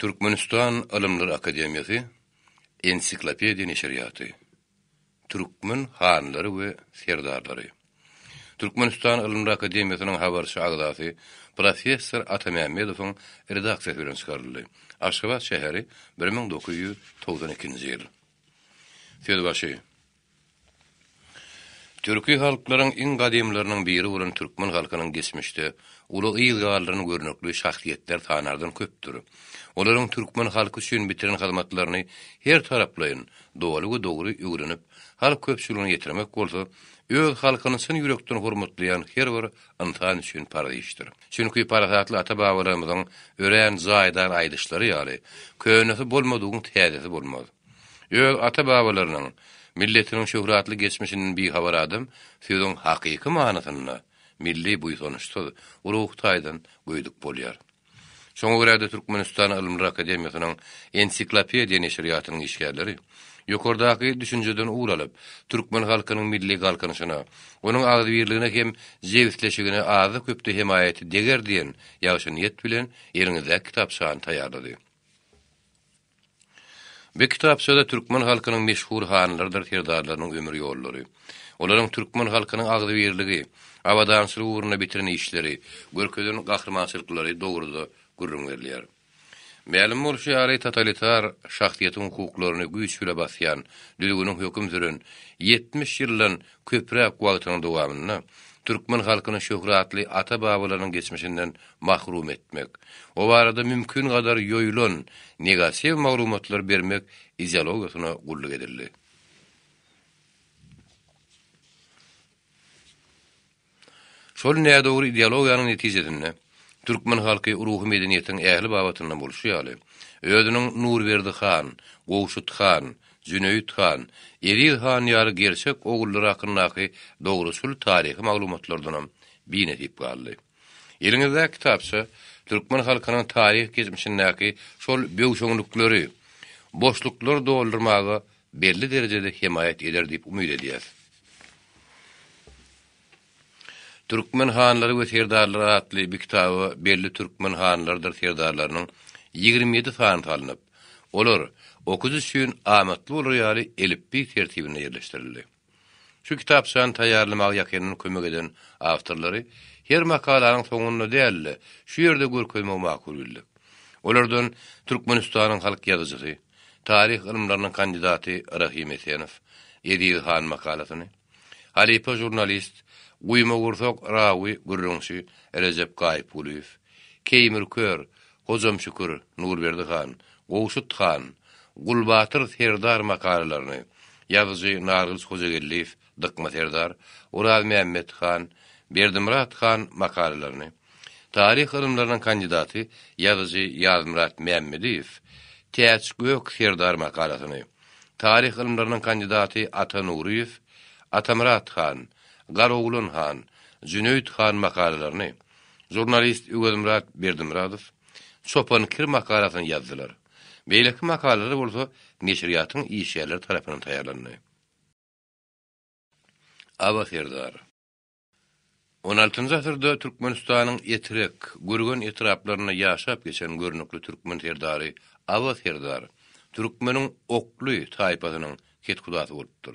Türkmenistan Ylymlar akademiýasy Ensiklopediýa neşirýaty. Türkmen hanlary we serdarlary. Türkmenistan Ylymlar akademiýasynyň habarçy agzasy professor Ata Mämmedowyň redaksiýasy bilen çykaryldy. Aşgabat şäheri, 1992-nji ýyl. Sözbaşy. Türki halklaryň iň gadymlarynyň biri bolan türkmen halkynyň geçmişde uly yz galdyran görnükli şahsyýetler sanardan köpdür. Olaryň türkmen halky üçin bitiren hyzmatlaryny her taraplaýyn, doly we dogry öwrenip, halk köpçüligine ýetirmek bolsa, öz halkyny çyn ýürekden hormatlaýan her bir ynsan üçin parz işdir. Çünki parasatly ata-babalarymyzyň örän jaýdar aýdyşlary ýaly, Könesi bolmadygyň täzesi bolmaz. Öz ata-babalarynyň, milletiniň şöhratly geçmişinden bihabar adam sözüň hakyky manysynda milli buýsançsyz, ruhy taýdan göýdük bolýar. Şoňa görä-de Türkmenistan Ylymlar akademiýasynyň Ensiklopediýa neşirýatynyň işgärleri ýokardaky düşünjeden ugur alyp, türkmen halkynyň milli galkynyşyna, onuň agzybirligine hem jebisleşigine azda-köpde hemaýaty deger diýen ýagşy niýet bilen eliňizdäki kitapçany taýýarlady. Bu kitapçada türkmen halkynyň meşhur hanlarydyr serdarlarynyň ömür ýollary, olaryň türkmen halkynyň agzybirligi, abadançylygy ugrunda bitiren işleri, görkezen gahrymançylyklary dogruda gürrüň berilýär. Mälim bolşy ýaly, totalitar, şahsyýetiň hukuklaryny güýç bile basýan düzgüniň höküm süren 70 ýyldan köpräk wagtynyň dowamynda türkmen halkyny şöhratly ata-babalarynyň geçmişinden mahrum etmek, o barada mümkingadar ýoýulan negatiw maglumatlary bermek ideologiýasyna gulluk edildi. Şol nädogry ideologiýanyň netijesinde türkmen halky ruhy medeniýetiň ähli babatynda bolşy ýaly, özüniň Nurberdi han, Gowşut han, Jüneýit han, Eziz han ýaly gerçek ogullary hakyndaky dogruçyl taryhy maglumatlardanam binesip galdy. Eliňizdäki kitapça türkmen halkynyň taryhy geçmişindäki şol böwşeňlikleri, boşluklary doldurmaga belli derejede hemaýat eder diýip umyt edýäs. Türkmen hanlary we serdarlary atly bu kitaba belli türkmen hanlarydyr serdarlarynyň 27 sanysy alnyp, olar okyjy üçin amatly bolar ýaly elipbiý tertibinde ýerleşdirildi. Şu kitapçany taýýarlamaga ýakyndan kömek eden awtorlary her makalanyň soňunda däl-de, şu ýerde görkezmegi makul bildik. Olardan Türkmenistanyň halk ýazyjysy, taryh ylymlarynyň kandidaty Rahym Esenow Eziz han makalasyny, halypa žurnalist, guýmagursak rawy, gürrüňçi Rejep Gaýypgulyýew, Keýmir kör, Hojam Şükür, Nurberdi han, Gowşut han, Gulbatyr serdar makalalaryny, ýazyjy Nargylyç Hojageldiýew, Dykma serdar, Orazmämmet han, Berdimyrat han makalalaryny, taryh ylymlarynyň kandidaty, ýazyjy Ýazmyrat Mämmediýew, Täç Gök serdar makalasyny, taryh ylymlarynyň kandidaty Ata Nuryýew, Atamyrat han, Garoglan han, Jüneýit han makalalaryny, žurnalist Öwezmyrat Berdimyradow, Çopan kir makalasyny ýazdylar. Beýleki makalalar bolsa neşirýatyň işgärleri tarapyndan taýýarlandy. Aba serdar. On altynjy asyrda Türkmenistanyň Etrek, Gürgen etraplarynda ýaşap geçen görnükli türkmen serdary Aba serdar türkmeniň okly taýpasynyň kethudasy bolupdyr.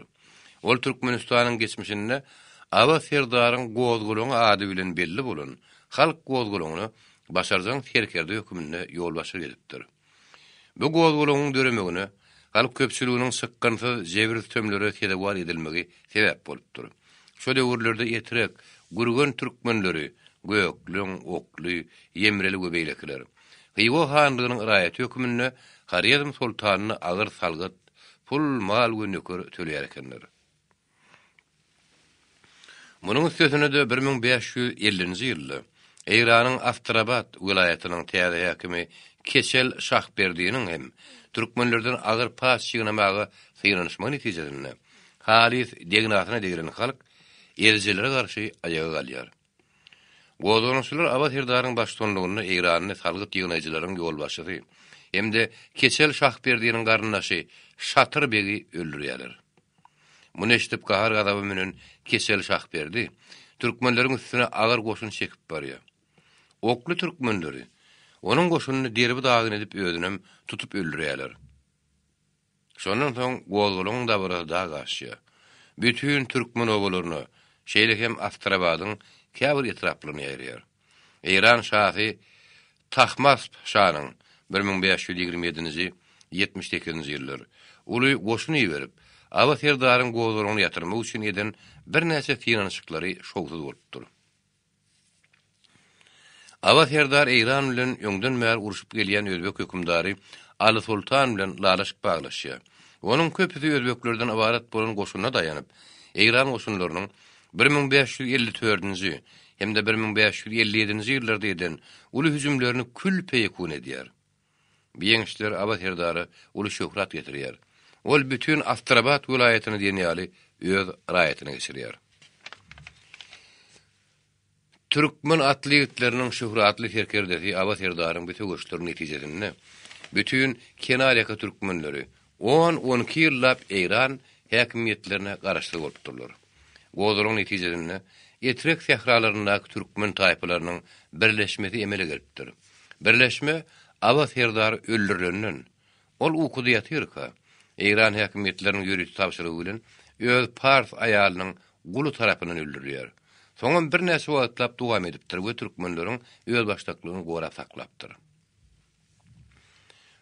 Ol Türkmenistanyň geçmişinde Aba serdaryň gozgalaňy ady bilen belli bolan halk gozgalaňyna başarjaň serkerde hökmünde ýolbaşçylyk edipdir. Bu gozgalaňyň döremegine halk köpçüliginiň çykgynsyz jebir-sütemlere sezewar edilmegi sebäp bolupdyr. Şo döwürlerde Etrek, Gürgen türkmenleri, Gökleň, Okly, Ýemreli we beýlekiler, Hywa hanlygynyň raýaty hökmünde Horezm soltanyna agyr salgyt, pul, mal we nöker töleýär ekenler. Munuň üstesine-de 1550-nji ýylda Eýranyň Astrabat welaýatynyň täze häkimi Keçel Şahberdiniň hem türkmenlerden agyr paç ýygnamaga synanyşmagy netijesinde halys degnasyna deglen halk erijilere garşy aýaga galýar. Gozgalaňçylar Aba serdaryň baştutanlygynda eýranly salgyt ýygnaýjylaryň ýolbaşçysy hem-de Keçel Şahberdiniň garyndaşy Şatyr begi öldürýärler. Muny eşidip gahar-gazaba münen Keçel Şahberdi türkmenleriň üstüne agyr goşun çekip barýar. Okly türkmenleri. Onuň goşunyny derbi-dagyn edip özünem tutup öldürýärler. Şondan soň gozgalaňyň dabarasy dag aşýar. Bütin türkmen obalaryna, şeýle hem Astrabadyň käbir etraplaryna ýaýraýar. Eýran şasy Tahmasp şanyň, 1527-nji, 78-nji ýyllar, uly goşun iberip, Aba serdaryň gozgalaňyny ýatyrmak üçin eden birnäçe synanyşyklary şowsuz bolupdyr. Aba serdar Eýran bilen öňden bäri urşup gelýän özbek hökümdary Aly soltan bilen ylalaşyk baglaşýar. Onuň köpüsi özbeklerden ybarat bolan goşunyna daýanyp, Eýran goşunlarynyň 1554-nji hem-de 1557-nji ýyllarda eden uly hüjümlerini kül-peýekun edýär. Bu ýeňişler Aba serdara uly şöhrat getirýär. Ol bütin Astrabat welaýatyny diýen ýaly öz raýatyna geçirýär. Türkmen atly ýigitleriniň şöhratly serkerdesi Aba serdaryň bu söweşleri netijesinde bütin kenarýaka türkmenleri on-on iki ýyllap Eýran häkimiýetlerine garaşsyz bolupdyrlar. Gozgalaň netijesinde Etrek sähralaryndaky türkmen taýpalarynyň birleşmesi emele gelipdir. Birleşme Aba serdar öldürilenden, ol ukuda ýatyrka, Eýran häkimiýetleriniň ýörite tabşyrygy bilen öz pars aýalynyň guly tarapyndan öldürilýär. Soňam birnäçe wagtlap dowam edipdir we türkmenleriň özbaşdaklygyny gorap saklapdyr.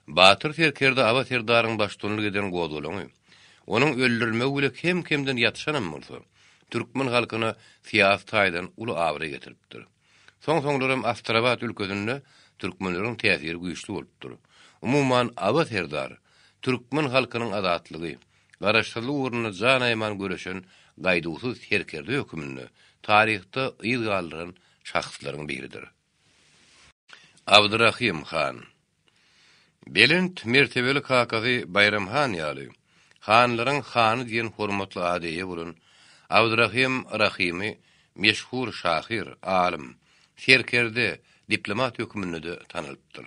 Batyr serkerde Aba serdaryň baştutanlyk eden gozgalaňy, onuň öldürilmegi bile kem-kemden ýatyşanam bolsa, türkmen halkyna syýasy taýdan uly abraý getiripdir. Soň-soňlaram Astrabat ülkesinde türkmenleriň täsiri güýçli bolupdyr. Umuman, Aba serdar türkmen halkynyň azatlygy, garaşsyzlygy ugrunda jan aýaman göreşen gaýduwsyz serkerde höküminde taryhda yz galdyran şahslaryň biridir. Abdyrahym han. Belent mertebeli kakasy Baýram han ýaly, hanlaryň hany diýen hormatly ada eýe bolan Abdyrahym Rahymy meşhur şahyr, alym, serkerde, diplomat hökmünde-de tanalypdyr.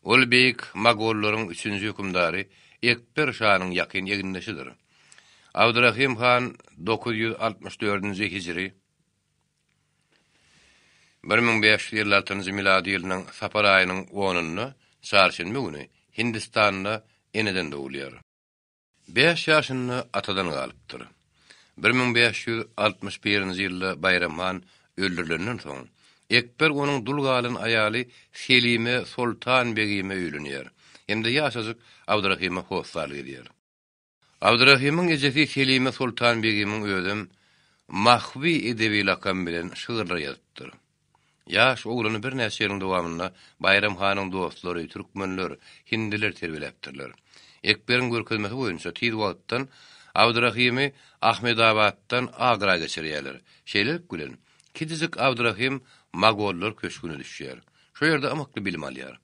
Ol beýik mogollaryň üçünji hökümdary Ekber şanyň ýakyn egindeşidir. Abdyrahym han 964-nji hijri, 1556-njy milady ýylynyň sapar aýynyň onunda, çarşenbe güni Hindistanda eneden dogulýar. Bäş ýaşynda atadan galypdyr. 1561-nji ýylda Baýram han öldürilenden soň, Ekber onuň dul galan aýaly Selime Soltan begime öýlenýär hem-de ýaşajyk Abdyrahyma hossarlyk edýär. Abdyrahymyň ejesi Selime Soltan begimiň özem Mahwi edebi lakamy bilen şygyrlar ýazypdyr. Ýaş oglany birnäçe ýylyň dowamynda Baýram hanyň dostlary, türkmenler, hindiler terbiýeläpdirler. Ekberiň görkezmesi boýunça tiz wagtdan Abdyrahymy Ahmedabatdan Agra geçirýärler. Şeýlelik bilen, kiçijik Abdyrahym mogollar köşgüne düşýär. Şo ýerde ymykly bilim alýar.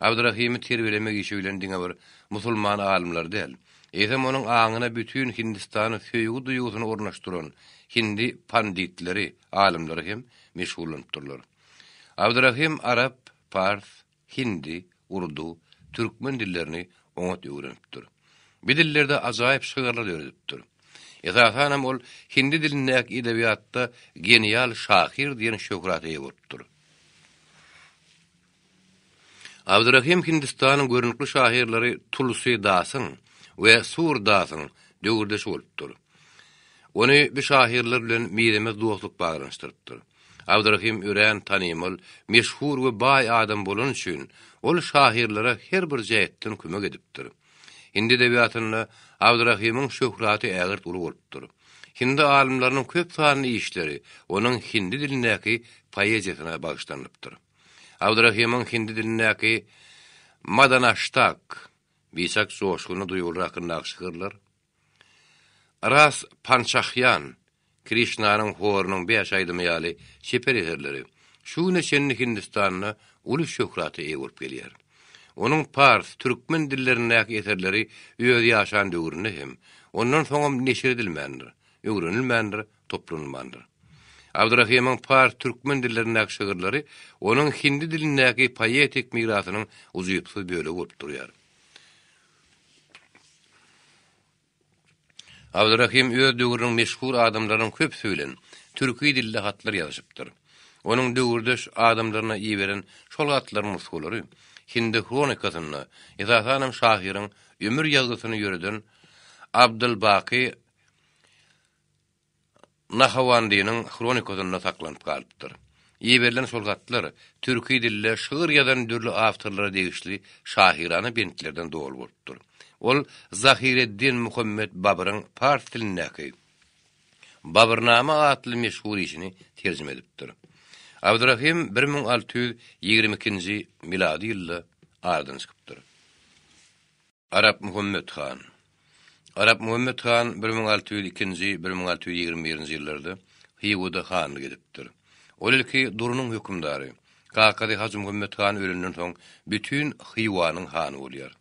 Abdyrahymy terbiýelemek işi bilen diňe bir musulman alymlary däl, eýsem onuň aňyna bütin Hindistana söýgi duýgusyny ornaşdyran hindi panditleri, alymlary hem meşgullanypdyrlar. Abdyrahym arap, pars, hindi, urdu, türkmen dillerini oňat öwrenipdir. Bu dillerde ajaýyp şygyrlar döredipdir. Esasanam ol hindi dilindäki edebiýatda genial şahyr diýen şöhrata eýe bolupdyr. Abdyrahym Hindistanyň görnükli şahyrlary Tulsi Dasyň we Sur Dasyň döwürdeşi bolupdyr. Ony bu şahyrlar bilen mizemez dostluk baglanyşdyrypdyr. Abdyrahym örän tanymal, meşhur we baý adam bolany üçin, ol şahyrlara her bir jähetden kömek edipdir. Hindi edebiýatynda Abdyrahymyň şöhraty ägirt uly bolupdyr. Hindi alymlarynyň köp sanly işleri onuň hindi dilindäki poeziýasyna bagyşlanypdyr. Abdyrahymyň hindi dilindäki Madanaştak, biçak joşgunly duýgular hakyndaky şygyrlar, Ras Pançahýan, Krişnanyň horunyň bäş aýdymy ýaly çeper eserleri şu güne çenli Hindistanda uly şöhrata eýe bolup gelýär. Onuň pars, türkmen dillerindäki eserleri öz ýaşan döwründe hem, ondan soňam neşir edilmändir, öwrenilmändir, toplanylmandyr. Abdyrahymyň pars, türkmen dillerindäki şygyrlary onuň hindi dilindäki poetik mirasynyň ujypsyz bölegi bolup durýar. Abdyrahym öz döwrüniň meşhur adamlarynyň köpüsi bilen türki dilde hatlar ýazyşypdyr. Onuň döwürdeş adamlaryna iberen şol hatlaryň nusgalary Hindi hronikasynda, esasanam şahyryň ömür ýazgysyny ýöreden Abdylbaky Nahawandynyň hronikasynda saklanyp galypdyr. Iberilen şol hatlar türki dilde şygyr ýazan dürli awtorlara degişli şahyrana bentlerden doly bolupdyr. Ol Zahyreddin Muhammet Babyryň pars dilindäki Babyrnama atly meşhur işini terjime edipdir. Abdyrahym 1622-nji milady ýylda aradan çykypdyr. Arapmuhammet han. Arapmuhammet han 1602-nji, 1621-nji ýyllarda Hywada hanlyk edipdir. Ol ilki Durunyň hökümdary, kakasy Hajymuhammet han ölenden soň bütin Hywanyň hany bolýar.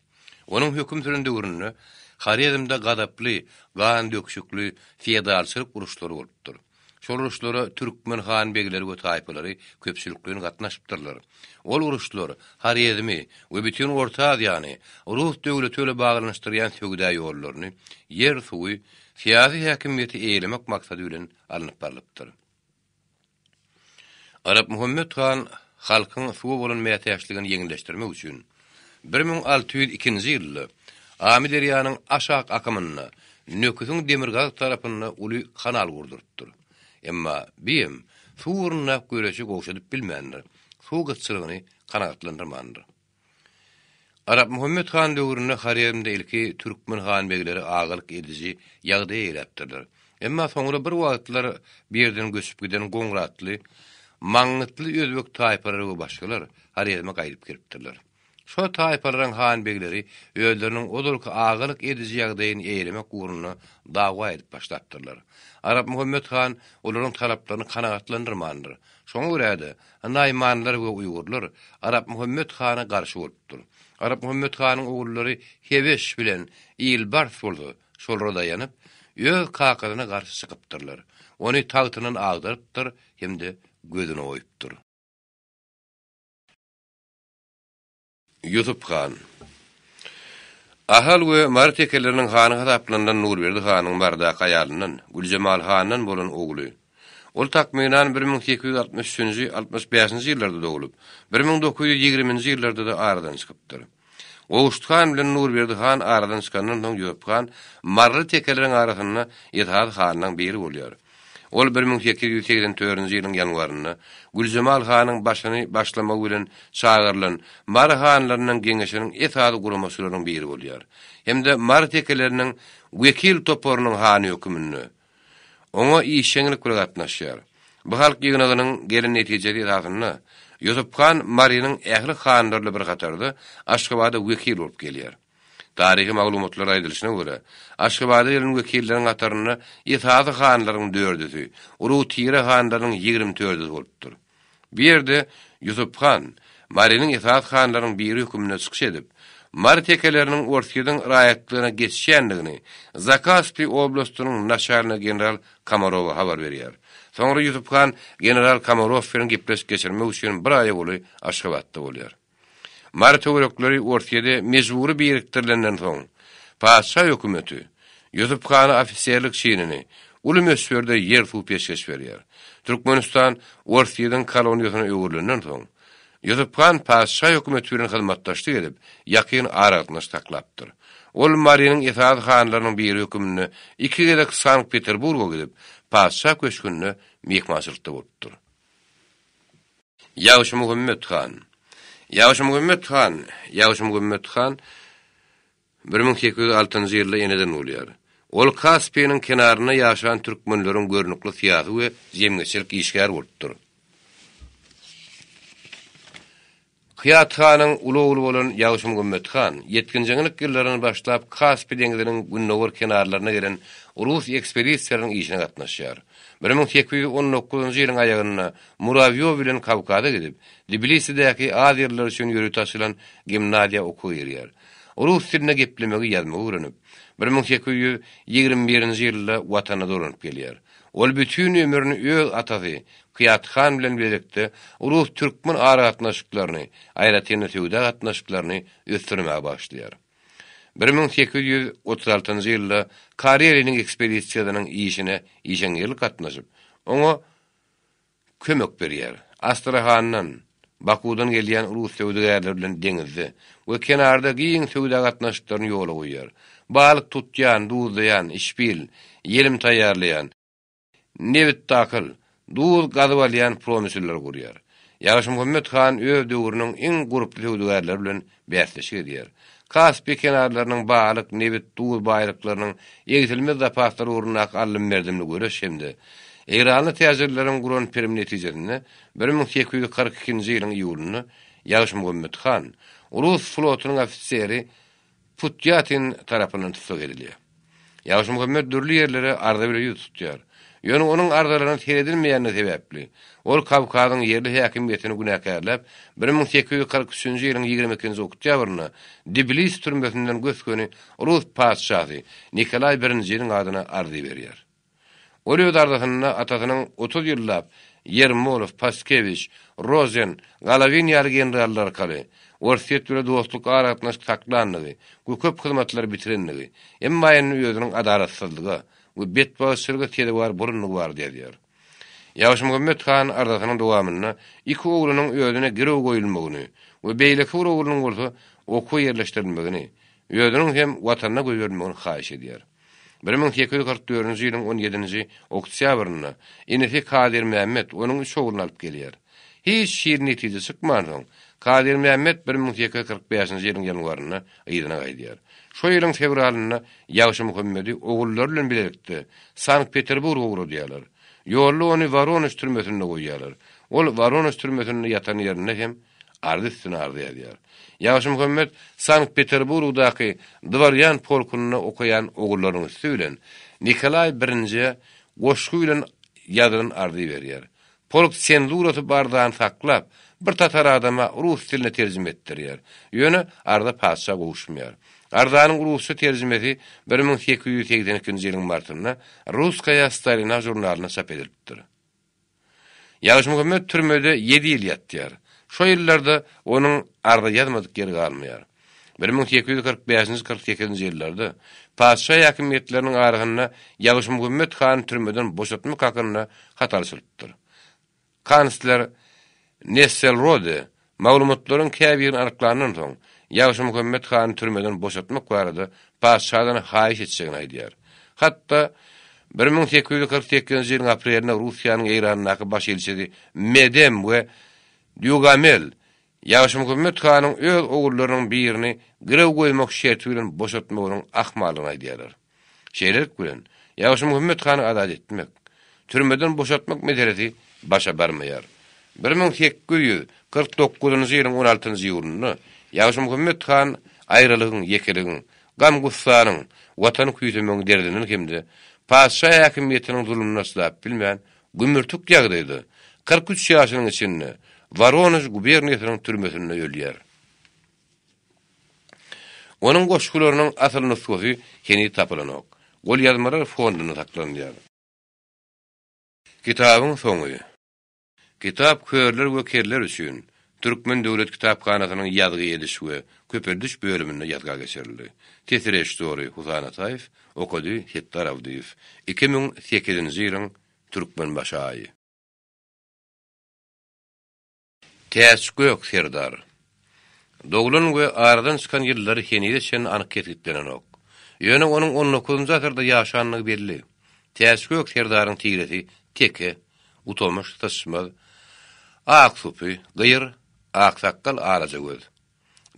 Onuň höküm süren döwründe Horezmde gazaply, gan döküşikli feodalçylyk uruşlary bolupdyr. Şol uruşlara türkmen han-begleri we taýpalary köpçülikleýin gatnaşypdyrlar. Ol uruşlar Horezmi we bütin Orta Aziýany rus döwleti bilen baglanyşdyrýan söwda ýollaryny, ýer-suwy, syýasy häkimiýeti eýelemek maksady bilen alnyp barlypdyr. Arapmuhammet han halkyň suwa bolan mätäçligini ýeňilleşdirmek üçin, 1602-nji ýylda Amyderýanyň aşak akymynda, Nöküsiň demirgazyk tarapynda uly kanal gurdurypdyr. Emma bi hem suw ugrundaky göreşi gowşadyp bilmändir, suw gytçylygyny kanagatlandyrmandyr. Arapmuhammet han döwründe Horezmde ilki türkmen han-begleri agalyk ediji ýagdaýa eýläpdirler. Emma soňra bir wagtlar bu ýerden göçüp giden goňratly, maňňytly özbek taýpalary we başgalar Horezme gaýdyp gelipdirler. Şo taýpalaryň han-begleri özleriniň ozalky agalyk ediji ýagdaýyny eýelemek ugrunda dawa edip başlapdyrlar. Arapmuhammet han olaryň talaplaryny kanagatlandyrmandyr. Şoňa görä-de, naýmanlar we uýgurlar Arapmuhammet hana garşy bolupdyr. Arapmuhammet hanyň ogullary Hebeş bilen Ilbars bolsa şolara daýanyp, öz kakasyna garşy çykypdyrlar. Ony tagtyndan agdarypdyr hem-de gözüni oýupdyr. Ýusup han. Ahal we Mary tekeleriniň hany hasaplanylan Nurberdi hanyň Marydaky aýalyndan, Güljemal handan bolan ogly. Ol takmynan 1863-nji, 65-nji ýyllarda doglup, 1920-nji ýyllarda-da aradan çykypdyr. Gowşut han bilen Nurberdi han aradan çykandan soň Ýusup han maryly tekeleriň arasynda esasy hanlaryň biri bolýar. Ol 1884-nji ýylyň ýanwarynda Güljemal hanyň başyny başlamagy bilen çagyrylan Mary hanlarynyň geňeşiniň esasy guramaçylarynyň biri bolýar hem-de Mary tekeleriniň wekil toparynyň hany höküminde oňa işjeňlik bilen gatnaşýar. Bu halk ýygnagynyň gelen netijesi esasynda Ýusup han Marynyň ähli hanlary bilen bir hatarda Aşgabada wekil bolup gelýär. Taryhy maglumatlarda aýdylyşyna görä, Aşgabada gelen wekilleriň hatarynda esasy hanlaryň dördüsi, urug-tire hanlarynyň 20 dördüsi bolupdyr. Bu ýerde Ýusup han, Marynyň esasy hanlarynyň biri höküminde çykyş edip, Mary tekeleriniň Orsýetiň raýatlygyna geçýändigini Zakaspi oblastynyň naçalnigi general Komarowa habar berýär. Soňra Ýusup han general Komarow bilen gepleşik geçirmek üçin bir aýa golaý Aşgabatda bolýar. Mary töwerekleri Orsýede mejbury birikdirilenden soň, patyşa hökümeti Ýusup hana ofiserlik çinini, uly möçberde ýer-suw peşgeş berýär. Türkmenistan Orsýediň koloniýasyna öwrülenden soň, Ýusup han patyşa hökümeti bilen hyzmatdaşlyk edip, ýakyn aragatnaşyk saklapdyr. Ol Marynyň esasy hanlarynyň biri höküminde iki gezek Sankt-Peterburga gidip, patyşa köşgünde myhmançylykda bolupdyr. Ýagşymuhammet han. Ýagşymuhammet han, Ýagşymuhammet han 1806-njy ýylda eneden bolýar. Ol Kaspiniň kenarynda ýaşan türkmenleriň görnükli syýasy we jemgyýetçilik işgäri bolupdyr. Kyýat hanyň uly ogly bolan Ýagşymgümmet han, ýetginjeňlik ýyllaryndan başlap Kaspi deňziniň gündogar kenarlaryna gelen rus ekspedisiýalarynyň işine gatnaşýar. 1819-njy ýylyň aýagynda Murawýow bilen Kawkaza gidip, Tbilisidäki aziýalylar üçin ýörite açylan gimnaziýa okuwa girýär. Rus dilinde geplemegi, ýazmagy öwrenip, 1821-nji ýylda Watanyna dolanyp gelýär. Ol bütin ömrüni öz atasy Kyýat han bilen bilelikde rus-türkmen aragatnaşyklaryny, aýratyn-da söwda gatnaşyklaryny ösdürmäge bagyşlaýar. 1836-njy ýylda Kareliniň ekspedisiýasynyň işine işeňňirlik gatnaşyp, oňa kömek berýär. Astrahandan, Bakuwdan gelýän rus söwdagärleri bilen deňizde we kenarda giň söwda gatnaşyklaryny ýola goýýar. Balyk tutýan, duzlaýan, işbil, ýelim taýýarlaýan, nebit-dakyl, duz gazyp alýan promyselleri gurýar. Ýagşymuhammet han öz döwrüniň iň gurply söwdagärleri bilen bäsleşik edýär. Kaspi kenarlarynyň balyk, nebit, duz baýlyklarynyň egsilmez zapaslary ugrundaky aldym-berdimli göreş hem-de eýranly täjirleriň guran pirimi netijesinde 1842-nji ýylyň iýulynda Ýagşymuhammet han rus flotunyň ofiseri Putýatin tarapyndan tussag edilýär. Ýagşymuhammet dürli ýerlere arza bilen ýüz tutýar. Ýöne onuň arzalaryna seredilmeýändigi sebäpli, ol Kawkazyň ýerli häkimiýetini günäkärläp, 1843-nji ýylyň 22-nji oktýabrynda Tbilis türmesinden gös-göni rus patyşasy Nikolaý I-niň adyna arz iberýär. Ol öz arzasynda atasynyň 30 ýyllap Ýermolow, Paskewiç, Rozen, Golowin ýaly generallar arkaly Orsýet bile dostluk aragatnaşyk saklandygy we köp hyzmatlary bitirendigi, emma indi özüniň adalatsyzlyga we betbagtçylyga sezewar bolandygy barada ýazýar. Ýagşymuhammet han arzasynyň dowamynda iki oglunyň özüne girew goýulmagyny we beýleki bir oglunyň bolsa okuwa ýerleşdirilmegini, özüniň hem watanyna goýberilmegini haýyş edýär. 1844-nji ýylyň on ýedinji oktýabrynda inisi Kadyrmämmet onuň üç ogluny alyp gelýär. Hiç hili netije çykmansoň, Kadyrmämmet 1845-nji ýylyň ýanwarynda yzyna gaýdýar. Şo ýylyň fewralynda Ýagşymuhammedi ogullary bilen bilelikde Sankt-Peterburga ugradýarlar. Ýolda ony Woronež türmesinde goýýarlar. Ol Woronež türmesinde ýatan ýerinde hem arza üstüne arza ýazýar. Ýagşymuhammet Sankt-Peterburgdaky dworýan polkunda okaýan ogullarynyň üsti bilen Nikolaý I-e goşgy bilen ýazylan arza iberýär. Polk senzurasy bu arzany saklap, bir tatar adama rus diline terjime etdirýär. Ýöne arza patyşa gowuşmaýar. Arzanyň rusça terjimesi 1882-nji ýylyň martynda Russkaýa starina žurnalynda çap edilipdir. Ýagşymuhammet türmede ýedi ýyl ýatýar. Şo ýyllarda onuň arza ýazmadyk ýeri galmaýar. 1845-nji 48-nji ýyllarda patyşa häkimiýetleriniň arasynda Ýagşymuhammet hany türmeden boşatmak hakynda hat alşylypdyr. Kansler Nesselrode Maglumatlaryň käbirini anyklandan soň, Ýagşymuhammet hany türmeden boşatmak barada patyşadan haýyş etjegini aýdýar. Hatda 1848-nji ýylyň aprelinde Russiýanyň Eýrandaky baş ilçisi Medem we Dýugamel Ýagşymuhammet hanyň öz ogullarynyň birini girew goýmak şerti bilen boşatmagynyň ahmaldygyny aýdýarlar. Şeýlelik bilen, Ýagşymuhammet hany azat etmek, türmeden boşatmak meselesi başa barmaýar. 1849-njy ýylyň on altynjy iýulynda Ýagşymuhammet han aýralygyň, ýekeligiň, gam-gussanyň, Watany küýsemegiň derdinden hem-de patyşa häkimiýetiniň zulumyna çydap bilmän, gümürtik ýagdaýda, 43 ýaşynyň içinde Woronež guberniýasynyň türmesinde ölýär. Onuň goşgularynyň asyl nusgasy heniz tapylanok. Golýazmalar fondunda saklanylýar. Kitabyň soňy. Kitap körler we kerler üçin Türkmen döwlet kitaphanasynyň ýazgy ediş we köpeldiş bölüminde ýazga geçirildi. Ses režissýory Husan Ataýew, okady Setdar Abdyýew. 2008-nji ýylyň Türkmenbaşy aýy. Täç Gök serdar. Doglan we aradan çykan ýyllary henize çenli anyk kesgitlenenok. Ýöne onuň on dokuzynjy asyrda ýaşandygy belli. Täç Gök serdaryň tiresi teke, utamyş, syçmaz, Aksupy, gyr, aksakgal, alajagöz.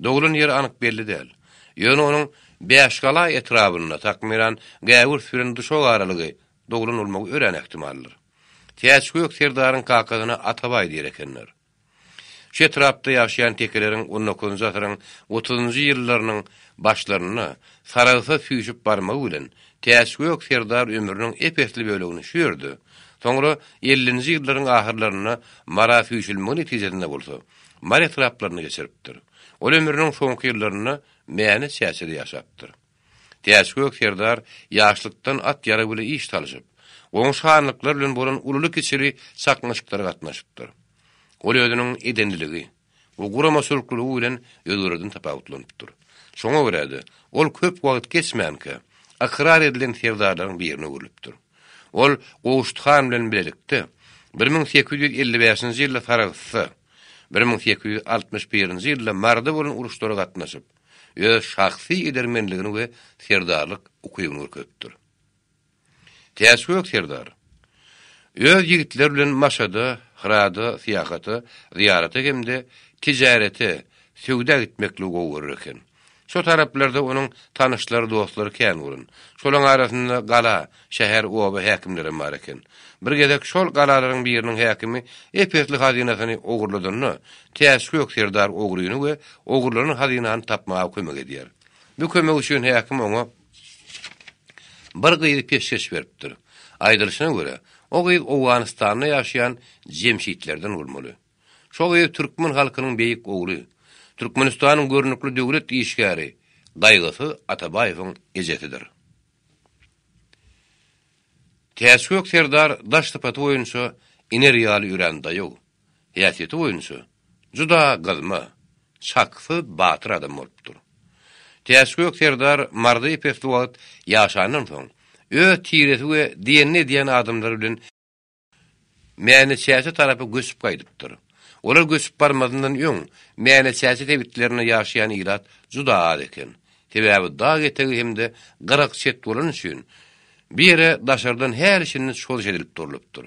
Doglan ýeri anyk belli däl. Ýöne onuň Bäşgala etrabynda, takmynan Gäwürs bilen Duşak aralygy doglan bolmagy örän ähtimaldyr. Täçgök serdaryň kakasyna Atabaý diýer ekenler. Şu etrapda ýaşaýan tekeleriň on dokuzynjy asyryň otuzynjy ýyllarynyň başlarynda Saragsa süýşüp barmagy bilen Täçgök serdar ömrüniň ep-esli bölegini şu ýerde, soňra ellinji ýyllaryň ahyrlarynda Mara süýşülmegi netijesinde bolsa, Mary etraplarynda geçiripdir. Ol ömrüniň soňky ýyllarynda Mäne çäçede ýaşapdyr. Täçgök serdar ýaşlykdan at-ýarag bile iş salyşyp, goňşy hanlyklar bilen bolan ululy-kiçili çaknyşyklara gatnaşypdyr. Ol özüniň edenliligi we guramaçylyklylygy bilen özgelerden tapawutlanypdyr. Şoňa görä-de, ol köp wagt geçmänkä, ykrar edilen serdarlaryň birine öwrülipdir. Ol Gowşut han bilen bilelikde. 1855-nji ýylda Sarahsda, 1861-nji ýylda Maryda bolan uruşlara gatnaşyp, öz şahsy edermenligini we serdarlyk ukybyny görkezipdir. Täçgök serdar öz ýigitleri bilen Maşada, Hyrada syýahata, zyýarata hem-de tijärete, söwda gitmekligi gowy görer eken. Şo taraplarda onuň tanyşlary, dostlary kän bolan. Şolaň arasynda gala, şäher, oba häkimlerem bar eken. Bir gezek şol galalaryň biriniň häkimi ep-esli hazynasyny ogurladanda, Täçgök serdar ogryny we ogurlanan hazynany tapmaga kömek edýär. Bu kömek üçin häkim oňa bir gyzy peşgeş beripdir. Aýdylyşyna görä, o gyz Owganystanda ýaşaýan Jemşitlerden bolmaly. Şo gyz türkmen halkynyň beýik ogly, Türkmenistanyň görnükli döwlet işgäri Gaýgysyz Atabaýewiň ejesidir. Täçgök serdar daş sypaty boýunça iner ýaly örän daýaw, häsiýeti boýunça juda gyzma, çaksyz batyr adam bolupdyr. Täçgök serdar Maryda ep-esli wagt ýaşandan soň, öz tiresi we diýenini edýän adamlary bilen Mäne-Çäçe tarapa göçüp gaýdypdyr. Olar göçüp barmazyndan öň Mäne-Çäçe sebitlerinde ýaşaýan ilat juda az eken. Sebäbi dag etegi hem-de gyrak çet bolany üçin, bu ýere daşardan häli-şindi çozuş edilip durlupdyr.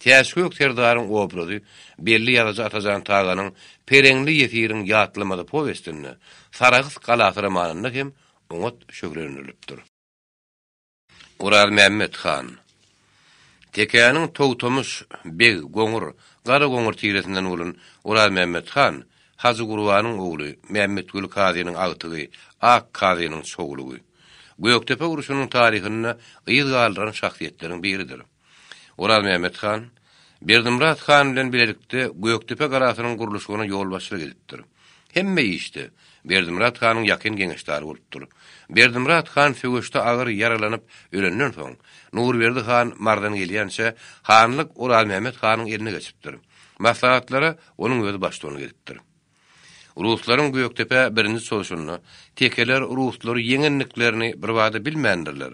Täçgök serdaryň obrazy belli ýazyjy Atajan Taganyň Pereňli ýesiriň ýatlamasy powestinde, Sarahs galasy romanynda hem oňat şöhlelendirilipdir. Orazmämmet han. Tekäniň Togtamyş beg Goňur, Gara Goňur tiresinden bolan Orazmämmet han Hajy Gurbanyň ogly, Mämmetguly kazynyň agtygy, Ak kazynyň çowlugy. Gökdepe urşunyň taryhynda yz galdyran şahsyýetleriň biridir. Orazmämmet han Berdimyrat han bilen bilelikde Gökdepe galasynyň gurluşygyna ýolbaşçylyk edipdir. Hemme işde Berdimyrat hanyň ýakyn geňeşdary bolupdyr. Berdimyrat han söweşde agyr ýaralanyp ölenden soň, Nurberdi han Marydan gelýänçä, hanlyk Orazmämmet hanyň eline geçipdir. Maslahatlara onuň özi baştutanlyk edipdir. Ruslaryň Gökdepä birinji çozuşynda tekeler ruslary ýeňendiklerini birbada bilmändirler.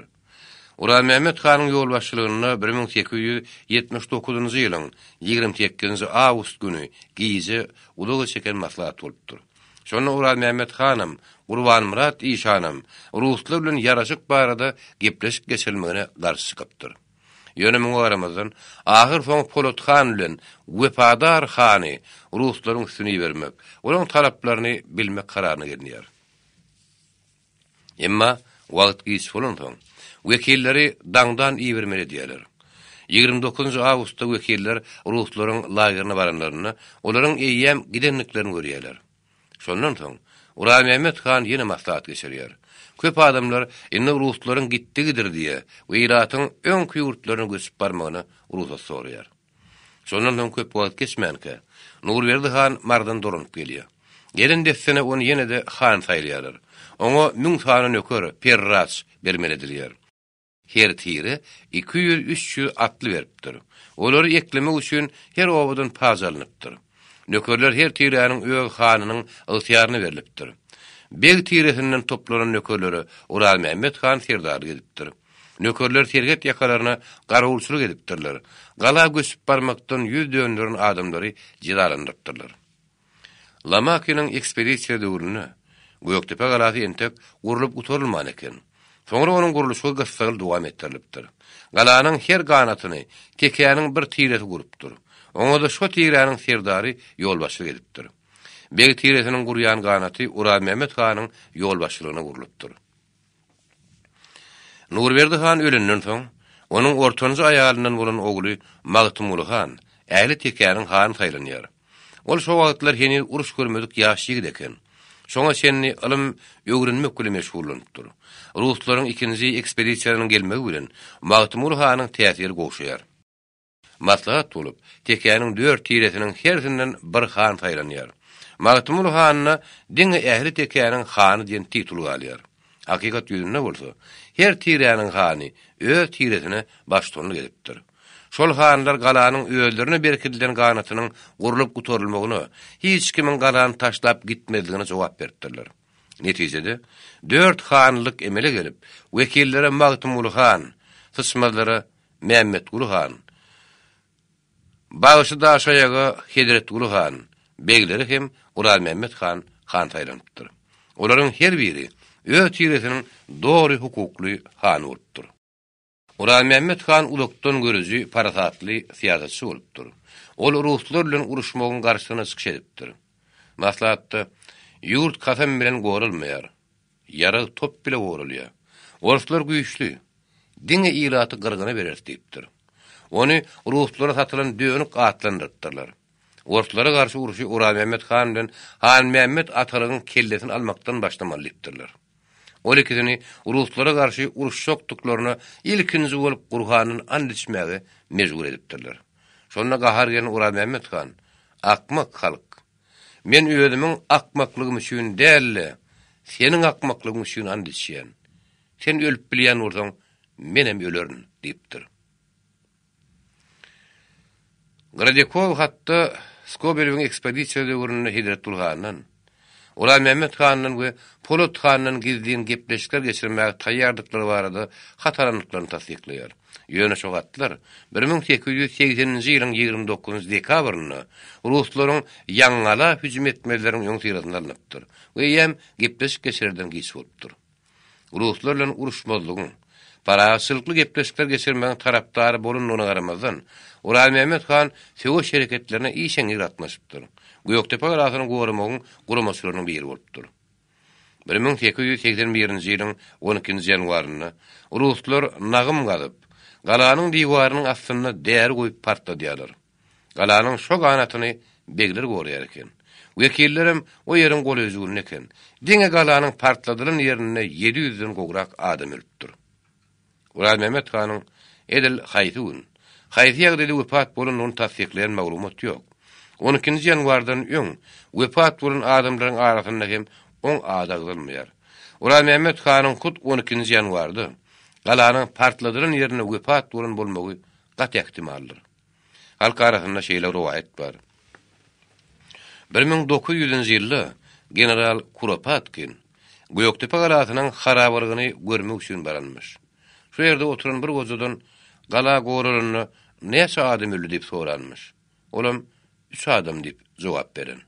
Orazmämmet hanyň ýolbaşçylygynda 1879-njy ýylyň 28-nji awgust güni gije uzaga çeken maslahat bolupdyr. Şonda Orazmämmet hanam, Gurbanmyrat işanam ruslar bilen ýaraşyk barada gepleşik geçirilmegine garşy çykypdyr. Ýöne muňa garamazdan, ahyrsoňy Polat han bilen Wepadar hany ruslaryň üstüne ibermek, olaryň talaplaryny bilmek kararyna gelinýär. Emma wagt giç bolansoň, wekilleri daňdan ibermeli edýärler. 29 awgustda wekiller ruslaryň lagerine baranlarynda, olaryň eýýäm gidendiklerini görýärler. Şondan soň, Orazmämmet han ýene maslahat geçirýär. Köp adamlar indi ruslaryň gitdigidir diýe we ilatyň öňki ýurtlaryna göçüp barmagyna rugsat soraýar. Şondan soň köp wagt geçmänkä, Nurberdi han Marydan dolanyp gelýär. Gelen dessine ony ýene-de han saýlaýarlar. Oňa müň sany nöker, perraç, bermeli edilýär. Her tire 200-300 atly beripdir. Olary eklemek üçin her obadan paç alnypdyr. Nökerler her tiräniň öz hanynyň ygtyýaryna berlipdir. Beg tiresinden toplanan nökerlere Orazmämmet han serdarlyk edipdir. Nökerler serhet ýakalaryna garawulçylyk edipdirler. Gala göçüp barmakdan ýüz dönderen adamlary jezalandyrypdyrlar. Lomakiniň ekspedisiýa döwründe Gökdepe galasy entek gurlup gutarylman eken. Soňra onuň gurluşygy gyssagly dowam etdirilipdir. Galanyň her ganatyny tekäniň bir tiresi gurupdyr. Oňa-da şo tiräniň serdary ýolbaşçylyk edipdir. Beg tiresiniň gurýan ganaty Orazmämmet hanyň ýolbaşçylygynda gurlupdyr. Nurberdi han ölenden soň, onuň ortanjy aýalyndan bolan ogly Magtymguly han ähli tekäniň hany saýlanýar. Ol şo wagtlar heniz uruş görmedik ýaş ýigit eken. Şoňa çenli ylym öwrenmek bilen meşgullanypdyr. Ruslaryň ikinji ekspedisiýasynyň gelmegi bilen Magtymguly hanyň täsiri gowşaýar. Maslahat bolup, tekäniň dört tiresiniň hersinden bir han saýlanýar. Magtymguly handa diňe ähli tekäniň hany diýen titul galýar. Hakykat ýüzünde bolsa, her tiräniň hany öz tiresine baştutanlyk edipdir. Şol hanlar galanyň özlerine berkidilen ganatynyň gurlup gutarylmagyna, hiç kimiň galany taşlap gitmezligine jogap beripdirler. Netijede, dört hanlyk emele gelip, wekillere Magtymguly han, syçmazlara Mämmetguly han. Bagşy Daşaýaga Hezretguly han, begleri hem Orazmämmet han han saýlanypdyr. Olaryň her biri öz tiresiniň doly hukukly hany bolupdyr. Orazmämmet han uzakdan görüji, parasatly syýasatçy bolupdyr. Ol ruslar bilen uruşmagyň garşysyna çykyş edipdir. Maslahatda, Ýurt kasam bilen goralmaýar. Ýarag top bile goralýar. Orslar güýçli. Diňe ilaty gyrgyna bereris diýipdir. Ony ruslara satylan dönük atlandyrypdyrlar. Orslara garşy urşy Orazmämmet han bilen Hanmämmet atalygyň kellesini almakdan başlamaly diýipdirler. Ol ikisini ruslara garşy uruşjakdyklaryna ilkinji bolup Gurhandan ant içmäge mejbur edipdirler. Şonda gahar gelen Orazmämmet han, Akmak halk! Men özümiň akmaklygym üçin däl-de, seniň akmaklygyň üçin ant içýän. Sen ölüp bilýän bolsaň, menem ölerin diýipdir. Grodekow hatda Skobelewiň ekspedisiýa döwründe Hezretgul handan, Orazmämmet handan we Polat handan gizlin gepleşikler geçirmäge taýýardyklary barada hat alandyklaryny tassyklaýar. Ýöne şo hatlar 1880-nji ýylyň 29 dekabrynda ruslaryň Ýaňgala hüjüm etmezleriniň öňüsyrasynda alnypdyr we eýýäm gepleşik geçirerden giç bolupdyr. Ruslar bilen uruşmazlygyň, parahatçylykly gepleşikler geçirmegiň tarapdary bolandygyna garamazdan, Orazmämmet han söweş hereketlerine işeňňir gatnaşypdyr. Gökdepe galasyny goramagyň guramaçylarynyň biri bolupdyr. 1881-nji ýylyň on ikinji ýanwarynda ruslar nagym gazyp, galanyň diwarynyň astynda däri goýup partladýarlar. Galanyň şo ganatyny begler goraýar eken. Wekillerem o ýeriň golaýjygynda eken. Diňe galanyň partladylan ýerinde ýedi ýüzden gowrak adam ölüpdir. Orazmämmet hanyň edil haýsy gün, haýsy ýagdaýda wepat bolandygyny tassyklaýan maglumat ýok. On ikinji ýanwardan öň wepat bolan adamlaryň arasynda hem oň ady agzalmaýar. Orazmämmet hanyň hut on ikinji ýanwarda galanyň partladylan ýerinde wepat bolan bolmagy gaty ähtimaldyr. Halk arasynda şeýle rowaýat bar. 1900-nji ýylda general Kuropatkin Gökdepe galasynyň harabalygyny görmek üçin baranmyş. Şu ýerde oturan bir gojadan gala goralanda näçe adam öldi diýip soranmyş. Olam üç adam diýip jogap beren.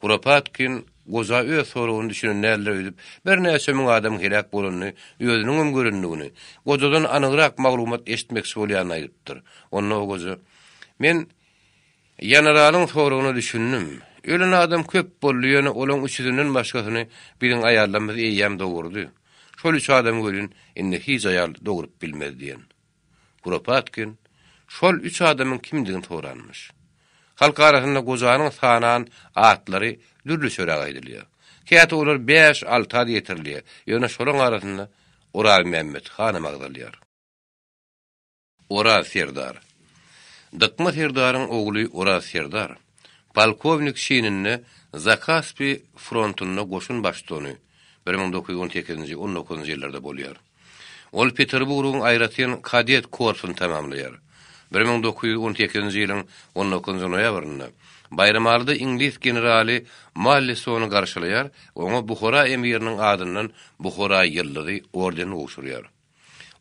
Kuropatkin goja öz soragyny düşünen däldir öýdüp, birnäçe müň adamyň heläk bolanyny özüniňem görendigini, gojadan anygrak maglumat eşitmekçi bolýanyny aýdypdyr. Onda o goja, Men ýeneralyň soragyna düşündim. Ölen adam köp boldy, ýöne olaň üçüsinden başgasyny biziň aýallarymyz eýýäm dogurdy. Şol üç adamy welin indi hiç aýal dogrup bilmez diýen. Kuropatkin şol üç adamyň kimdigini soranmyş. Halk arasynda gojanyň sanan atlary dürlüçeräk aýdylýar. Käte olar bäş-alta getirilýär, ýöne şolaň arasynda Orazmämmet hanam agzalýar. Oraz serdar. Dykma serdaryň ogly Oraz serdar polkownik çininde Zakaspi frontunda goşun baştutany 1918-nji, on dokuzynjy ýyllarda bolýar. Ol Peterburgyň aýratyn kadet korpusyny tamamlaýar. 1918-nji ýylyň on dokuzynjy noýabrynda Baýramalyda iňlis generaly Mallisony garşylaýar we oňa Buhara emiriniň adyndan Buhara ýyldyzy ordenini gowşurýar.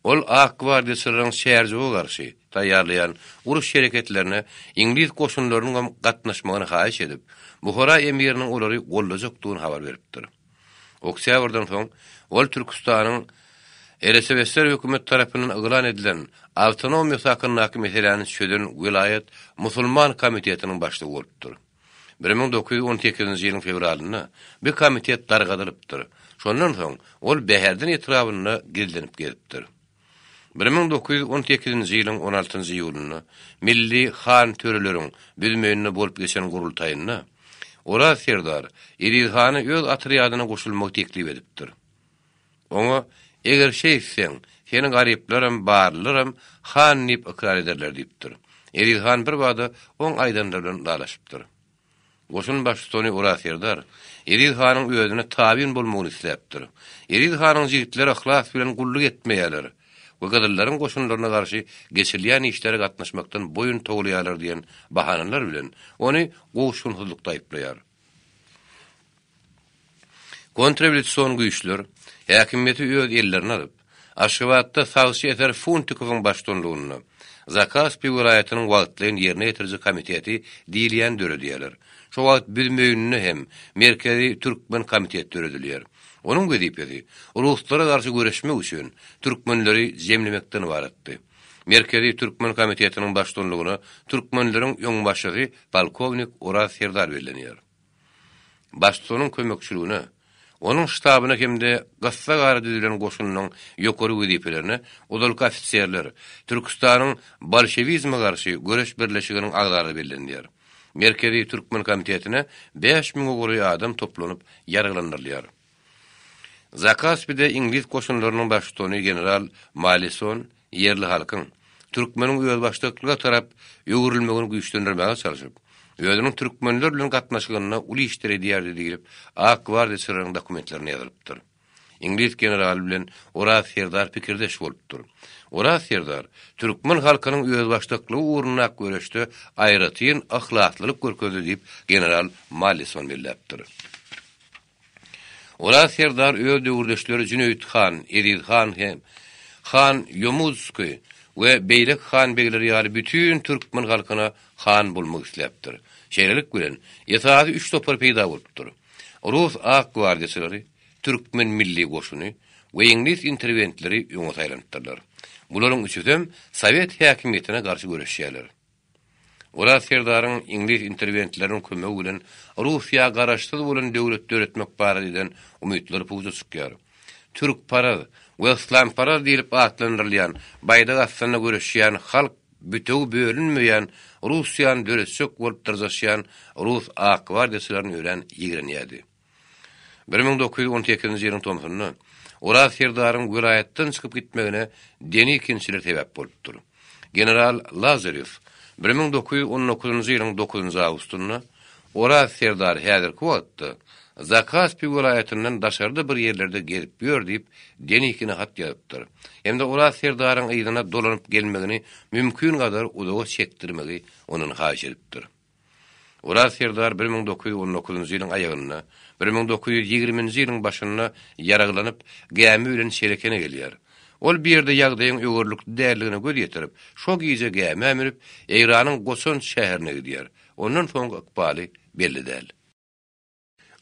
Ol ak gwardiýaçylaryň Çärjewe garşy taýýarlaýan uruş hereketlerine iňlis goşunlarynyňam gatnaşmagyny haýyş edip, Buhara emiriniň olary goldajakdygyny habar beripdir. Oktýabrdan soň ol Türküstanyň RSFSR hökümeti tarapyndan yglan edilen awtonomiýasy hakyndaky meseläni çözen welaýat musulman komitetiniň başlygy bolupdyr. 1918-nji ýylyň fewralynda bu komitet dargadylypdyr. Şondan soň ol Bäherden etrabynda gizlenip gezipdir. 1918-nji ýylyň on altynjy iýulynda milli han-töreleriň Büzmeýinde bolup geçen gurultaýynda Oraz serdar Eziz hana öz otrýadyna goşulmagy teklip edipdir. Oňa, Eger şeýtseň, seni garyplaram, barlylaram han diýip ykrar ederler diýipdir. Eziz han birbada oň aýdanlary bilen ylalaşypdyr. Goşun baştutany Oraz serdar Eziz hanyň özüne tabyn bolmagyny isläpdir. Eziz hanyň jigitleri yhlas bilen gulluk etmeýärler we gyzyllaryň goşunlaryna garşy geçirilýän işlere gatnaşmakdan boýun towlaýarlar diýen bahanalar bilen ony gowuşgynsyzlykda aýyplaýar. Kontrrewolýusion güýçler häkimiýeti öz ellerine alyp, Aşgabatda sagçy eser Funtikowyň baştutanlygynda. Zakaspi welaýatynyň wagtlaýyn ýerine ýetiriji komiteti diýilýäni döredýärler. Şo wagt Büzmeýinde hem Merkezi türkmen komiteti döredilýär. Onuň wezipesi ruslara garşy göreşmek üçin türkmenleri jemlemekden ybaratdy. Merkezi türkmen komitetiniň baştutanlygyna türkmenleriň öňbaşçysy polkownik Oraz Serdar bellenýär. Baştutanyň kömekçiligine, onuň ştabyna hem-de gyssagara düzülen goşunynyň ýokary wezipelerine ozalky ofiserler, Türküstanyň bolşewizme garşy göreş birleşiginiň agzalary bellenilýär. Merkezi türkmen komitetine bäş müňe golaý adam toplanyp ýaraglandyrylýar. Zakaspide iňlis goşunlarynyň baştutany general Malison ýerli halkyň, türkmeniň özbaşdaklyga tarap öwrülmegini güýçlendirmäge çalşyp, özüniň türkmenler bilen gatnaşygynda uly işler edýärdi diýlip, ak gwardiýaçylaryň dokumentlerinde ýazylypdyr. Iňlis generaly bilen Oraz serdar pikirdeş bolupdyr. Oraz serdar türkmen halkynyň özbaşdaklygy ugrundaky göreşde aýratyn yhlaslylyk görkezdi diýip, general Mallison belläpdir. Oraz serdar öz döwürdeşleri Jüneýit han, Eziz han hem han Ýomudskiý we beýleki han-begler ýaly bütin türkmen halkyna han bolmak isläpdir. Şeýlelik bilen, esasy üç topar peýda bolupdyr. Rus ak gwardiýaçylary, türkmen milli goşuny we iňlis interwentleri öňe saýlanypdyrlar. Bularyň üçüsem sowet häkimiýetine garşy göreşýärler. Oraz serdaryň iňlis interwentleriniň kömegi bilen Russiýa garaşsyz bolan döwlet döretmek barada eden umytlary puja çykýar. Türkparaz we yslamparaz diýlip atlandyrylýan baýdak astynda göreşýän halk bütewi bölünmeýän Russiýany döretjek bolup dyrjaşýan rus ak gwardiýaçylaryny örän ýigrenýärdi. 1918-nji ýylyň tomsunda Oraz serdaryň welaýatdan çykyp gitmegine denikinçiler sebäp bolupdyr. General Lazarew 1919-njy ýylyň dokuzynjy awgustynda Oraz serdar häzirki wagtda Zakaspi welaýatyndan daşarda bir ýerlerde gezip ýör diýip Denikine hat ýazypdyr hem-de Oraz serdaryň yzyna dolanyp gelmegini mümkingadar uzaga çekdirmegi ondan haýyş edipdir. Oraz serdar 1919-njy ýylyň aýagynda, 1920-nji ýylyň başynda ýaraglanyp, gämi bilen Çelekene gelýär. Ol bu ýerde ýagdaýyň öwerlikli däldigine göz ýetirip, şo gije gämä münüp, Eýranyň Goçant şäherine gidýär. Ondan soňky ykbaly belli däl.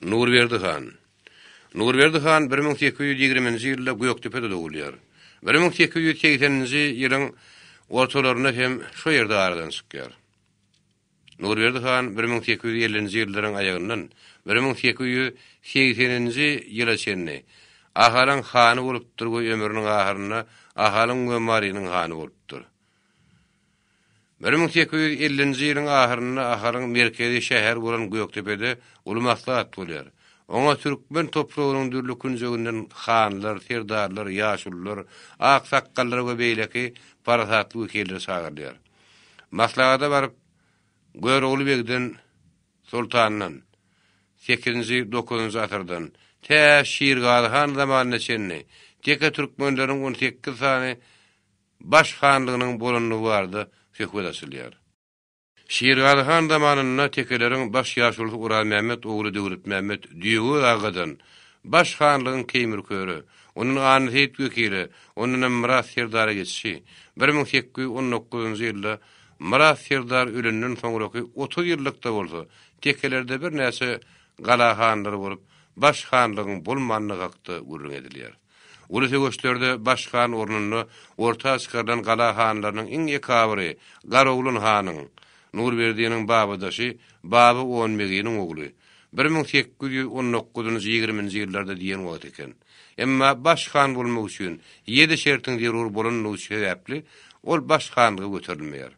Nurberdi han. Nurberdi han 1820-nji ýylda Gökdepede dogulýar. 1880-nji ýylyň ortalarynda hem şo ýerde aradan çykýar. Nurberdi han 1850-nji ýyllaryň aýagyndan 1880-nji ýyla çenli Ahalyň hany bolupdyr we ömrüniň ahyrynda Ahalyň we Marynyň hany bolupdyr. 1850-nji ýylyň ahyrynda Ahalyň merkezi şäheri bolan Gökdepede uly maslahat bolýar. Oňa türkmen topragynyň dürli künjeginden hanlar, serdarlar, ýaşulular, aksakgallar we beýleki parasatly wekiller çagyrylýar. Maslahata baryp, Görogly begden, soltandan, sekizinji, dokuzynjy asyrdan, tä Şirgazy han zamanyna çenli teke türkmenleriniň on sekiz sany baş hanlygynyň bolandygy barada söhbet açylýar. Şirgazy han zamanynda tekeleriň baş ýaşulusy Orazmämmet ogly Döwletmämmet Düýegöz agadan baş hanlygyň Keýmir köre, ondan Annaseýit wekile, ondanam Myrat serdara geçişi, 1819-njy ýylda Myrat serdar ölenden soňraky 30 ýyllykda bolsa tekelerde birnäçe gala hanlary bolup, baş hanlygyň bolmandygy hakda gürrüň edilýär. Uly söweşlerde baş han ornunda orta çykarylan gala hanlarynyň iň ekabyry Garoglan hanyň, Nurberdiniň babadaşy Baba Onbeginiň ogly, 1819-njy ýigriminji ýyllarda diýen wagt eken. Emma baş han bolmak üçin ýedi şertiň zerur bolandygy sebäpli ol baş hanlyga göterilmeýär.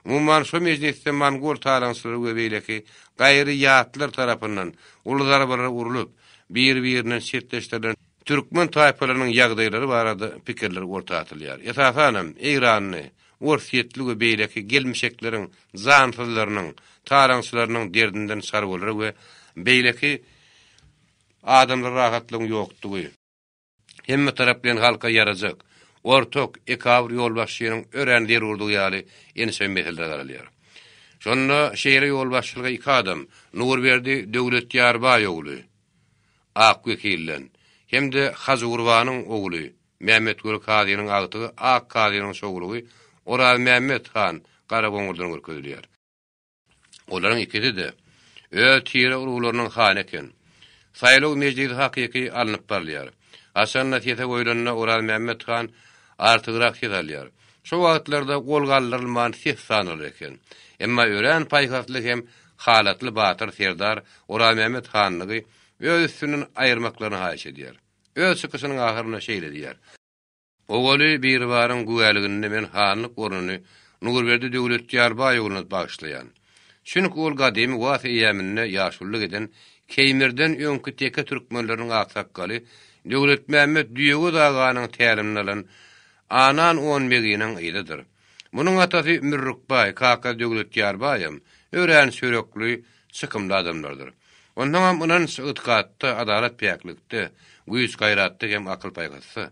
Umuman, şo mejlisde mongol talaňçylary we beýleki gaýry ýatlar tarapyndan uly zarbalar urlup, bir-birinden çetleşdirilen türkmen taýpalarynyň ýagdaýlary barada pikirler orta atylýar. Esasanam, eýranly, orsýetli we beýleki gelmişekleriň jansyzlarynyň, talaňçylarynyň derdinden çarwalara we beýleki adamlara rahatlygyň ýokdugy, hemme taraplaýyn halka ýarajak, ortak, ekabyr ýolbaşçynyň örän zerurdygy ýaly ençeme meseleler garalýar. Şonda şeýle ýolbaşçylyga iki adam, Nurberdi Döwletýarbaý ogly, Ak wekilden, hem-de Hajygurbanyň ogly, Mämmetguly kazynyň agtygy Ak kazynyň çowlugy. Orazmämmet han Garagoňurdan görkezilýär. Olaryň ikisi-de öz tire-uruglarynyň hany eken. Saýlaw mejlisi hakyky alnyp barylýar. Haçan-da sese goýlanda Orazmämmet han artygrak ses alýar. Şo wagtlarda gol galdyrylman ses sanalar eken. Emma örän paýhasly hem halatly batyr serdar Orazmämmet hanlygy öz üstünden aýyrmaklaryny haýyş edýär. Öz çykyşynyň ahyrynda şeýle diýýär. Owaly Biribaryň güwäliginde men hanlyk ornuny Nurberdi Döwletýar baý ogluna bagyşlaýan. Çünki ol gadymy Was eýýamynda ýaşululyk eden Keýmirden öňki teke türkmenleriniň aksakgaly Döwletmämmet Düýegöz aganyň tälimini alan Anan onbeginiň yzydyr. Munuň atasy Mürrükbaý, kakasy Döwletýar baýam örän çörekli, çykymly adamlardyr. Onsoňam ynanç-ygtykatda, adalat-päklikde, güýç-gaýratda hem akyl-paýhasda,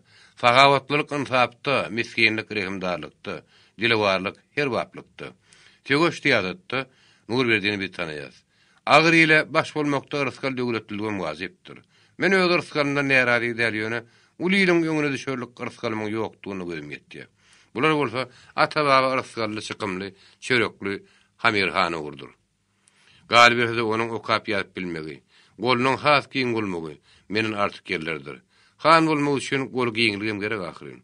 sahawatlylyk-ynsapda, misginlik-rehimdarlykda, dilewarlyk her baplykda, söweş-syýasatda Nurberdini biz tanaýas. Agyr ile baş bolmakda yrsgal-döwletliligem wajypdyr. Men öz yrsgalymdan närazy däl, ýöne uly iliň öňüne düşerlik yrsgalymyň ýokdugyna gözüm ýetýär. Bular bolsa ata-baba yrsgally, çykymly, çörekli Hamir han ogrudyr. Galyberse-de onuň okap-ýazyp bilmegi, golunyň has giň bolmagy menden artyk ýerlerdir. Han bolmak üçin goly giňligem gerek ahyryn.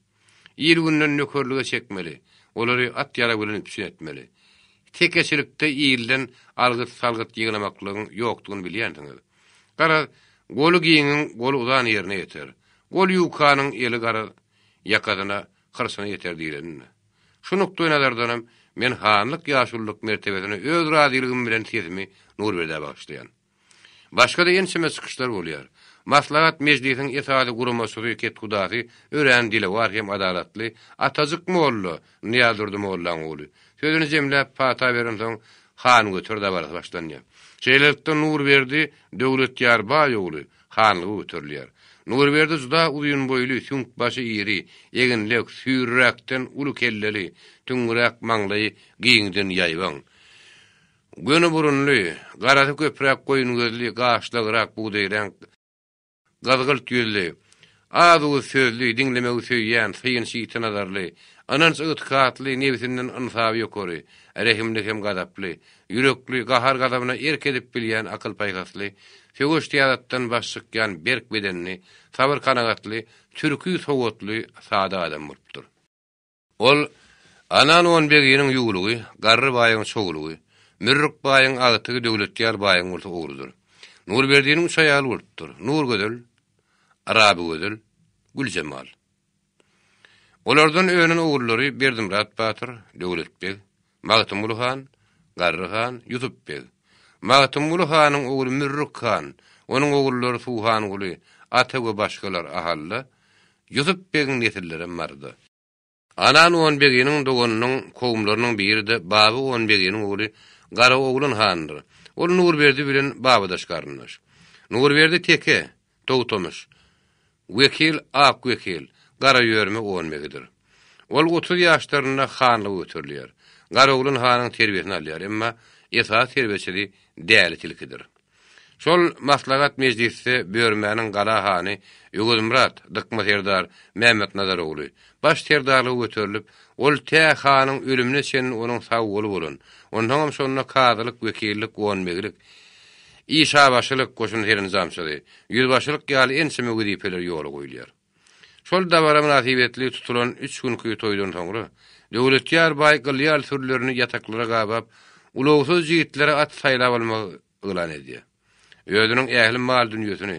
Il-günden nökerlige çekmeli, olary at-ýarag bilen üpjün etmeli. Tekeçilikde ilden algyt-salgyt ýygnamaklygyň ýokdugyny bilýänsiňiz. Garaz, goly giňiň goly uzan ýerine ýeter. Gol ýukanyň eli garaz, ýakasyna, hyrçyna ýeter diýleninde. Şu nukdaýnazardanam men hanlyk ýaşululyk mertebesine öz razylygym bilen sesimi Nurberdä bagyşlaýan. Başga-da ençeme çykyşlar bolýar. Maslahat mejlisiň esasy guramaçysy, kethudasy örän dilewar hem adalatly Atajyk molla, Nyýazdurdy mollaň ogly. Sözüni jemläp, pata berensoň, han göter dabarasy başlanýar. Şeýlelikde Nurberdi Döwletýar baý ogly hanlyga göterilýär. Nurberdi juda uzyn boýly, süňk başy iri, eginlek, süýrüräkden uly kelleli, tüňňüräk maňlaýy giňden ýaýbaň. Göni burunly, garasy köpräk goýun gözli, gaşlagrak bugdaýreňk, gyzgylt ýüzli, az-uz sözli, diňlemegi söýýän, synçy ýiti nazarly, ynanç-ygtykatly, nebsinden ynsaby ýokary, rehimli hem gazaply, Ýürekli, gahar-gazabyna erk edip bilýän akyl-paýhasly, söweş-syýasatdan baş çykýan berk bedenli, sabyr-kanagatly, türki sowatly, sada adam bolupdyr. Ol Anan onbeginiň ýuwlugy, Garry baýyň çowlugy, Mürrük baýyň agtygy Döwletýar baýyň bolsa ogludyr. Nurberdiniň üç aýaly bolupdyr, Nurgözel, Rabygözel, Güljemal. Olardan önen ogullary Berdimyrat batyr, Döwlet beg, Magtymguly han, Garry han, Ýusup beg. Magtymguly hanyň ogly Mürrük han, onuň ogullary Suhanguly, Ata we başgalar Ahalda, Ýusup begiň nesillerem Maryda. Anan onbeginiň doganynyň kowumlarynyň biri-de Baba onbeginiň ogly Garaoglan handyr. Ol Nurberdi bilen babadaş garyndaş. Nurberdi teke, Togtamyş, Wekil Ak wekil, gara ýörme onbegidir. Ol 30 ýaşlarynda hanlyga göterilýär. Garaoglan hanyň terbiýesini alýar, emma esasy terbiýeçisi Däli tilkidir. Şol maslahat mejlisde Börmäniň gala hany Öwezmyrat Dykma serdar Mämmetnazar ogly baş serdarlyga göterilip, ol tä hanyň ölümine çenli onuň sag goly bolan, onsoňam şonda kazylyk, wekillik, onbegilik, Işabaşylyk, goşun serenjamçysy, ýüzbaşylyk ýaly ençeme wezipeler ýola goýulýar. Şol dabara mynasybetli tutulan üç günki toýdan soňra, Döwletýar baý gylýal sürülerini ýataklara gabap, ulagsyz jigitlere at saýlap almagy yglan edýär. Özüniň ähli mal-dünýesini,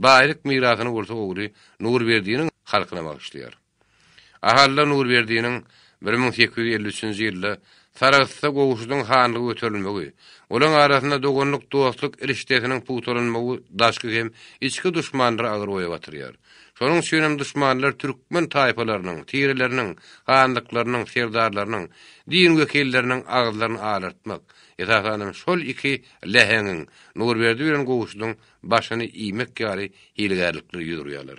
baýlyk-mirasyny bolsa ogly Nurberdiniň halkyna bagyşlaýar. Ahalda Nurberdiniň 1853-nji ýylda Sarahsda Gowşudyň hanlyga göterilmegi, olaň arasynda doganlyk-dostluk rişdesiniň pugtalanmagy daşky hem içki duşmanlary agyr oýa batyrýar. Şonuň üçinem duşmanlar türkmen taýpalarynyň, tireleriniň, hanlyklarynyň, serdarlarynyň, din wekilleriniň agyzlaryny alartmak, esasanam şol iki läheňiň, Nurberdi bilen Gowşudyň başyny iýmek ýaly hilegärliklere ýüz urýarlar.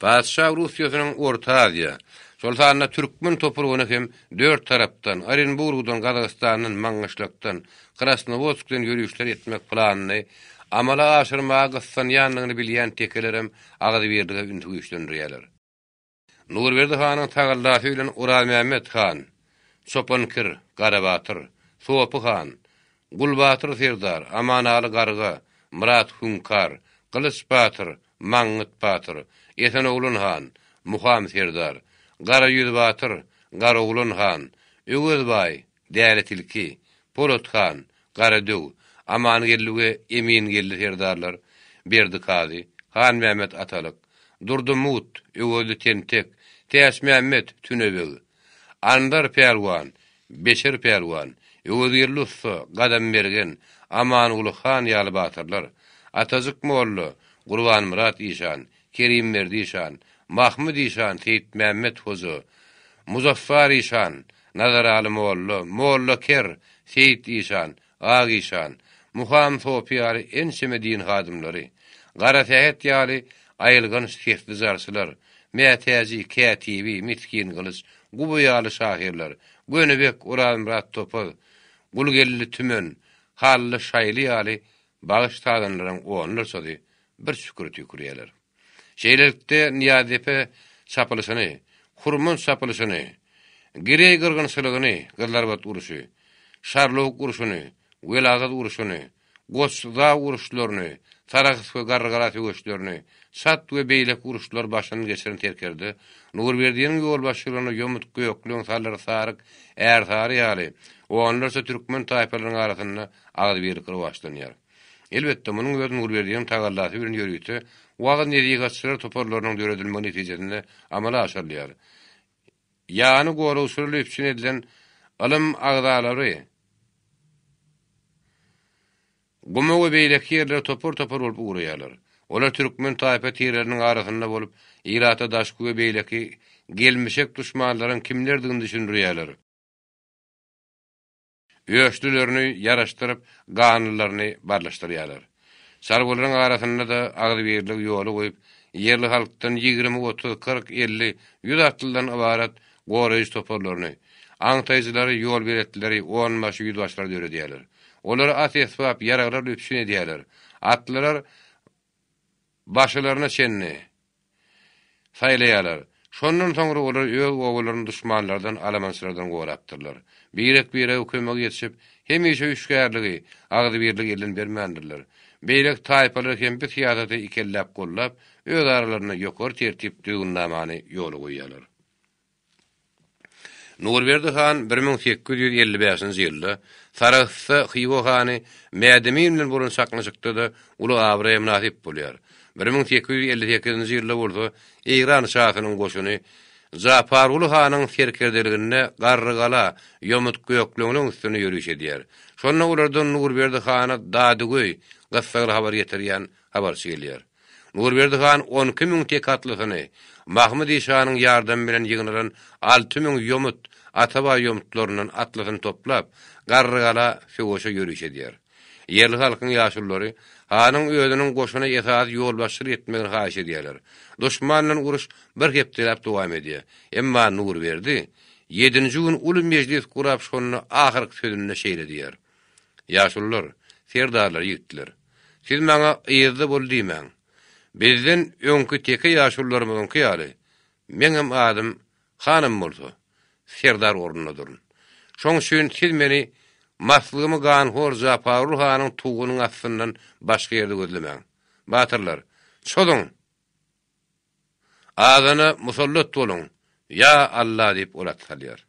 Patyşa Russiýasynyň Orta Aziýa, şol sanda türkmen topragyna hem dört tarapdan, Orenburgdan, Gazagystandan, Maňgyşlakdan, Krasnowodskden ýörişler etmek planyny amala aşyrmaga gyssanýandygyny bilýän tekelerem agzybirlige ünsi güýçlendirýärler. Nurberdi hanyň tagallasy bilen Orazmämmet han, Çopan Kir, Garabatyr, Sopy han, Gulbatyr serdar, Amanaly garga, Myrat Hüňkar, Gylyç batyr, Maňňyt batyr, Esenoglan han, Muham serdar, Garaýüz batyr, Garoglan han, Öwez baý, Däli tilki, Polat han, Gara döw, Amangeldi we Emingeldi serdarlar, Berdi kazy, Hanmämmet atalyk, Durdy mut, Öwezli tentek, Täçmämmet tünebeg, Andar pälwan, Beşir pälwan, Öwezgeldi ussa, Gadam mergen, Amanguly han ýaly batyrlar, Atajyk molla, Gurbanmyrat işan, Kerimberdi işan, Mahmyt işan, Seýitmämmet hoja, Muzaffar işan, Nazaraly molla, Molla ker, Seýit işan, Ak işan, Muham sopy ýaly ençeme din hadymlary, Garasähet ýaly aýylganç sesli jarçylar, Mätäji, Kätibi, Misgin Gylyç, Guba ýaly şahyrlar, Gönübek, Orazmyrat Topaz, Gulgeldi Tümen, Hally Şaýly ýaly bagyş sazandalaryň onlarçasy bir çüküre tüýkürýärler. Şeýlelikde, Nyýazdepe çapylyşyny, Hurman çapylyşyny, Gireý gyrgynçylygyny, Gyzlarbat urşy, Şarlawuk urşuny, Welagyz urşuny, Goç-Zaw uruşlaryny, Sarahs we Garrygala söweşlerini, Çat we beýleki uruşlary başyndan geçiren serkerde Nurberdiniň ýolbaşçylygynda ýomut, gökleň, salyr, saryk, ärsary ýaly onlarça türkmen taýpalarynyň arasynda agzybirlik rowaçlanýar. Elbetde, munuň özi Nurberdiniň tagallasy bilen ýörite wagyz-nesihatçylar toparlarynyň döredilmegi netijesinde amala aşyrylýar. Ýany goragçylarly üpjün edilen ylym agzalary guma we beýleki ýerlere topar-topar bolup ugraýarlar. Olar türkmen taýpa tireleriniň arasynda bolup, ilata daşky we beýleki gelmişek duşmanlaryň kimlerdigini düşündirýärler. Öçlülerini ýaraşdyryp, ganlylaryny barlyşdyrýarlar. Çarwalaryň arasynda-da agzybirligi ýola goýup, ýerli halkdan 20, 30, 40, 50, 100 atlydan ybarat goraýjy toparlaryny, aňtaýjylary, ýolbeletleri, onbaşy, ýüzbaşylary döredýärler. Olary at-esbap, ýaraglar bilen üpjün edýärler. Atlylar başylaryna çenli saýlaýarlar. Şondan soňra olar öz obalaryny duşmanlardan, alamançylardan gorapdyrlar. Birek-birege kömege ýetişip, hemişe hüşgärligi, agzybirligi elden bermändirler. Beýleki taýpalar hem bu syýasaty ikelläp goldap, öz aralarynda ýokary tertip-düzgünnamany ýola goýýarlar. Nurberdi han 1855-nji ýylda Sarahsda Hywa hany Mädemin bilen bolan çaknyşykda-da uly abraýa mynasyp bolýar. 1858-nji ýylda bolsa Eýran şasynyň goşuny Japarguly hanyň serkerdeliginde Garrygala, Ýomut Gökleňleň üstüne ýöriş edýär. Şonda olardan Nurberdi hana dadygöý, gyssagly habar getirýän habarçy gelýär. Nurberdi han 12 müň tek atlysyny, Mahmyt işanyň ýardamy bilen ýygnalan 6000 ýomut, Atabaý ýomutlaryndan atlysyny toplap, Garrygala söweşe ýöriş edýär. Ýerli halkyň ýaşululary hanyň özüniň goşuna esasy ýolbaşçylyk etmegini haýyş edýärler. Duşman bilen uruş bir hepdeläp dowam edýär. Emma Nurberdi ýedinji gün uly mejlis gurap şonda ahyrky sözünde şeýle diýýär. Ýaşulular, serdarlar, ýigitler! Siz maňa yzda bol diýmäň. Bizden öňki teke ýaşulularymyzyňky ýaly, meňem adym hanam bolsa, serdar ornunda durun. Şoň üçin siz meni maslygymy ganhor Japarguly hanyň tugunyň astyndan başga ýerde gözlemäň. Batyrlar, çozuň! Azana musallat boluň, ýa Alla diýip ol at salýar.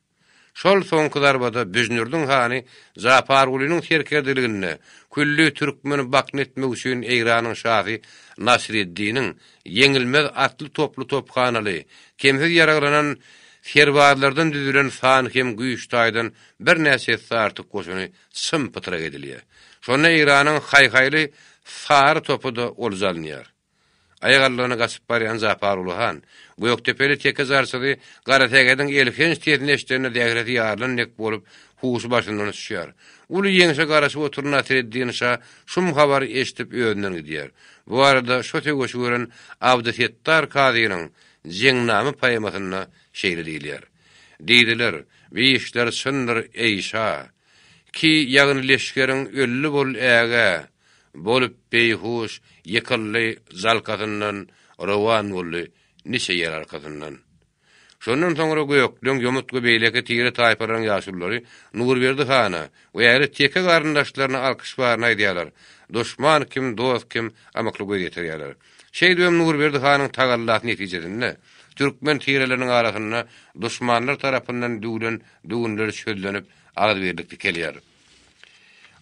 Şol soňky zarbada Büjnürdiň hany Japargulynyň serkerdeliginde külli türkmeni bakna etmek üçin Eýranyň şasy Nasreddiniň ýeňilmez atly-toply tophanaly, kemsiz ýaraglanan serbazlardan düzülen san hem güýç taýdan birnäçe esse artyk goşuny çym-pytrak edilýär. Şonda Eýranyň haý-haýly sary topy-da olja alynýar. Aýagallygyna gaçyp barýan Japarguly han, Gökdepeli teke jarçysy Garasägediň elhenç sesini eşidende zähresi ýarylan dek bolup, huşy başyndan uçýar. Uly ýeňşe garaşyp oturan Nasreddin şa şum habary eşidip özünden gidýär. Bu barada şo söweşi gören Abdysetdar kazynyň Jeňnama poemasynda şeýle diýilýär. Diýdiler, Bi işler çyndyr, eý şa! Ki ýagny leşgeriň ölli bol ägä! Bolup beýhuş, ýykyldy jalkasyndan, Rowan boldy niçe ýer arkasyndan. Şondan soňra gökleň, ýomut we beýleki tire-taýpalaryň ýaşululary Nurberdi hana we ähli teke garyndaşlaryna alkyş baryny aýdýarlar, duşman kim, dost kim, ymykly göz ýetirýärler. Şeýdibem Nurberdi hanyň tagallasy netijesinde türkmen tireleriniň arasynda duşmanlar tarapyndan düwlen düwünler çözlenip, agzybirlik dikelýär.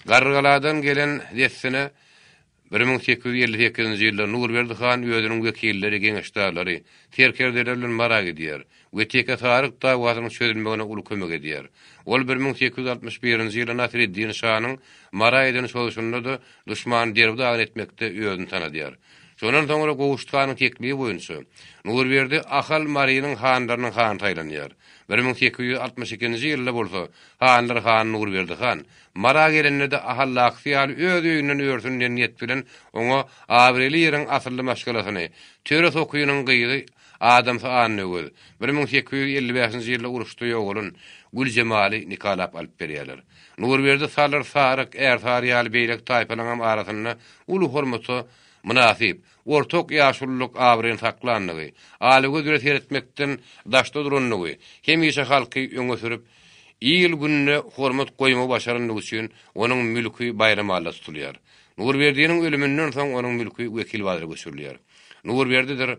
Garrygaladan gelen dessine 1858-nji ýylda Nurberdi han özüniň wekilleri, geňeşdarlary, serkerdeleri bilen Mara gidýär we teke-saryk dawasynyň çözülmegine uly kömek edýär. Ol 1861-nji ýylda Nasreddin şanyň Mara eden çozuşynda-da duşmany derbi-dagyn etmekde özüni tanadýar. Şondan soňra Gowşut hanyň teklibi boýunça Nurberdi Ahal Marynyň hanlarynyň hany saýlanýar. 1862-nji ýylda bolsa hanlar hany Nurberdi han Mara gelende-de Ahaldakysy ýaly öz öýünden örsün diýen niýet bilen oňa abraýly ýeriň asylly maşgalasyny, Töre sokynyň gyzy, adamsy Annagöz, 1855-nji ýylda uruşda ýogalan Güljemaly nikalap alyp berýärler. Nurberdi Salyr, Saryk, Ärsary ýaly beýleki taýpalaryňam arasynda uly hormata mynasyp, ortak ýaşululyk abraýyny saklandygy, ala göz bilen seretmekden daşda durandygy, hemişe halky öňe sürüp, il-gününe hormat goýmagy başarandygy üçin onuň mülki Baýramalla tutulýar. Nurberdiniň ölüminden soň onuň mülki Wekilbazara göçürilýär. Nurberdidir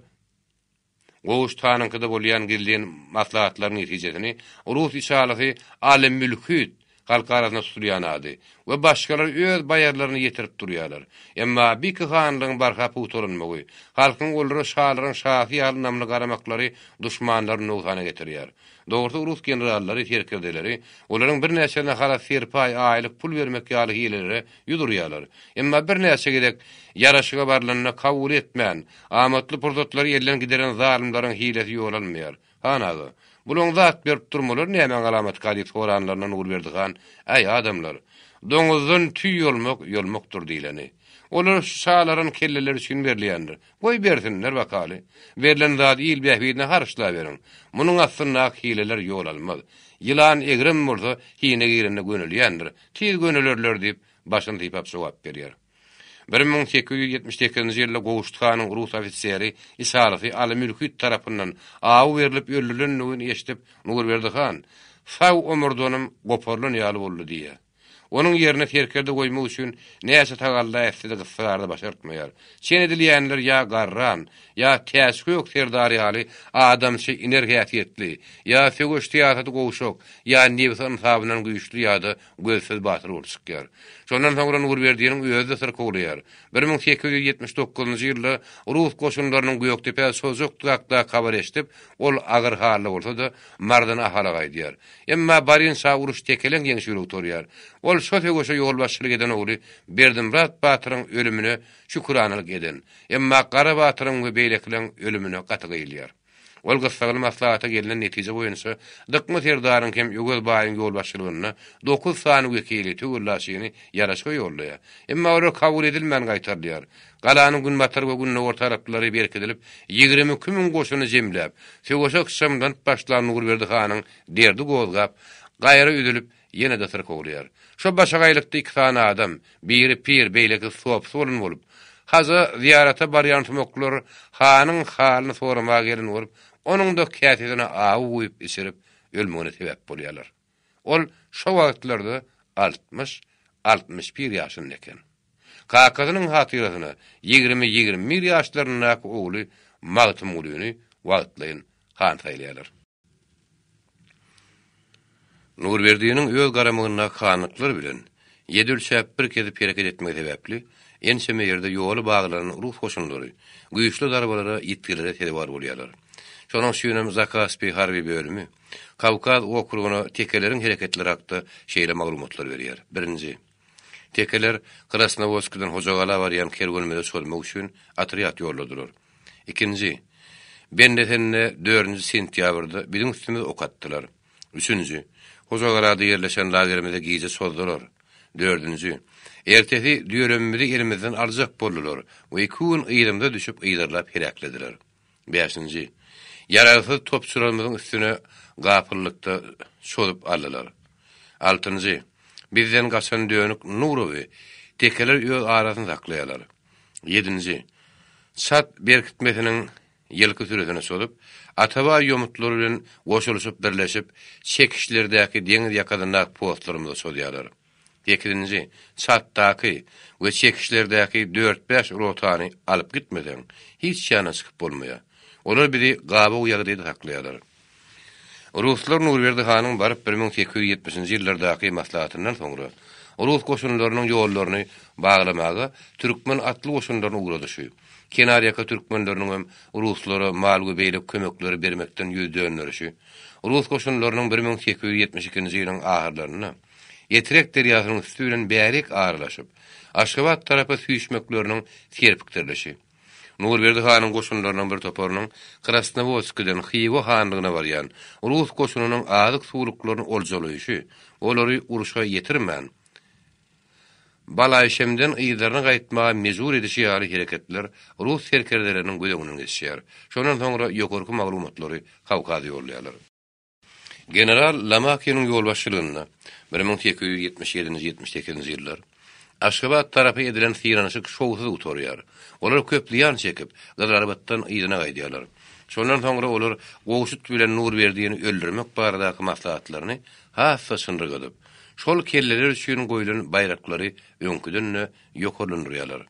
Gowşut hanyňkyda bolýan gizlin maslahatlaryň netijesini rus içalysy Aly Mülhüt, halk arasynda tutulýan ady, we başgalar öz baýarlaryna ýetirip durýarlar. Emma Biki hanlygyň barha pugtalanmagy, halkyň olara şalaryň şasy ýaly ynamly garamaklary duşmanlary nogsana getirýär. Dogrusy rus generallary, serkerdeleri olaryň birnäçelerine halat-serpaý, aýlyk pul bermek ýaly hilelere ýüz urýarlar. Emma birnäçe gezek ýaraşyga barlanda kabul etmän, amatly pursatlary elden gideren zalymlaryň hilesi ýol almaýar. Han aga, bulaň zat berip durmalary nämäň alamatyka diýip soranlarynda Nurberdi han, Äý, adamlar, doňuzdan tüý ýolmak ýolmakdyr diýleni. Olar şu şalaryň kelleleri üçin berilýändir. Goý bersinler bakaly. Berlen zady il bähbidine harçlaberiň. Munuň astyndaky hileler ýol almaz. Ýylan egrem bolsa, hine girende gönelýändir. Tiz gönelerler diýip, başyny sypap jogap berýär. 1878-nji ýylda Gowşut hanyň rus ofiseri Isalyhy Aly Mülhüt tarapyndan awy berlip öldürilendigini eşidip, Nurberdi han, Sag omurdanym goparylan ýaly boldy diýýär. Onuň ýerine serkerde goýmak üçin näçe tagalla etse-de gyssagarda başartmaýar. Çen edilýänler ýa garran, ýa Täçgök serdar ýaly adamçy iner häsiýetli, ýa söweş syýasaty gowşak, ýa nebsi ynsabyndan güýçli ýa-da gözsüz batyr bolup çykýar. Şondan soňra Nurberdiniň özi-de syrkawlaýar. 1879-njy ýylda rus goşunlarynyň Gökdepä çozjakdygy hakdaky habary eşidip, ol agyr halda bolsa-da, Marydan Ahala gaýdýar. Emma Baryn şa uruş tekeleň ýeňşi bilen gutarýar. Ol şo söweşe ýolbaşçylyk eden ogly Berdimyrat batyryň ölümine şüküranalyk eden, emma Gara batyryň we beýlekileň ölümine gaty gyýylýar. Ol gyssagly maslahata gelnen netije boýunça Dykma serdaryň hem Öwez baýyň ýolbaşçylygynda dokuz sany wekili, töwellaçyny ýaraşyga ýollaýar. Emma olar kabul edilmän gaýtarylýar. Galanyň günbatar we gündogar taraplary berkidilip, 22 müň goşuny jemläp, söweşe ykjamlanyp başlan Nurberdi hanyň derdi gozgap, gaýra üzülip, ýene-de syrkawlaýar. Şo başagaýlykda iki sany adam, biri pir, beýlekisi sopsy bolan bolup, haja zyýarata barýan sumaklar hanyň halyny soramaga gelen bolup, onuň-da käsesine awy guýup içirip, ölmegine sebäp bolýarlar. Ol şo wagtlarda 60, 61 ýaşynda eken. Kakasynyň hatyrasyna ýigrimi-ýigrimi bir ýaşlaryndaky ogly Magtymgulyny wagtlaýyn han saýlaýarlar. Nurberdiniň öz garamagyndaky hanlyklar bilen ýedi ölçäp bir kesip hereket etmegi sebäpli, ençeme ýerde ýoly baglanan rus goşunlary güýçli zarbalara, ýitgilere sezewar bolýarlar. Şonuň üçinem Zakaspi harby bölümi Kawkaz okrugyna tekeleriň hereketleri hakda şeýle maglumatlar berýär, Birinji. Tekeler Krasnowodskiden Hojagala barýan kerwenimize çozmak üçin otrýad ýolladylar. Ikinji. Bendesende dördünji sentýabrda biziň üstümize ok atdylar. Üçünji. Hojagalada ýerleşen lagerimize gije çozdular. Dördünji. Ertesi düýelemimizi elimizden aljak boldular we iki gün yzymyza düşüp yzarlap heläklediler. Bäşinji. Ýaragsyz topçularymyzyň üstüne gapyllykda çozup aldylar. Altynjy. Bizden gaçan dönük Nurowy tekeler öz arasyny saklaýarlar. Ýedinji. Çat berkitmesiniň. ýylky sürüsine çozup, Atabaý ýomutlary bilen goşulyşyp birleşip, çekişlerdäki deňiz ýakasyndaky postlarymyza çozýarlar. Sekizinji, Çatdaky we çekişlerdäki dört-bäş rotany alyp gitmeseň, hiç ýana çykyp bolmaýar. Olar bizi gabaw ýagdaýda saklaýarlar. Ruslar Nurberdi hanyň baryp 1870-nji ýyllardaky maslahatyndan soňra, rus goşunlarynyň ýollaryny baglamaga türkmen atly goşunlaryny ugradyşy, kenarýaka türkmenleriniňem ruslara mal we beýleki kömekleri bermekden ýüz dönderişi, rus goşunlarynyň 1872-nji ýylyň ahyrlarynda Etrek derýasynyň üsti bilen bärik aralaşyp, Aşgabat tarapa süýşmekleriniň serpikdirilişi, Nurberdi hanyň goşunlarynyň bir toparynyň Krasnowodskiden Hywa hanlygyna barýan rus goşunynyň azyk-suwluklaryny oljalaýşy, olary urşa ýetirmän, Balaýşemden yzlaryna gaýtmaga mejbur edişi ýaly hereketler rus serkerdeleriniň göz öňünden geçýär. Şondan soňra ýokarky maglumatlary Kawkaza ýollaýarlar. General Lomakiniň ýolbaşçylygynda 1877-nji 78-nji ýyllar Aşgabat tarapa edilen synanyşyk şowsuz gutarýar. Olar köp zyýan çekip, Gyzylarbatdan yzyna gaýdýarlar. Şondan soňra olar Gowşut bilen Nurberdini öldürmek baradaky maslahatlaryny has-da çynlakadyp, şol kelleler üçin goýlan baýraklary öňküden-de ýokarlandyrýarlar.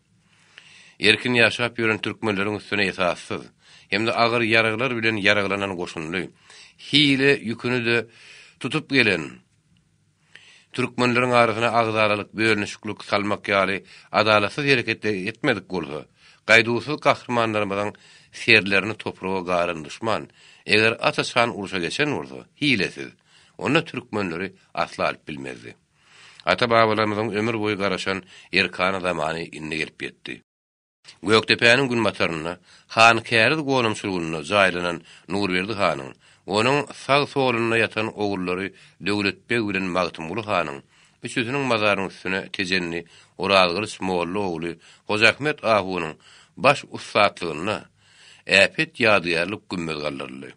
Erkin ýaşap ýören türkmenleriň üstüne esassyz hem-de agyr ýaraglar bilen ýaraglanan goşunly, hile ýüküni-de tutup gelen türkmenleriň arasyna agzalalyk, bölünişiklik salmak ýaly adalatsyz hereketleri etmedik bolsa, gaýduwsyz gahrymanlarymyzyň serlerini topraga garan duşman, eger aç-açan urşa geçen bolsa, hilesiz, onda türkmenleri asla alyp bilmezdi. Ata-babalarymyzyň ömür boýy garaşan erkana zamany indi gelip ýetdi. Gökdepäniň günbatarynda, Hankäriz gonamçylygynda jaýlanan Nurberdi hanyň, onuň sag-solunda ýatan ogullary Döwlet beg bilen Magtymguly hanyň üçüsiniň mazarynyň üstüne tejenli Orazgylyç molla ogly Hojaahmet ahunyň baş ussatlygynda äpet ýadygärlik gümmez galdyryldy.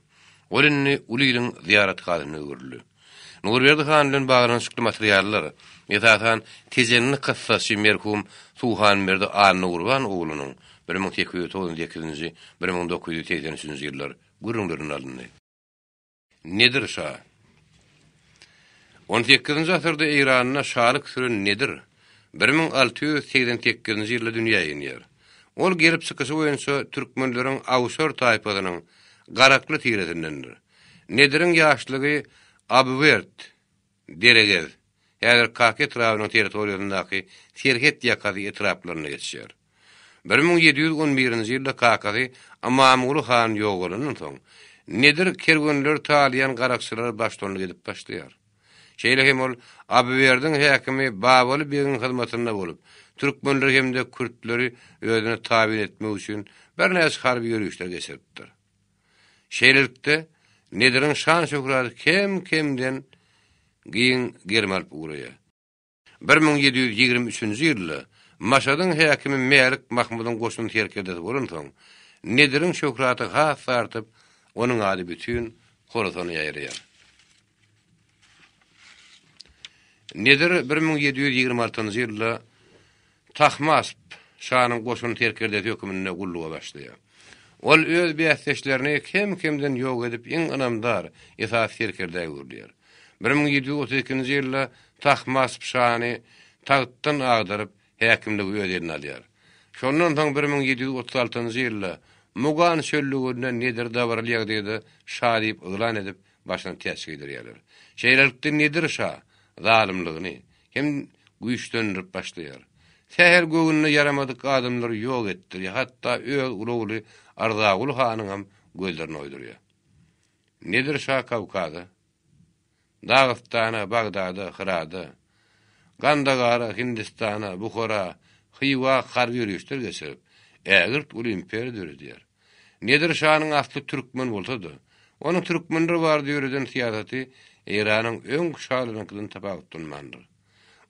Ol indi uly iliň zyýarathasyna öwrüldi. Nurberdi han bilen baglanyşykly materiallar, esasan, tejenli kyssaçy merhum Suhanberdi Annagurban oglunyň, 1898-nji, 1983-nji ýyllar, gürrüňlerinden alyndy. Nedir şa. On sekizinji asyrda Eýranda şalyk süren Nedir 1688-nji ýylda dünýä inýär. Ol gelip çykyşy boýunça türkmenleriň awşar taýpasynyň garakly tiresindendir. Nediriň ýaşlygy Abiwerd, Deregez, häzir Kaka etrabynyň territoriýasyndaky serhet ýakasy etraplarynda geçýär. 1711-nji ýylda kakasy Ymamguly han ýogalandan soň, Nedir kerwenleri talaýan garakçylara baştutanlyk edip başlaýar. Şeýle hem ol Abiwerdiň häkimi Babaly begiň hyzmatynda bolup, türkmenleri hem-de kürtleri özüne tabyn etmek üçin birnäçe harby ýörişler geçiripdir. Şeýlelikde, Nediriň şan-şöhraty kem-kemden giň gerim alyp ugraýar. 1723-nji ýylda Maşadyň häkimi Mälik Mahmydyň goşun serkerdesi bolansoň, Nediriň şöhraty has-da artyp, onuň ady bütin Horasana ýaýraýar. Nedir 1726-njy ýylda Tahmasp şanyň goşun serkerdesi höküminde gulluga başlaýar. Ol öz bäsdeşlerini kem-kemden ýok edip iň ynamdar, esasy serkerdä öwrülýär. 1732-nji ýylda Tahmasp şany tagtdan agdaryp, häkimligi öz eline alýar. Şondan soň 1736-njy ýylda Mugan çöllüginde Nedir dabaraly ýagdaýda şa diýip yglan edip, başyna täç geýdirýärler. Şeýlelikde Nedir şa zalymlygyny hem güýçlendirip başlaýar. Sähel göwnüne ýaramadyk adamlary ýok etdirýär, hatda öz uly ogly Arzaguly hanyňam gözlerini oýdurýar. Nedir şa Kawkaza, Dagystana, Bagdada, Hyrada, Gandagara, Hindistana, Buhara, Hywa harby ýörişler geçirip, ägirt uly imperiýa döredýär. Nedir şanyň asly türkmen bolsa-da, onuň türkmenler barada ýöreden syýasaty Eýranyň öňki şalarynyňkydan tapawutlanmandyr.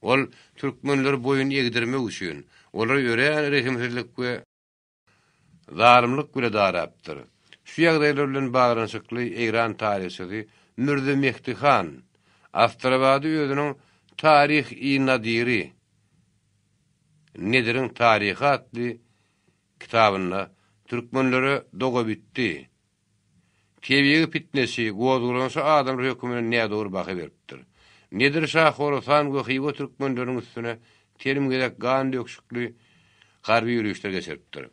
Ol türkmenleri boýun egdirmek üçin, olara örän rehimsizlik we zalymlyk bile darapdyr. Şu ýagdaýlar bilen baglanyşykly eýran taryhçysy Mürze Mehdi han Astrabady özüniň Taryh-i Nadiri, Nediriň taryhy atly kitabynda Türkmenlere dogabitdi, tebigy pitneçi, gozgalaňçy adamlar hökmünde nädogry baha beripdir. Nedir şa Horasan we Hywa türkmenleriniň üstüne telim gezek gan döküşikli harby ýörişler geçiripdir.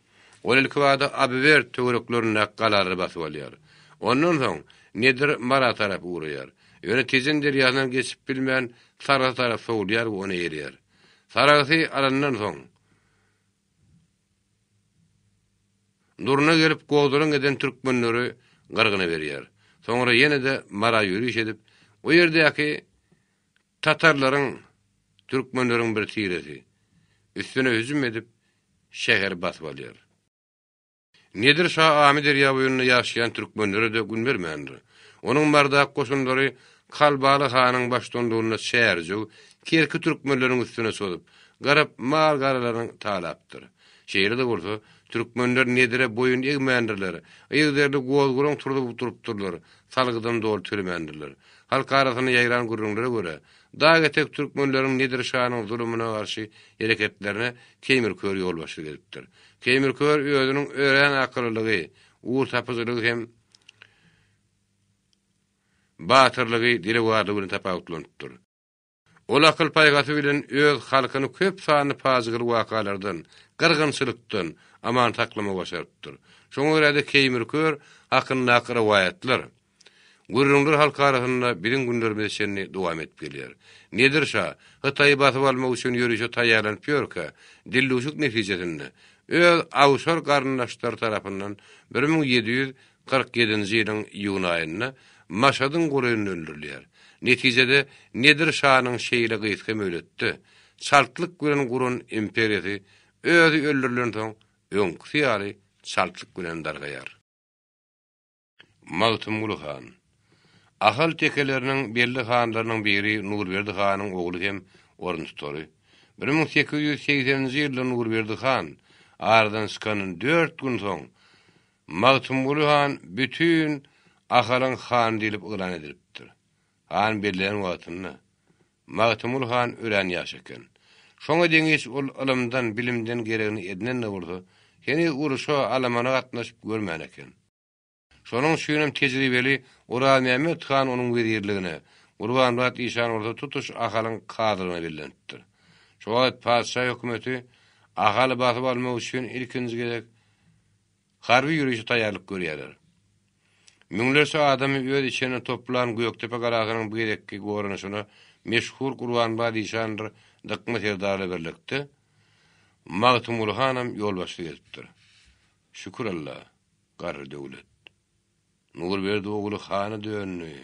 Ol ilkibada Abiwerd töwereklerindäki galalary basyp alýar. Ondan soň Nedir Mara tarap ugraýar. Ýöne Tejen derýasyndan geçip bilmän Saragsa tarap sowulýar we ony eýeleýär. Saragsy alandan soň Nuruna gelip gozgalaň eden türkmenleri gyrgyna berýär. Soňra ýene-de Mara ýöriş edip, o ýerdäki Tatarlaryň, türkmenleriň bir tiresi, üstüne hüjüm edip, şäheri basyp alýar. Nedir şa Amy derýa boýunda ýaşaýan türkmenlere-de gün bermändir. Onuň Mardaky goşunlary Kalbaly hanyň baştutanlygynda Çärjew, Kerki türkmenleriniň üstüne çozup, garyp mal-garalaryny talapdyr. Şeýle-de bolsa, türkmenler Nedire boýun egmändirler, yzygiderli gozgalaň turzup durupdyrlar, salgydam doly tölemändirler. Halk arasynda ýaýran gürrüňlere görä, dag etek türkmenleriň Nedir şanyň zulumyna garşy hereketlerine Keýmir kör ýolbaşçylyk edipdir. Keýmir kör özüniň örän akyllylygy, ugurtapyjylygy hem batyrlygy, dilewarlygy bilen tapawutlanypdyr. Ol akyl-paýhasy bilen öz halkyny köp sanly pajygaly wakalardan, gyrgynçylykdan aman saklamagy başarypdyr. Şoňa görä-de Keýmir kör hakyndaky rowaýatlar, gürrüňler halk arasynda biziň günlerimize çenli dowam edip gelýär. Nedir şa Hytaýy basyp almak üçin ýörişe taýýarlanyp ýörkä, dildüwşük netijesinde öz awşar garyndaşlary tarapyndan 1747-nji ýylyň iýun aýynda Maşadyň golaýynda öldürilýär. Netijede, Nedir şanyň şeýle gysga möhletde, çaltlyk bilen guran imperiýasy özi öldürilensoň öňküsi ýaly çaltlyk bilen dargaýar. Magtymguly han. Ahal tekeleriniň belli hanlarynyň biri Nurberdi hanyň ogly hem oruntutary. 1880-nji ýylda Nurberdi han aradan çykandan dört gün soň Magtymguly han bütin Ahalyň hany diýlip yglan edilipdir. Han bellenen wagtynda Magtymguly han örän ýaş eken. Şoňa deňiç ol ylymdan, bilimden geregini edinen-de bolsa, heniz urşa, alamana gatnaşyp görmän eken. Şonuň üçinem tejribeli Orazmämmet han onuň wezirligine, Gurbanmyrat işan bolsa tutuş Ahalyň kazylygyna bellenipdir. Şo wagt patyşa hökümeti Ahaly basyp almak üçin ilkinji gezek harby ýörişe taýýarlyk görýärler. Müňlerçe adamy öz içine toplan Gökdepe galasynyň bu gezekki goranyşyna meşhur Gurbanmyrat işandyr Dykma serdar bilen birlikde Magtymguly hanam ýolbaşçylyk edipdir. Şükür Alla, garry döwlet. Nurberdi ogly hana döndi.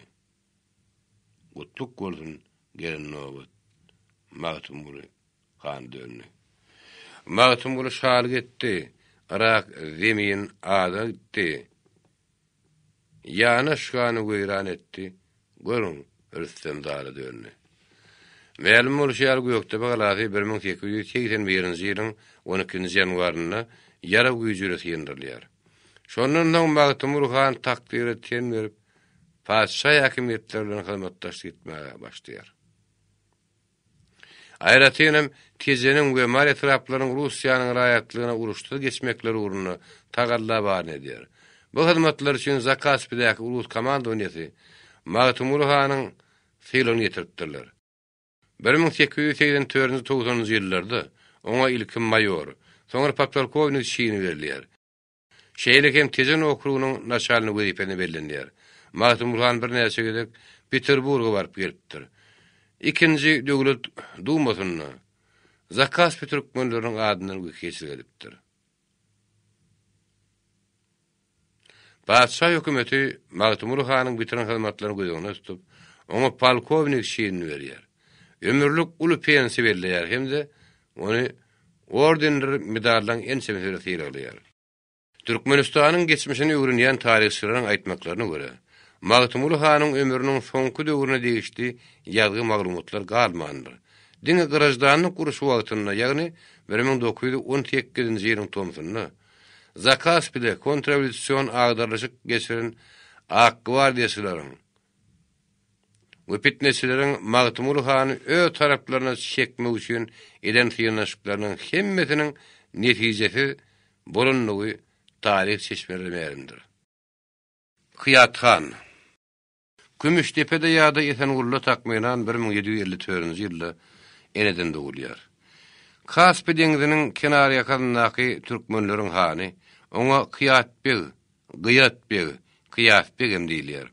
Gutluk bolsun gelen nobat. Magtymguly han döndi. Magtymguly şalyk etdi, Yrak zemin ada gitdi. Ýana şgany weýran etdi, görüň, Rüstem zala döndi. Mälim bolşy ýaly, Gökdepe galasy 1881-nji ýylyň on ikinji ýanwarynda ýarag güýji bilen syndyrylýar. Şondan soň Magtymguly han takdyra ten berip, patyşa häkimiýetleri bilen hyzmatdaşlyk etmäge başlaýar. Aýratynam, Tejeniň we Mary etraplarynyň Russiýanyň raýatlygyna uruşsyz geçmekleri ugrunda tagalla baryny edýär. Bu hyzmatlary üçin Zakaspidäki rus komandowaniýesi Magtymguly hanyň sylagyny ýetiripdirler. 1884-nji togsanynjy ýyllarda oňa ilki maýor, soňra podpolkownik çini berilýär. Şeýle hem Tejen okrugynyň naçalnigi wezipesine bellenýär. Magtymguly han birnäçe gezek Peterburga baryp gelipdir. Ikinji döwlet dumasynda Zakaspi türkmenleriniň adyndan wekilçilik edipdir. Patyşa hökümeti Magtymguly hanyň bitiren hyzmatlaryny göz öňünde tutup, oňa polkownik çinini berýär. Ömürlik uly pensiýa belleýär hem-de ony ordendir medallaryň ençemesi bilen sylaglaýar. Türkmenistanyň geçmişini öwrenýän taryhçylaryň aýtmaklaryna görä, Magtymguly hanyň ömrüniň soňky döwrüne degişli ýazgy maglumatlar galmandyr. Diňe graždanlyk urşy wagtynda, ýagny 1918-nji ýylyň tomsunda Zakaspide kontrrewolýusion agdarylyşyk geçiren ak gwardiýaçylaryň we pitneçileriň Magtymguly hany öz taraplaryna çekmek üçin eden synanyşyklarynyň hemmesiniň netijesiz bolandygy. taryh çeşmelere mälimdir. Kyýat han. Kümüşdepede ýa-da Esengulda takmynan 1754-nji ýylda eneden dogulýar. Kaspi deňziniň kenarýakasyndaky türkmenleriň hany, oňa Kyýat beg, Gyýat beg, Kyýas beg hem diýilýär.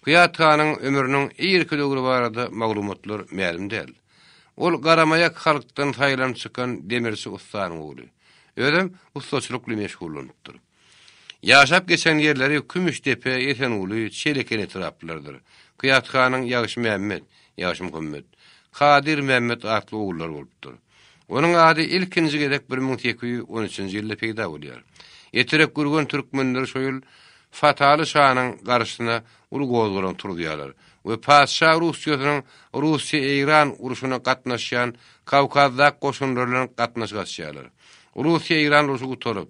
Kyýat hanyň ömrüniň irki döwri barada maglumatlar mälim däl. Ol garamaýak halkdan saýlanyp çykan demirçi ussanyň ogly. Özem ussaçylyk bilen meşgullanypdyr. Ýaşap geçen ýerleri Kümüşdepe, Esenguly, Çeleken etraplarydyr. Kyýat hanyň Ýagşymämmet, Ýagşymuhammet, Kadyr Mämmet atly ogullary bolupdyr. Onuň ady ilkinji gezek 1813-nji ýylda peýda bolýar. Etrek-Gürgen türkmenleri şo ýyl Fataly şanyň garşysyna uly gozgalaň turuzýarlar we patyşa Russiýasynyň Russiýa-Eýran urşuna gatnaşýan Kawkazdaky goşunlary bilen gatnaşyk açýarlar. Russiýa-Eýran urşy gutaryp,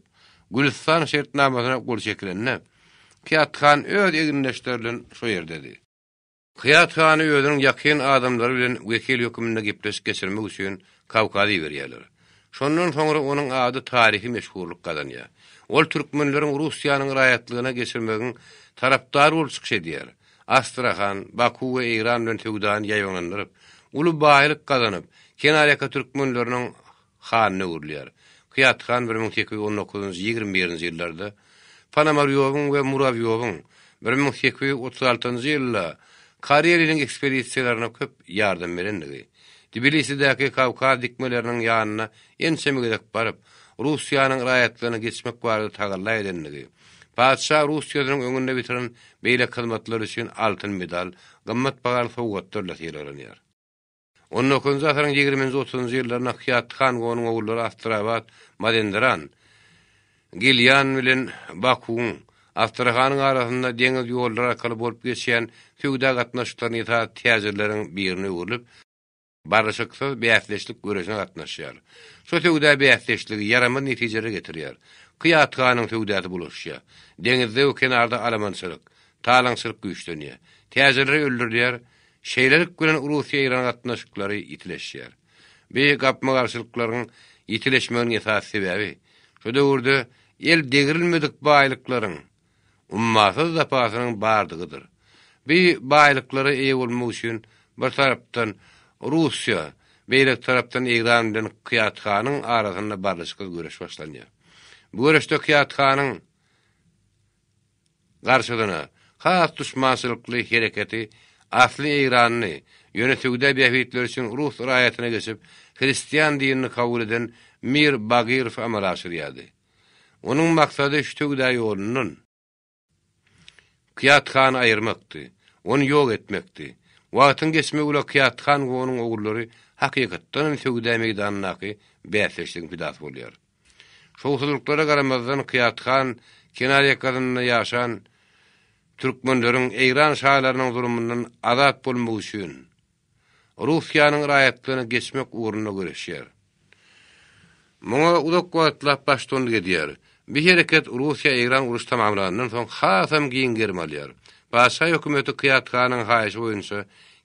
Gülüstan şertnamasyna gol çekilende, Kyýat han öz egindeşleri bilen şo ýerdedi. Kyýat hany özüniň ýakyn adamlary bilen wekil hökmünde gepleşik geçirmek üçin Kawkaza iberýärler. Şondan soňra onuň ady taryhy meşhurlyk gazanýar. Ol türkmenleriň Russiýanyň raýatlygyna geçirmegiň tarapdary bolup çykyş edýär. Astrahan, Baku we Eýran bilen söwdany ýaýbaňlandyryp, uly baýlyk gazanyp, kenarýaka türkmenleriniň hanyna öwrülýär. Kyýat han 1819-njy, 21-nji ýyllarda Ponomarýowyň we Murawýowyň, 1836-njy ýylda Kareliniň ekspedisiýalaryna köp ýardam berendigi, Tbilisidäki Kawkaz dikmeleriniň ýanyna ençeme gezek baryp, Russiýanyň raýatlygyna geçmek barada tagalla edendigi, patyşa Russiýasynyň öňünde bitiren beýleki hyzmatlary üçin altyn medal, gymmat bahaly sowgatlar bilen sylaglanýar. On dokuzynjy asyryň ýigriminji-otuzynjy ýyllarynda Hyýat han we onuň ogullary Astrabat, Mazenderan, Gilýan bilen Bakuwyň, Astrahanyň arasynda deňiz ýollary arkaly bolup geçýän söwda gatnaşyklaryny esasy täjirleriň birine öwrülip, barlyşyksyz bäsdeşlik göreşine gatnaşýar. Şu söwda bäsdeşligi ýaramaz netijelere getirýär. Kyýat hanyň söwdasy bulaşýar. Deňizde we kenarda alamançylyk, talaňçylyk güýçlenýär. Täjirler öldürilýär, Şeýlelik bilen Russiýa-Eýran gatnaşyklary ýitileşýär. Bi gapma-garşylyklaryň ýitileşmeginiň esasy sebäbi, şo döwürde el degrilmedik baýlyklaryň ummasyz zapasynyň bardygydyr. Bi baýlyklara eýe bolmak üçin bir tarapdan Russiýa, beýleki tarapdan Eýran bilen Kyýat hanyň arasynda barlyşyksyz göreş başlanýar. Bu göreşde Kyýat hanyň Garşysyna, has duşmançylykly hereketi asly eýranly, ýöne söwda bähbitleri üçin rus raýatyna geçip, hristian dinini kabul eden Mir Bagyrow amala aşyrýardy. Onuň maksady şu söwda ýolundan Kyýat hany aýyrmakdy, ony ýok etmekdi. Wagtyň geçmegi bilen Kyýat han we onuň ogullary hakykatdan hem söwda meýdanyndaky bäsdeşligiň pidasy bolýar. Şowsuzlyklara garamazdan Kyýat han kenar ýakasynda ýaşan türkmenleriň Eýran şalarynyň zulumyndan azat bolmagy üçin Russiýanyň raýatlygyna geçmek ugrunda göreşýär. Muňa uzak wagtlap baştutanlyk edýär. Bu hereket Russiýa-Eýran urşy tamamlanandan soň hasam giň gerim alýar. Patyşa hökümeti Kyýat hanyň haýyşy boýunça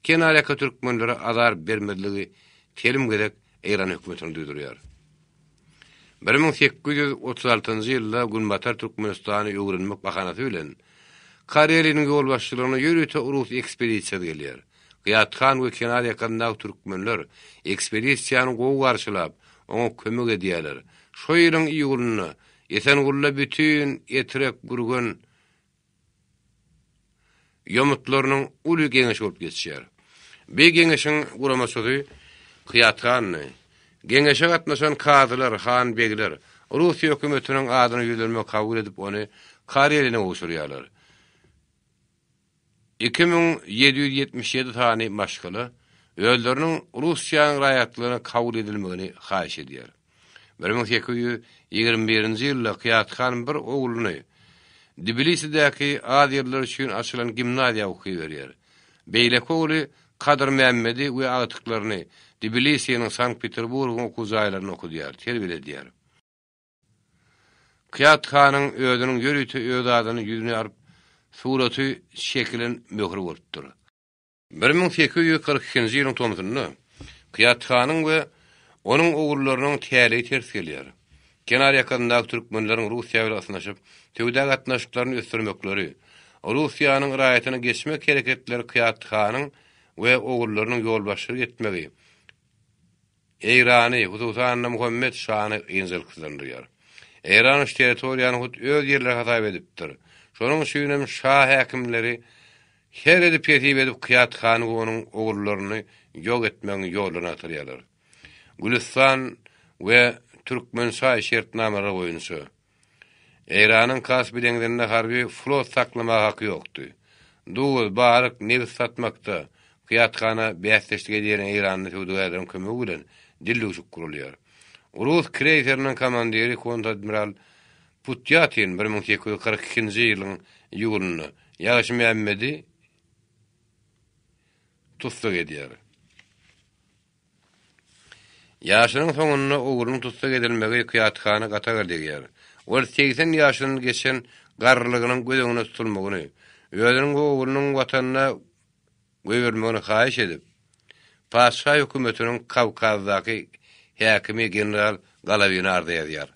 kenarýaka türkmenlere azar bermezligi telim gezek Eýran hökümetine duýdurýar. 1836-njy ýylda Günbatar Türkmenistany öwrenmek bahanasy bilen Kareliniň ýolbaşçylygynda ýörite rus ekspedisiýasy gelýär. Gyýat han we kenar ýakasyndaky türkmenler ekspedisiýany gowy garşylap, oňa kömek edýärler. Şo ýylyň iýulynda Esengulla bütin Etrek-Gürgen Ýomutlarynyň uly geňeşi bolup geçýär. Bi geňeşiň guramaçysy Kyýat handy. Geňeşe gatnaşan kazylar, han-begler Russiýa hökümetiniň adyna ýüzlenme kabul edip ony Kareline gowşurýarlar. 2777 sany maşgala özleriniň Russiýanyň raýatlygyna kabul edilmegini haýyş edýär. 1821-nji ýylda Kyýat han bir ogluny Tbilisidäki az ýerler üçin açylan gimnaziýa okyberýär. Beýleki ogly Kadyrmämmedi we agtyklaryny Tbilisiniň, Sankt-Peterburgyň okuw jaýlarynda okudýar, terbiýeledýär. Kyýat hanyň özüniň ýörite öz adyny ýüzüne alyp suraty çekilen möhri bolupdyr. 1842-nji ýylyň tomsunda Kyýat hanyň we onuň ogullarynyň täleýi ters gelýär. Kenar ýakasyndaky türkmenleriň Russiýa bilen ysnyşyp, söwda gatnaşyklaryny ösdürmekleri, Russiýanyň raýatyna geçmek hereketleri Kyýat hanyň we ogullarynyň ýolbaşçylyk etmegi Eýrany, hususan-da Muhammet şany ynjalyksyzlandyrýar. Eýran şu territoriýany hut öz ýerleri hasap edipdir. Şonuň üçinem şa häkimleri her edip hesip edip Kyýat hany we onuň ogullaryny ýok etmegiň ýollaryny agtarýarlar. Gülüstan we Türkmençaý şertnamalary boýunça, Eýranyň Kaspi deňzinde harby flot saklamaga haky ýokdy. Duz, balyk, nebit satmakda Kyýat hana bäsdeşlik edýän eýranly söwdagärleriň kömegi bilen dildüwşük gurulýar. Rus kreýseriniň komandiri kontr-admiral Putýatin 1842-nji ýylyň iýulynda Ýagşymämmedi tussag edýär. Ýaşynyň soňunda oglunyň tussag edilmegi Kyýat hana gaty agyr degýär. Ol 80 ýaşyndan geçen garrylygynyň göz öňünde tutulmagyny, özüniň we oglunyň watanyna goýberilmegini haýyş edip, patyşa hökümetiniň Kawkazdaky häkimi general Galawine arza ýazýar.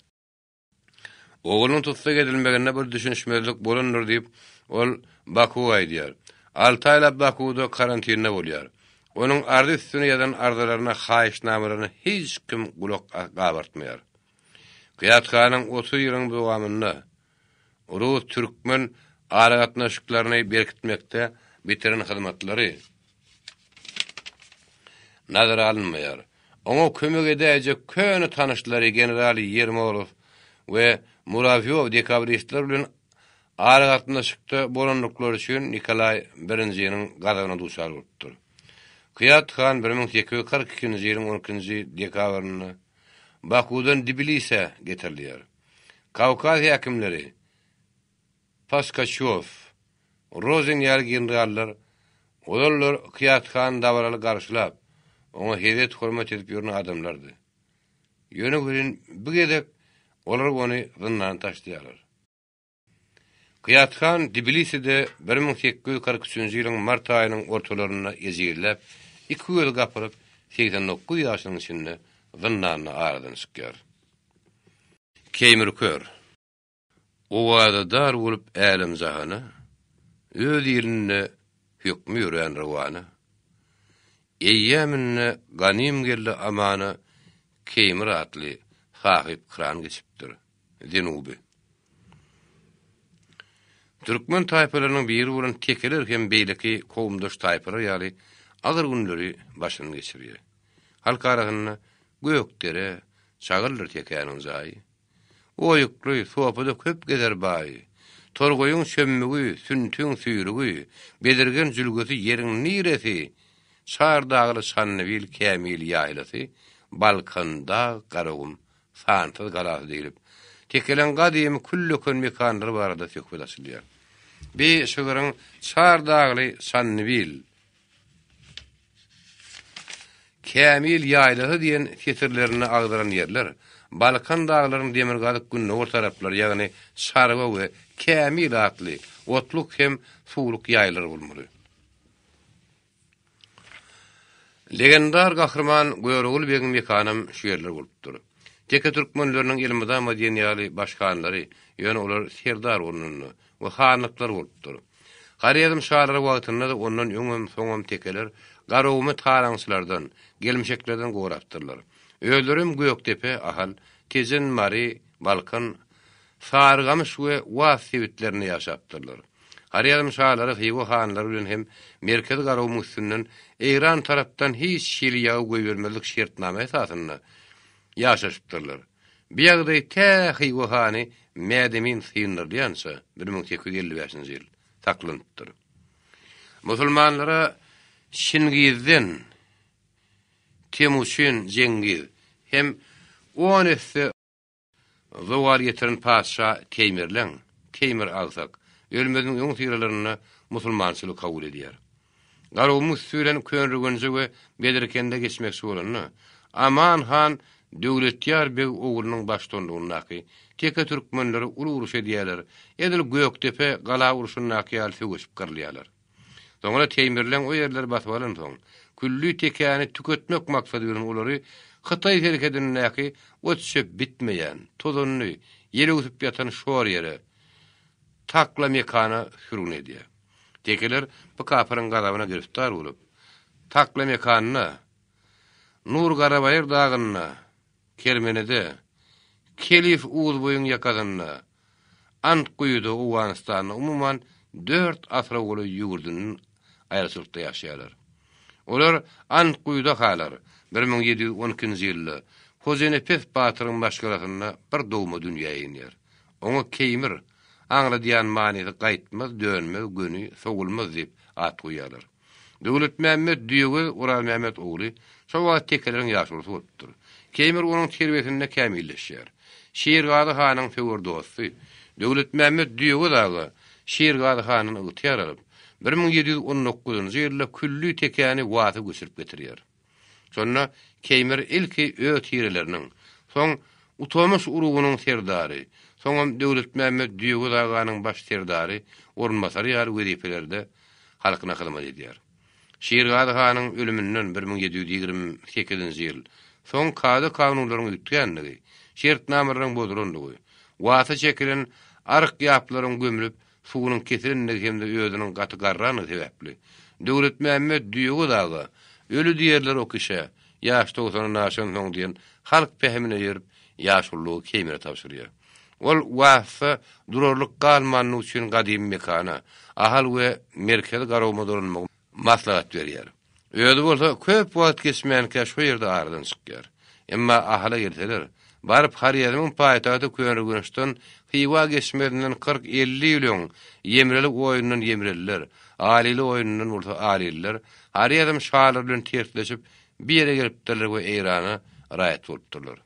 Oglunyň tussag edilmeginde bir düşünişmezlik bolandyr diýip, ol Bakuwa aýdýar. Alty aýlap Bakuwda karantinde bolýar. Onuň arza üstüne ýazan arzalaryna, haýyşnamalaryna hiç kim gulak gabartmaýar. Kyýat hanyň 30 ýylyň dowamynda rus-türkmen aragatnaşyklaryny berkitmekde bitiren hyzmatlary nazara alynmaýar. Oňa kömek edäýjek köne tanyşlary general Ýermolow we Murawýow dekabristler bilen aragatnaşykda bolandyklary üçin Nikolaý I-niň gazabyna duçar bolupdyr. Kyýat han 1842-nji ýylyň on ikinji dekabrynda Bakuwdan Tbilisä getirilýär. Kawkaz häkimleri Paskaçýow, Rozin ýaly generallar ozallar Kyýat hany dabaraly garşylap, oňa hezzet-hormat edip ýören adamlardy. Ýöne welin bu gezek olar ony zyndana taşlaýarlar. Kyýat han Tbiliside 1843-nji ýylyň mart aýynyň ortalarynda ejizläp, iki gözi gapylyp, 89 ýaşynyň içinde zyndanda aradan çykýar. Keýmir kör. Owaza dar bolup älem-jahana, Öz ilinde hökmi ýörän rowana. Eýýäminde ganym geldi amana Keýmir atly sahypkyran geçipdir. Zenuby. Türkmen taýpalarynyň biri bolan tekeler hem beýleki kowumdaş taýpalar ýaly agyr günleri başyndan geçirýär. Halk arasynda Gökdere, Çagyldyr tekäniň jaýy. Oýukly, sopuda köp gezer baý. Torgaýyň çömmügi, süntüň süýrügi, Bezirgen jülgesi ýeriň niresi? Çar dagly Çandybil kämil ýaýlasy, Balkan dag, Garagum sansyz galasy diýlip, tekeleň gadymy kül döken mekanlary barada söhbet açylýar. Bi şygryň Çar dagly Çandybil, Kämil ýaýlasy diýen setirlerinde agzalan ýerler Balkan daglaryň demirgazyk-gündogar taraplary, ýagny Çarwa we Kämil atly otluk hem suwluk ýaýlalar bolmaly. Legendar gahryman Görogly begiň mekanam şu ýerler bolupdyr. Teke türkmenleriniň elmydama diýen ýaly baş hanlary, ýöne olar serdar ornunda we hanlyklar bolupdyr. Horezm şalary wagtynda-da ondan öňem, soňam tekeler Garagumy talaňçylardan, gelmişeklerden gorapdyrlar. Özlerem Gökdepe, Ahal, Tejen, Mary, Balkan, Sarygamyş we Was sebitlerinde ýaşapdyrlar. Horezm şalary Hywa hanlary bilen hem Merkezi Garagumuň üstünden Eýran tarapdan hiç hili ýagy goýbermezlik şertnama esasynda ýaşaşypdyrlar. Bu ýagdaý tä Hywa hany Mädemin syndyrylýança, 1855-nji ýyl, saklanypdyr. Musulmanlara Çingizden, Temuçin, Jengiz, hem on esse zowal ýetiren patyşa Teýmirleň, Teýmir agsak, ölmeziniň öň syralarynda musulmançylygy kabul edýär. Garagumuň üsti bilen Könürgenje we Bedirkende geçmekçi bolanda, Aman han Döwletýar beg oglunyň baştutanlygyndaky teke türkmenleri uly uruş edýärler, edil Gökdepe gala urşundaky ýaly söweşip gyrylýarlar. Soňra Teýmirleň o ýerleri basyp alansoň, külli tekäni tüketmek maksady bilen olary. Hytaý serhedindäki ot-çöp bitmeýän, tozanly, ýel öwsüp ýatan şor ýere, Takla mekana sürgün edýär. Tekeler bu kapyryň gazabyna giriftar bolup, Takla mekanda, Nur Garabaýyr dagynda, Kermenede, Kelif Uzboýuň ýakasynda, Ant guýuda Owganystanda umuman dört asyra golaý ýüwürdiniň aýraçylykda ýaşaýarlar. Olar Ant guýuda halar, 1712-nji ýylda Hojanepes batyryň maşgalasynda bir dogma dünýä inýär. Oňa Keýmir, aňladýan manysy gaýtmaz, dönmez, göni, sowulmaz diýip at goýýarlar. Döwletmämmet Düýegöz Orazmämmet ogly şo wagt tekeleriň ýaşulusy bolupdyr. Keýmir onuň terbiýesinde kämilleşýär. Şirgazy hanyň söwer dosty Döwletmämmet Düýegöz aga Şirgazy handan ygtyýar alyp, 1719-njy ýylda külli tekäni Wasa göçürip getirýär. Şonda Keýmir ilki öz tireleriniň, soň Utamyş urugynyň serdary, soňam Döwletmämmet Düýegöz aganyň baş serdary orunbasary ýaly wezipelerde halkyna hyzmat edýär. Şirgazy hanyň ölüminden, 1728-nji ýyl, soň kada-kanunlaryň üýtgändigi, şertnamalaryň bozulandygy, Wasa çekilen aryk-ýaplaryň gömlüp, suwunyň kesilendigi hem-de özüniň gaty garrandygy sebäpli, Döwletmämmet Düýegöz aga, Öli diýerler o kişä, ýaş togsandan aşansoň diýen halk pähimine eýerip, ýaşululygy Keýmire tabşyrýar. Ol Wasda durarlyk galmanlygy üçin gadymy mekana, Ahal we Merkezi Garaguma dolanmagy maslahat berýär. Özi bolsa köp wagt geçmänkä şo ýerde aradan çykýar. Emma Ahala gelseler, baryp Horezmiň paýtagty Köneürgençden Hywa geçmezinden 40-50 ýyl öň Ýemreli oýundan ýemreliler, Alili oýundan bolsa alililer Horezm şalary bilen tersleşip bir ýere gelipdirler we Eýrana raýat bolupdyrlar.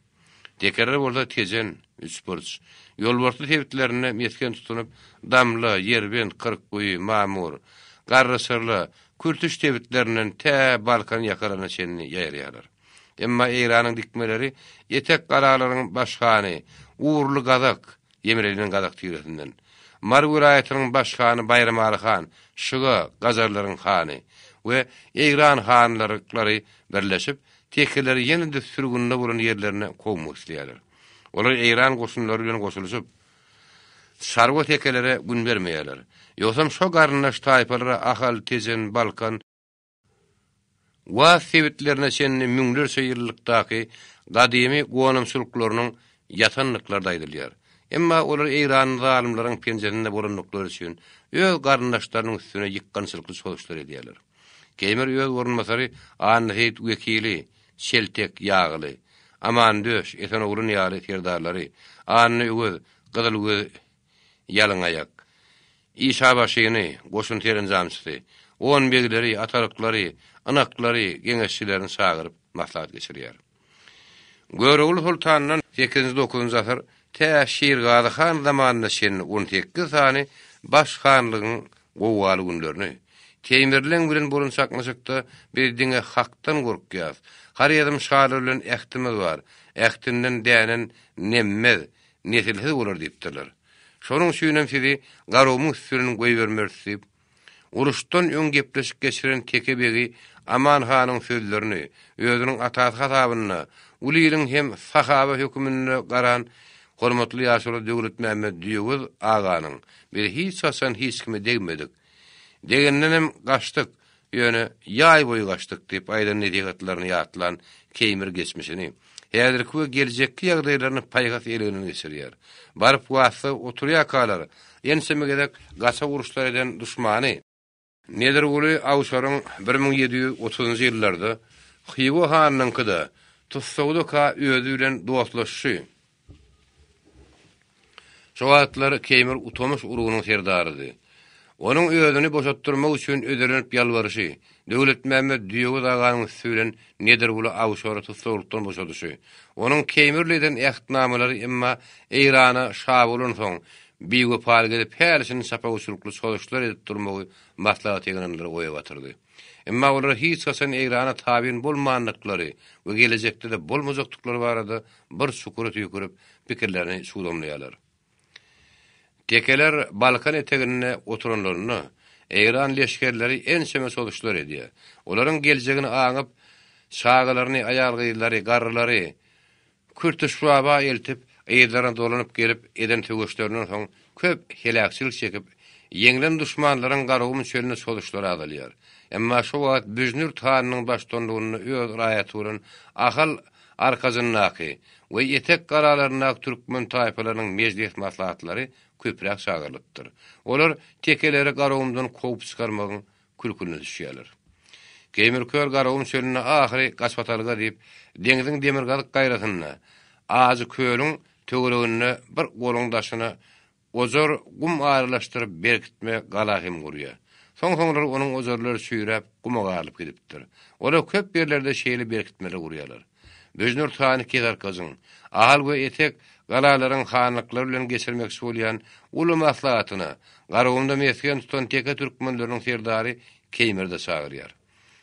Tekeler bolsa Tejen, Üçburç, Ýolbarsly sebitlerinde mesgen tutunyp, Damla, Ýerbent, Kyrkguýy, Mamur, Garryçyrla, Kürtüş sebitlerinden tä Balkan ýakalaryna çenli ýaýraýarlar. Emma Eýranyň dikmeleri etek galalaryň baş hany Ugurly gazak, Ýemreliniň gazak tiresinden, Mary welaýatynyň baş hany Baýramaly han, Şyga, gajarlaryň hany we Eýran hanlaryklary birleşip, Tekeleri ýene-de sürgünde bolan ýerlerine kowmak isleýärler. Olar Eýran goşunlary bilen goşulyşyp, çarwa tekelere gün bermeýärler. Ýogsam şo garyndaş taýpalara Ahal, Tejen, Balkan, Was sebitlerine çenli müňlerçe ýyllykdaky gadymy gonamçylyklarynyň ýatandyklary-da aýdylýar. Emma olar eýranly zalymlaryň penjesinde bolandyklary üçin öz garyndaşlarynyň üstüne ýykgynçylykly çozuşlar edýärler. Keýmir öz orunbasary Annaseýit wekili, Çeltek Ýagyly, Amandöş, Esenoglan ýaly serdarlary, Anna Öwez, Gyzylgöz Ýalyňaýak, Işabaşyny, goşun serenjamçysy, on begleri, atalyklary, ynaklary, geňeşçilerini çagyryp maslahat geçirýär. Görogly soltandan, sekizinji-dokuzynjy asyr, tä Şirgazy han zamanyna çenli on sekiz sany baş hanlygyň gowgaly günlerini, Teýmirleň bilen bolan çaknyşykda biz diňe Hakdan gorkýas, Horezm şalary bilen ähtimiz bar, ähtinden dänen nemmez, nesilsiz bolar diýipdirler. Şonuň üçinem sizi Garagumuň üstünden goýbermeris diýip, Uruşdan öň gepleşik geçiren teke begi Aman hanyň sözlerini özüniň atasy hasabynda uly iliň hem sahaba höküminde garan hormatly ýaşuly Döwletmämmet Düýegöz aganyň Biz hiç haçan hiç kime degmedik. Degendenem gaçdyk, ýöne ýaý boýy gaçdyk diýip aýdan nesihatlaryny ýatlan Keýmir geçmişini, häzirki we geljekki ýagdaýlaryny paýhas eleginden geçirýär. Baryp Wasda oturýarkalar, ençeme gezek gaça uruşlar eden duşmany, Nedirguly Awşaryň 1730-njy ýyllarda Hywa hanynyňkyda tussagdaka özi bilen dostlaşyşy, Şo wagtlar Keýmir Utamyş urugynyň serdarydy. Onuň özüni boşatdyrmak üçin özelenip ýalbaryşy, Döwletmämmet Düýegöz aganyň üsti bilen Nedirguly Awşary tussaglykdan boşadyşy, onuň Keýmirli eden ähtnamalary emma Eýrana şa bolansoň, biwepalyk edip häli-şindi çapawulçylykly çozuşlar edip durmagy maslahat ýygnanlary oýa batyrdy. Emma olar hiç haçan Eýrana tabyn bolmandyklary we gelejekde-de bolmajakdyklary barada bir çukura tüýkürip, pikirlerini çugdamlaýarlar. Tekeler Balkan eteginde oturanlarynda, Eýran leşgerleri ençeme çozuşlar edýär. Olaryň geljegini aňyp, Çagalaryny, aýal-gyzlary, garrylary Kürtüşbaba eltip, yzlaryna dolanyp gelip eden söweşlerinden soň köp heläkçilik çekip, ýeňlen duşmanlaryň Garagum çölüne çozuşlary azalýar. Emma şo wagt Büjnürt hanynyň baştutanlygynda öz raýaty bolan Ahal arkajyndaky we etek galalaryndaky türkmen taýpalarynyň mejlis-maslahatlary köpräk çagyrylypdyr. Olar tekeleri Garagumdan kowup çykarmagyň külküne düşýärler. Keýmir kör Garagum çölünde ahyry gaçybatalga diýip, deňziň demirgazyk gaýrasynda, Ajy kölüň töwereginde bir goluň daşyna ojar gum aralaşdyryp berkitme gala hem gurýar. Soň-soňlar onuň ojarlary çüýräp, guma garylyp gidipdir. Olar köp ýerlerde şeýle berkitmeler gurýarlar. Büjnürt hany Kesarkajyň, Ahal we Etek galalaryň hanlyklary bilen geçirmekçi bolýan uly maslahatyna Garagumda mesgen tutan teke türkmenleriniň serdary Keýmiri-de çagyrýar.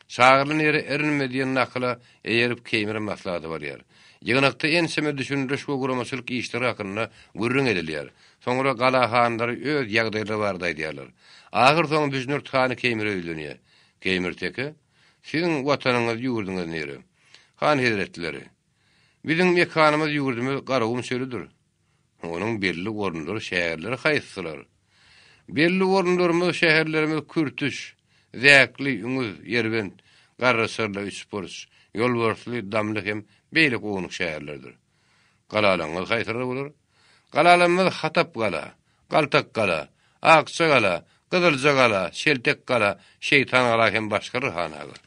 Çagyrylan ýere erinme diýen nakyla eýerip Keýmir maslahata barýar. Ýygnakda ençeme düşündiriş we guramaçylyk işleri hakynda gürrüň edilýär. Soňra gala hanlary öz ýagdaýlary barada aýdýarlar. Ahyrsoňy Büjnürt hany Keýmire ýüzlenýär. Keýmir teke, Siziň watanyňyz, ýurduňyz nire? Han hezretleri, biziň mekanymyz, ýurdumyz Garagum çölüdir. Onuň belli orunlary, şäherleri haýsylar? Belli orunlarymyz, şäherlerimiz Kürtüş, Zäkli, Üňüz, Ýerbent, Garryçarla, Üçburç, Ýolbarsly, Damly hem beýleki ownuk şäherlerdir. Galalaryňyz haýsylar bolar? Galalarymyz Hatap gala, Galtak gala, Akja gala, Gyzylja gala, Şeltek gala, Şeýtan gala hem başgalar han aga.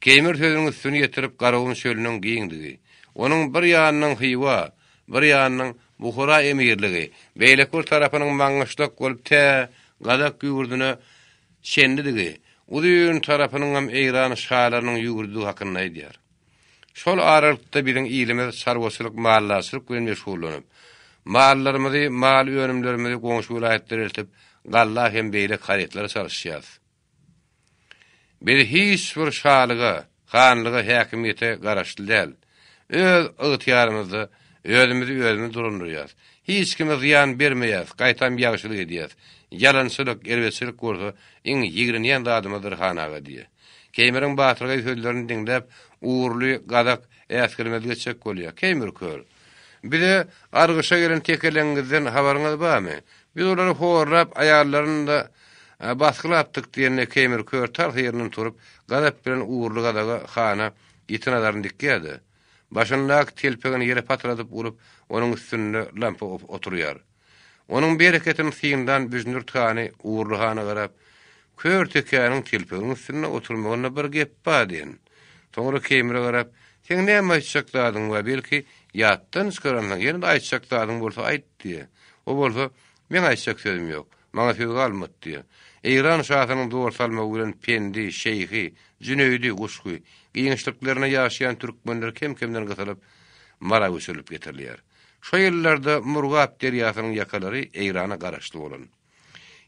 Keýmir sözüniň üstüni ýetirip Garagum çölüniň giňdigi, onuň bir ýanynyň Hywa, bir ýanynyň Buhara emirligi, beýleki bir tarapynyň Maňgyşlak bolup tä Gazak ýurduna çenlidigi, uzyn tarapynyňam Eýran şalarynyň ýurdudygy hakynda aýdýar. Şol aralykda biziň ilimiz çarwaçylyk, maldarçylyk bilen meşgullanyp, mallarymyzy, mal önümlerimizi goňşy welaýatlara eltip, galla hem beýleki harytlara çalyşýarys. Biz hiç bir şalyga, hanlyga, häkimiýete garaşly däl. Öz ygtyýarymyzda özümizi özümiz dolandyrýarys. Hiç kime zyýan bermeýäris, gaýtam ýagşylyk edýäris. Ýalançylyk, erbetçilik bolsa iň ýigrenýän zadymyzdyr han aga diýýär. Keýmiriň batyrgaý sözlerini diňläp, Ugurly gazak äsgermezlik etjek bolýar. Keýmir kör. Bize argyşa gelen tekeleňňizden habaryňyz barmy? Biz olary horlap, aýallaryny-da basgylapdyk diýende Keýmir kör tarsa ýerinden turup, gazap bilen Ugurly gazaga hana ýiti nazaryny dikýär-de, başyndaky telpegini ýere patyradyp urup, onuň üstünde lampa oturýar. Onuň bereketini synlan Büjnürt hany Ugurly hana garap, Kör tekäniň telpeginiň üstünde oturmagynda bir gep bar diýen. Soňra Keýmire garap, Seň näme aýtjak zadyň bar, belki, ýatdan çykaransyň, ýene-de aýtjak zadyň bolsa aýt diýýär. O bolsa, Meň aýtjak sözüm ýok. Maňa söz galmady diýýär. Eýran şasynyň zor salmagy bilen Pendi, Şeýhi, Jüneýdi, Guşgy giňişliklerinde ýaşaýan türkmenler kem-kemden gysylyp, Mara göçürilip getirilýär. Şo ýyllarda Murgap derýasynyň ýakalary Eýrana garaşly bolan.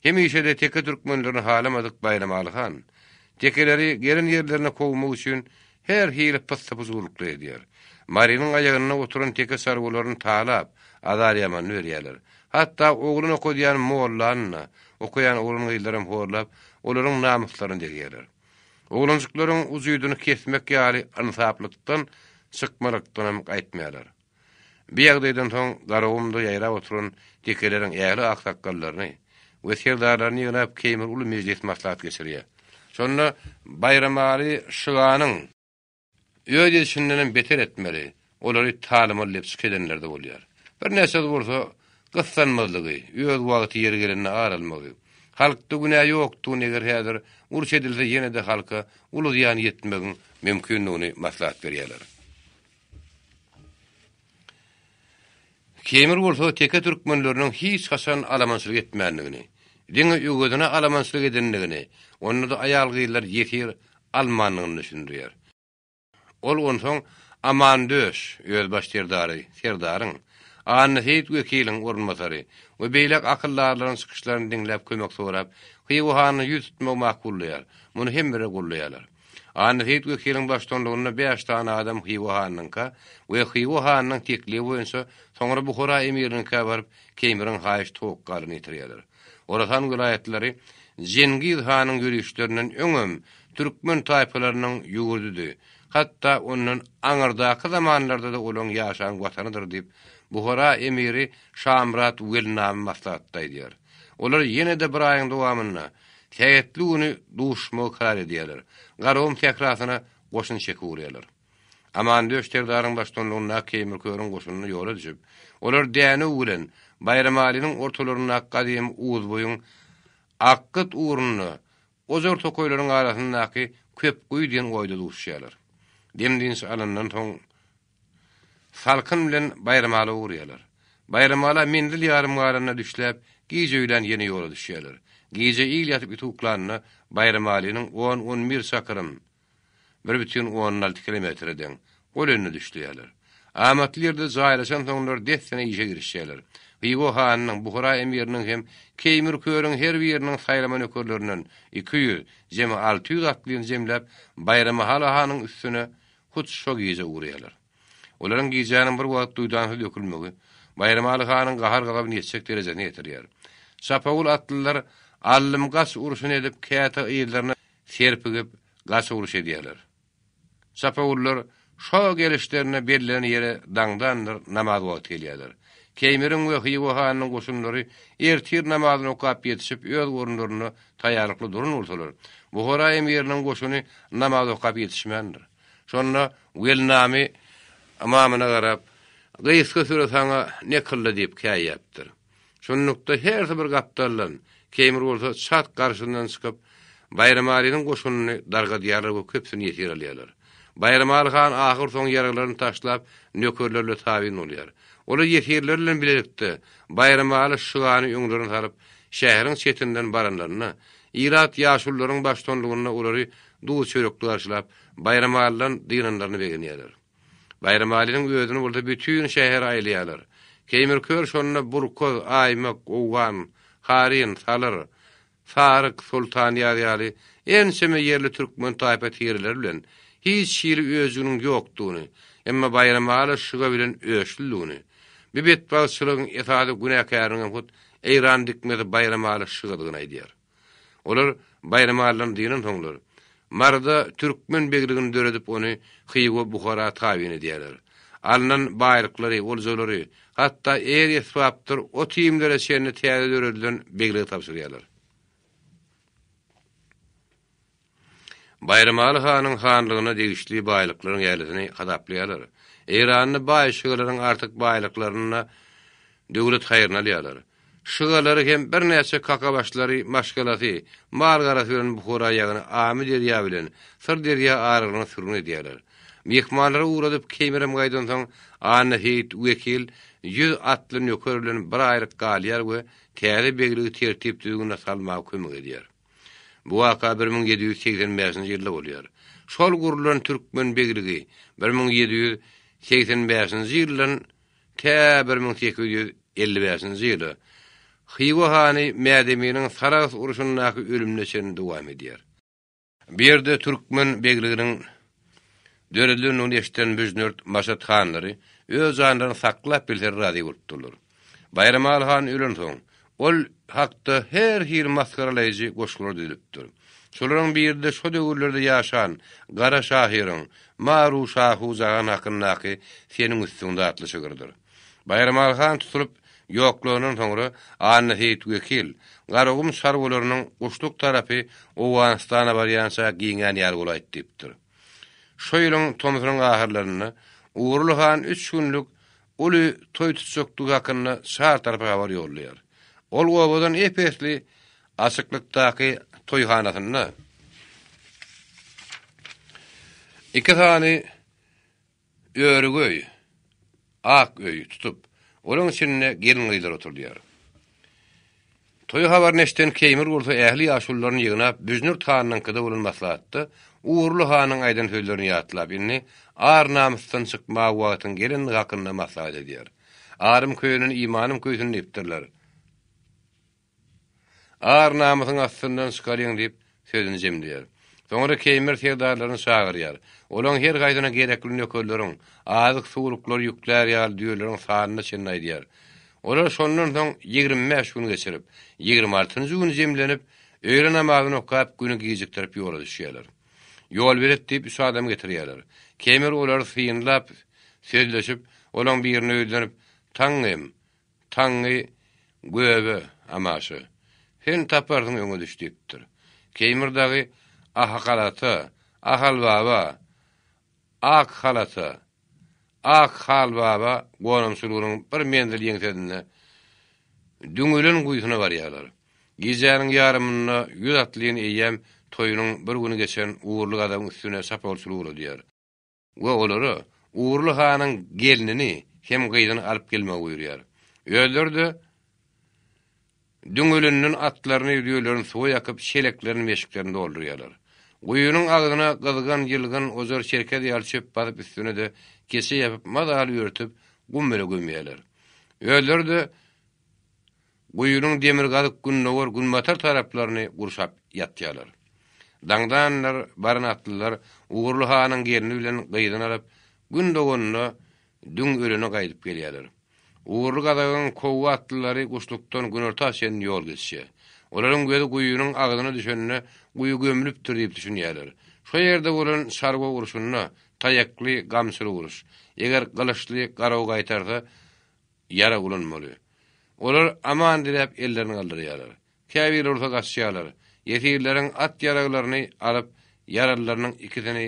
Hemişe-de teke türkmenlerini halamadyk Baýramaly han, tekeleri gelen ýerlerine kowmak üçin her hili pyssy-pyjurlyklar edýär. Marynyň aýagynda oturan teke çarwalaryny talap, azar-ýamanyny berýärler. Hatda oglan okadýan mollany-da, okaýan oglan-gyzlaram horlap, olaryň namyslaryna degýärler. Oglanjyklaryň ujydyny kesmek ýaly ynsaplykdan çykmalykdanam gaýtmaýarlar. Bu ýagdaýdan soň Garagumda ýaýrap oturan tekeleriň ähli aksakgallaryny we serdarlaryny ýygnap Keýmir uly mejlis-maslahat geçirýär. Şonda Baýramaly şyganyň. Öz edişindenem beter etmeli, olary talamaly diýip çykyş edenler-de bolýar. Birnäçesi bolsa gyssanmazlygy, öz wagty ýeri gelende ar almagy, halkda günä ýokdugyny eger häzir uruş edilse ýene-de halka uly zyýan ýetmegiň mümkindigini maslahat berýärler. Keýmir bolsa teke türkmenleriniň hiç haçan alamançylyk etmändigini, diňe öwezine alamançylyk edendigini, onda-da aýal-gyzlary ýesir almandygyny düşündirýär. Ol onsoň Amandöş, öz baş serdary, serdaryň, Annaseýit wekiliň orunbasary we beýleki akyldarlaryň çykyşlaryny diňläp kömek sorap, Hywa hanyna ýüz tutmagy makullaýar. Muny hemmeler goldaýarlar. Annaseýit wekiliň baştutanlygynda bäş sany adam Hywa hanynyňka we Hywa hanynyň teklibi boýunça soňra Buhara emiriniňkä baryp, Keýmiriň haýyş-towakgalyny ýetirýärler. Horasan welaýatlary Jengiz hanyň ýörişlerinden öňem. türkmen taýpalarynyň ýurdudy, hatda ondan aňyrdaky zamanlarda-da olaň ýaşan watanydyr diýip, Buhara emiri Şamyrat Welnamy maslahatda aýdýar. Olar ýene-de bir aýyň dowamynda sähetli güni duşuşmagy karar edýärler. Garagum sährasyna goşun çekip ugraýarlar. Amandöş serdaryň baştutanlygyndaky Keýmir körüň goşunyna ýola düşüp, olar Dänew bilen Baýramalynyň ortalaryndaky gadymy Uzboýuň Akgyt ugrunda ojar tokaýlaryň arasyndaky Köpguýy diýen oýda duşuşýarlar. Dem-dynç alandan soň Salkyn bilen Baýramala ugraýarlar. Baýramala menzil ýarym galanda düşläp, gije öýlän ýene ýola düşýärler. Gije il ýatyp it uklanda Baýramalynyň on-on bir çakyrym, 1,6 kilometre deň, golaýynda düşleýärler. Amatly ýerde jaýlaşansoňlar dessine işe girişýärler. Hywa hanynyň, Buhara emiriniň hem Keýmir körüň her biriniň saýlama nökerlerinden 200, jemi 600 atlyny jemläp, Baýramahaly hanyň üstüne hut şo gije ugraýarlar. Olaryň gijäniň bir wagt duýdansyz dökülmegi Baýramaly hanyň gahar-gazabyny ýetjek derejesine ýetirýär. Çapawul atlylar aldym-gaç urşuny edip, käte yzlaryna serpigip, gaç uruş edýärler. Çapawullar şo gelişlerine bellenen ýere daňdandyr namaz wagty gelýärler. Keýmiriň we Hywa hanynyň goşunlary ertir namazyny okap ýetişip öz orunlarynda taýýarlykly duran bolsalar, Buhara emiriniň goşuny namaz okap ýetişmändir. Şonda Welnamy ymamyna garap, Gysga süre saňa ne kyldy diýip käýýäpdir. Şunlukda hersi bir gapdaldan, Keýmir bolsa çat garşysyndan çykyp, Baýramalynyň goşunyny dargadýarlar we köpüsini ýesir alýarlar. Baýramaly han ahyrsoňy ýaraglaryny taşlap, nökerlerle tabyn bolýar. Olar ýesirleri bilen bilelikde Baýramaly şygany öňlerine salyp, şäheriň çetinden baranlarynda, ilat ýaşulularyň baştutanlygynda olary duz-çörekli garşylap, Baýramalydan dynanlaryna begenýärler. Baýramalynyň özüni bolsa bütin şähere aýlaýarlar. Keýmir kör şonda Burkaz, Aýmak, Owgan, Haryn, Salyr, Saryk, Soltanýaz ýaly ençeme ýerli türkmen taýpa tireleri bilen hiç hili öjüginiň ýokdugyny, emma Baýramaly şyga bilen öçlüdigini, bu betbagtçylygyň esasy günäkäriniňem hut Eýran dikmesi Baýramaly şygadygyny aýdýar. Olar Baýramalydan dynansoňlar, Maryda türkmen begligini döredip ony Hywa, Buhara tabyn edýärler. Alnan baýlyklary, oljalary, hatda eýer-esbapdyr ot-iýmlere çenli täze döredilen beglige tabşyrýarlar. Baýramaly hanyň hanlygyna degişli baýlyklaryň ählisini hasaplaýarlar. Eýranda baý şygalaryň artyk baýlyklaryny döwlet haýryna alýarlar. Şygalary hem birnäçe kakabaşlary, maşgalasy, mal-garasy bilen Buhara ýagny Amy derýa bilen Syr derýa aralygyna sürgün edýärler. Myhmanlary ugradyp Keýmirem gaýdansoň Anna Seýit wekil ýüz atly nöker bilen bir aýlyk galýar we täze begligi tertip-düzgüne salmaga kömek edýär. Bu waka 1785-nji ýylda bolýar. Şol gurlan türkmen begligi 1785-nji ýyldan tä 1855-nji ýyla Hywa hany Mädeminiň Sarahs urşundaky ölümine çenli dowam edýär. Bu ýerde türkmen begliginiň döredilendigini eşiden Büjnürt, Maşat hanlary öz janlaryny saklap bilseler razy bolupdyrlar. Baýramaly han ölensoň, ol hakda her hili masgaralaýjy goşgular düzülipdir. Şolaryň biri-de şo döwürlerde ýaşan Gara şahyryň Maru şahu jahan hakyndaky Seniň üstüňde atly şygrydyr. Baýramaly han tutulyp, ýoklandan soňra Annaseýit wekil Garagum çarwalarynyň guşluk tarapy Owganystana barýança giňän ýaly bolaýdy diýipdir. Şo ýylyň tomsunyň ahyrlarynda Ugurly han üç günlük uly toý tutjakdygy hakynda çar tarapa habar ýollaýar. Ol obadan ep-esli açyklykdaky toýhanasynda iki sany Örük öý, ak öý tutup, olaň içinde gelin-gyzlar oturdýar. Toý habaryny eşiden Keýmir bolsa ähli ýaşulularyny ýygnap, Büjnürt hanyňkyda bolan maslahatda Ugurly hanyň aýdan sözlerini ýatlap, indi ar-namysdan çykmaga wagtyň gelendigi hakynda maslahat edýär. Arym köýenen imanym köýsün diýipdirler. Ar-namysyň astyndan çykalyň diýip, sözüni jemleýär. Soňra Keýmir serdarlaryny çagyrýar. Olaň her haýsyna gerekli nökerleriň, azyk-suwluklary ýüklär ýaly düýeleriň sanyna çenli aýdýar. Olar şondan soň 25 gün geçirip, ýigrimi altynjy gün jemlenip, öýle namazyny okap, güni gijikdirip ýola düşýärler. Ýolbelet diýip üç adam getirýärler. Keýmir olary synlap, sözleşip, olaň birine ýüzlenip, Taňňym, Taňňy göbe, amaşa. Sen taparsyň öňe düş diýipdir. Keýmir dagy Ahakalata, Ahalbaba, Ak halata, Ak hal baba gonamçylygynyň bir menzil ýeňsesinde Düňelen guýusyna barýarlar. Gijäniň ýarymynda ýüz atlyny eýýäm toýunyň bir güni geçen Ugurly gazagyň üstüne çapawulçylyk ugradýar we olara Ugurly hanyň gelnini hem gyzyny alyp gelmegi buýurýar. Özleri-de Düňelenden atlaryny, düýelerini suwa ýakyp, çeleklerini, meşiklerini doldurýarlar. Guýynyň agzyna gyzgan, ýylgyn, ojar, çerkez ýaly çöp basyp üstüne-de keçe ýapyp mazaly örtüp, gum bile gömýärler. Özleri-de guýynyň demirgazyk, gündogar, günbatar taraplaryny gurşap ýatýarlar. Daňdanlar baran atlylar Ugurly hanyň gelni bilen gyzyny alyp, Gün doganda düň ölene gaýdyp gelýärler. Ugurly gazagyň kowgy atlylary guşlukdan günorta çenli ýol geçýär. Olaryň gözi guýynyň agzyna düşende guýy gömlüpdir diýip düşünýärler. Şo ýerde bolan çarwa urşunda taýakly, gamçyly uruş. Eger gylyçly garaw gaýtarsa, ýarag ulanmaly. Olar aman diläp ellerini galdyrýarlar. Käbirleri bolsa gaçýarlar. Ýesirleriň at-ýaraglaryny alyp, ýaralylarynyň ikisini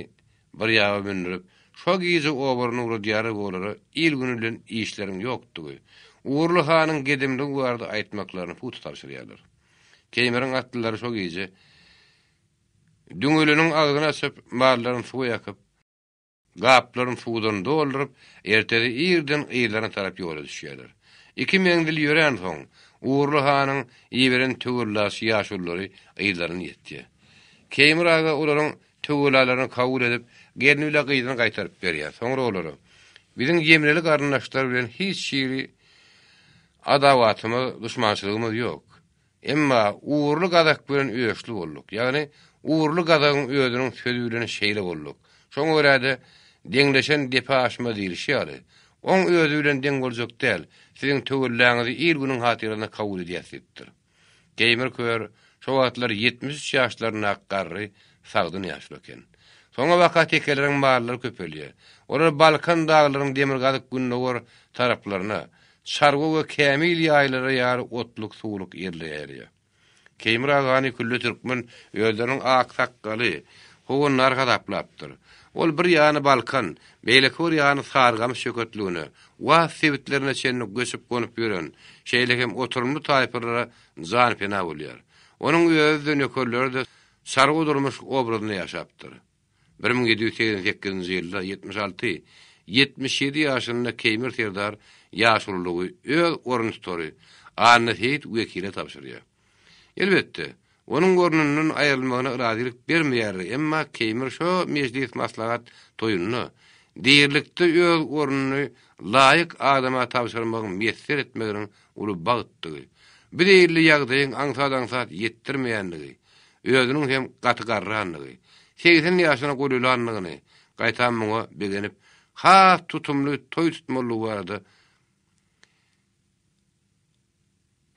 bir ýaba mündürip, şo gije obaryna ugradýarlar we olara il-gün bilen işleriň ýokdugy, Ugurly hanyň gedemligi barada aýtmaklaryny pugta tabşyrýarlar. Keýmiriň atlylary şo gije Düňeliniň agzyny açyp, mallaryny suwa ýakyp, Gaplaryny suwdan dolduryp, ertesi irden yzlaryna tarap ýola düşýärler. Iki menzil ýöränsoň, Ugurly hanyň iberen töwellaçy ýaşululary yzlaryna ýetýär. Keýmir aga olaryň töwellalaryny kabul edip, gelni bile gyzyny gaýtaryp berýär. Soňra olara, Biziň ýemreli garyndaşlar bilen hiç hili adawatymyz, duşmançylygymyz ýok. Emma Ugurly gazak bilen öçli bolduk. Ýagny Ugurly gazagyň özüniň sözi bilen şeýle bolduk. Şoňa görä-de, deňleşen depe aşmaz diýlişi ýaly, oň özi bilen deň boljak däl, siziň töwellaňyzy il-günüň hatyrasyna kabul edýäs diýipdir. Keýmir kör şo wagtlar 73 ýaşlaryndaky garry, sagdyn ýaşuly eken. Soňabaka tekeleriň mallary köpelýär. Olar Balkan daglaryň demirgazyk-gündogar taraplaryna, Çarwa we kämil ýaýlara ýaly otluk, suwluk ýerlere ýaýraýar. Keýmir agany külli türkmen özleriniň ak sakgaly, howandary hasaplapdyr. Ol bir ýany Balkan, beýleki bir ýany Sarygamyş çöketligine, Was sebitlerine çenli göçüp-gonup ýören, şeýle hem oturymly taýpalara janpena bolýar. Onuň özi-de, nökerleri-de çarwa durmuş obrazynda ýaşapdyr. 1788-nji ýylda 76, 77 ýaşynda Keýmir serdar ýaşululygy öz oruntutary Anna Seýit wekile tabşyrýar. Elbetde, onuň ornundan aýrylmagyna razylyk bermeýärler, emma Keýmir şo mejlis-maslahat toýunda dirilikde öz ornuny laýyk adama tabşyrmagyň miýesser etmeginiň uly bagtdygy, bu zeýilli ýagdaýyň aňsat-aňsat ýetdirmeýändigi, özüniň hem gaty garrandygy, 80 ýaşyna golaýlandygyny, gaýtam muňa begenip, has tutumly toý tutmalydygy barada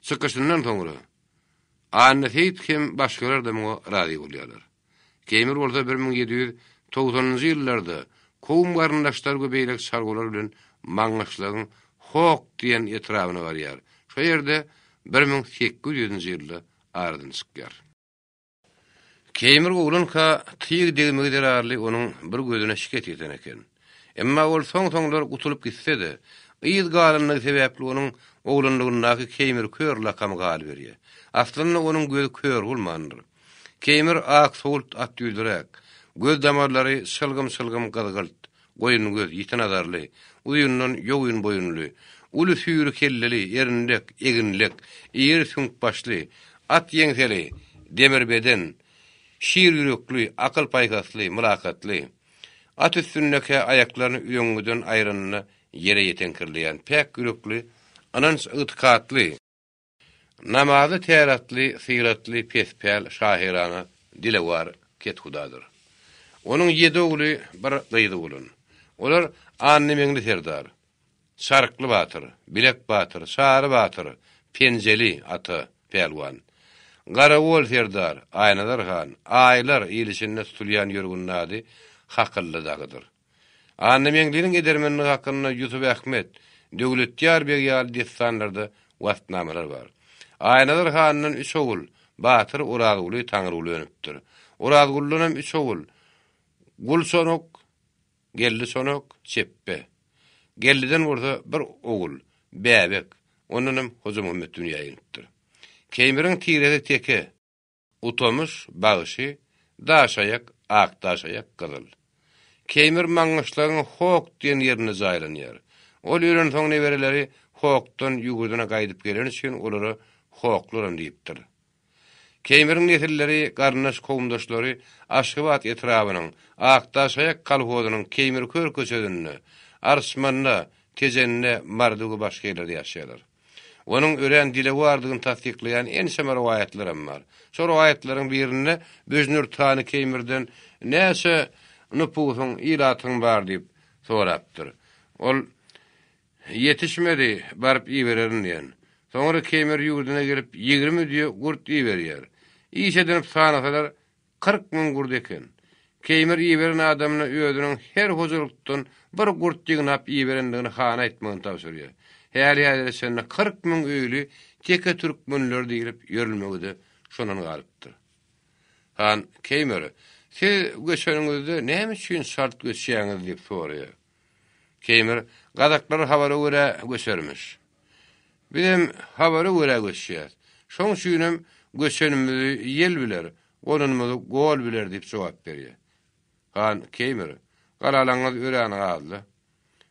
çykyşyndan soňra, Annaseýit hem başgalar-da muňa razy bolýarlar. Keýmir bolsa 1790-njy ýyllarda kowum garyndaşlary we beýleki çarwalar bilen Maňgyşlagyň Hok diýen etrabyna barýar. Şo ýerde 1800-nji ýylda aradan çykýar. Keýmir oglanka tyg degmegi zerarly onuň bir gözüne şikes ýeten eken. Emma ol soň-soňlar gutulyp gitse-de, yz galanlygy sebäpli onuň oglanlygyndaky Keýmir kör lakamy galyberýär. Aslynda onuň gözi kör bolmandyr. Keýmir ak sowult at ýüzlüräk, göz damarlary çylgym-çylgym gyzgylt, Goýun göz, ýiti nazarly, uzyndan ýogyn boýunly, uly süýri kelleli, erinlek, eginlek, iri süňk başly, at ýeňseli, demir beden, şir ýürekli, akyl-paýhasly, mylakatly, at üstündekä aýaklaryny üzeňňiden aýranda ýere ýeteňkirleýän päk ýürekli, ynanç-ygtykatly, Namazly täretli, syratly, pespäl, şahyrana, dilewar kethudadyr. Onuň ýedi ogly, bir gyzy bolan. Olar Annameňli serdar, Çarykly batyr, Bilek batyr, Çary batyr, Penjeli ata, pälwan. Garagol serdar, Aýnazar han, Aýlar il içinde tutulýan ýörgünli ady Hakylly dagydyr. Annameňliniň edermenligi hakynda Ýusup Ahmet, Döwletýar beg ýaly dessanlarda waspnamalar bar. Aýnazar handan üç ogul, Batyr, Orazguly, Taňryguly önüpdir. Orazguludanam üç ogul, Gul çonak, Geldi çonak, Çepbe. Geldiden bolsa bir ogul, Bäbek, ondanam Hojamuhammet dünýä inipdir. Keýmiriň tiresi teke. Utamyş, bagşy, Daşaýak, Akdaşaýak, gyzyl. Keýmir Maňgyşlagyň Hok diýen ýerinde jaýlanýar. Ol ölensoň nebereleri Hokdan ýurduna gaýdyp geleni üçin olara Hoklaram diýipdir. Keýmiriň nesilleri, garyndaş-kowumdaşlary Aşgabat etrabynyň Akdaşaýak kolhozynyň Keýmirkör köçesinde, Arçmanda, Tejende, Maryda we başga ýerlerde ýaşaýarlar. Onuň örän dilewardygyny tassyklaýan ençeme rowaýatlaram bar. Şo rowaýatlaryň birinde Büjnürt hany Keýmirden näçe nupusyň, ilatyň bar diýip sorapdyr. Ol, Ýetişmedi, baryp ibererin diýen. Soňra Keýmir ýurduna gelip 20 düýe gurt iberýär. Iş edinip sanasalar, 40 müň gurt eken. Keýmir iberen adamyna özüniň her hojalykdan bir gurt ýygnap iberendigini hana aýtmagyny tabşyrýar. Häli-häzire çenli 40 müň öýli teke türkmenler diýlip ýörülmegi-de şondan galypdyr. Han Keýmire, Siz göçeniňizde näme üçin çalt göçýäňiz diýip soraýar. Keýmir, Gazaklar habara görä göçermiş. Bizem habara görä göçýäs. Şoň üçinem göçenimizi ýel biler, gonanymyzy gol biler diýip jogap berýär. Han Keýmir, Galalaňyz örän gazly.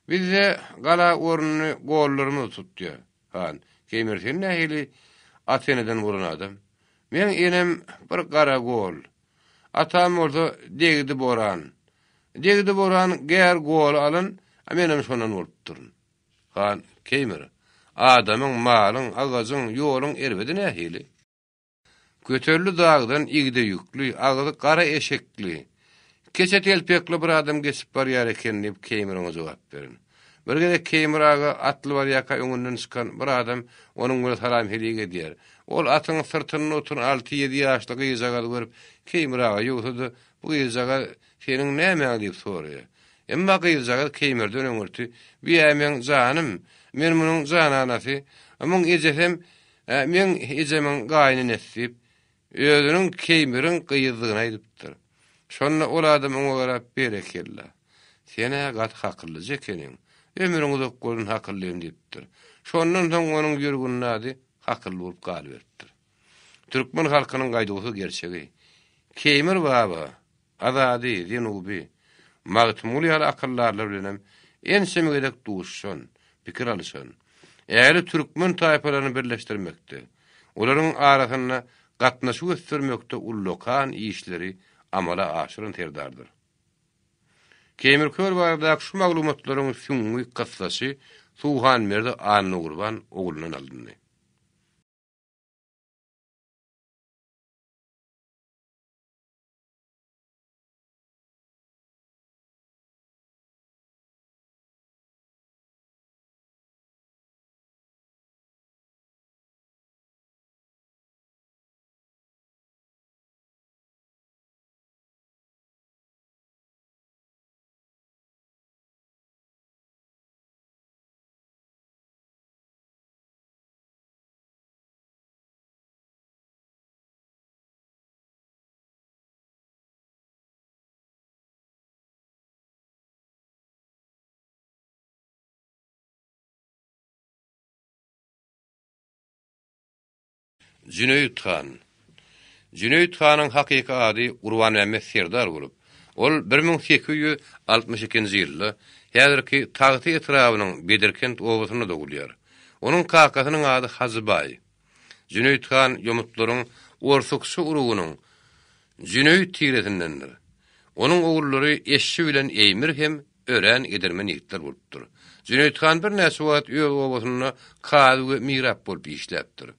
Bizde gala ornuny gollarymyz tutýar. Han Keýmir, sen nähili ata-eneden bolan adam? Meň enem bir gara gol. Atam bolsa Degdi Boran. Degdi Boran gär goly alan, a menem şondan bolupdyryn. Han Keýmir, Adamyň, malyň, agajyň, ýoluň erbedi nähili? Kötelli dagdan igde ýükli, agzy gara eşekli, keçe telpekli bir adam geçip barýar eken diýip, Keýmir oňa jogap beren. Bir gezek Keýmir aga atly barýarka öňünden çykan bir adam onuň bilen salam-helik edýär. Ol atyň syrtynda oturan alty-ýedi ýaşly gyzjagazy görüp, Keýmir aga, ýogsa-da bu gyzjagaz seniň nämäň diýip soraýar. Emma gyzjagaz Keýmirden öňürti, Bi-ä meň janym, men munuň jananasy, muň ejesem meň ejemiň gaýynenesi diýip, özüniň Keýmiriň gyzydygyny aýdypdyr. Şonda ol adam oňa garap, Berekella! Sen-ä gaty hakyllyja ekeniň. Ömrüň uzak bolsun hakyllym diýipdir. Şondan soň onuň ýörgünli ady Hakylly bolup galyberipdir. Türkmen halkynyň gaýduwsyz gerçegi. Keýmir baba, Azady, Zenuby, Magtymguly ýaly akyldarlar bilenem ençeme gezek duşuşan, pikir alyşan. Ähli türkmen taýpalaryny birleşdirmekde, olaryň arasynda gatnaşyk ösdürmekde ullakan işleri amala aşyran serdardyr. Keýmir kör baradaky şu maglumatlaryň süňňi kyssaçy Suhanberdi Annagurban oglundan alyndy. Jüneýit han. Jüneýit hanyň hakyky ady Gurbanmämmet serdar bolup, ol 1862-nji ýylda häzirki Tagty etrabynyň Bedirkent obasynda dogulýar. Onuň kakasynyň ady Hajybaý. Jüneýit han ýomutlaryň orsukçy urugynyň Jüneýit tiresindendir. Onuň ogullary Eşşi bilen Eýmir hem örän edermen ýigitler bolupdyr. Jüneýit han birnäçe wagt öz obasynda kazy we mirap bolup işläpdir.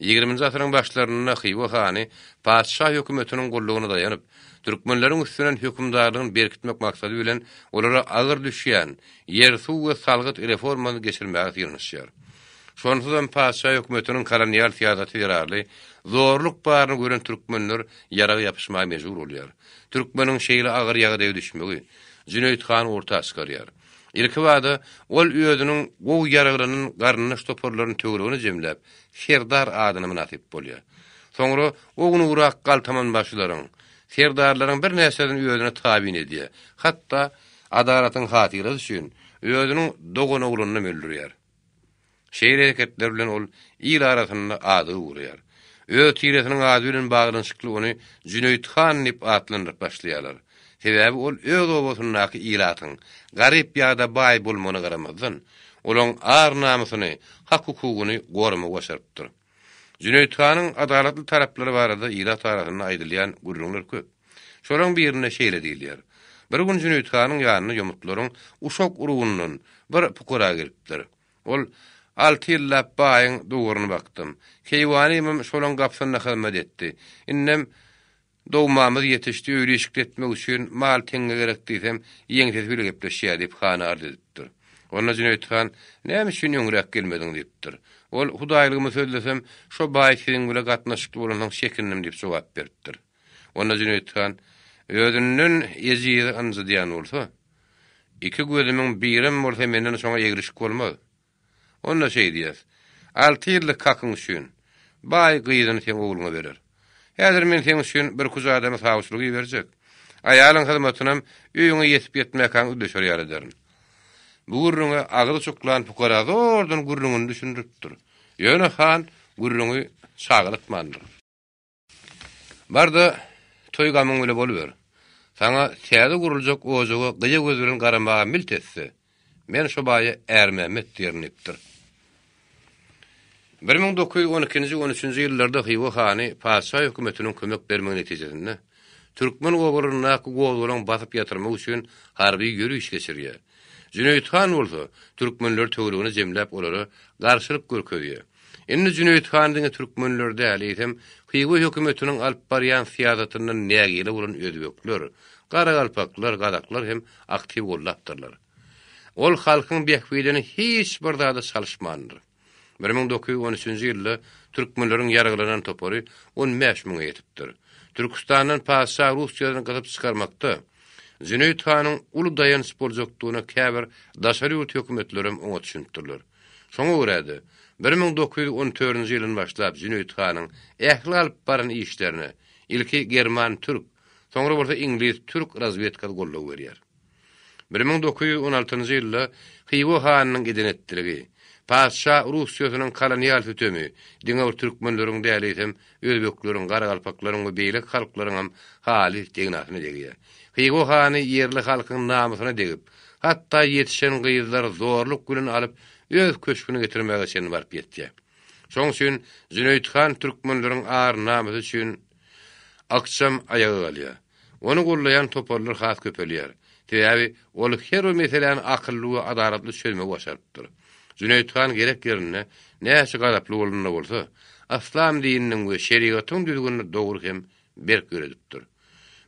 Ýigriminji asyryň başlarynda Hywa hany patyşa hökümetiniň gullugyna daýanyp, türkmenleriň üstünden hökümdarlygyny berkitmek maksady bilen olara agyr düşýän ýer-suw we salgyt reformasyny geçirmäge synanyşýar. Şonsuzam patyşa hökümetiniň kolonial syýasaty zerarly zorluk baryny gören türkmenler ýaraga ýapyşmaga mejbur bolýar. Türkmeniň şeýle agyr ýagdaýa düşmegi Jüneýit hany orta çykarýar. Ilkibada ol özüniň gowy ýaraglanan garyndaş toparlaryny töweregine jemläp, serdar adyna mynasyp bolýar. Soňra ownugrak galtamanbaşylaryň, serdarlaryň birnäçesini özüne tabyn edýär. Hatda adalatyň hatyrasy üçin özüniň doganoglanynam öldürýär. Şeýle hereketler bilen ol il arasynda ady ugraýar. Öz tiresiniň ady bilen baglanyşykly ony Jüneýit han diýip atlandyryp başlaýarlar. Sebäbi ol öz obasyndaky ilatyň garyp ýa-da baý bolmagyna garamazdan, olaň ar-namysyny, hak-hukugyny goramagy başarypdyr. Jüneýit hanyň adalatly taraplary barada ilat arasynda aýdylýan gürrüňler köp. Şolaň birinde şeýle diýilýär, Bir gün Jüneýit hanyň ýanyna ýomutlaryň uşak urugyndan bir pukara gelipdir. Ol, Alty ýyllap baýyň dowaryny bakdym. Keýwanymam şolaň gapysynda hyzmat etdi. Indem Dogmamyz ýetişdi, öýli-işikli etmek üçin mal teňňe gerek diýsem, ýeňsesi bile gepleşýär diýip, hana arz edipdir. Onda Jüneýit han, Näme üçin öňräk gelmediň diýipdir. Ol, Hudaýlygymy sözlesem, şo baý siziň bile gatnaşykly bolansoň çekindim diýip jogap beripdir. Onda Jüneýit han, Özünden ejizi ynjydýan bolsa, iki gözümiň birem bolsa menden şoňa eglişik bolmaz. Onda şeý diýer, Alty ýyllyk hakyň üçin, baý gyzyny seň ogluňa berer. Häzir men seň üçin birküç adamy sawçylyga iberjek. Aýalyň hyzmatynam öýüňe ýetip-ýetmäkäň üleşer ýaly ederin. Bu gürrüňe agyzy çuklan pukara zordan gürrüňini düşündiripdir. Ýöne han gürrüňi çagalatmandyr. Bar-da, toý gamyň bile boluber. Saňa täze guruljak ojaga gyýa göz bilen garamaga milt etse, men şo baýa Ärmämmet diýerin diýipdir. 1912-nji, on üçünji ýyllarda Hywa hany patyşa hökümetiniň kömek bermegi netijesinde türkmen obalaryndaky gozgalaňy basyp ýatyrmak üçin harby ýöriş geçirýär. Jüneýit han bolsa türkmenleri töweregine jemläp olara garşylyk görkezýär. Indi Jüneýit han diňe türkmenler däl, eýsem, Hywa hökümetiniň alyp barýan syýasatyndan nägile bolan özbekler, garagalpaklar, gazaklar hem aktiw goldapdyrlar. Ol halkyň bähbidini hiç bir zada çalyşmandyr. 1913-nji ýylda türkmenleriň ýaraglanan topary on bäş müňe ýetipdir. Türküstandan patyşa Russiýasyny gysyp çykarmakda Jüneýit hanyň uly daýanç boljakdygyna käbir daşary ýurt hökümetlerem oňat düşünipdirler. Şoňa görä-de, 1914-nji ýyldan başlap Jüneýit hanyň ähli alyp baran işlerine ilki german-türk, soňra bolsa iňlis-türk razwedkasy goldaw berýär. 1916-njy ýylda Hywa hanynyň eden-etdiligi, patyşa Russiýasynyň kolonial sütemi diňe bir türkmenleriň däl, eýsem, özbekleriň, garagalpaklaryň we beýleki halklaryňam halys degnasyna degýär. Hywa hany ýerli halkyň namysyna degip, hatda ýetişen gyzlary zorluk bilen alyp, öz köşgüne getirmäge çenli baryp ýetýär. Şoň üçin Jüneýit han türkmenleriň ar-namysy üçin ykjam aýaga galýar. Ony gollaýan toparlar has köpelýär. Sebäbi ol her bir meseläni akylly we adalatly çözmegi başarypdyr. Jüneýit han gerek ýerinde näçe gazaply bolanda bolsa, yslam dininiň we şerigatyň düzgünini dogry hem berk ýöredipdir.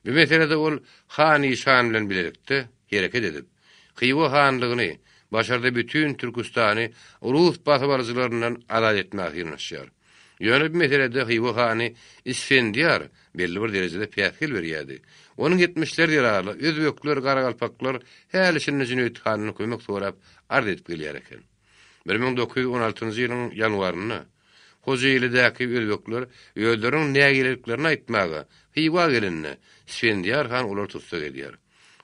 Bu meselede ol Han işan bilen bilelikde hereket edip, Hywa hanlygyny, başarda bütin Türküstany rus basybalyjylaryndan azat etmäge synanyşýar. Ýöne bu meselede Hywa hany Isfendiýar belli bir derejede päsgel berýärdi. Onuň etmişleri zerarly özbekler, garagalpaklar häli-şindi Jüneýit handan kömek sorap arz edip gelýär eken. 1916-njy ýylyň ýanwarynda Hojailidäki özbekler özleriniň nägileliklerini aýtmaga Hywa gelende, Isfendiýar han olary tussag edýär.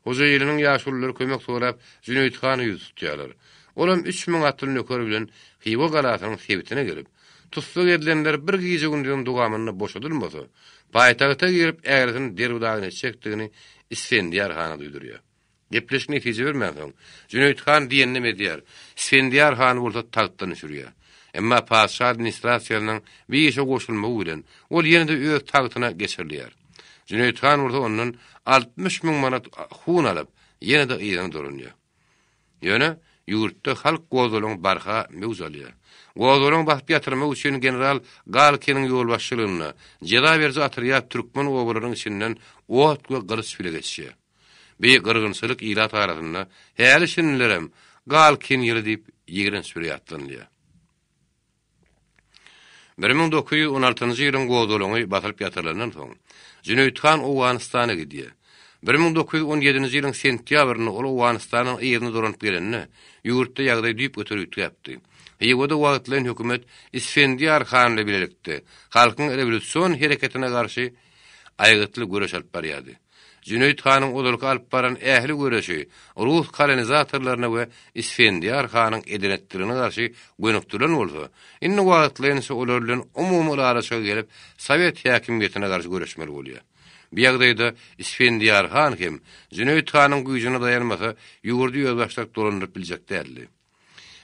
Hojailiniň ýaşululary kömek sorap Jüneýit hana ýüz tutýarlar. Olam 3000 atly nöker bilen Hywa galasynyň sebitine gelip, tussag edilenler bir gije-gündiziň dowamynda boşadylmasa, paýtagta girip ägrisini derbi-dagyn etjekdigini Isfendiýar hana duýdurýar. Gepleşik netije bermänsoň, Jüneýit han diýeninem edýär, Isfendiýar hany bolsa tagtdan düşürýär. Emma patyşa administrasiýasynyň bu işe goşulmagy bilen, ol ýene-de öz tagtyna geçirilýär. Jüneýit han bolsa ondan 60 000 manat hun alyp, ýene-de yzyna dolanýar. Ýöne ýurtda halk gozgalaňy barha möwç alýar. Gozgalaňy basyp ýatyrmak üçin general Galkiniň ýolbaşçylygynda jeza beriji otrýad türkmen obalarynyň içinden ot we gylyç bile geçýär. Bi gyrgynçylyk ilat arasynda häli-şindilerem Galkin ýyly diýip ýigrenç bile ýatlanylýar. 1916-njy ýylyň gozgalaňy basylyp ýatyrylandan soň, Jüneýit han Owganystana gidýär. 1917-nji ýylyň sentýabrynda ol Owganystandan yzyna dolanyp gelende, ýurtda ýagdaý düýpgöter üýtgäpdi. Hywada wagtlaýyn hökümet Isfendiýar han bilen bilelikde halkyň rewolýusion hereketine garşy aýgytly göreş alyp barýardy. Jüneýit hanyň ozalky alyp baran ähli göreşi rus kolonizatorlaryna we Isfendiýar hanyň eden-etdiligine garşy gönükdirilen bolsa, indi wagtlaýynça olar bilen umumy ylalaşyga gelip, sowet häkimiýetine garşy göreşmeli bolýar. Bu ýagdaýda Isfendiýar han hem Jüneýit hanyň güýjüne daýanmasa, ýurdy özbaşdak dolandyryp biljek däldi.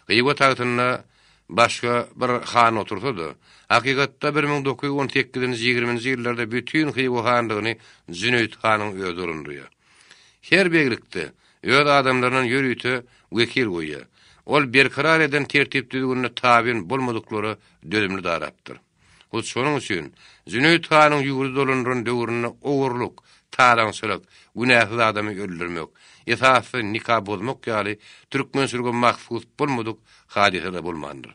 Hywa tagtynda başga bir han otursa-da, hakykatda 1918-nji, ýigriminji ýyllarda bütin Hywa hanlygyny Jüneýit hanyň özi dolandyrýar. Her beglikde öz adamlaryndan ýörite wekil goýýar. Ol berkarar eden tertip-düzgünine tabyn bolmadyklara dözümli darapdyr. Hut şonuň üçin, Jüneýit hanyň ýurdy dolandyran döwründe ogurlyk, talaňçylyk, günäsiz adamy öldürmek, esassyz nika bozmak ýaly türkmençilige mahsus bolmadyk hadysalar bolmandyr.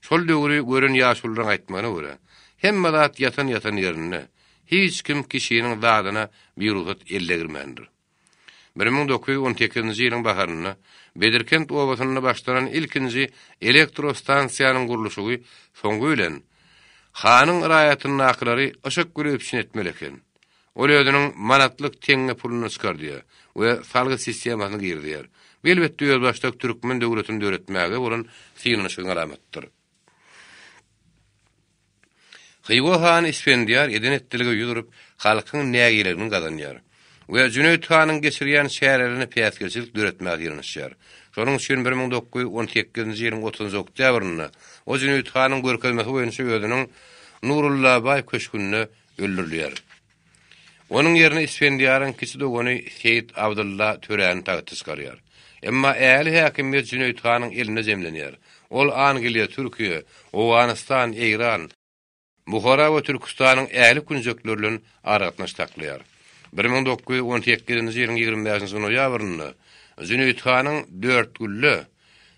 Şol döwri gören ýaşulularyň aýtmagyna görä, hemme zat ýatan-ýatan ýerinde, hiç kim kişiniň zadyna birugsat el degirmändir. 1918-nji ýylyň baharynda Bedirkent obasynda başlanan ilkinji elektrostansiýanyň gurluşygy soňy bilen hanyň raýatyndakylary yşyk bilen üpjün etmeli eken. Ol özüniň manatlyk teňňe puluny çykardýar we salgyt sistemasyny girizýär. Bu elbetde özbaşdak türkmen döwletini döretmäge bolan synanyşygyň alamatydyr. Hywa hany Isfendiýar eden-etdilige ýüz urup, halkyň nägileligini gazanýar we Jüneýit hanyň geçirýän çärelerine päsgelçilik döretmäge synanyşýar. Şonuň üçin 1918-nji ýylyň otuzynjy oktýabrynda o Jüneýit hanyň görkezmesi boýunça özüniň Nurullabaý köşgünde öldürilýär. Onuň ýerine Isfendiýaryň kiçi dogany Seýit Abdylla Töräni tagta çykarýar. Emma ähli häkimiýet Jüneýit hanyň elinde jemlenýär. Ol Angliýa, Türkiýe, Owganystan, Eýran, Buhara we Türküstanyň ähli künjekleri bilen aragatnaşyk saklaýar. 1918-nji ýylyň 25-nji noýabrynda Jüneýit hanyň Dörtgülde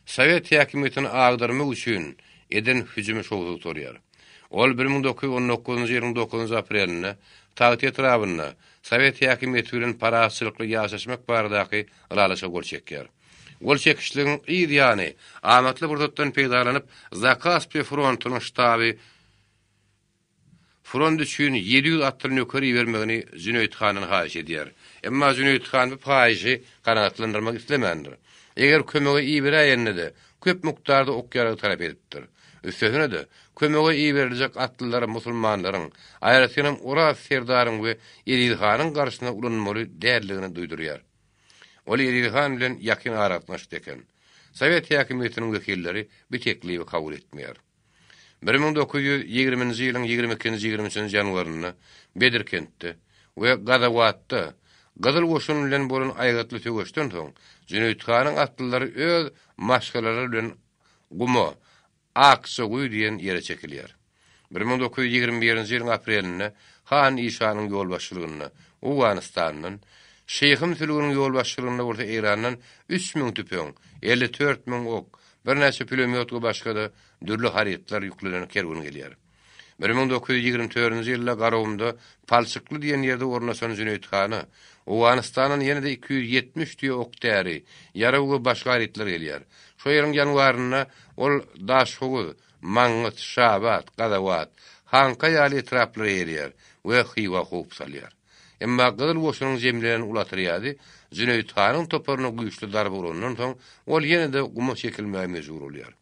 sowet häkimiýetini agdarmak üçin eden hüjümi şowsuz gutarýar. Ol 1919-njy ýylyň dokuzynjy aprelinde Tagty etrabynda sowet häkimiýeti bilen parahatçylykly ýaşaşmak baradaky ylalaşyga gol çekýär. Gol çekişligiň yz ýany, amatly pursatdan peýdalanyp, Zakaspi frontunyň ştaby Front üçin 700 atly nöker ibermegini Jüneýit handan haýyş edýär. Emma Jüneýit han bu haýyşy kanagatlandyrmak islemändir. Eger kömege iberäýende-de, köp mukdarda ok-ýarag talap edipdir. Üstesine-de, kömege iberiljek atlylary musulmanlaryň, aýratynam Oraz serdaryň we Eziz hanyň garşysyna ulanmaly däldigini duýdurýar. Ol Eziz han bilen ýakyn aragatnaşykda eken. Sowet häkimiýetiniň wekilleri bu teklibi kabul etmeýär. 1920-nji ýylyň 22-nji, 23-nji ýanwarynda Bedirkentde we Gazawatda Gyzyl goşun bilen bolan aýgytly söweşden soň Jüneýit hanyň atlylary öz maşgalalary bilen guma, Akjaguýy diýen ýere çekilýär. 1921-nji ýylyň aprelinde Han Işanyň ýolbaşçylygynda Owganystandan, Şeýhim Sülgüniň ýolbaşçylygynda bolsa Eýrandan 3000 tüpeň, 54 müň ok, birnäçe pulemýot we başga-da dürli harytlar ýüklenen kerwen gelýär. 1924-nji ýylda Garagumda Palçykly diýen ýerde ornaşan Jüneýit hana Owganystandan ýene-de 270 düýe ok-däri, ýarag we başga harytlar gelýär. Şo ýylyň ýanwarynda ol Daşhowuz, Maňňyt, Şabat, Gazawat, Hanka ýaly etraplary eýeleýär we Hywa howp salýar. Emma Gyzyl goşunyň jemlenen uly otrýady Jüneýit hanyň toparyna güýçli zarba urandan soň, ol ýene-de guma çekilmäge mejbur bolýar.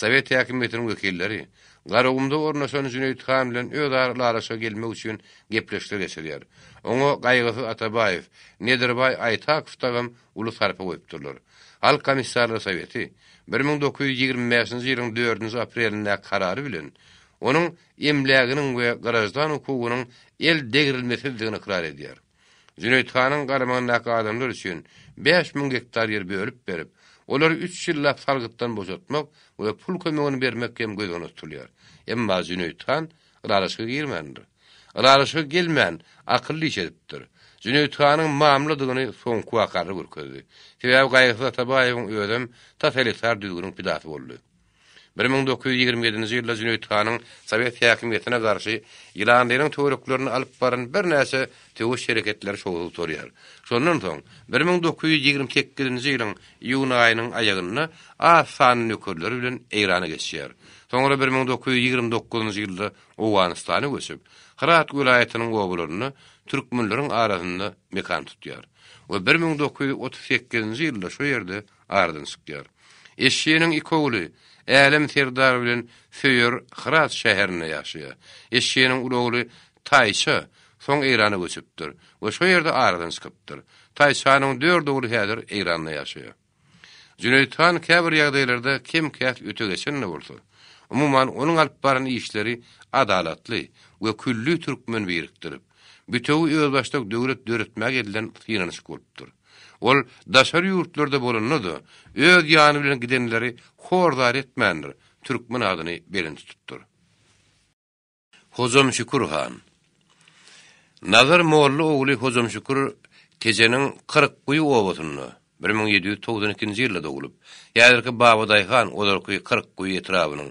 Sowet häkimiýetiniň wekilleri Garagumda ornaşan Jüneýit han bilen özara ylalaşyga gelmek üçin gepleşikler geçirýär. Oňa Gaýgysyz Atabaýew, Nedirbaý Aýtakow dagam uly sarpa goýupdyrlar. Halk komissarlar soweti 1925-nji ýylyň dördünji aprelindäki karary bilen onuň emläginiň we graždan hukugynyň el degrilmesizdigini ykrar edýär. Jüneýit hanyň garamagyndaky adamlar üçin 5000 gektar ýer bölüp berip, olary üç ýyllap salgytdan boşatmak we pul kömegini bermek hem göz öňünde tutulýar. Emma Jüneýit han ylalaşyga girmändir. Ylalaşyga gelmän, akylly iş edipdir. Jüneýit hanyň mamladygyny soňky wakalar görkezdi. Sebäbi Gaýgysyz Atabaýewiň özem totalitar düzgüniň pidasy boldy. 1927-nji ýylda Jüneýit hanyň sowet häkimiýetine garşy Ýylanlynyň töwereklerinde alyp baran birnäçe söweş hereketleri şowsuz gutarýar. Şondan soň, 1928-nji ýylyň iýun aýynyň aýagynda az sanly nökerleri bilen Eýrana geçýär. Soňra 1929-njy ýylda Owganystana göçüp, Hyrat welaýatynyň obalarynda türkmenleriň arasynda mekan tutýar we 1938-nji ýylda şo ýerde aradan çykýar. Eşşiniň iki ogly, Älem serdar bilen Söýer Hyrat şäherinde ýaşaýar. Eşşiniň uly ogly Taýça soň Eýrana göçüpdir we şo ýerde aradan çykypdyr. Taýçanyň dört ogly häzir Eýranda ýaşaýar. Jüneýit han käbir ýagdaýlarda kem-käs öte geçen-de bolsa, umuman onuň alyp baran işleri adalatly we külli türkmeni birikdirip, bütewi özbaşdak döwlet döretmäge edilen synanyşyk bolupdyr. Ol daşary ýurtlarda bolanda-da, öz ýany bilen gidenleri hor-zar etmändir, türkmen adyny belent tutupdyr. Hojamşükür han. Nazar molla ogly Hojamşükür Tejeniň Kyrkguýy obasynda 1792-nji ýylda doglup, häzirki Babadaýhan, ozalky Kyrkguýy etrabynyň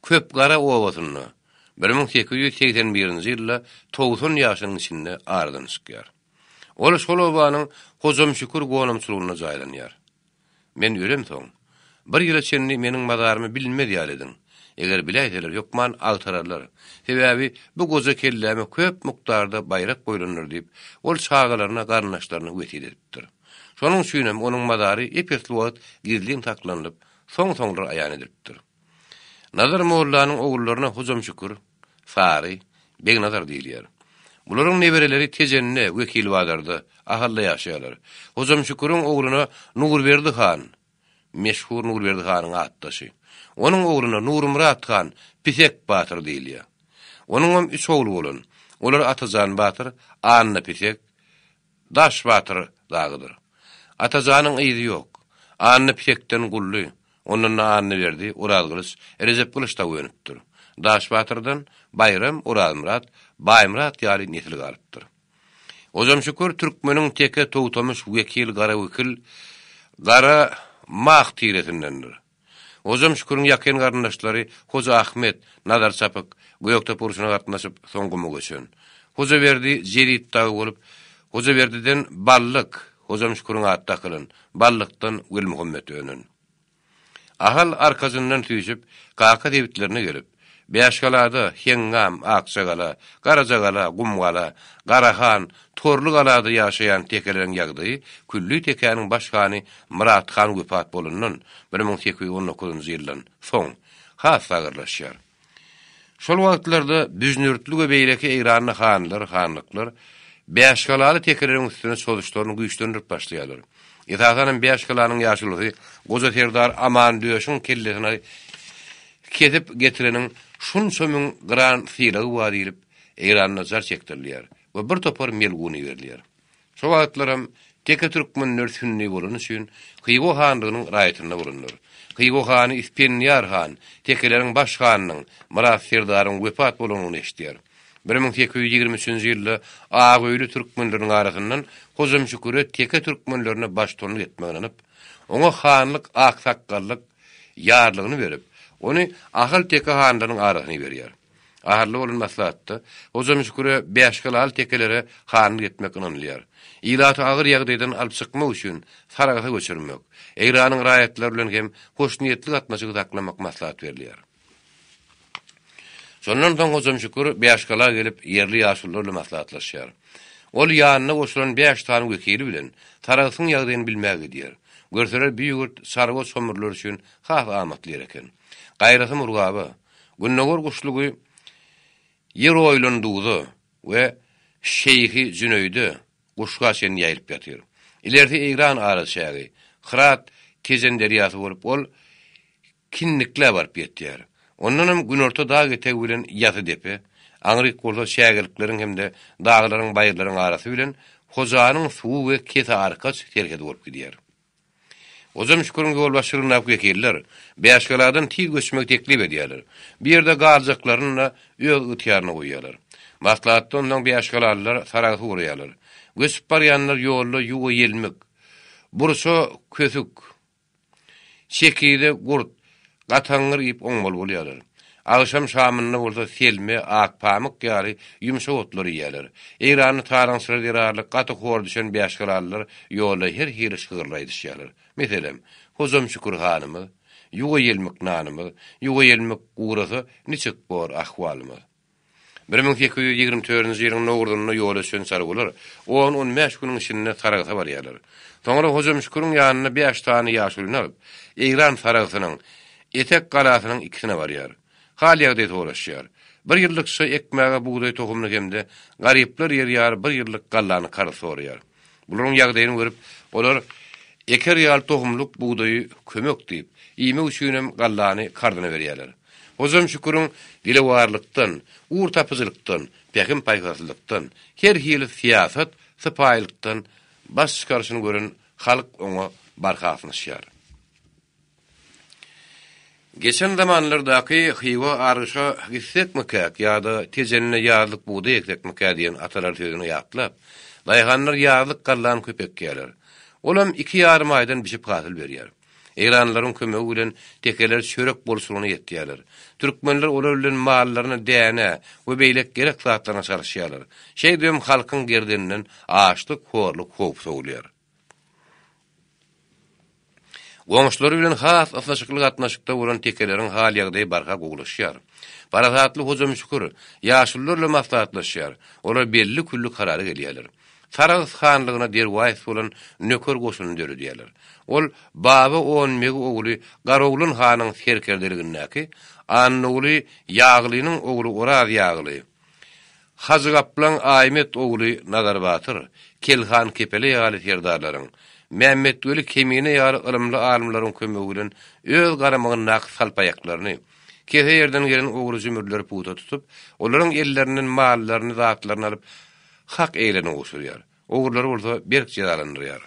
Köpgara obasynda 1881-nji ýylda 90 ýaşynyň içinde aradan çykýar. Ol şol obanyň Hojamşükür gonamçylygynda jaýlanýar. Men ölemsoň, bir ýyla çenli meniň mazarymy bilinmez ýaly ediň. Eger biläýseler, hökman agtararlar. Sebäbi bu goja kelläme köp mukdarda baýrak goýlandyr diýip, ol çagalaryna, garyndaşlaryna wesýet edipdir. Şonuň üçinem onuň mazary ep-esli wagt gizlin saklanylyp, soň-soňlar aýan edilipdir. Nazar mollanyň ogullaryna Hojamşükür, Sary, Begnazar diýilýär. Bularyň nebereleri Tejende, Wekilbazarda, Ahalda ýaşaýarlar. Hojamşüküriň ogluna Nurberdi han, meşhur Nurberdi hanyň atdaşy. Onuň ogluna Nurmyrat han, Pisek batyr diýilýär. Onuňam üç ogly bolan. Olar Atajan batyr, Anna Pisek, Daş batyr dagydyr. Atajanyň yzy ýok. Anna Pisekden Gully, ondan-da Annaberdi, Orazgylyç, Rejepgylyç dagy önüpdir. Daş batyrdan Baýram, Orazmyrat, Baýmyrat ýaly nesil galypdyr. Hojamşükür türkmeniň teke Togtamyş wekil Garawekil Gara mah tiresindendir. Hojam Şüküriň ýakyn garyndaşlary Hoja Ahmet, Nazar Çapyk, Gökdepe urşuna gatnaşyp, soň guma göçen. Hojaberdi Jedit dagy bolup, Hojaberdiden Ballyk, Hojam Şüküriň ady dakylan, Ballykdan Welmuhammet önen. Ahal arkajyndan süýşüp, Kaka sebitlerine gelip, Bäşgalada, Heňňam, Akjagala, Garajagala, Gumgala, Garahan, Torlygalada ýaşaýan tekeleriň ýagdaýy külli tekäniň baş hany Myrat han wepat bolandan, 1819-njy ýyldan, soň, has agyrlaşýar. Şol wagtlarda büjnürtli we beýleki eýranly hanlar, hanlyklar Bäşgalaly tekeleriň üstüne çozuşlaryny güýçlendirip başlaýarlar. Esasanam Bäşgalanyň ýaşulusy goja serdar Aman Döşüň kellesini kesip getireniň şunça müň gyran sylagy bar diýlip, Eýranda jar çekdirilýär we bir topar melgun iberilýär. Şo wagtlaram teke türkmenler sünni bolany üçin Hywa hanlygynyň raýatynda bolanlar. Hywa hany Ispendiýar han tekeleriň baş hanynyň Myrat serdaryň wepat bolanyny eşidýär. 1823-nji ýylda Agöýli türkmenleriniň arasyndan Hojamşüküre teke türkmenlerine baştutanlyk etmegi ynanyp, oňa hanlyk aksakgallyk ýarlygyny berip, ony Ahal teke hanlarynyň arasyna iberýär. Ahyrly bolan maslahatda Hojamşüküre bäşgalaly tekelere hanlyk etmek ynanylýar. Ilaty agyr ýagdaýdan alyp çykmak üçin Saragsa göçürmek, Eýranyň raýatlary bilen hem hoşniýetli gatnaşygy saklamak maslahat berilýär. Şondan soň Hojamşükür Bäşgala gelip, ýerli ýaşulular bilen maslahatlaşýar. Ol ýanyna goşulan bäş sany wekili bilen Saragsyň ýagdaýyny bilmäge gidýär. Görseler bu ýurt çarwa çomurlar üçin has amatly ýer eken. Gaýrasy Murgaba, Gündogar guşlugy Ýer oýulan duza we Şeýhi Jüneýde Guşga çenli ýaýylyp ýatyr. Ilersi Eýran araçägi, Hyrat, Tejen derýasy bolup ol Kinniklä baryp ýetýär. Ondanam günorta dag etegi bilen Ýasy depe, aňryk bolsa çägelikleriň hem-de daglaryň baýyrlaryň arasy bilen Hojanyň suwy we Kesearkaç serhedi bolup gidýär. Hojam Şüküriň ýolbaşçylygyndaky wekiller Bäşgaladan tiz göçmegi teklip edýärler. Bu ýerde galjaklaryny-da öz ygtyýaryna goýýarlar. Maslahatdan soň bäşgalalylar Saragsa ugraýarlar. Göçüp barýanlar ýolda ýuwa ýelmik, burça kösük, çekize gurt, Gataňňyr iýip oňmaly bolýarlar. Agşam şamynda bolsa selme, akpamyk ýaly ýumşak otlary iýýärler. Eýranly talaňçylar zerarly gaty hor düşen bäşgalalylar ýolda her hili şygyrlar aýdyşýarlar. Meselem, Hojam Şükür hanymyz, Ýuwa ýelmik nanymyz, Ýuwa ýelmik gurasa niçik bor ahwalymyz. 1824-nji ýylyň nowruzynda ýola düşen çarwalar on-on bäş günüň içinde Saragsa barýarlar. Soňra Hojam Şüküriň ýanyna bäş sany ýaşulyny alyp, Eýran Saragsynyň Etek galasynyň ikisine barýar. Hal-ýagdaý soraşýar. Bir ýyllykça ekmäge bugdaý tohumyny hem-de garyplar ýer ýaly bir ýyllyk gallany karz soraýar. Bularyň ýagdaýyny görüp, olar eker ýaly tohumlyk bugdaýy kömek diýip, iýmek üçinem gallany karzyna berýärler. Hojam Şüküriň dilewarlykdan, ugur tapyjylykdan, pähim-paýhaslylykdan, her hili syýasat, sypaýylykdan baş çykaryşyny gören halk oňa barha ysnyşýar. Geçen zamanlardaky Hywa argyşa gitsekmikäk ýa-da Tejende ýazlyk bugdaý eksekmikä diýen atalar sözüni ýatlap, daýhanlar ýazlyk gallany köp ekýärler. Olam iki ýarym aýdan bişip hasyl berýär. Eýranlylaryň kömegi bilen tekeler çörek bolçulygyna ýetýärler. Türkmenler olar bilen mallaryna däne we beýleki gerek zatlaryna çalyşýarlar. Şeýdibem halkyň gerdeninden açlyk, horluk howp sowulýar. Goňşulary bilen has ysnyşykly gatnaşykda bolan tekeleriň hal-ýagdaýy barha gowulaşýar. Parasatly Hojam Şükür ýaşulular bilen maslahatlaşýar. Olar belli-külli karara gelýärler. Sarahs hanlygyna derwaýys bolan nöker goşunyny döredýärler. Ol Baba Onmegi ogly Garoglan hanyň serkerdeligindäki Annaguly Ýaglynyň ogly Oraz Ýagly, Hajygaplaň Aýmet ogly Nazar batyr, Kelhan Kepele ýaly serdarlaryň, Mämmetweli Kemine ýaly ylymly alymlaryň kömegi bilen öz garamagyndaky salpaýaklaryny, kese ýerden gelen ogry-jümrüleri pugta tutup, olaryň ellerinden mallaryny, zatlaryny alyp, hak eýlerine gowşurýar. Ogrulary bolsa berk jezalandyrýar.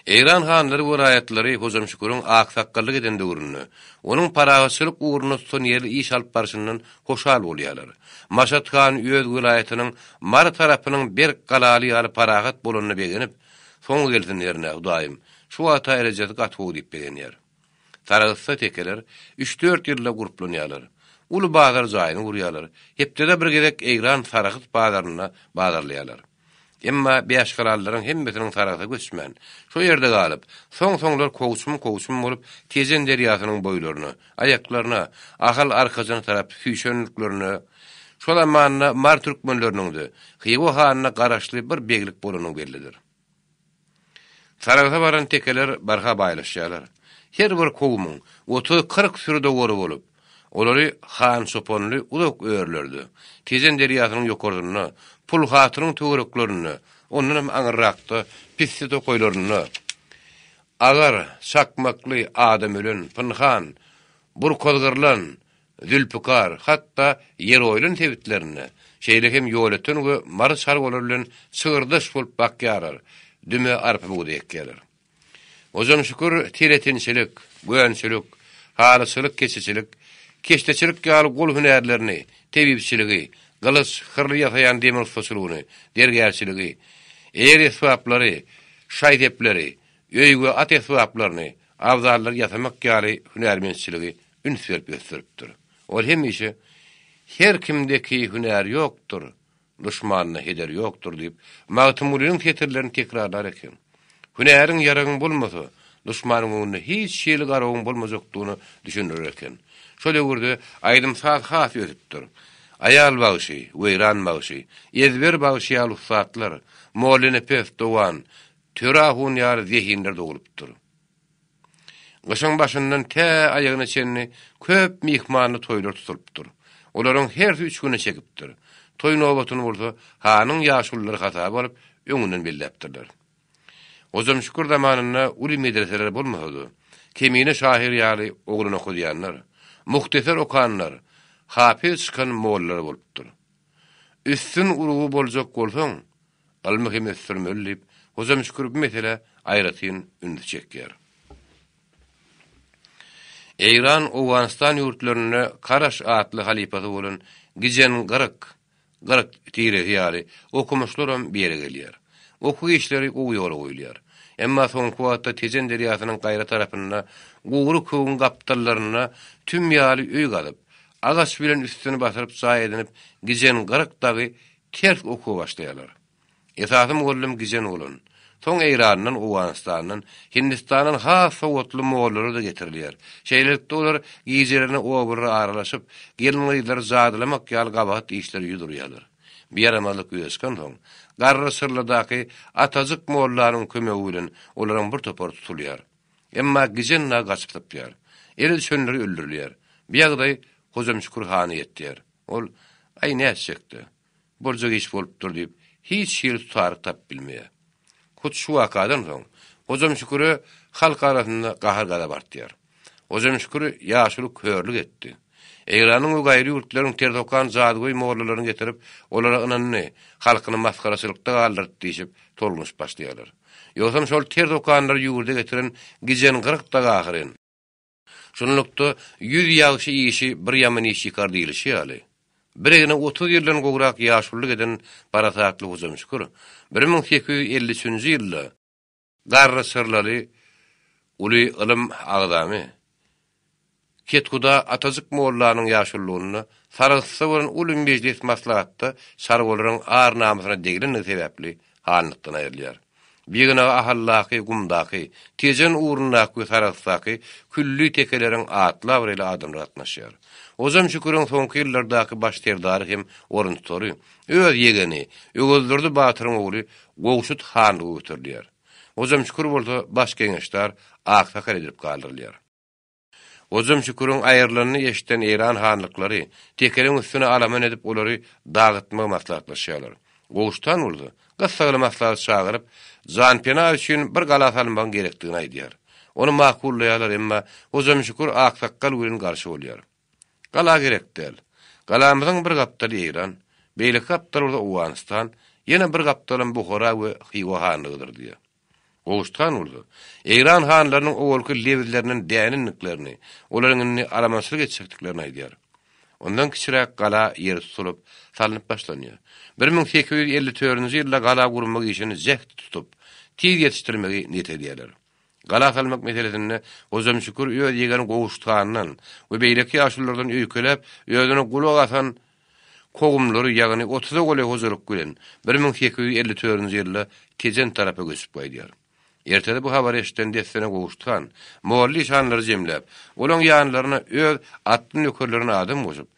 Eýran hanlary we raýatlary Hojamşüküriň aksakgallyk eden döwründe, onuň parahatçylyk ugrunda tutanýerli iş alyp barşyndan hoşal bolýarlar. Maşat han öz welaýatynyň Mary tarapynyň berk galaly ýaly parahat bolanyna begenip, Soňy gelsin hernä, Hudaýym, şu wagta erejesi gaty gowy diýip begenýär. Sarahsda tekeler üç-dört ýylda gurplanýarlar. Uly bazar jaýyny gurýarlar. Hepdede bir gezek Eýran Sarahs bazarynda bazarlaýarlar. Emma bäşgalalylaryň hemmesiniň Sarahsa göçmän, şo ýerde galyp, soň-soňlar kowçum-kowçum bolup Tejen derýasynyň boýlaryna, aýaklaryna, Ahal Arkajyna tarap süýşenliklerine, şo zamanda Mary türkmenleriniň-de Hywa hanyna garaşly bir beglik bolany bellidir. Saragsa baran tekeler barha baýlaşýarlar. Her bir kowumyň otuz-kyrk süri dowary bolup, olary han çopanly uzak örülerde, Tejen derýasynyň ýokarsynda, Pulhatynyň töwereklerinde, ondanam aňyrrakda pisse tokaýlarynda, agar, çakmakly, adam ölen, pynhan, burkazgyrlan, Zülpükar, hatda Ýeroýlan sebitlerinde, şeýle hem Ýolöten we Mary çarwalary bilen çygyrdaş bolup bakýarlar, düme arpa-bugdaý ekýärler. Hojamşükür teletinçilik, gönçülik, halyçylyk, keçeçilik, keşdeçilik ýaly gol hünärlerini, tebipçiligi, gylyç, hyrly ýasaýan demir ussaçylygyny, zergärçiligi, eýer esbaplary, şaý-sepleri, öý we at esbaplaryny, abzallary ýasamak ýaly hünärmentçiligi üns berip ösdüripdir. Ol hemişe, Her kimde ki hünär ýokdur, duşmanda heder ýokdur diýip, Magtymgulynyň setirlerini tekrarlar eken. Hünäriň ýaragyň bolmasa, duşmanyň öňünde hiç hili garawuň bolmajakdygyny düşündirer eken. Şo döwürde aýdym-saz has ösüpdir. Aýal bagşy, Weýran bagşy, Ezber bagşy ýaly ussatlar, Mollanepes, Dogan, Töre ahun ýaly zehinler doglupdyr. Gyşyň başyndan tä aýagyna çenli köp myhmanly toýlar tutulypdyr. Olaryň hersi üç güne çekipdir. Toý nobatyny bolsa hanyň ýaşululary hasaba alyp, öňünden belläpdirler. Hojamşükür zamanynda uly medreseler bolmasa-da, Kemine şahyr ýaly oglan okadýanlar, muhteser okanlar, hapyz çykan mollalar bolupdyr. Üstün urugy boljak bolsaň, Ylmy hem ösdürmeli diýip, Hojamşükür bu meselä aýratyn ünsi çekýär. Eýran, Owganystan ýurtlarynda Karaş atly halypasy bolan Gijen Gyryk, Gyryk tiresi ýaly okumyşlaram bir ýere gelýär. Okuw işleri gowy ýola goýulýar. Emma soňky wagtda Tejen derýasynyň gaýra tarapynda gury köwüň gapdallarynda tüm ýaly öý gazyp, agaç bilen üstüni basyryp jaý edinip gijen 40 dagy ters okuwa başlaýarlar. Esasy mugallym gijen bolan. Soň Eýrandan, Owganystandan, Hindistandan has sowatly mollalar-da getirilýär. Şeýlelikde olar gijelerine obalara aralaşyp, gelin-gyzlary jadylamak ýaly gabahat işlere ýüz urýarlar. Bu ýaramazlyk ýüze çykansoň, Garry Çyrladaky Atajyk mollanyň kömegi bilen olaryň bir topary tutulýar. Emma gijen dagy gaçyp sypýar. Ele düşenleri öldürilýär. Bu ýagdaý Hojamşükür hana ýetýär. Ol, Aý, nätjek-dä. Boljak iş bolupdyr diýip, hiç hili tutaryk tapyp bilmeýär. Hut şu wakadan soň, Hojamşüküre halk arasynda gahar-gazap artýar. Hojamşükür ýaşuly körlük etdi. Eýranyň we gaýry ýurtlaryň tersokan jadygöý mollalaryny getirip, olara ynandy, halkyny masgaraçylykda galdyrdy diýşip, tolgunyşyp başlaýarlar. Ýogsam şol tersokanlary ýurda getiren Gijen 40 dagy ahyryn. Şunlukda, ýüz ýagşy işi bir ýaman iş ýykar diýlişi ýaly, bir egne 30 ýyldan gowrak ýaşululyk eden parasatly Hojamşükür 1853-nji ýylda garry syrlaly uly ylym agzamy Kethuda Atajyk mollanyň ýaşululygynda Sarahsda bolan uly mejlis-maslahatda çarwalaryň ar-namysyna deglendigi sebäpli hanlykdan aýrylýar. Bu ýygnaga Ahaldaky, Gumdaky, Tejen ugrundaky we Sarahsdaky külli tekeleriň atly-abraýly adamlary gatnaşýar. Hojam Şüküriň soňky ýyllardaky baş serdary hem oruntutary, öz ýegeni Öwezdurdy batyryň ogly Gowşut hanlyga göterilýär. Hojam Şükür bolsa baş geňeşdar, aksakal edilip galdyrylýar. Hojam Şüküriň aýrylanyny eşiden Eýran hanlyklary tekeliň üstüne alaman edip olary dagytmagy maslahatlaşýarlar. Gowşut han bolsa, gyssagly maslahat çagyryp, janpena üçin bir gala salmagyň gerekdigini aýdýar. Ony makullaýarlar, emma Hojam Şükür aksakgal welin garşy bolýar. Gala gerek däl. Galamyzyň bir gapdaly Eýran, beýleki gapdaly bolsa Owganystan, ýene bir gapdalam Buhara we Hywa hanlygydyr diýýär. Gowşut han bolsa, Eýran hanlarynyň owalky lebizlerinden dänendiklerini, olaryň indi alamançylyk etjekdiklerini aýdýar. Ondan kiçiräk gala ýeri tutulyp, salnyp başlanýar. 1854-nji ýylda gala gurmak işini jäht tutup, tiz ýetişdirmegi niýet edýärler. Gala salmak meselesinde Hojamşükür öz ýegeni Gowşut handan we beýleki ýaşululardan öýkeläp, özüne gulak asan kowumlary, ýagny otuza golaý hojalyk bilen 1854-nji ýylda Tejen tarapa göçüp gaýdýar. Ertesi bu habary eşiden dessine Gowşut han, molla işanlary jemläp, olaň ýanlaryna öz atly nökerlerini adam goşup,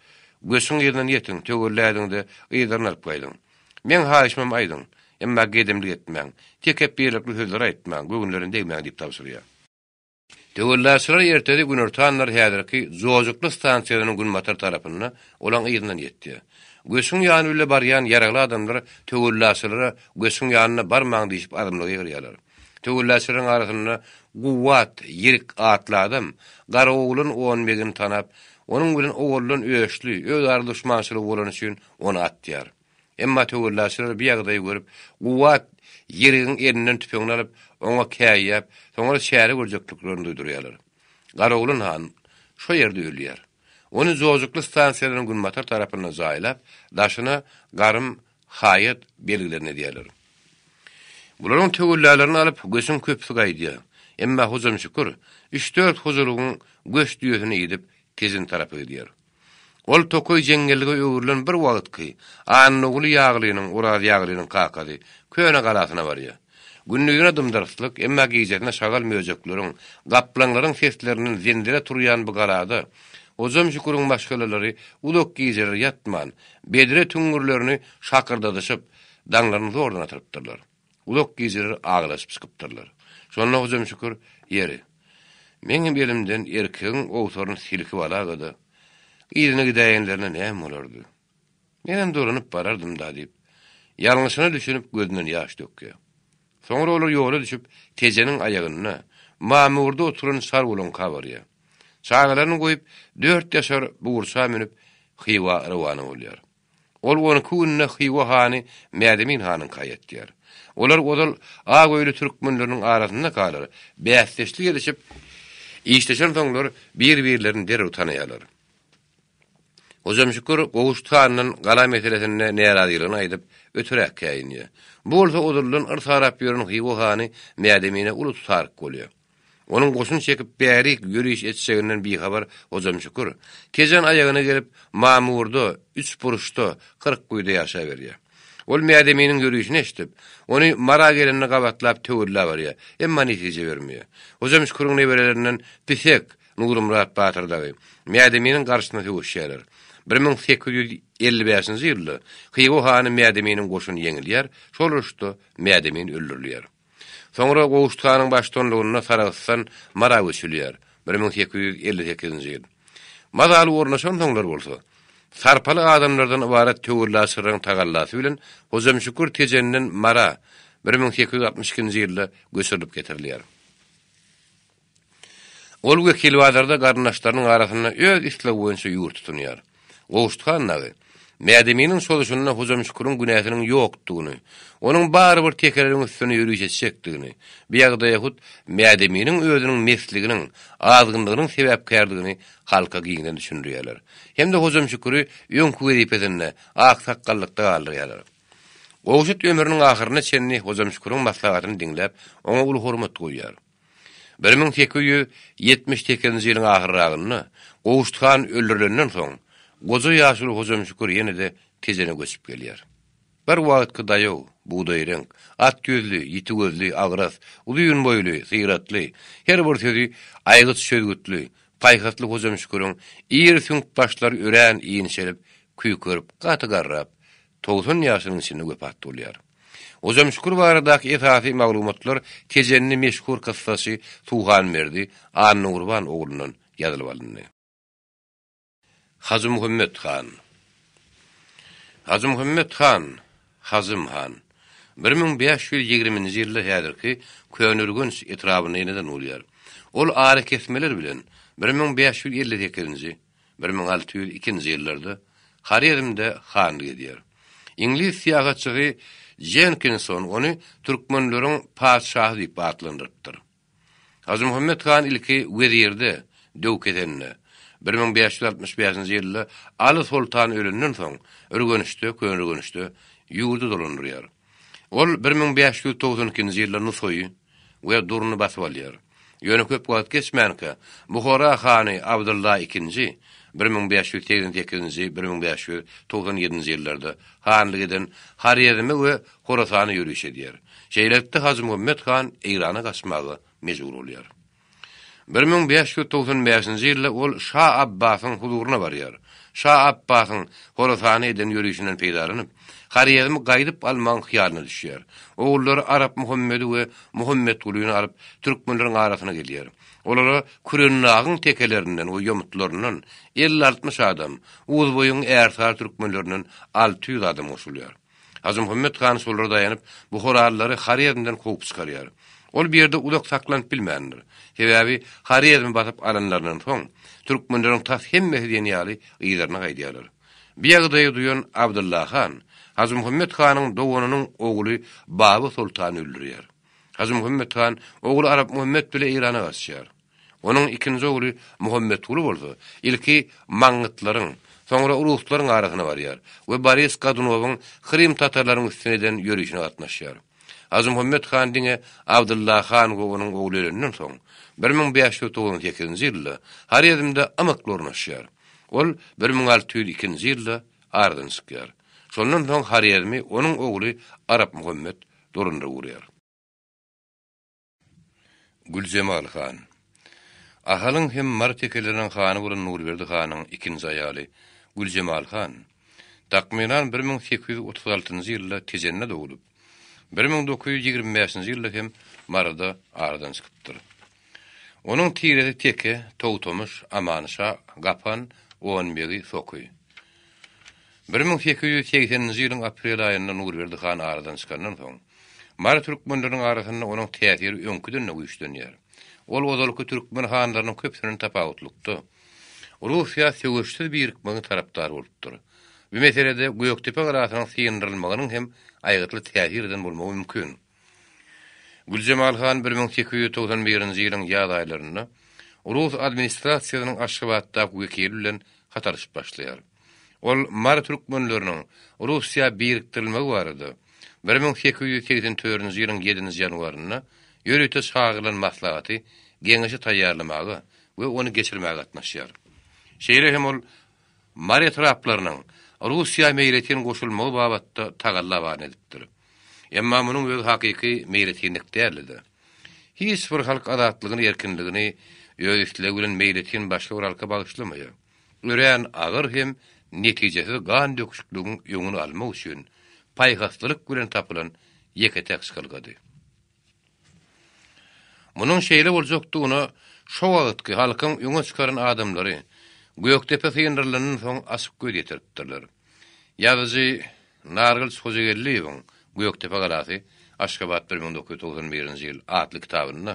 Göçüň yzyndan ýetiň, töwella ediň-de, yzlaryny alyp gaýdyň. Meň haýyşymam aýdyň, emma gedemlik etmäň, tekepbirlikli sözler aýtmaň, göwünlerine degmäň diýip tabşyrýar. Töwellaçylar ertesi günortanlar häzirki Jojukly stansiýasynyň günbatar tarapynda olaň yzyndan ýetdi. Göçüň ýany bile barýan ýaragly adamlar töwellaçylara göçüň ýanyna barmaň diýşip azmly gygyrýarlar. Töwellaçylaryň arasynda Kuwwat Ýirik atly adam Garaoglan onbegini tanap, onuň bilen owaldan öçli, özara duşmançylygy bolany üçin ony atýar. Emma töwellaçylar bu ýagdaýy görüp, Kuwwat ýerigiň elinden tüpeňini alyp, oňa käýýäp, soňra çäre görjekdiklerini duýdurýarlar. Garoglan han şo ýerde ölýär. Ony Jojukly stansiýalaryň günbatar tarapynda jaýlap, daşyna garym, haýat belgilerini edýärler. Bularyň töwellalaryny alyp, göçüň köpüsi gaýdýar. Emma Hojamşükür üç-dört hojalygyň göç düýesini idip, Tejen tarapa gidýär. Ol tokaý jeňňellige öwrülen bir wagtky Annaguly ýaglynyň, Oraz ýaglynyň kakasy, köne galasyna barýar. Gündizine dym-dyrslyk, emma gijesine şagal-möjekleriň, gaplaňlaryň seslerinden zenzele turýan bu galada Hojam Şüküriň maşgalalary uzak gijeler ýatman, bedre tüňňürlerini şakyrdadyşyp, daňlaryny zordan atyrypdyrlar. Uzak gijeler aglaşyp çykypdyrlar. Şonda Hojam Şükür, Ýeri, meňem elimden erkegiň owsaryny silkip alaga-da, yzyna gidäýenlerinde näme bolardy? Menem dolanyp barardym-da diýip, ýalňyşyna düşünip gözünden ýaş dökýär. Soňra olar ýola düşüp, Tejeniň aýagynda, Mamurda oturan Şargulyňka barýar. Çagalaryny goýup, dört ýaşar bugurça münüp, Hywa rowana bolýar. Ol on iki günde Hywa hany Mädemin hanyňka ýetýär. Olar ozal ak öýli türkmenleriniň arasynda galar, bäsdeşlik edişip işleşensoňlar bir-birlerini derrew tanaýarlar. Hojamşükür Gowşut handan gala meselesinde närazylygyny aýdyp, öteräk käýinýär. Bu bolsa ozaldan yrsarap ýören Hywa hany Mädemine uly tutaryk bolýar. Onuň goşun çekip bärik ýöriş etjeginden bihabar Hojamşükür, Tejen aýagyna gelip, Mamurda, Üçburçda, Kyrkguýuda ýaşaberýär. Ol Mädeminiň ýörişini eşidip, ony Mara gelende gabatlap töwella barýar, emma netije bermeýär. Hojamşüküriň neberelerinden Pisek, Nurmyrat batyr dagy Mädeminiň garşysyna söweşýärler. 1855-nji ýylda Hywa hany Mädeminiň goşuny ýeňilýär, şol uruşda Mädemin öldürilýär. Soňra Gowşut hanyň baştutanlygynda Sarahsdan Mara göçülýär, 1858-nji ýyl. Mazaly ornaşansoňlar bolsa, sarpaly adamlardan ybarat töwellaçylaryň tagallasy bilen Hojamşükür Tejenden Mara 1862-nji ýylda göçürilip getirilýär. Ol Wekilbazarda garyndaşlarynyň arasynda öz islegi boýunça ýurt tutunýar. Gowşut han dagy, Mädeminiň çozuşynda Hojamşüküriň günäsiniň ýokdugyny, onuň barybir tekeleriň üstüne ýöriş etjekdigini, bu ýagdaýa hut Mädeminiň özüniň mesliginiň, azgynlygynyň sebäpkärdigini halka giňden düşündirýärler. Hem-de Hojamşüküri öňki wezipesinde, aksakgallykda galdyrýarlar. Gowşut ömrüniň ahyryna çenli Hojamşüküriň maslahatyny diňläp, oňa uly hormat goýýar. 1878-nji ýylyň ahyrragynda Gowşut han öldürilenden soň, goja ýaşuly Hojamşükür ýene-de Tejene göçüp gelýär. Bir wagtky daýaw, bugdaýreňk, at ýüzli, ýiti gözli, agras, uzyn boýly, syratly, her bir sözi aýgyç çözgütli, paýhasly Hojamşüküriň iri süňk başlary örän inçelip, küýkerip, gaty garrap, 90 ýaşynyň içinde wepat bolýar. Hojamşükür baradaky esasy maglumatlar Tejenli meşhur kyssaçy Suhanberdi Annagurban oglundan ýazylyp alyndy. Hajymuhammet han Hajymuhammet han, Hajym han, 1520-nji ýylda häzirki Köneürgenç etrabynda ýene-de bolýar. Ol arakesmeler bilen 1558-nji, 1602-nji ýyllarda Horezmde hanlyk edýär. Iňlis syýahatçysy Jenkinson ony türkmenleriň patyşasy diýip atlandyrypdyr. Hajymuhammet han ilki wezirde, Döwkesende, 1565-nji ýylda Aly soltan ölenden soň Ürgençde, Köneürgençde, ýurdy dolandyrýar. Ol 1592-nji ýylda Nusaýy we Durny basyp alýar. Ýöne köp wagt geçmänkä, Buhara hany Abdylla ikinji, 1588-nji, 1597-nji ýyllarda hanlyk eden Horezme we Horasana ýöriş edýär. Şeýlelikde Hajymuhammet han Eýrana gaçmaga mejbur bolýar. 1595-nji ýylda ol Şa Abbasyň huzuryna barýar. Şa Abbasyň Horasana eden ýörişinden peýdalanyp, Horezmi gaýdyp almagyň hyýalyna düşýär. Ogullary Arap Muhammedi we Muhammetgulyny alyp, türkmenleriň arasyna gelýär. Olara Kürennagyň tekelerinden we ýomutlaryndan elli-altmyş adam, Uzboýuň ärsary türkmenlerinden 600 adam goşulýar. Hajymuhammet han şolara daýanyp, buharalylary Horezmden kowup çykarýar. Ol bu ýerde uzak saklanyp bilmändir. Sebäbi Horezmi basyp alanlaryndan soň, türkmenleriň tas hemmesi diýen ýaly yzlaryna gaýdýarlar. Bu ýagdaýy duýan Abdylla han Hajymuhammet hanyň doganynyň ogly Baba soltany öldürýär. Hajymuhammet han ogly Arapmuhammet bile Eýrana gaçýar. Onuň ikinji ogly Muhammetguly bolsa, ilki maňňytlaryň, soňra ruslaryň arasyna barýar we Boris Godunowyň Krym tatarlaryň üstüne eden ýörişine gatnaşýar. Hajymuhammet han diňe Abdylla han we onuň ogly ölenden soň, 1598-nji ýylda Horezmde ymykly ornaşýar. Ol 1602-nji ýylda aradan çykýar. Şondan soň Horezmi onuň ogly Arapmuhammet dolandyryp ugraýar. Güljemal han. Ahalyň hem Mary tekeleriniň hany bolan Nurberdi hanyň ikinji aýaly Güljemal han, takmynan 1836-njy ýylda Tejende doglup, 1925-nji ýylda hem Maryda aradan çykypdyr. Onuň tiresi teke, Togtamyş, Amanşa, Gapan, Onbegi, Soky. 1880-nji ýylyň aprel aýynda Nurberdi han aradan çykandan soň, Mary türkmenleriniň arasynda onuň täsiri öňküden-de güýçlenýär. Ol ozalky türkmen hanlarynyň köpüsinden tapawutlykda, Russiýa söweşsiz birikmegiň tarapdary bolupdyr. Bu meselede Gökdepe galasynyň syndyrylmagynyň hem aýgytly täsir eden bolmagy mümkin. Güljemal han 1891-nji ýylyň ýaz aýlarynda rus administrasiýasynyň Aşgabatdaky wekili bilen hat alyşyp başlaýar. Ol Mary türkmenleriniň Russiýa birikdirilmegi barada 1884-nji ýylyň ýedinji ýanwarynda ýörite çagyrylan maslahaty geňeşi taýýarlamaga we ony geçirmäge gatnaşýar. Şeýle hem ol Mary etraplarynyň Russiýa meýletin goşulmagy babatda tagalla baryny edipdir. Emma munuň özi hakyky meýletinlik däldi-de. Hiç bir halk azatlygyny, erkinligini öz islegi bilen meýletin başga bir halka bagyşlamaýar. Örän agyr hem netijesiz gan döküşikligiň öňüni almak üçin paýhaslylyk bilen tapylan ýeke-täk çykalgady. Munuň şeýle boljakdygyna şo wagtky halkyň öňe çykaran adamlary Gökdepe syndyrylandan soň açyk göz ýetiripdirler. Ýazyjy Nargylyç Hojageldiýewiň Gökdepe galasy, Aşgabat, 1991-nji ýyl, atly kitabynda,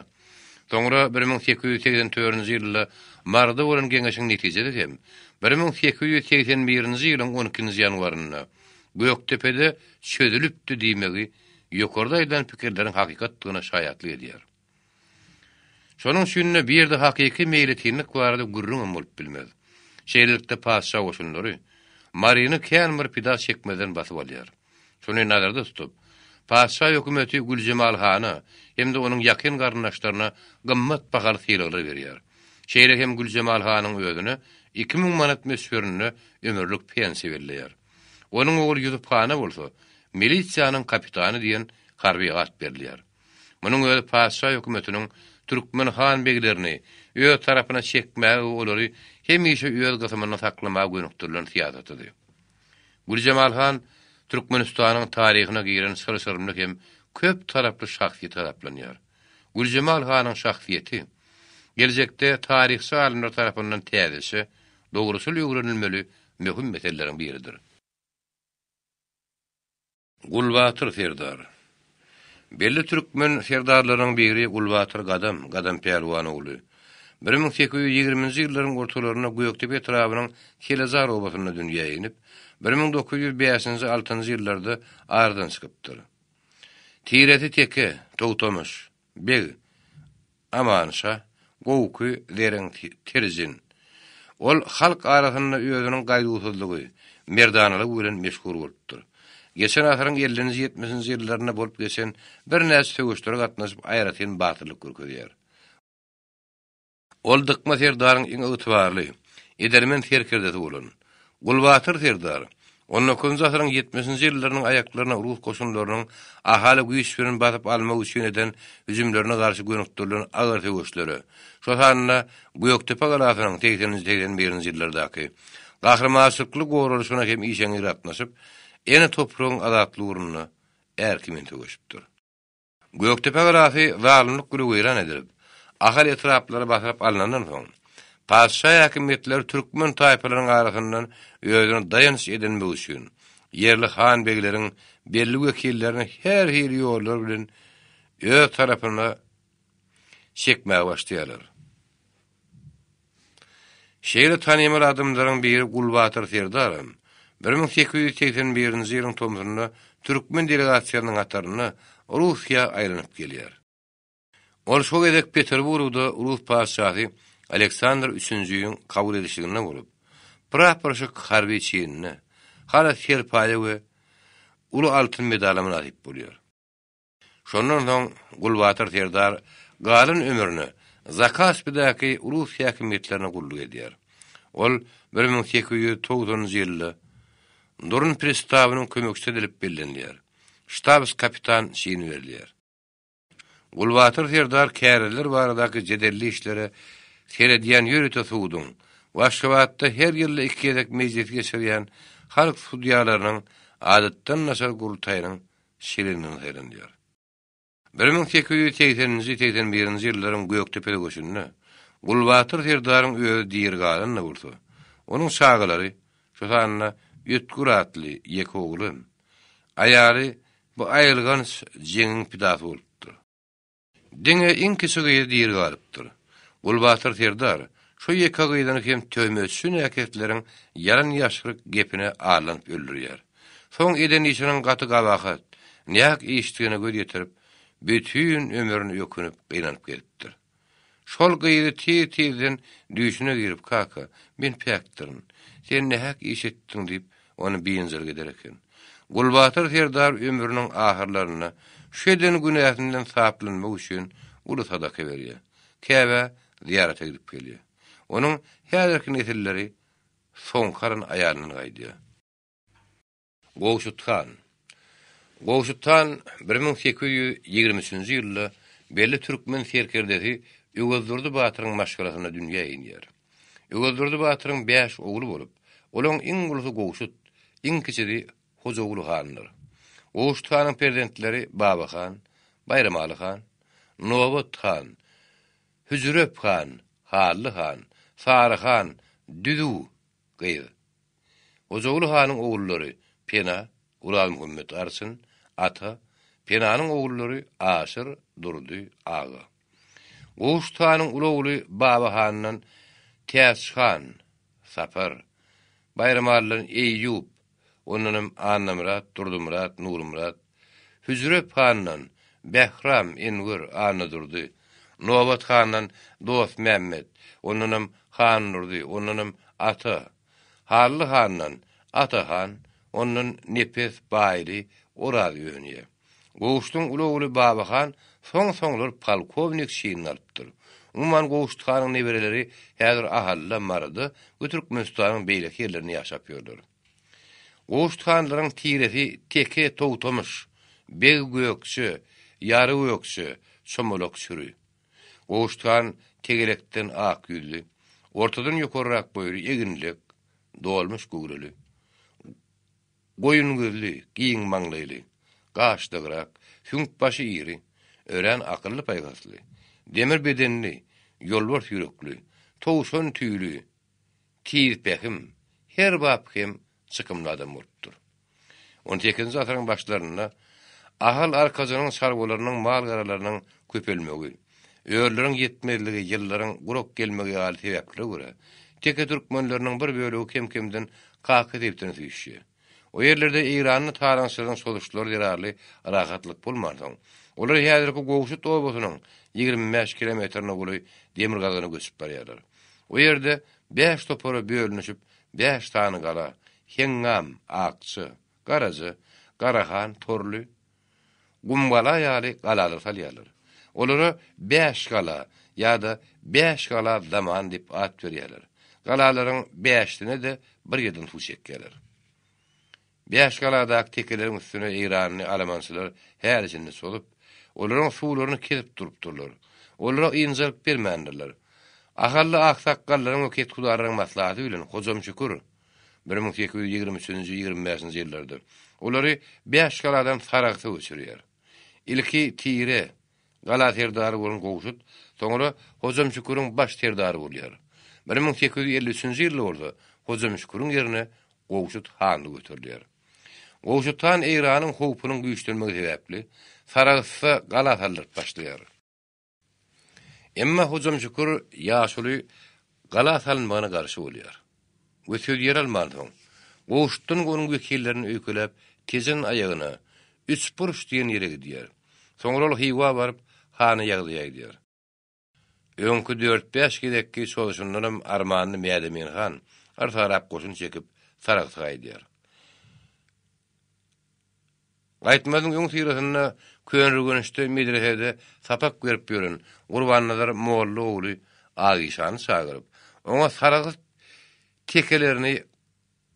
soňra 1884-nji ýylda Maryda bolan geňeşiň netijesi hem 1881-nji ýylyň on ikinji ýanwarynda Gökdepede çözülipdi diýmegi ýokarda aýdylan pikirleriň hakykatdygyna şaýatlyk edýär. Şonuň üçin-de bu ýerde hakyky meýletinlik barada gürrüňem bolup bilmez. Şeýlelikde patyşa goşunlary Maryny kän bir pida çekmezden basyp alýar. Şuny nazarda tutup, patyşa hökümeti Güljemal hana hem-de onuň ýakyn garyndaşlaryna gymmat bahaly sylaglar berýär. Şeýle hem Güljemal hanyň özüne 2000 manat möçberinde ömürlik pensiýa belleýär. Onuň ogly Ýusup hana bolsa milisiýanyň kapitany diýen harby at berilýär. Munuň özi patyşa hökümetiniň türkmen han-beglerini öz tarapyna çekmäge we olary hemişe öz gysymynda saklamaga gönükdirilen syýasatydy. Güljemal han Türkmenistanyň taryhyna giren çylşyrymly hem köp taraply şahsyýet hasaplanýar. Güljemal hanyň şahsyýeti geljekde taryhçy alymlar tarapyndan täzeçe, dogruçyl öwrenilmeli möhüm meseleleriň biridir. Gulbatyr serdar. Belli türkmen serdarlarynyň biri Gulbatyr Gadam, Gadam pälwan ogly. 1820-nji ýyllaryň ortalarynda Gökdepe etrabynyň Kelejar obasynda dünýä inip, 1905-nji altynjy ýyllarda aradan çykypdyr. Tiresi teke, Togtamyş, beg, Amanşa, Gowky, Zereň, Terjin. Ol halk arasynda özüniň gaýduwsyzlygy, merdanalygy bilen meşhur bolupdyr. Geçen asyryň ellinji-ýetmişinji ýyllarynda bolup geçen birnäçe söweşlere gatnaşyp aýratyn batyrlyk görkezýär. Ol Dykma serdaryň iň ygtybarly, edermen serkerdesi bolan. Gulbatyr serdar, on dokuzynjy asyryň ýetmişinji ýyllarynyň aýaklaryna rus goşunlarynyň Ahaly güýç bilen basyp almak üçin eden hüjümlerine garşy gönükdirilen agyr söweşlere, şo sanda Gökdepe galasynyň segseninji-segsen birinji ýyllardaky gahrymançylykly goralyşyna hem işeňňir gatnaşyp, ene topragyň azatlygy ugrunda är kimin söweşipdir. Gökdepe galasy zalymlyk güli weýran edilip, Ahal etraplary basylyp alnandan soň, patyşa häkimiýetleri türkmen taýpalarynyň arasyndan özüne daýanç edinmek üçin, ýerli han-begleriň belli wekillerini her hili ýollar bilen öz tarapyna çekmäge başlaýarlar. Şeýle tanymal adamlaryň biri Gulbatyr Serdaram 1881-nji ýylyň tomsunda türkmen delegasiýasynyň hatarynda Russiýa aýlanyp gelýär. Ol şo gezek Peterburgda rus patyşasy Aleksandr Üçünjiniň kabul edişliginde bolup, praporşik harby çinine, halat-serpaýa we uly altyn medala mynasyp bolýar. Şondan soň Gulbatyr serdar galan ömrüne Zakaspidäki rus häkimiýetlerine gulluk edýär. Ol 1890-njy ýylda Durun pristawynyň kömekçisi edilip bellenilýär. Ştabs-kapitan çini berilýär. Gulbatyr serdar kärizler baradaky jedelli işlere seredýän ýörite suduň we Aşgabatda her ýylda iki gezek mejlis geçirýän halk sudýalarynyň adatdan daşary gurultaýynyň şirinden saýlanýar. 1880-nji, 81-nji ýyllaryň Gökdepe söweşinde Gulbatyr serdaryň özi diri galan-da bolsa, onuň çagalary, şo sanda Ötgür atly ýeke ogly hem, aýaly bu aýylganç jeňiň pidasy bolupdyr. Diňe iň kiçi gyzy diri galypdyr. Gulbatyr serdar şo ýeke gyzyny hem töhmetçi näkesleriň ýalan-ýaşryk gepine aldanyp öldürýär. Soň eden işiniň gaty gabahat, nähak işdigine göz ýetirip, bütin ömrüni ökünip, gynanyp gezipdir. Şol gyzy tiz-tizden düýşüne girip, Kaka, men päkdirin. Sen nähak iş etdiň diýip, ony biynjalyk eder eken. Gulbatyr serdar ömrüniň ahyrlarynda şu eden günäsinden saplanmak üçin uly sadaka berýär. Käbä zyýarata gidip gelýär. Onuň häzirki nesilleri soňky alan aýalyndan gaýdýar. Gowşut han. Gowşut han 1823-nji ýylda belli türkmen serkerdesi Öwezdurdy batyryň maşgalasynda dünýä inýär. Öwezdurdy batyryň bäş ogly bolup, olaň iň ulusy Gowşut, iň kiçisi Hojaguly handyr. Gowşut hanyň perzentleri Baba han, Baýramaly han, Nobat han, Hüjrep han, Hally han, Sary han, Düzüw gyz. Hojaguly hanyň ogullary Pena, Orazmuhammet arçyn, Ata, Penanyň ogullary Aşyr, Durdy, Aga. Gowşut hanyň uly ogly Baba handan Täç han, Sapar, Baýramalydan Eýýup, ondanam Annamyrat, Durdymyrat, Nurmyrat, Hüjrep handan Bähram, Enwer, Annadurdy, Nobat handan Dostmämmet, ondanam Handurdy, ondanam Ata, Hally handan Atahan, ondan Nepes, Baýly, Oraz önýär. Gowşudyň uly ogly Baba han soň-soňlar polkownik çinini alypdyr. Umuman Gowşut hanyň nebereleri häzir Ahalda, Maryda we Türkmenistanyň beýleki ýerlerinde ýaşap ýörler. Gowşut hanlaryň tiresi Teke Togtamyş, Beg Gökje, Ýary Gökje, Çomalak Çüri. Gowşut han tegelekden ak ýüzli, ortadan ýokarrak boýly, eginlek, dolmuş göwreli. Goýun gözli, giň maňlaýly, gaşlygrak, süňk başy iri, örän akylly-paýhasly, demir bedenli, ýolbars ýürekli, towşan tüýli, tiz pähim, her bap hem çykymly adam bolupdyr. On sekizinji asyryň başlarynda Ahal arkajynyň çarwalarynyň mal-garalarynyň köpelmegi, örüleriň ýetmezligi, ýyllaryň gurak gelmegi ýaly sebäplere görä, teke türkmenleriniň bir bölegi kem-kemden Kaka sebitine süýşýär. O ýerlerde eýranly talaňçylaryň çozuşlary zerarly rahatlyk bolmansoň, olar häzirki Gowşut obasynyň 25 kilometrine golaý demirgazygyna göçüp barýarlar. O ýerde bäş topara bölünişip, bäş sany gala, Heňňam, Akja, Garaja, Garahan, Torly, Gumgala ýaly galalar salýarlar. Olara Bäşgala ýa-da Bäşgala zaman diýip at berýärler. Galalaryň bäşisine-de bir ýerden suw çekýärler. Bäşgaladaky tekeleriň üstüne eýranly alamançylar häli-şindi çozup, olaryň suwlaryny kesip durupdyrlar. Olara ynjalyk bermändirler. Ahally aksakgallaryň we kethudarlaryň maslahaty bilen Hojamşükür 1823-nji, 25-nji ýyllarda olary Bäşgaladan Saragsa göçürýär. Ilki tire, gala serdary bolan Gowşut, soňra Hojamşüküriň baş serdary bolýar. 1853-nji ýylda bolsa Hojamşüküriň ýerine Gowşut hanly göterilýär. Gowşut han Eýranyň howpunyň güýçlenmegi sebäpli Saragsa gala saldyryp başlaýar. Emma Hojamşükür ýaşuly gala salynmagyna garşy bolýar we söz ýer almansoň, Gowşutdan onuň wekillerini öýkeläp Tejen aýagyna, Üçburç diýen ýere gidýär. Soňra ol Hywa baryp, hana ýagdaýy aýdýar. Öňki dört-bäş gezekki çozuşyndanam armanly Mädemin han yrsarap goşun çekip, Saragsa gaýdýar. Gaýtmazyň öňüsyrasynda Köneürgençde medresede sapak berip ýören Gurbannazar molla ogly Agyşany çagyryp, oňa Saragt tekelerini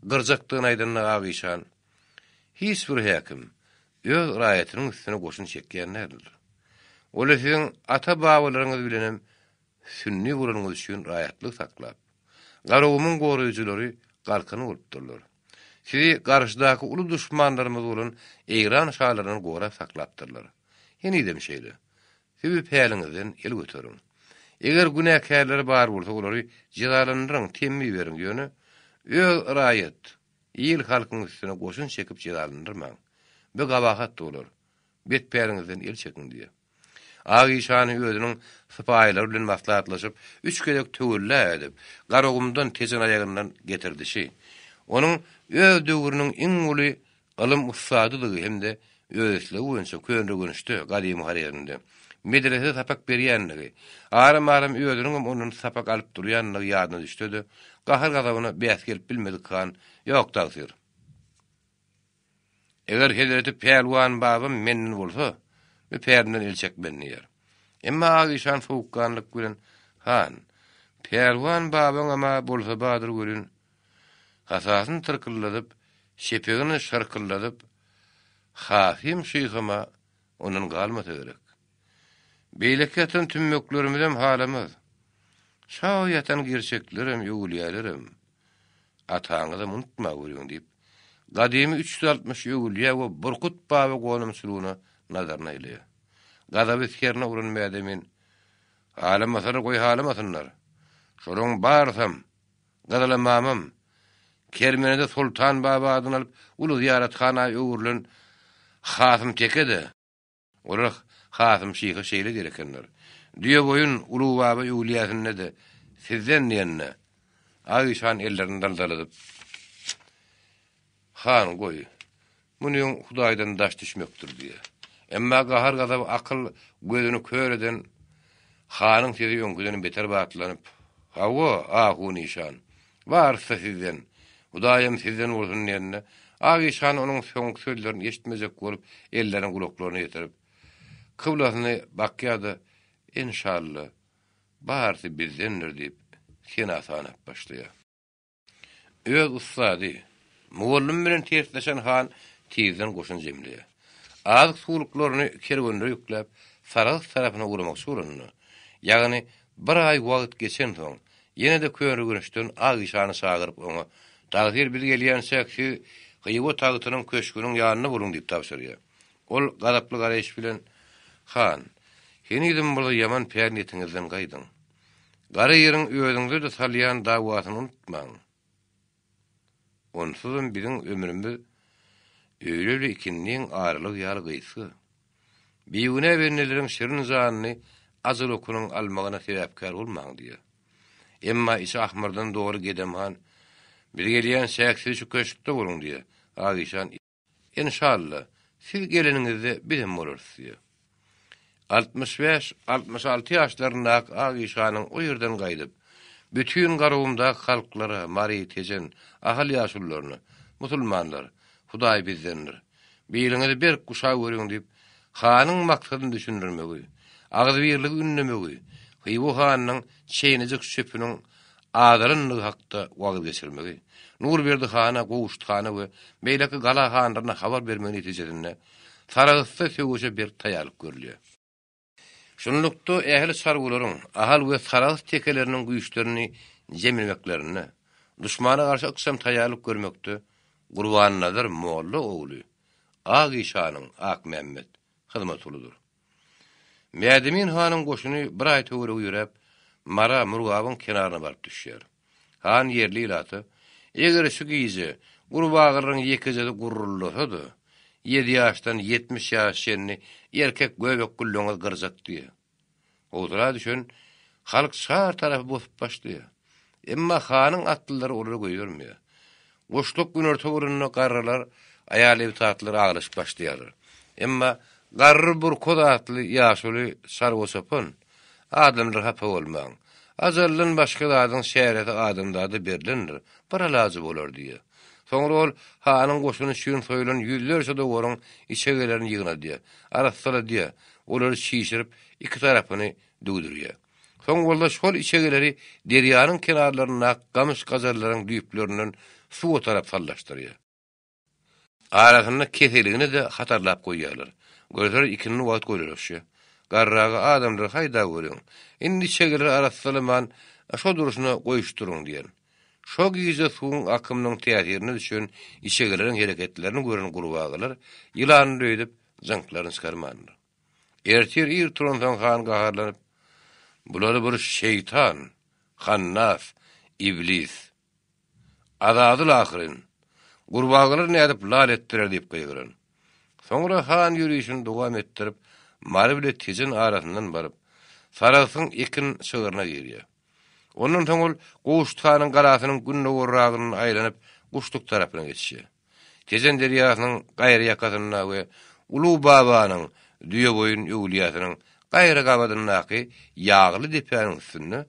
gyrjakdygyny aýdanda Agyşan, Hiç bir häkim öz raýatynyň üstüne goşun çekýän däldir. Ol-a siziň ata-babalaryňyz bilenem sünni bolanyňyz üçin raýatlyk saklap, Garagumuň goraýjylary galkany bolupdyrlar. Sizi garşydaky uly duşmanlarymyz bolan Eýran şalaryndan gorap saklapdyrlar. Henizem şeýle. Siz bu päliňizden el göteriň. Eger günäkärleri bar bolsa olary jezalandyryň, temmi beriň, ýöne öz raýat, il-halkyň üstüne goşun çekip jezalandyrmaň. Bu gabahat bolar. Bet päliňizden el çekiň diýýär. Ak işany özüniň sypaýylary bilen maslahatlaşyp, üç gezek töwella edip, Garagumdan, Tejen aýagyndan getirdişi, onuň öz döwrüniň iň uly ylym ussadydygy hem-de öz islegi boýunça Köneürgençde, Gadymy Horezmde, medresede sapak berýändigi, aram-aram özüniňem ondan sapak alyp durýandygy ýadyna düşse-de, Gahar-gazabyna bäs gelip bilmedik han, Ýok, tagsyr. Eger hezreti Pälwan babam menden bolsa, bu pälimden el çekmen diýýär. Emma Ak işan sowukganlyk bilen, Han, Pälwan babaňam-a bolsa bardyr welin, hasasyny tyrkyldadyp, şepegini şyrkyldadyp, Hasym şyham-a ondan galmasa gerek. Beýleki ýatan tümmeklerimizem halamaz. Şa ýatan gerçeklerem, öwülýälerem. Ataňyzam unutmaweriň diýip, gadymy 360 öwülýä we Burkut baba gonamçylygyna nazaryny aýlaýar. Gazaby serine uran Mädemin, Halamasalar goý halamasynlar. Şolaryň barysam, Gyzylamamam, Kermenede Soltan baba adyny alyp uly zyýarathana öwrülen Hasym teke-de, Olar Hasym şyha şeýle diýer ekenler, Düýeboýun Ulug baba öwlüýäsinde-de sizden diýende, Ak işan ellerini daldaladyp, Han, goý, munyň Hudaýdan daş düşmekdir diýýär. Emma gahar-gazap akyl gözüni kör eden hanyň sesi öňküdenem beter batlanyp, Hawa, ahun işan, Barysy sizden, Hudaýam sizden bolsun diýende, Ak işan onuň soňky sözlerini eşitmejek bolup, ellerini gulaklaryna ýetirip, kyblasyny bakýar-da, Enşalla, barysy bizdendir diýip, sena sanap başlaýar. Öz ussady, mugallymy bilen tersleşen han tizden goşun jemleýär. Azyk-suwluklaryny kerwenlere ýükläp, Sarahs tarapyna ugramakçy bolanda, ýagny bir aý wagt geçensoň, Ýene-de Köneürgençden Ak işany çagyryp, oňa, Tagsyr, biz gelýänçäk siz Hywa tagtynyň köşgüniň ýanynda boluň diýip tabşyrýar. Ol gazaply garaýyş bilen, Han, henizem bolsa ýaman päl-niýetiňizden gaýdyň. Gara ýeriň özüňize-de salýan dawasyny unutmaň. Onsuzam biziň ömrümiz öýle ile ikindiň aralygy ýaly gysga. Bigünä bendeleriň şirin janyny ajal okunyň almagyna sebäpkär bolmaň diýýär. Emma içi ahmyrdan doly Gedem han, Biz gelýänçäk siz şu köşkde boluň diýýär. Ak işan Enşalla, siz geleniňizde bizem bolarys diýýär. 65, 66 ýaşlaryndaky Ak işanyň o ýerden gaýdyp, bütin Garagumdaky halklara, Mary, Tejen, Ahal ýaşulularyna, Musulmanlar, Hudaý bizdendir. Biliňizi berk guşaweriň diýip, hanyň maksadyny düşündirmegi, agzybirligi ündemegi, Hywa hanynyň çeýnejek çöpüniň azalandygy hakda wagyz geçirmegi, Nurberdi hana, Gowşut hana we beýleki gala hanlaryna habar bermegi netijesinde Sarahsda söweşe berk taýýarlyk görülýär. Şunlukda, ähli çarwalaryň Ahal we Sarahs tekeleriniň güýçlerini jemlemeklerinde, duşmana garşy ykjam taýýarlyk görmekde Gurbannazar molla ogly Ak işanyň, Akmämmet, hyzmaty uludyr. Mädemin hanyň goşuny bir aý töweregi ýöräp, Mara, Murgabyň kenaryna baryp düşýär. Han ýerli ilata, Eger şu gije gurbagalaryň ýekejesi gurruldasa-da, ýedi ýaşdan 70 ýaşa çenli erkek göbek gülleňizi gyrjak diýýär. Howsala düşen halk çar tarapy bosup başlaýar. Emma hanyň atlylary olary goýbermeýär. Guşluk günorta bolanda garrylar, aýal-ebtatlar aglaşyp başlaýarlar. Emma Garry Burkuz atly ýaşuly çarwa çopan, Adamlar hapa bolmaň. Ajaldan başga zadyň çäresi adamzada berlendir, bir alajy bolar diýýär. Soňra ol hanyň goşuny üçin soýlan ýüzlerçe dowaryň içegelerini ýygnadýar, arassaladýar, olary çişirip, iki tarapyny düwdürýär. Soň bolsa şol içegeleri derýanyň kenarlaryndaky gamyş-gajarlaryň düýplerinden suwa tarap sallaşdyrýar. Arasynda keseligini-de hatarlap goýýarlar. Görseler ikindi wagt goýlalaşýar. Garraga adamlar haýda görüň, indi içegeleri arassalaman şo durşuna goýuşdyryň diýen. Şo gije suwuň akymynyň täsirine düşen içegeleriň hereketlerini gören gurbagalar ýylandyr öýdüp jyňklaryny çykarmandyr. Ertir ir turansoň han gaharlanyp, Bulary bir şeýtan, hannas, iblis, Azazyl ahyryn! Gurbagalar nädip lal etdirer diýip gygyran. Soňra han ýörişini dowam etdirip, Mary bile Tejen arasyndan baryp, Sarahsyň ekin çygryna girýär. Ondan soň ol Gowşut hanyň galasynyň gündogarragyndan aýlanyp, Guşluk tarapyna geçýär. Tejen derýasynyň gaýry ýakasynda we Ulug babanyň Düýeboýun öwlüýäsiniň gaýry gabadyndaky ýagly depäniň üstünde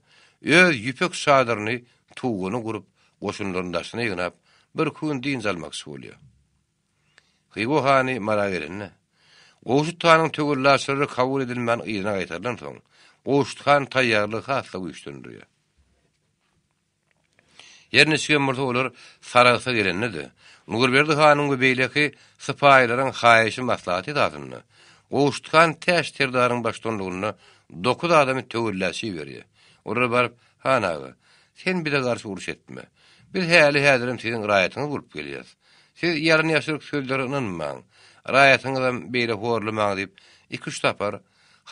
öz ýüpek çadyryny. tuguny gurup, goşunlaryny daşyna ýygnap, birki gün dynç almakçy bolýar. Hywa hany Mara gelende, Gowşut hanyň töwellaçlary kabul edilmän yzyna gaýtarylansoň, Gowşut han taýýarlygy has-da güýçlendirýär. Her niçigem bolsa olar Sarahsa gelende-de, Nurberdi hanyň we beýleki sypaýylaryň haýyşy maslahaty esasynda, Gowşut han Täç serdaryň baştutanlygynda dokuz adamy töwellaçy iberýär. Olar baryp, Han aga, sen bize garşy uruş etme. Biz häli-häzirem siziň raýatyňyz bolup gelýäs. Siz ýalan-ýaşryk sözlere ynanmaň, raýatyňyzam beýle horlamaň diýip, iki-üç sapar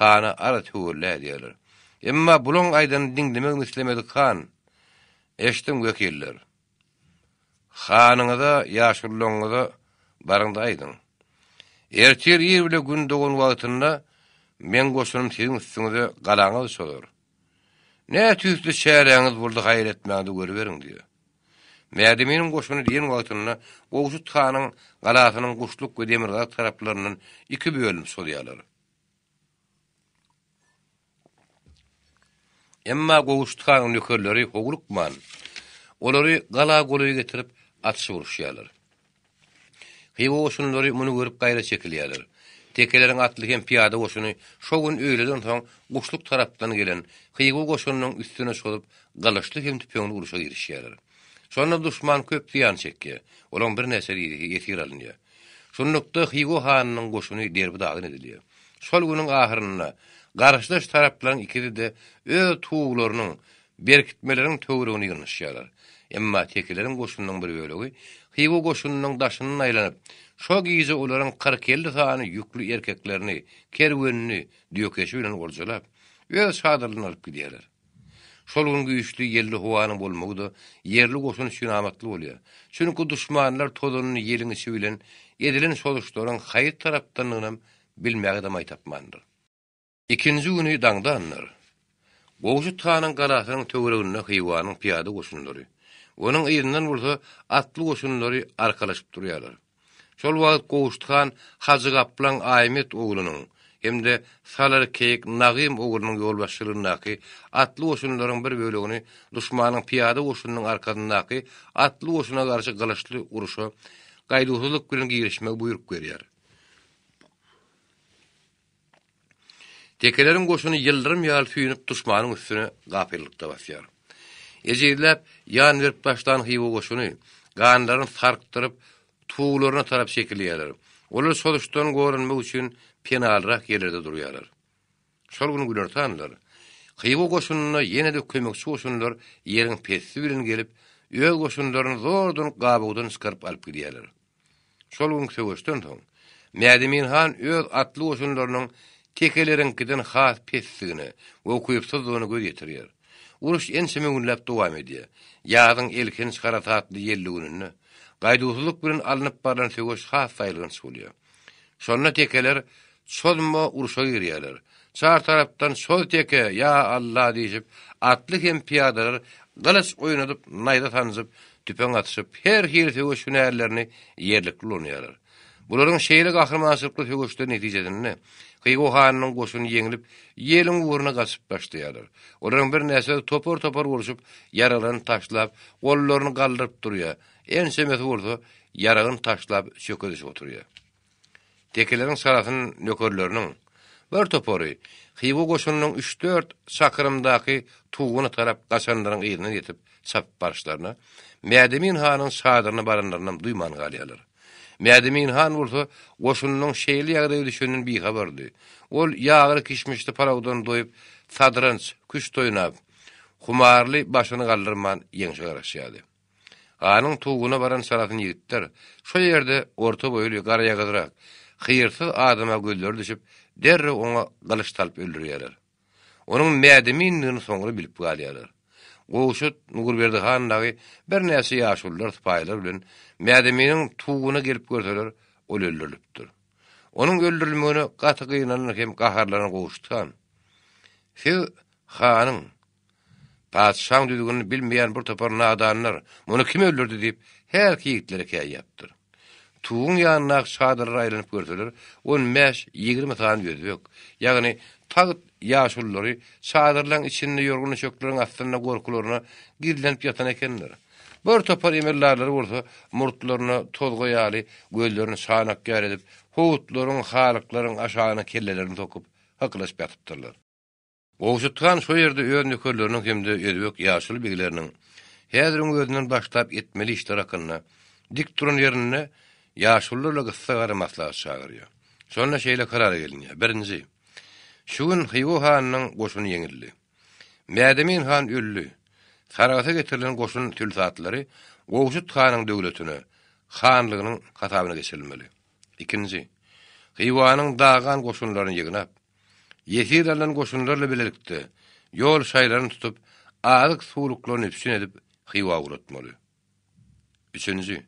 hana arz-töwella edýärler. Emma bulaň aýdanyny diňlemegem islemedik han, Eşdiň, wekiller! Hanyňyza, ýaşululaňyza baryň-da aýdyň. Ertir ir bile gün dogan wagtynda meň goşunym siziň üstüňize, galaňyza çozar. Nä tüýsli çäräňiz boldy haýyr etmäňde görüberiň diýýär. Mädeminiň goşuny diýen wagtynda Gowşut hanyň galasynyň guşluk we demirgazyk taraplaryndan iki bölünip çozýarlar. Emma Gowşut hanyň nökerleri howlukman, olary gala golaý getirip atyşyp uruşýarlar. Hywa goşunlary muny görüp gaýra çekilýärler. Tekeleriň atly hem pyýada goşuny şo gün öýleden soň guşluk tarapdan gelen Hywa goşunynyň üstüne çozup, gylyçly hem tüpeňli urşa girişýärler. Şonda duşman köp zyýan çekýär, olaň birnäçe ýigidi ýesir alynýar. Şunlukda Hywa hanynyň goşuny derbi-dagyn edilýär. Şol günüň ahyrynda garşydaş taraplaryň ikisi-de öz tuglarynyň berkitmeleriň töweregine ýygnaşýarlar. Emma tekeleriň goşunynyň bir bölegi Hywa goşunynyň daşyndan aýlanyp, şo gije olaryň 40-50 sany ýükli erkeklerini, kerwenini düýekeşi bilen oljalap, öz çadyrlaryna alyp gidýärler. Şol gün güýçli ýelli howanyň bolmagy-da ýerli goşun üçin amatly bolýar. Çünki duşmanlar tozanly ýeliň içi bilen edilen çozuşlaryň haýsy tarapdandygynam bilmäge-de maý tapmandyr. Ikinji güni daňdandyr. Gowşut hanyň galasynyň töwereginde Hywanyň pyýada goşunlary, onuň yzyndan bolsa atly goşunlary arkalaşyp durýarlar. Şol wagt Gowşut han Hajy Gaplaň Aýmet oglunyň hem-de Salar Keýik Nagym oglunyň ýolbaşçylygyndaky atly goşunlaryň bir bölegini duşmanyň pyýada goşunynyň arkasyndaky atly goşuna garşy gylyçly urşa gaýduwsyzlyk bilen girişmegi buýruk berýär. Tekeleriň goşuny ýyldyrym ýaly süýnüp duşmanyň üstüne gapyllykda basýar. Ejizläp, ýan berip başlan Hywa goşuny, ganlaryny sarkdyryp, tuglaryna tarap çekilýärler. Olar çozuşdan goranmak üçin penalyrak ýerlerde durýarlar. Şol gün günortanlar, Hywa goşunyna ýene-de kömekçi goşunlar ýeriň pessi bilen gelip, öz goşunlaryny zordan gabawdan çykaryp alyp gidýärler. Şol günki söweşden soň, Mädemin han öz atly goşunlarynyň tekeleriňkiden has pesdigine we ukypsyzdygyna göz ýetirýär. Uruş ençeme günläp dowam edýär. Ýazyň elhenç harasatly ýelli gününde, gaýduwsyzlyk bilen alnyp barlan söweş has aýylganç bolýar. Şonda tekeler çozma urşa girýärler. Çar tarapdan Çoz teke, ýa Alla! diýşip, atly hem pyýadalar gylyç oýnadyp, naýza sanjyp, tüpeň atyşyp, her hili söweş hünärlerini ýerlikli ulanýarlar. Bularyň şeýle gahrymançylykly söweşleri netijesinde Hywa hanynyň goşuny ýeňlip, ýeliň ugruna gaçyp başlaýarlar. Olaryň birnäçesi topar-topar bolşup, ýaralaryny taşlap, gollaryny galdyryp durýar, ençemesi bolsa ýaragyny taşlap çöke düşüp oturýar. Tekeleriň çalasyn nökerleriniň bir topary Hywa goşunynyň üç-dört çakyrymdaky tuguna tarap gaçanlaryň yzyndan ýetip çapyp baryşlaryna, Mädemin hanyň çadyryna baranlarynam duýman galýarlar. Mädemin han bolsa goşunynyň şeýle ýagdaýa düşeninden bihabardy. Ol ýagly kişmişli palawdan doýup, sadranç, küşt oýnap, humarly başyny galdyrman ýeňşe garaşýardy. Hanyň tuguna baran çalasyn ýigitler şo ýerde orta boýly, garaýagyzrak, hyýrsyz adama gözleri düşüp, derrew oňa gylyç salyp öldürýärler. Onuň Mädemindigini soňra bilip galýarlar. Gowşut Nurberdi han dagy birnäçe ýaşulular, sypaýylar bilen Mädeminiň tuguna gelip görseler, ol öldürilipdir. Onuň öldürilmegine gaty gynanan hem gaharlanan Gowşut han, Siz hanyň, Patyşaň düzgünini bilmeýän bir topar nadanlar, muny kim öldürdi diýip, hälki ýigitlere käýýäpdir. Tuguň ýanyndaky çadyrlara aýlanyp görseler, on bäş-ýigrimi sany özbek, ýagny tagt ýaşululary çadyrlaryň içinde ýorgan-düşekleriň astynda gorkularyna gizlenip ýatan ekenler. Bir topar emeldarlary bolsa murtlaryna tozga ýaly gözlerini çanak ýaly edip, howutlaryň, halyklaryň aşagyna kellelerini sokup, hykylaşyp ýatypdyrlar. Gowşut han şo ýerde öz nökerleriniň hem-de özbek ýaşuly begleriniň häziriň özünden başlap etmeli işleri hakynda dik duran ýerinde ýaşulularla gyssagara maslahat çagyrýar. Şonda şeýle karara gelinýär, Birinji. Şu gün Hywa hanynyň goşuny ýeňildi. Mädemin han öldi. Sarahsa getirilen goşun sülsatlary Gowşut hanyň döwletine, hanlygynyň hasabyna geçirilmeli. Ikinji. Hywanyň dagan goşunlaryny ýygnap, ýesir alnan goşunlarla bilelikde ýol şaýlaryny tutup, azyk-suwluklaryny üpjün edip Hywa ugratmaly. Üçünji.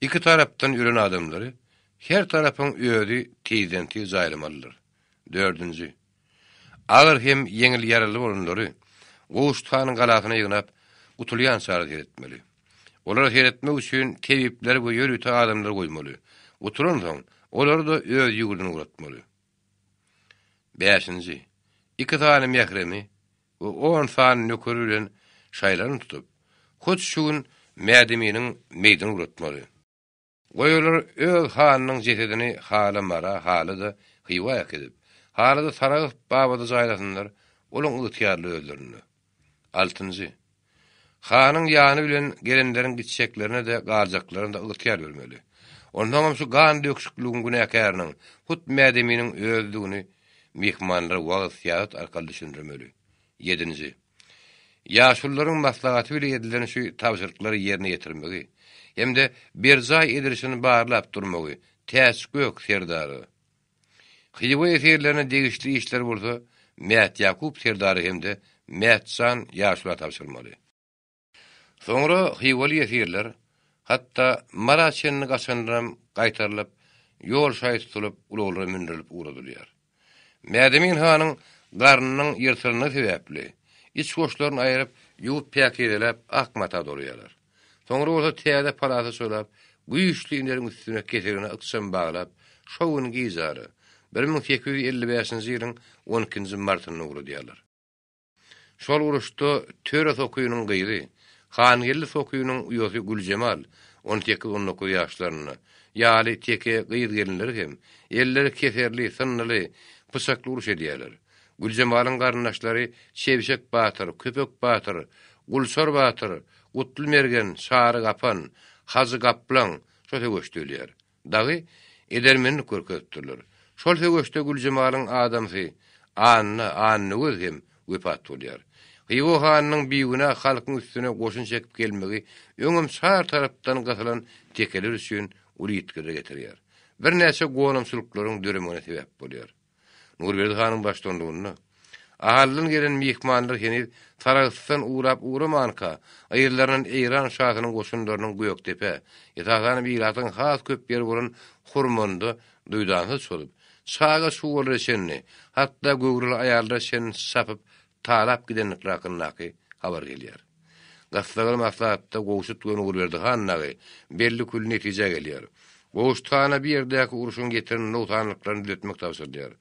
Iki tarapdan ölen adamlary her tarapyň özi tizden-tiz jaýlamalydyr. Dördünji. Agyr hem ýeňil ýaraly bolanlary Gowşut hanyň galasyna ýygnap, gutulýançalar seretmeli. Olara seretmek üçin tebipleri we ýörite adamlary goýmaly. Gutulansoň, olary-da öz ýurduna ugratmaly. Bäşinji. Iki sany mähremi we on sany nökeri bilen şaýlaryny tutup, hut şu gün Mädeminiň meýdini ugratmaly. Goý olar öz hanynyň jesedini hala Mara, hala-da Hywa äkidip, hala-da Sarahs babada jaýlasynlar, olaň ygtyýarly özlerinde. Altynjy. Hanyň ýany bilen gelenleriň gitjeklerine-de, galjaklaryna-da ygtyýar bermeli. Onsoňam şu gan döküşikligiň günäkäriniň hut Mädeminiň özüdigini myhmanlara wagyz-syýasat arkaly düşündirmeli. Ýedinji. Ýaşulularyň maslahaty bile edilen şu tabşyryklary ýerine ýetirmegi hem-de berjaý edilişini barlap durmagy Täçgök serdara, Hywa ýesirlerine degişli işleri bolsa Mätýakup serdara hem-de Mätjan ýaşula tabşyrmaly. Soňra hywaly ýesirler, hatda Mara çenli gaçanlaram gaýtarylyp, ýol şaýy tutulyp, ulaglara mündürilip ugradylýar. Mädemin hanyň garnynyň ýyrtylandygy sebäpli, iç goşlaryny aýryp, ýuwup päkizeläp, ak mata dolaýarlar. Soňra bolsa täze palasa çolap, güýçli ineriň üstüne ketegine ykjam baglap, şo gün gijara, 1855-nji ýylyň on ikinji martynda ugradýarlar. Şol uruşda Töre sokynyň gyzy, Hangeldi sokynyň uýasy Güljemal, on sekiz-on dokuz ýaşlarynda, ýaly teke gyz-gelinleri hem elleri keserli, synnyly, pyçakly uruş edýärler. Güljemalyň garyndaşlary Çebşek batyr, Köpek batyr, Gulçar batyr, Gutly mergen, Çary gapan, Hajy gaplaň şo söweşde ölýär. Dagy edermenlik görkezipdirler. Şol söweşde Güljemalyň adamsy Anna, Annagöz hem wepat bolýar. Hywa hanynyň bigünä halkyň üstüne goşun çekip gelmegi öňem çar tarapdan gysylan tekeler üçin uly ýitgilere getirýär. Birnäçe gonamçylyklaryň döremegine sebäp bolýar. Nurberdi hanyň baştutanlygynda Ahaldan gelen myhmanlar heniz Sarahsdan ugrap-ugramanka, yzlaryndan Eýran şasynyň goşunlarynyň Gökdepä, esasanam ilatyň has köp ýeri bolan Hurmanda duýdansyz çozup, çaga-çugalara çenli, hatda göwreli aýallara çenli çapyp, talap gidendikleri hakyndaky habar gelýär. Gyssagly maslahatda Gowşut we Nurberdi han dagy belli-külli netijä gelýär. Gowşut hana bu ýerdäki urşuň getiren nogsanlyklaryny düzetmek tabşyrylýar.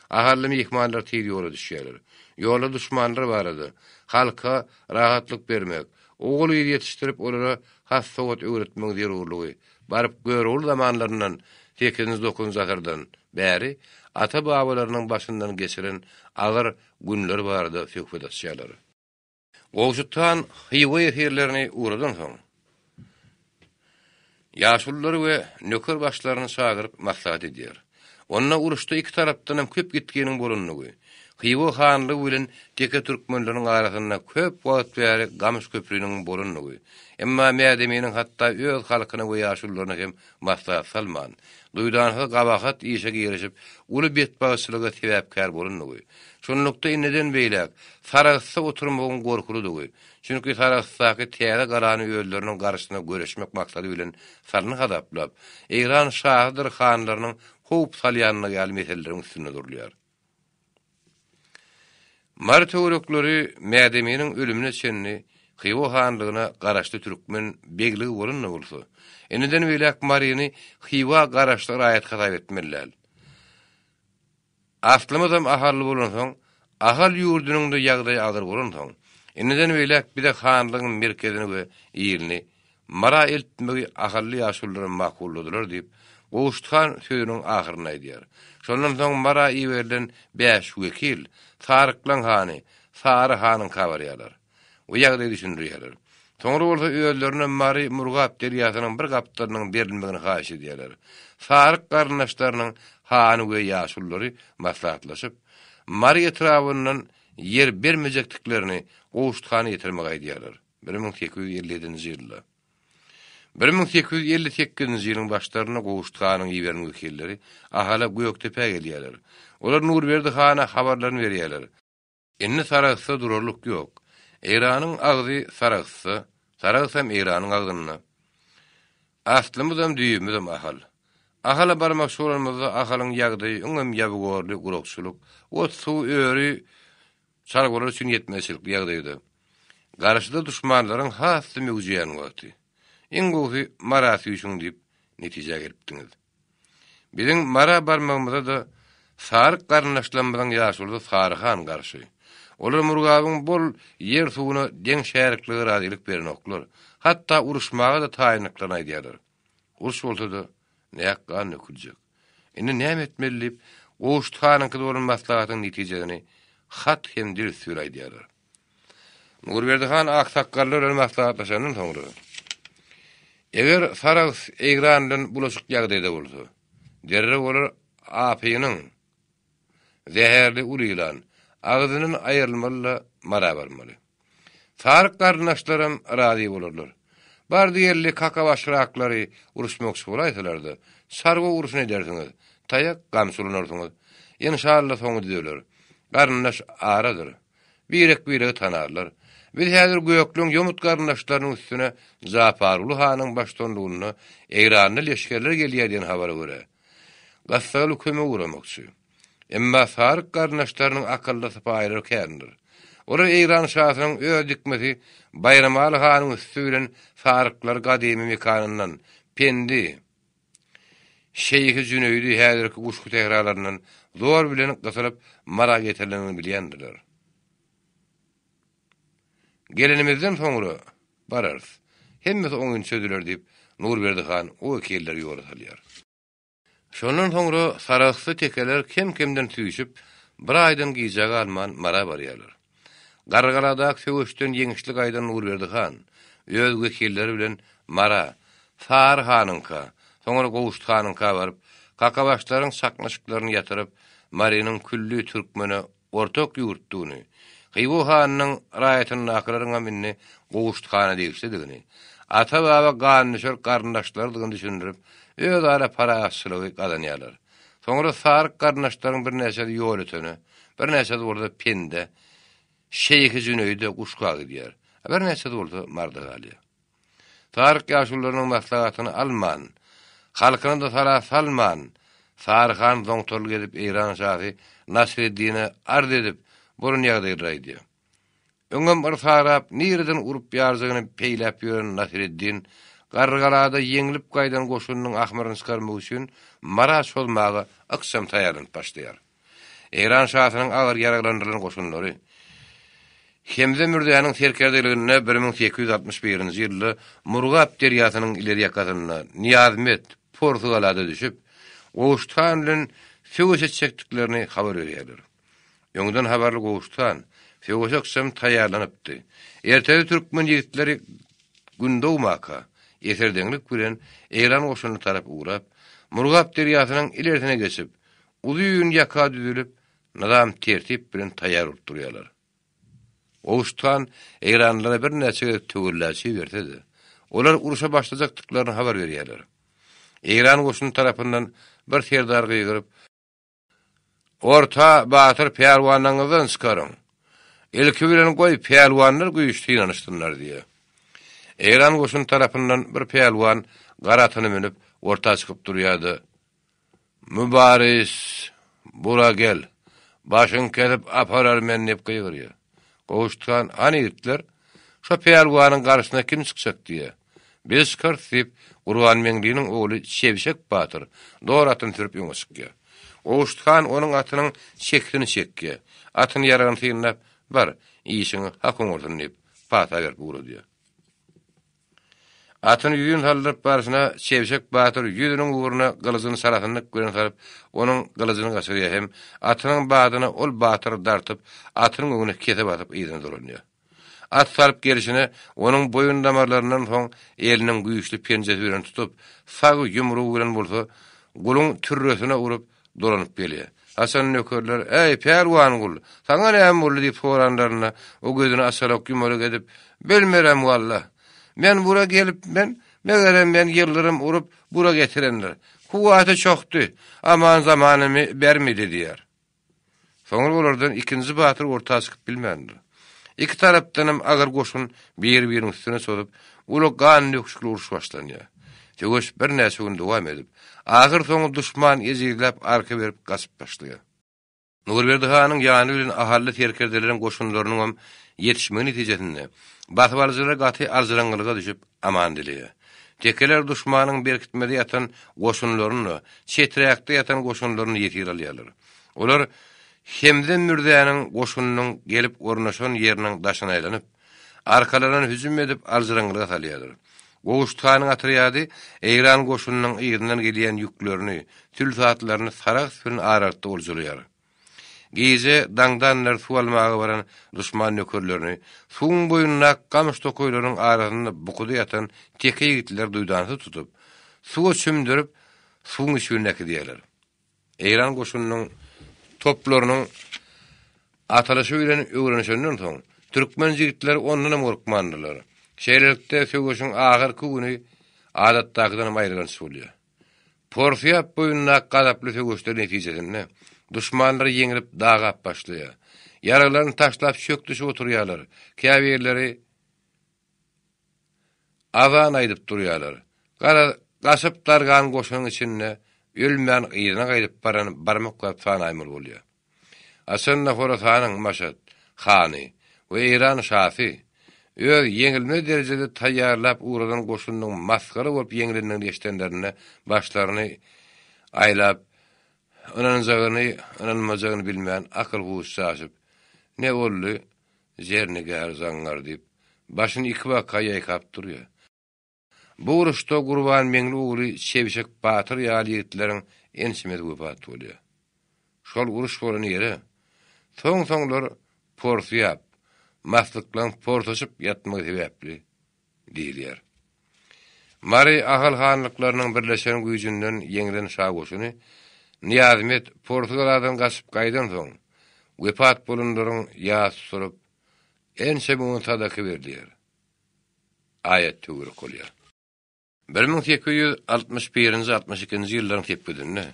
Ahally myhmanlar tiz ýola düşýärler. Ýolda duşmanlar barada, halka rahatlyk bermek, ogul-gyz ýetişdirip olara has-sowat öwretmegiň zerurlygy, baryp Görogly zamanlaryndan, sekizinji-dokuzynjy asyrdan, bäri ata-babalarynyň başyndan geçiren agyr günleri barada söhbet açýarlar. Gowşut han Hywa ýesirlerini ugradansoň, ýaşululary we nöker başlaryny çagyryp maslahat edýär. Onda uruşda iki tarapdanam köp ýitginiň bolandygy, Hywa hanlygy bilen teke türkmenleriniň arasynda köp wagt bäri gamyş köpriniň bolandygy, emma Mädeminiň hatda öz halkyna we ýaşulularyna hem maslahat salman, duýdansyz gabahat işe girişip, uly betbagtçylyga sebäpkär bolandygy, Şunlukda indiden beýläk Sarahsda oturmagyň gorkulydygy, çünki Sarahsdaky täze galany özleriniň garşysyna göreşmek maksady bilen salyn hasaplap, Eýran şahydyr hanlarynyň howp salýandygy ýaly meseleleriň üstünde durulýar. Mary töwerekleri Mädeminiň ölümine çenli. Hywa hanlygyna garaşly türkmen begligi bolan-da bolsa, indiden beýläk Maryny Hywa garaşly raýat hasap etmeli däl. Aslymyzam ahally bolansoň, Ahal ýurdunyň-da ýagdaýy agyr bolansoň, indiden beýläk bize hanlygyň merkezini we ilini Mara eltmegi ahally ýaşulularam makulladylar diýip, Gowşut han sözüniň ahyrynda aýdýar. Şondan soň Mara iberilen bäş wekil Saryklaň hany Sary hanyňka barýarlar we ýagdaýy düşündirýärler. Soňra bolsa özlerine Mary Murgap derýasynyň bir gapdalynyň berilmegini haýyş edýärler. Saryk garyndaşlarynyň hany we ýaşululary maslahatlaşyp, Mary etrabyndan ýer bermejekdiklerini Gowşut hana ýetirmegi aýdýarlar. 1857-nji ýylda. 1858-nji ýylyň başlarynda Gowşut hanyň iberen wekilleri Ahala Gökdepä gelýärler. Olar Nurberdi hana habarlaryny berýärler. Indi Sarahsda durarlyk ýok. Eýranyň agzy Sarahsda, Sarahsam Eýranyň agzynda. Aslymyzam, düýbümizem Ahal. Ahala barmakçy bolanymyzda Ahalyň ýagdaýy öňem ýabygorly gurakçylyk, ot-suw, öri çarwalar üçin ýetmezçilikli ýagdaýda. Garşyda duşmanlaryň has-da möwjeýän wagty. Iň gowusy Mara süýşüň diýip netijä gelipdiňiz. Biziň Mara barmagymyza-da Saryk garyndaşlarymyzyň ýaşulusy Sary han garşy. Olar Murgabyň bol ýer-suwuna deň şäriklige razylyk berenoklar. Hatda uruşmaga-da taýynlyklaryny aýdýarlar. Uruş bolsa-da, nähak gan döküljek. Indi näme etmeli diýip, Gowşut hanyňkyda bolan maslahatyň netijesini hat hem dil üsti bilen aýdýarlar. Nurberdi han aksakgallar bilen maslahatlaşandan soňra, Eger Sarahs Eýran bilen bulaşyk ýagdaýda bolsa, derrew olar Apynyň, zäherli uly ýylan, agzyndan aýrylmaly-da, Mara barmaly. Saryk garyndaşlaram razy bolarlar. Bardy-geldi kakabaşraklary uruşmakçy bolaýsalar-da, çarwa urşuny edersiňiz, taýak, gamçy ulanarsyňyz. Enşalla soňy düzeler. Garyndaş aradyr. Birek-biregi tanarlar. Biz häzir gökleň ýomut garyndaşlarynyň üstüne Japarguly hanyň baştutanlygynda Eýranda leşgerler gelýär diýen habara görä, gassagaly kömek ugramakçy. Emma saryk garyndaşlarynyň akylly sypaýylary kändir. Olar Eýran şasynyň öz dikmesi Baýramaly hanyň üsti bilen saryklary gadymy mekanyndan, Pendi, Şeýhi Jüneýdi häzirki Guşgy sähralaryndan zor bilen gysylyp Mara getirilenini bilýändiler. Gelenimizden soňra bararys. Hemmesi oňyn çözüler diýip, Nurberdi han o wekilleri ýola salýar. Şondan soňra sarahsly tekeler kem-kemden süýşüp, bir aýdan gijä galman Mara barýarlar. Garrygaladaky söweşden ýeňişli gaýdan Nurberdi han öz wekilleri bilen Mara, Sary hanyňka, soňra Gowşut hanyňka baryp, kakabaşlaryň çaknyşyklaryny ýatyryp, Marynyň külli türkmene ortak ýurtdugyny, Hywa hanynyň raýatyndakylaryňam indi Gowşut hana degişlidigini, ata-baba gandüşer garyndaşlarydygyny düşündirip, özara parahatçylygy gazanýarlar. Soňra saryk garyndaşlaryň birnäçesi Ýolötene, birnäçesi bolsa Pende, Şeýhi Jüneýde Guşga gidýär, birnäçesi bolsa Marda galýar. Saryk ýaşulularynyň maslahatyny alman, halkyny-da sala salman, Sary han zoňtarlyk edip Eýran şasy Nasreddine arz edip, bolan ýagdaýlary aýdýar. Öňem yrsarap, nireden urup ýarjagyny peýläp ýören Nasreddin Garrygalada ýeňlip gaýdan goşunynyň ahmyryny çykarmak üçin Mara çozmaga ykjam taýýarlanyp başlaýar. Eýran şasynyň agyr ýaraglandyrylan goşunlary Hemze Mürzäniň serkerdeliginde 1861-nji ýylda Murgap derýasynyň ileri ýakasynda Nyýazmet Porsugalada düşüp, Gowşut han bilen söweş etjekdiklerini habar berýärler. Öňden habarly Gowşut han söweşe ykjam taýýarlanypdy. Ertesi türkmen ýigitleri Gün dogmaka, eserdeňlik bilen Eýran goşunyna tarap ugrap, Murgap derýasynyň ilerisine geçip, Uzyn ýaka düzülip, nyzam-tertip bilen taýýar bolup durýarlar. Gowşut han eýranlylara birnäçe gezek töwellaçy berse-de, olar urşa başlajakdyklaryny habar berýärler. Eýran goşuny tarapyndan bir serdar gygyryp, Orta batyr pälwanyňyzdan çykaryň! Ilki bilen goý pälwanlar güýç synanyşsynlar diýýär. Eýran goşuny tarapyndan bir pälwan gara atyny münüp, orta çykyp durýar-da, Mübariz, bura gel, başyňy kesip aparar men diýip gygyrýar. Gowşut han, Hany ýigitler? Şo pälwanyň garşysyna kim çykjak diýýär. Biz çykarys diýip, Gurbanmeňliniň ogly Çebşek batyr dor atyny sürüp öňe çykýar. Gowşut han onuň atynyň çekisini çekýär. Atyny ýaragyny synlap, Bar, işiňi Hak oňarsyn diýip, pata berip ugradýar. Atyny ýüzin saldyryp barşyna Çebşek batyr ýüzüniň ugruna gylyjyny çalasynlyk bilen salyp, onuň gylyjyny gaçyrýar hem atynyň badyna ol batyry dartyp, atynyň öňüne kese basyp yzyna dolanýar. At salyp gelşine onuň boýun damarlaryndan soň eliniň güýçli penjesi bilen tutup, sag ýumrugy bilen bolsa guluň türresine urup, dolanyp gelýär. Haçan nökerler, Äý, pälwan gul, saňa näme boldy diýip soranlarynda, o gözüni açalak-ýumalak edip, Bilmerem walla. Men bura gelip men, megerem men ýyldyrym urup bura getirendir. Kuwwaty çohdy, aman zamanymy bermedi diýýär. Soňra olardan ikinji batyr orta çykyp bilmändir. Iki tarapdanam agyr goşun bir-biriniň üstüne çozup, uly gan döküşikli uruş başlanýar. Söweş birnäçe gün dowam edip, ahyrsoňy duşman ejizläp arka berip gaçyp başlaýar. Nurberdi hanyň ýany bilen ahally serkerdeleriň goşunlarynyňam ýetişmegi netijesinde, basybalyjylar gaty aljyraňňylyga düşüp, aman dileýär. Tekeler duşmanyň berkitmede ýatan goşunlaryny-da, çeträkde ýatan goşunlaryny ýesir alýarlar. Olar Hemze mürzäniň goşunynyň gelip ornaşan ýeriniň daşyna aýlanyp, arkalaryndan hüjüm edip aljyraňňylyga salýarlar. Gowşut hanyň otrýady Eýran goşunynyň yzyndan gelýän ýüklerini, sülsatlaryny Sarahs bilen aralykda oljalaýar. Gije daňdanlar suw almaga baran duşman nökerlerini suwuň boýundaky gamyş tokaýlaryň arasynda bukuda ýatan teke ýigitler duýdansyz tutup, suwa çümdürip, suwuň içigine äkidýärler. Eýran goşunynyň toplarynyň atylyşy bilen öwrenişenden soň, türkmen jigitleri ondanam gorkmandyrlar. Şeýlelikde, söweşiň ahyrky güni adatdakydanam aýylganç bolýar. Porsyýap boýundaky gazaply söweşler netijesinde, duşmanlar ýeňlip dagap başlaýar. Ýaraglaryny taşlap çök düşüp oturýarlar, käbirleri Azan aýdyp durýarlar. Garaz, gaçyp dargan goşunyň içinde ölmän yzyna gaýdyp baran barmaklap sanaýmaly bolýar. Haçanda Horasanyň, Maşat, hany we Eýran şasy öz ýeňilmez derejede taýýarlap ugradan goşunynyň masgara bolup ýeňlendigini eşidenlerinde başlaryny aýlap, ynanjagyny, ynanmajagyny bilmän akyl-huş çaşyp, Ne boldy, Zernigär zaňňar diýip, başyny ikibaka ýaýkap durýar. Bu uruşda Gurbanmeňli ogly Çebşek batyr ýaly ýigitleriň ençemesi wepat bolýar. Şol uruş bolan ýere soň-soňlar Porsyýap, maslyklaryň porsaşyp ýatmagy sebäpli diýilýär. Mary Ahal hanlyklarynyň birleşen güýjünden ýeňlen şa goşuny Nyýazmet Porsygaladan gaçyp gaýdansoň, wepat bolanlaryň ýas tutulyp, ençe müňe sadaka berilýär. Aýat-töwir okalýar. 1861-nji, 62-nji ýyllaryň sepgidinde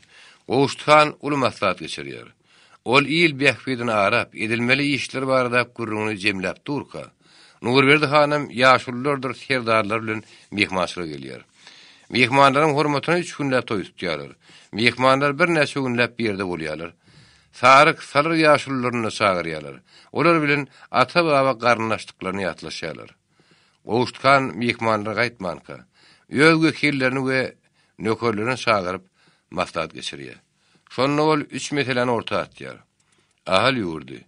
Gowşut han uly maslahat geçirýär. Ol il bähbidini arap, edilmeli işler baradaky gürrüňini jemläp durka, Nurberdi hanam ýaşululardyr serdarlar bilen myhmançylyga gelýär. Myhmanlaryň hormatyna üç günläp toý tutýarlar. Myhmanlar birnäçe günläp bu ýerde bolýarlar. Saryk, salyr ýaşulularyny-da çagyrýarlar. Olar bilen ata-baba garyndaşdyklaryny ýatlaşýarlar. Gowşut han myhmanlar gaýtmanka, öz wekillerini we nökerlerini çagyryp, maslahat geçirýär. Şonda ol üç meseläni orta atýar. Ahal ýurdy,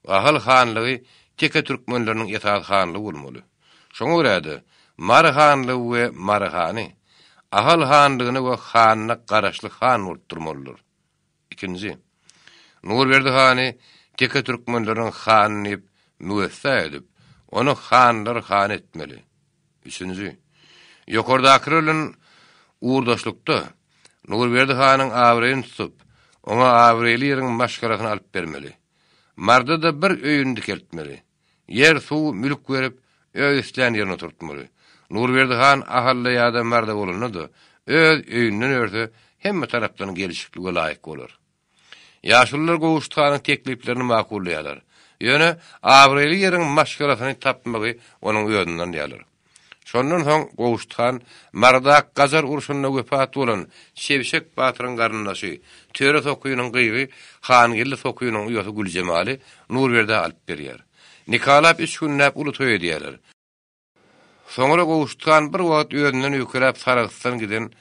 Ahal hanlygy teke türkmenleriniň esasy hanlygy bolmaly. Şoňa görä-de, Mary hanlygy we Mary hany Ahal hanlygyna we hanyna garaşly han bolup durmalydyr. Ikinji, Nurberdi hany teke türkmenleriniň hany diýip müwessa edip, ony hanlar hany etmeli. Üçünji, ýokardakylar bilen ugurdaşlykda Nurberdi hanyň abraýyny tutup, oňa abraýly ýeriň maşgalasyny alyp bermeli. Marda-da bir öýüni dikeltmeli. Ýer, suw, mülk berip, öz islän ýerine oturtmaly. Nurberdi han Ahalda ýa-da Marda bolanda-da, öz öýünden örse, hemme tarapdan gelşikli we laýyk bolar. Ýaşulular Gowşut hanyň tekliplerini makullaýarlar. Ýöne abraýly ýeriň maşgalasyny tapmagy onuň özünden alýarlar. Şondan soň Gowşut han Marydaky gajar urşunda wepat bolan Şebşek batyryň garyndaşy Töre sokynyň gyzy Hangeldi sokynyň uýasy Güljemaly Nurberdä alyp berýär. Nikalap üç günläp uly toý edýärler. Soňra Gowşut han bir wagt özünden öýkeläp Sarahsdan giden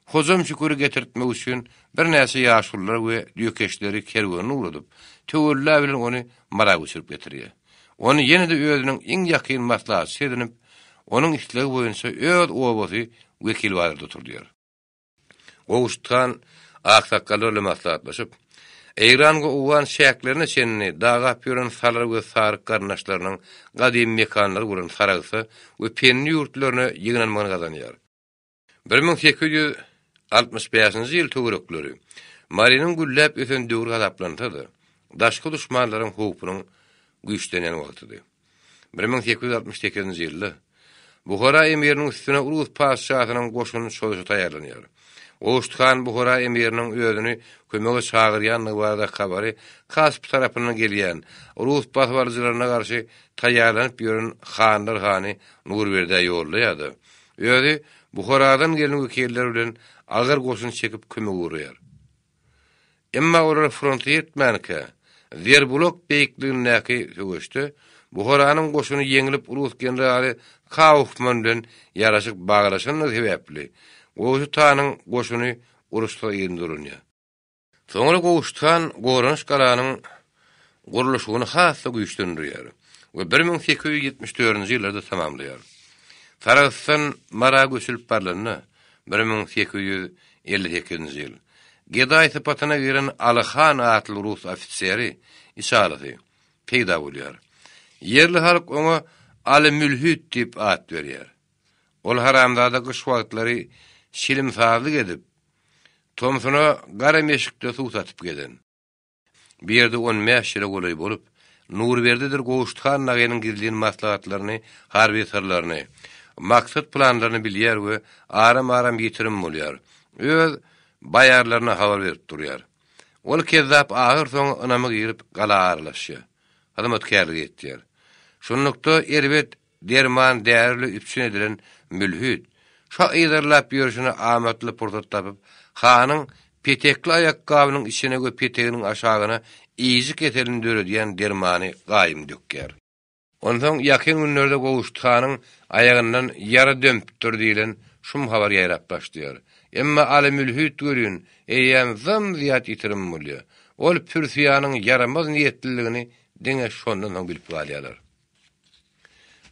Hojam Şüküri getirtmek üçin birnäçe ýaşulular we düýekeşleri kerwenini ugradyp, töwella bilen ony Mara göçürip getirýär. Ony ýene-de özüniň iň ýakyn maslahatçysy edinip, onuň islegi boýunça öz obasy Wekilbazarda oturdýar. Gowşut han aksakgallar bilen maslahatlaşyp, Eýran we Owgan çäklerine çenli dagap ýören salyr we saryk garyndaşlarynyň gadymy mekanlary bolan Saragsa we Pendi ýurtlaryna ýygnanmagyny gazanýar. 1865-nji ýyl töwerekleri Marynyň gülläp ösen döwri hasaplansa-da, daşky duşmanlaryň howpunyň güýçlenýän wagtydy. 1868-nji ýylda Buhara emiriniň üstüne rus patyşasynyň goşuny çozuşa taýýarlanýar. Gowşut han Buhara emiriniň özüni kömege çagyrýandygy barada habary Kasp tarapyndan gelýän rus basybalyjylaryna garşy taýýarlanyp ýören hanlar hany Nurberdä ýollaýar-da, özi Buharadan gelen wekiller bilen agyr goşun çekip kömege ugraýar. Emma olar fronta ýetmänkä, Zerbulak beýikligindäki söweşde Buharanyň goşuny ýeňlip rus generaly Kaufman bilen ýaraşyk baglaşandygy sebäpli, Gowşut hanyň goşuny uruşsyz yzyna dolanýar. Soňra Gowşut han goranyş galanyň gurluşygyny has-da güýçlendirýär we 1874-nji ýyllarda tamamlaýar. Sarahsdan Mara göçülip barlanda, 1858-nji ýyl, gedaý sypatyna giren Aly han atly rus ofiseri, içalysy, peýda bolýar. Ýerli halk oňa Aly Mülhit diýip at berýär. Ol haramzada gyş wagtlary çilimsazlyk edip, tomsuna gara meşikde suw satyp gezen. Bu ýerde on bäş ýyla golaý bolup, Nurberdidir Gowşut han dagynyň gizlin maslahatlaryny, harby syrlaryny, maksat-planlaryny bilýär we aram-aram ýitirim bolýar, öz baýarlaryna habar berip durýar. Ol kezzap ahyrsoňy ynama girip gala aralaşýar, hyzmatkärlik etýär. Şunlukda erbet Derman-däri bilen üpjün edilen Mülhüt, şa yzarlap ýörşüne amatly pursat tapyp, hanyň petekli aýakgabynyň içine we peteginiň aşagyna iýiji keselini döredýän dermany gaýym dökýär. Onsoň ýakyn günlerde Gowşut hanyň aýagyndan ýara dömüpdir diýlen şum habar ýaýrap başlaýar. Emma Aly Mülhüt welin eýýäm zym-zyýat ýitirim bolýar. Ol pürsiýanyň ýaramaz niýetliligini diňe şondan soň bilip galýarlar.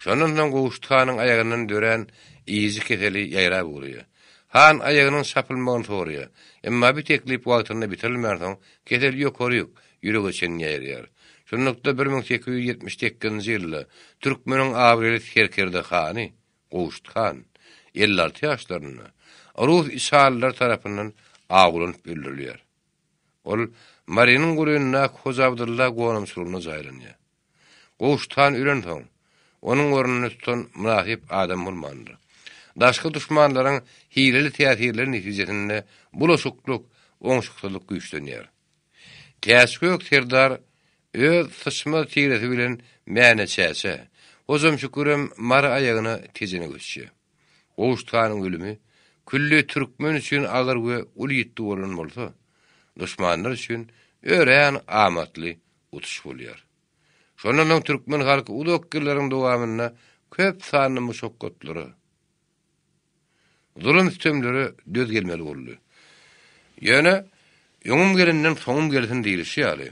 Şondan soň Gowşut hanyň aýagyndan dörän iýiji keseli ýaýrap ugraýar. Han aýagynyň çapylmagyny soraýar. Emma bu teklip wagtynda bitirilmänsoň, kesel ýokaryk, ýürege çenli ýaýraýar. Şunlukda 1878-nji ýylda türkmeniň abraýly serkerde hany Gowşut han, 56 ýaşlarynda, rus içalylary tarapyndan awlanyp öldürilýär. Ol Marynyň golaýyndaky Hoja Abdylla gonamçylygynda jaýlanýar. Gowşut han ölensoň, onuň ornuny tutan mynasyp adam bolmandyr. Daşky duşmanlaryň hileli täsirleri netijesinde bulaşyklyk, oňşuksyzlyk güýçlenýär. Täçgök serdar öz syçmaz tiresi bilen Mäne Çäçä, Hojam Şükürem Mary aýagyna Tejene göçýär. Gowşut hanyň ölümi külli türkmen üçin agyr we uly ýitgi bolan bolsa, duşmanlar üçin örän amatly utuş bolýar. Şondan soň türkmen halky uzak ýyllaryň dowamynda köp sanly muşakgatlara, zulum-sütemlere döz gelmeli boldy. Ýöne, öňüm gelenden soňum gelsin diýlişi ýaly,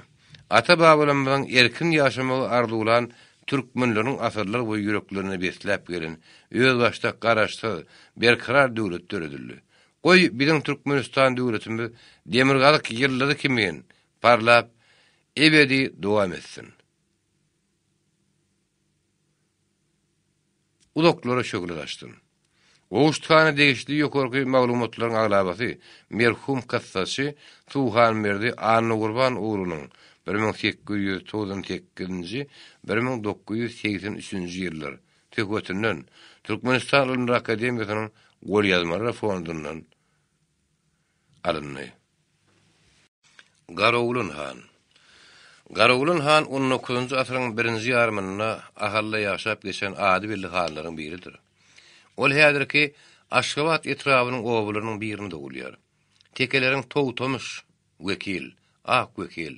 ata-babalarymyzyň erkin ýaşamagy arzuwlan türkmenleriň asyrlar boýy ýüreklerinde besläp gelen özbaşdak Garaşsyz, Berkarar döwlet döredildi. Goý, biziň Türkmenistan döwletimiz demirgazyk ýyldyzy kimin parlap, ebedi dowam etsin. Uzaklara şöhle saçsyn. Gowşut hana degişli ýokarky maglumatlaryň aglabasy merhum kyssaçy Suhanberdi Annagurban oglunyň 1898-nji, 1983-nji ýyllar söhbetinden, Türkmenistan Ylymlar akademiýasynyň golýazmalar fondundan alyndy. Garoglan han Garoglan han on dokuzynjy asyryň birinji ýarymynda Ahalda ýaşap geçen ady belli hanlaryň biridir. Ol häzirki Aşgabat etrabynyň obalarynyň birinde dogulýar. Tekeleriň Togtamyş wekil, Ak wekil,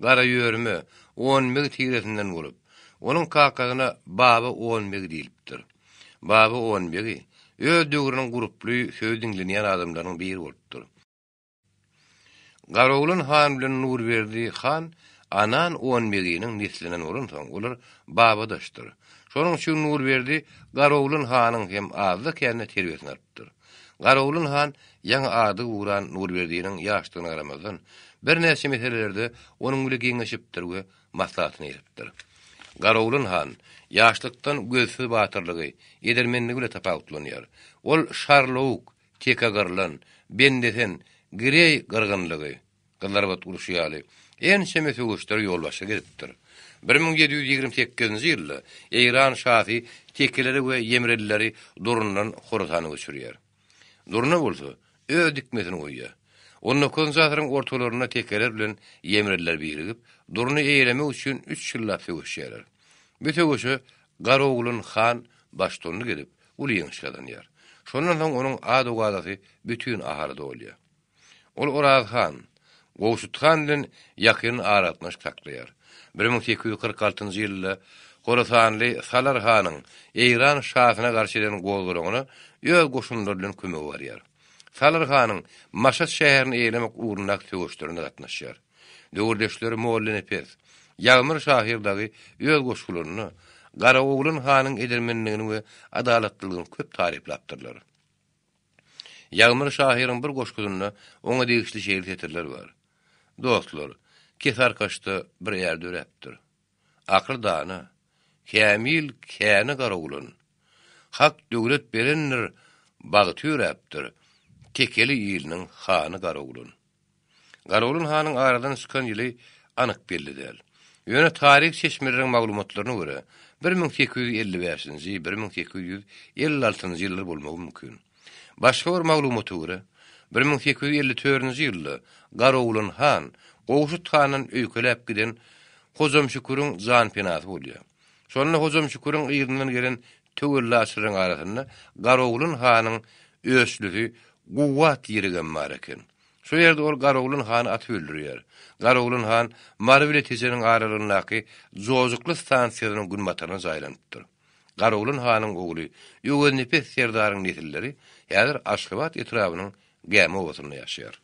Garaýörme, Onbeg tiresinden bolup, onuň kakasyna Baba Onbeg diýlipdir. Baba Onbegi öz döwrüniň gurply, sözi diňlenýän adamlarynyň biri bolupdyr. Garoglan han bilen Nurberdi han Anan Onbeginiň neslinden bolansoň, olar babadaşdyr. Şonuň üçin Nurberdi Garoglan hanyň hem azda-kände terbiýesini alypdyr. Garoglan han ýaňy ady ugran Nurberdiniň ýaşdygyna garamazdan, birnäçe meselelerde onuň bile geňeşipdir we maslahatyny edipdir. Garoglan han ýaşlykdan gözsüz batyrlygy, edermenligi bile tapawutlanýar. Ol Şarlawuk, Teke gyrlan, Bendesen, Gireý gyrgynlygy, Gyzlarbat urşy ýaly ençeme söweşlere ýolbaşçylyk edipdir. 1728-nji ýylda Eýran şasy tekeleri we ýemrelileri Durundan Horasana göçürýär. Duruna bolsa öz dikmesini goýýar. On dokuzynjy asyryň ortalarynda tekeler bilen ýemreliler birigip, Duruny eýelemek üçin üç ýyllap söweşýärler. Bu söweşe Garoglan han baştutanlyk edip, uly ýeňiş gazanýar. Şondan soň onuň ad-owazasy bütin Ahala dolýar. Ol Oraz han, Gowşut han bilen ýakyn aragatnaşyk saklaýar. 1846-njy ýylda horasanly Salar hanyň Eýran şasyna garşy eden gozgalaňyna öz goşunlary bilen kömege barýar. Salar hanyň Maşat şäherini eýelemek ugrundaky söweşlerine gatnaşýar. Döwürdeşleri Mollanepes, Ýagmyr şahyr dagy öz goşgularynda Garaoglan hanyň edermenligini we adalatlylygyny köp taryplapdyrlar. Ýagmyr şahyryň bir goşgusynda oňa degişli şeýle setirler bar, Dostlar, Kesarkaçda bir är döräpdir. Akyl dana, kämil käni garagulun. Hak döwlet berendir, bagty ýöräpdir, Tekeli iliniň hany Garagulun. Garagulun hanyň aradan çykan ýyly anyk belli däl. Ýöne taryhy çeşmeleriň maglumatlaryna görä, 1855-nji, 1856-njy ýyllar bolmagy mümkin. Başga bir maglumata görä, 1854-nji ýylda Garagulun han Gowşut handan öýkeläp giden Hojamşüküriň janpenasy bolýar. Şonda Hojamşüküriň yzyndan gelen töwellaçylaryň arasynda Garagulun hanyň öçlüsi Kuwwat ýirigem bar eken. Şo ýerde ol Garoglan hany atyp öldürýär. Garoglan han Mary bile Tejeniň aralygyndaky Jojukly stansiýasynyň günbataryna jaýlanypdyr. Garoglan hanyň ogly Öweznepes serdaryň nesilleri häzir Aşgabat etrabynyň Gämi obasynda ýaşaýar.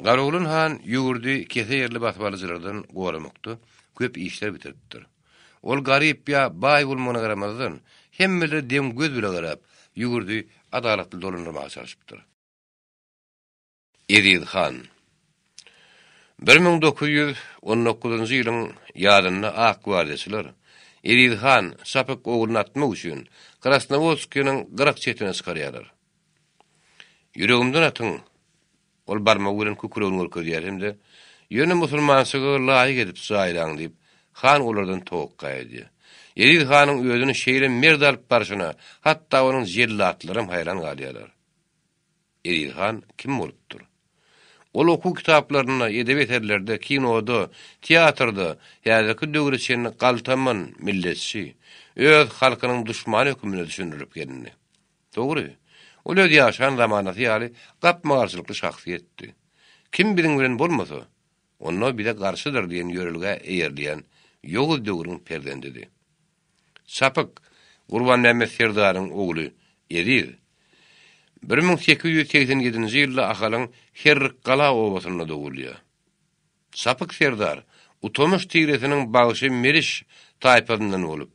Garoglan han ýurdy kese ýerli basybalyjylardan goramakda köp işler bitiripdir. Ol garyp ýa baý bolmagyna garamazdan, hemmelere deň göz bile garap, ýurdy adalatly dolandyrmaga çalşypdyr. Eziz han 1919-njy ýylyň ýazynda ak gwardiýaçylar Eziz han Çapyk ogluny atmak üçin Krasnowodskiniň gyrak çetine çykarýarlar. Ýüregimden atyň! Ol barmagy bilen kükregini görkezýär hem-de, Ýöne musulmançylyga laýyk edip jaýlaň diýip, han olardan towakga edýär. Eziz hanyň özüni şeýle mert alyp barşyna hatda onuň jellatlaram haýran galýarlar. Eziz han kim bolupdyr? Ol okuw kitaplarynda, edebi eserlerde, kinoda, teatrda häzirki döwre çenli galtaman, milletçi, öz halkynyň duşmany hökmünde düşündirilip gelindi. Dogry, ol öz ýaşan zamanasy ýaly gapma-garşylykly şahsyýetdi. Kim biziň bilen bolmasa, onda bize garşydyr diýen ýörelgä eýerleýän ýowuz döwrüň perzendidi. Çapyk, Gurbanmämmet serdaryň ogly Eziz 1887-nji ýylda Ahalyň Herrikgala obasynda dogulýar. Çapyk serdar Utamyş tiresiniň bagşy Meriş taýpasyndan bolup,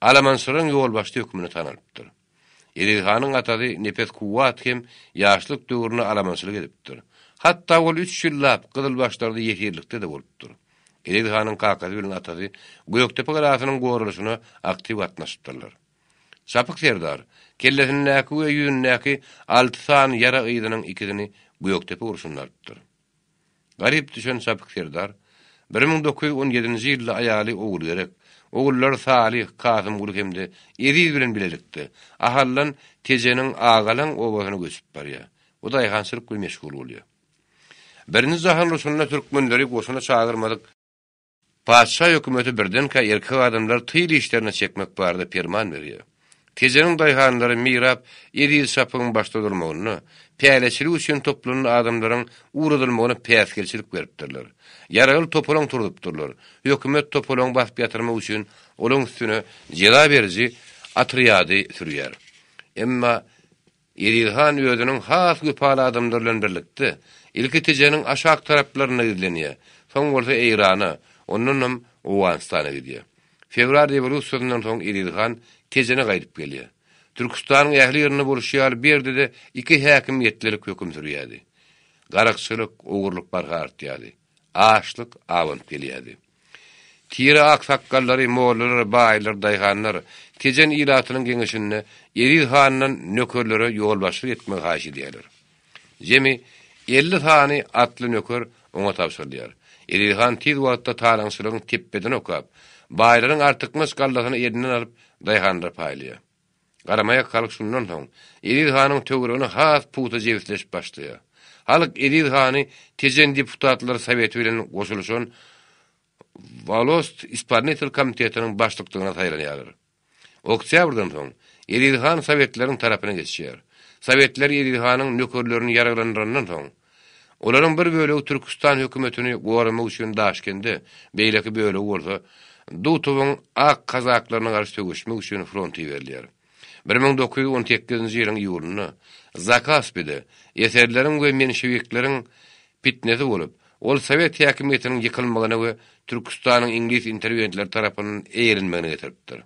alamançylaryň ýolbaşçysy hökmünde tanalypdyr. Eziz hanyň atasy Nepes Kuwwat hem ýaşlyk döwründe alamançylyk edipdir. Hatda ol üç ýyllap gyzylbaşlarda ýesirlikde-de bolupdyr. Eziz hanyň kakasy bilen atasy Gökdepe galasynyň goralyşyna aktiw gatnaşypdyrlar. Çapyk serdar kellesindäki we ýüzündäki alty sany ýara yzynyň ikisini Gökdepe urşunda alypdyr. Garyp düşen Çapyk serdar 1917-nji ýylda aýaly Ogulgerek, ogullary Salyh, Kasymguly hem-de Eziz bilen bilelikde Ahaldan Tejeniň Agalaň obasyna göçüp barýar we daýhançylyk bilen meşgul bolýar. Birinji jahan urşunda türkmenleri goşuna çagyrmadyk Patyşa hökümeti birdenkä erkek adamlary tyl işlerine çekmek barada perman berýär. Tejeniň daýhanlary mirap Eziz Şapygyň başda durmagynda, päleçilik üçin toplanan adamlaryň ugradylmagyna päsgelçilik beripdirler. Ýaragly topalaň turzupdyrlar. Hökümet topalaňy basyp ýatyrmak üçin. olaň üstüne jeza beriji otrýady sürýär. Emma Eziz han özüniň has wepaly adamlary bilen birlikde, ilki Tejeniň aşak taraplarynda gizlenýär, soň bolsa Eýrana, ondanam Owganystana gidýär. Fewral rewolýusiýasyndan soň Eziz han Tejene gaýdyp gelýär. Türküstanyň ähli ýerinde bolşy ýaly bu ýerde-de iki häkimiýetlilik höküm sürýärdi. Garakçylyk, ogurlyk barha artýardy. Açlyk abanyp gelýärdi. Tire aksakgallary, mollalar, baýlar, daýhanlar Tejen ilatynyň geňeşinde Eziz handan nökerlere ýolbaşçylyk etmegi haýyş edýärler. Jemi 50 sany atly nöker oňa tabşyrylýar. Eziz han tiz wagtda talaňçylygyň tepbedini okap, baýlaryň artykmaç gallasyny elinden alyp, daýhanlara paýlaýar. Garamaýak halk şundan soň Eziz hanyň töweregine has pugta jebisleşip başlaýar. Halk Eziz hany Tejen deputatlar soweti bilen goşulyşan Wolost ispolnitel komitetiniň başlyklygyna saýlanýarlar. Oktýabrdan soň Eziz han sowetleriň tarapyna geçýär. Sowetler Eziz hanyň nökerlerini ýaraglandyrandan soň, Olaryň bir bölegi Türküstan hökümetini goramak üçin Daşkende, beýleki bölegi bolsa Dutowyň ak kazaklaryna garşy söweşmek üçin fronta iberilýär. 1918-nji ýylyň iýulynda Zakaspide eserleriň we menşewikleriň pitnesi bolup, ol sowet häkimiýetiniň ýykylmagyna we Türküstanyň iňlis interwentleri tarapyndan eýelenmegine getiripdir.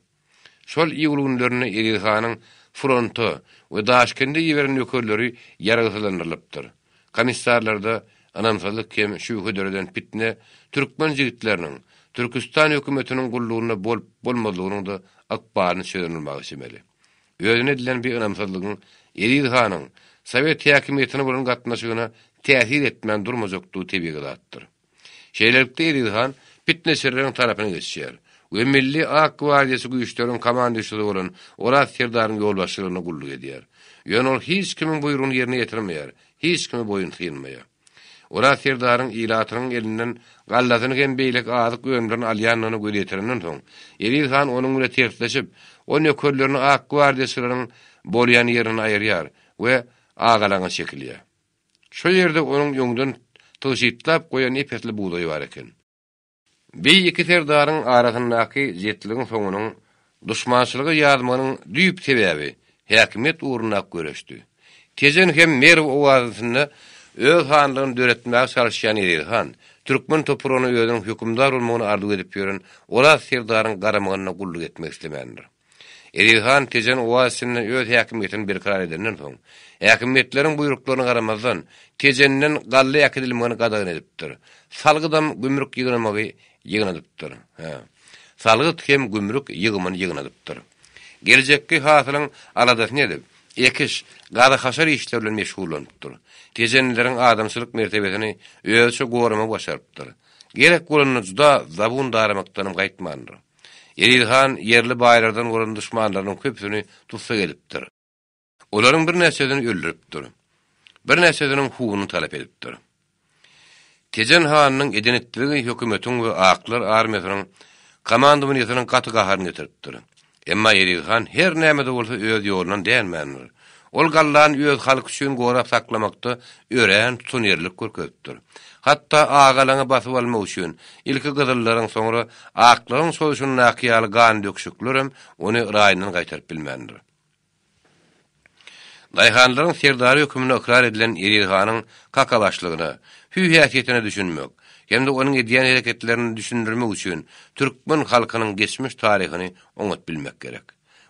Şol iýul günlerinde Eziz hanyň fronta we Daşkende iberen nökerleri ýaragsyzlandyrylypdyr. Komissarlarda ynamsyzlyk hem şübhe döreden pitne türkmen jigitleriniň Türküstan hökümetiniň gullugynda bolup-bolmazlygynyň-da ykbalyny çözen bolmaga çemeli. Özüne edilen bi ynamsyzlygyň Eziz hanyň sowet häkimiýetine bolan gatnaşygyna täsir etmän durmajakdygy tebigy zatdyr. Şeýlelikde Eziz han pitneçileriň tarapyna geçýär we milli ak gwardiýaçy güýçleriň komanduşysy bolan Oraz serdaryň ýolbaşçylygynda gulluk edýär. Ýöne ol hiç kimiň buýrugyny ýerine ýetirmeýär, hiç kime boýun synmaýar. Oraz serdaryň ilatynyň elinden gallasyny hem beýleki azyk önümlerini alýandygyna göz ýetirenden soň, Eziz han onuň bile tersleşip, o nökerlerini ak gwardiýaçylaryň bolýan ýerinden aýyrýar we agalaňa çekilýär. Şo ýerde onuň öňden tygşytlap goýan ep-esli bugdaýy bar eken. Bi iki serdaryň arasyndaky jetligiň soňunyň duşmançylyga ýazmagynyň düýp sebäbi häkimiýet ugrundaky göreşdi. Tejen hem Merw oazisinde öz hanlygyny döretmäge çalyşýan Eziz han, türkmen topragyna özüniň hökümdar bolmagyny arzuw edip ýören Oraz serdaryň garamagynda gulluk etmek islemändir. Eziz han Tejen oazisinde öz häkimiýetini berkarar edenden soň, häkimiýetleriň buýruklaryna garamazdan, Tejenden galla äkidilmegini gadagan edipdir. Salgydam gümrük ýygnamagy ýygnadypdyr. Hä. Salgyt hem gümrük ýygymyny ýygnadypdyr. Geljekki hasylyň aladasyny edip, ekiş, gazy-haşar işleri bilen meşgullanypdyr. Tejenlileriň adamçylyk mertebesini özüçe goramagy başarypdyr. Gerek bolanda juda zabun daramakdanam gaýtmandyr. Eziz han ýerli baýlardan bolan duşmanlarynyň köpüsini tussag edipdir. Olaryň birnäçesini öldüripdir. Birnäçesiniň hununy talap edipdir. Tejen hanynyň eden-etdiligi hökümetiň we aklar armiýasynyň komandowaniýesiniň gaty gaharyny getiripdir. Emma Eziz han her näme-de bolsa öz ýolundan dänmändir. Ol gallany öz halky üçin gorap saklamakda örän tutanýerlilik görkezipdir. Hatda agalaňy basyp almak üçin ilki gyzyllaryň, soňra aklaryň çozuşyndaky ýaly gan döküşiklerem ony raýyndan gaýtaryp bilmändir. Daýhanlaryň serdary hökmünde ykrar edilen Eziz hanyň kakabaşlygyna, hüý-häsiýetine düşünmek hem-de onuň edýän hereketlerini düşündirmek üçin türkmen halkynyň geçmiş taryhyny oňat bilmek gerek.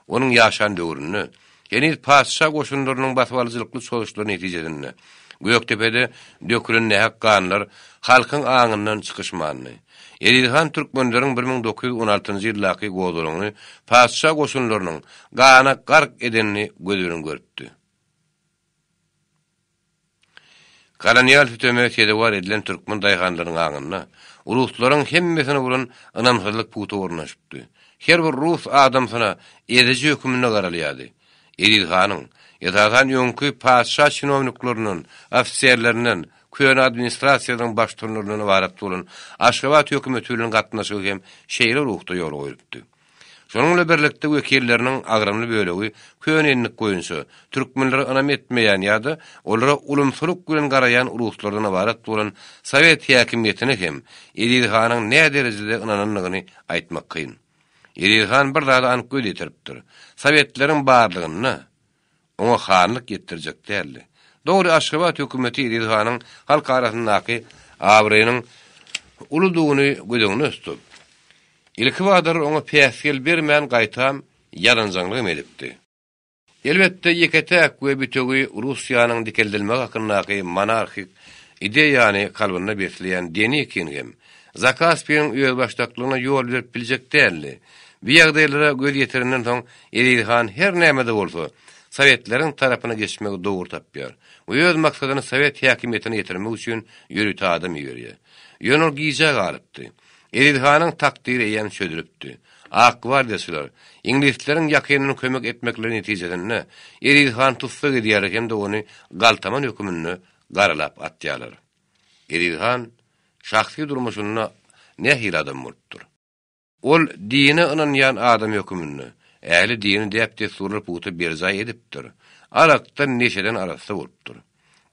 Onuň ýaşan döwründe, heniz patyşa goşunlarynyň basybalyjylykly çozuşlary netijesinde, Gökdepede dökülen nähak ganlar halkyň aňyndan çykyşmandy. Eziz han türkmenleriň 1916-njy ýyldaky gozgalaňyny patyşa goşunlarynyň gana gark edenini gözi bilen görüpdi. Kolonial süteme sezewar edilen türkmen daýhanlarynyň aňynda ruslaryň hemmesine bolan ynamsyzlyk pugta ornaşypdy. Her bir rus adamsyna eziji höküminde garalýardy. Eziz hanyň, esasan öňki patyşa çinowniklerinden, ofiserlerinden, köne administrasiýanyň baştutanlaryndan ybarat bolan Aşgabat hökümeti bilen gatnaşygy hem şeýle ruhda ýola goýlupdy. Şonuň bilen birlikde wekilleriniň agramly bölegi köne endik boýunça türkmenlere ynam etmeýän ýa-da olara ulumsylyk bilen garaýan ruslardan ybarat bolan sowet häkimiýetine hem Eziz hanyň näderejede ynanandygyny aýtmak kyn. Eziz han bir zada anyk göz ýetiripdir. Sowetleriň barlygynda oňa hanlyk ýetdirjek däldi. Dogry, Aşgabat hökümeti Eziz hanyň halk arasyndaky abraýynyň uludygyny göz öňünde tutup, ilkibadalar oňa päsgel bermän gaýtam ýaranjaňlygam edipdi. Elbetde, ýeke-täk we bütewi Russiýanyň dikeldilmegi hakyndaky monarhik ideýany kalbynda besleýän Denikin hem Zakaspiniň özbaşdaklygyna ýol berip biljek däldi. Bu ýagdaýlara göz ýetirenden soň Eziz han her näme-de bolsa, sowetleriň tarapyna geçmegi dogry tapýar we öz maksadyny sowet häkimiýetine ýetirmek üçin ýörite adam iberýär. Ýöne ol gijä galypdy. Eziz hanyň takdyry eýýäm çözülipdi. Ak gwardiýaçylar, iňlisleriň ýakyndan kömek etmekleri netijesinde, Eziz han tussag edýärler hem-de ony galtaman höküminde garalap atýarlar. Eziz han şahsy durmuşynda nähili adam bolupdyr? Ol dine ynanýan adam höküminde, ähli dini däp-dessurlary pugta berjaý edipdir, arakdan, neşeden arassa bolupdyr.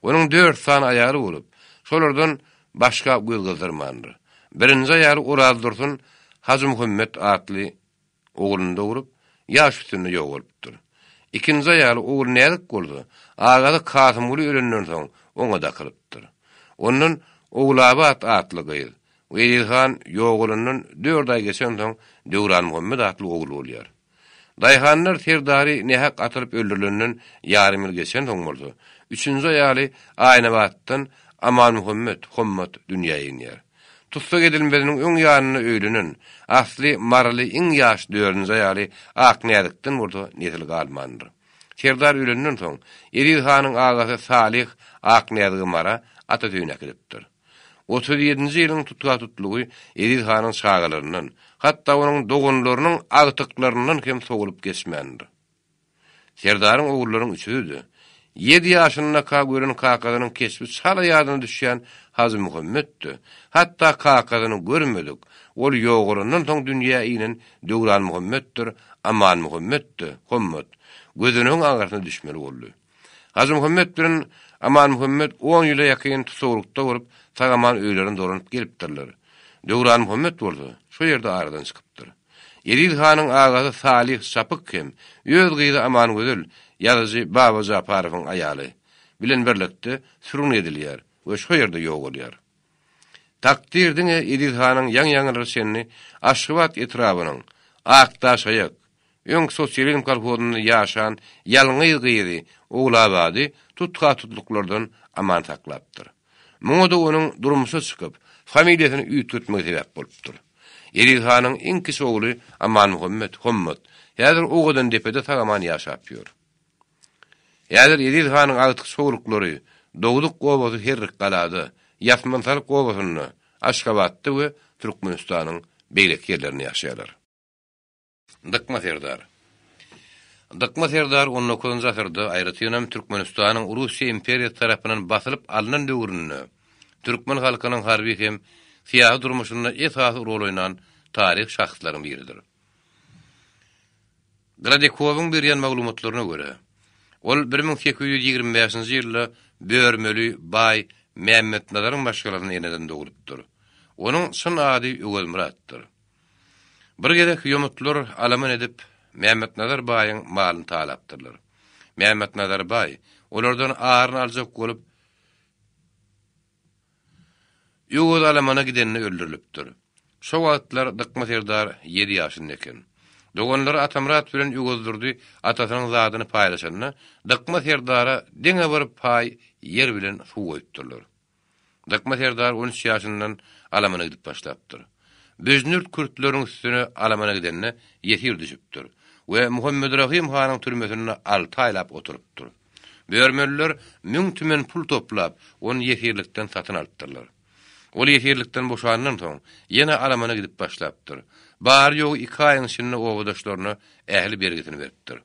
Onuň dört sany aýaly bolup, şolardan başga göz gyzdyrmandyr. Birinji aýaly Orazdursun Hajymuhammet atly ogluny dogrup, ýaş üstünde ýogalypdyr. Ikinji aýaly Ogulnäzik bolsa, agasy Kasymguly ölenden soň oňa dakylypdyr. Ondan Ogulabat atly gyz we Eziz han ýogalandan dört aý geçensoň Döwranmuhammet atly ogly bolýar. Daýhanlar serdary nähak atylyp öldürilenden ýarym ýyl geçensoň bolsa, üçünji aýaly Aýnabatdan Amanmuhammet, Hommat, dünýä inýär. Tussag edilmeziniň öň ýanynda öýlenen, asly maryly iň ýaş dördünji aýaly Aknäzikden bolsa nesil galmandyr. Serdar ölenden soň, Eziz hanyň agasy Salyh Aknäzigi Mara, atasy öýüne äkidipdir. 37-nji ýylyň tutha-tutlugy Eziz hanyň çagalaryndan, hatda onuň doganlarynyň agtyklaryndan hem sowulyp geçmändir. Serdaryň ogullaryň üçüsi-de, ýedi ýaşyndaka gören kakasynyň keşbi çala ýadyna düşýän Hajymuhammet-de, hatda kakasyny görmedik, ol ýogalandan soň dünýä inen Döwranmuhammetdir Amanmuhammet-de, Hommat, gözenegiň aňyrsyna düşmeli boldy. Hajymuhammet bilen Amanmuhammet on ýyla ýakyn tussaglykda bolup, sag-aman öýlerine dolanyp gelipdirler. Döwranmuhammet bolsa, şo ýerde aradan çykypdyr. Eziz hanyň agasy Salyh Çapyk hem öz gyzy Amangözel, ýazyjy Baba Japarowyň aýaly, bilen birlikde sürgün edilýär we şo ýerde ýogalýar. Takdyr diňe Eziz hanyň ýaňy-ýaňylara çenli Aşgabat etrabynyň Akdaşaýak, Öň Sosializm kolhozynda ýaşan ýalňyz gyzy Ogulabady tutha-tutluklardan aman saklapdyr. Muňa-da onuň durmuşa çykyp, familiýasyny üýtgetmegi sebäp bolupdyr. Eziz hanyň iň kiçi ogly Amanmuhammet, Hommat, häzir Owadandepede sag-aman ýaşap ýör. Häzir Eziz hanyň agtyk-çowluklary dogduk obasy Herrikgalada, Ýasmansalyk obasynda, Aşgabatda we Türkmenistanyň beýleki ýerlerinde ýaşaýarlar. Dykma serdar. Dykma serdar on dokuzynjy asyrda, aýratynam Türkmenistanyň Russiýa imperiýasy tarapyndan basylyp alnan döwründe türkmen halkynyň harby hem syýasy durmuşynda esasy rol oýnan taryhy şahslaryň biridir. Gradekowyň berýän maglumatlaryna görä, ol 1825-nji ýylda Börmeli baý Mämmetnazaryň maşgalasynda eneden doglupdyr. Onuň çyn ady Öwezmyratdyr. Bir gezek ýomutlar alaman edip, Mämmetnazar baýyň malyny talapdyrlar. Mämmetnazar baý olardan aryny aljak bolup, Öwez alamana gidende öldürilipdir. Şo wagtlar Dykma serdar ýedi ýaşynda eken. Doganlary Atamyrat bilen Öwezdurdy atasynyň zadyny paýlaşanda, Dykma serdara diňe bir paý ýer bilen suw goýupdyrlar. Dykma serdar on üç ýaşyndan alamana gidip başlapdyr. Büjnürt kürtleriň üstüne alamana gidende ýesir düşüpdir we Muhammedrahym hanyň türmesinde alty aýlap oturypdyr. Börmeliler müň tümen pul toplap, ony ýesirlikden satyn alypdyrlar. Ol ýesirlikden boşandan soň, ýene alamana gidip başlapdyr. Bary-ýogy iki aýyň içinde obadaşlaryna ähli bergisini beripdir.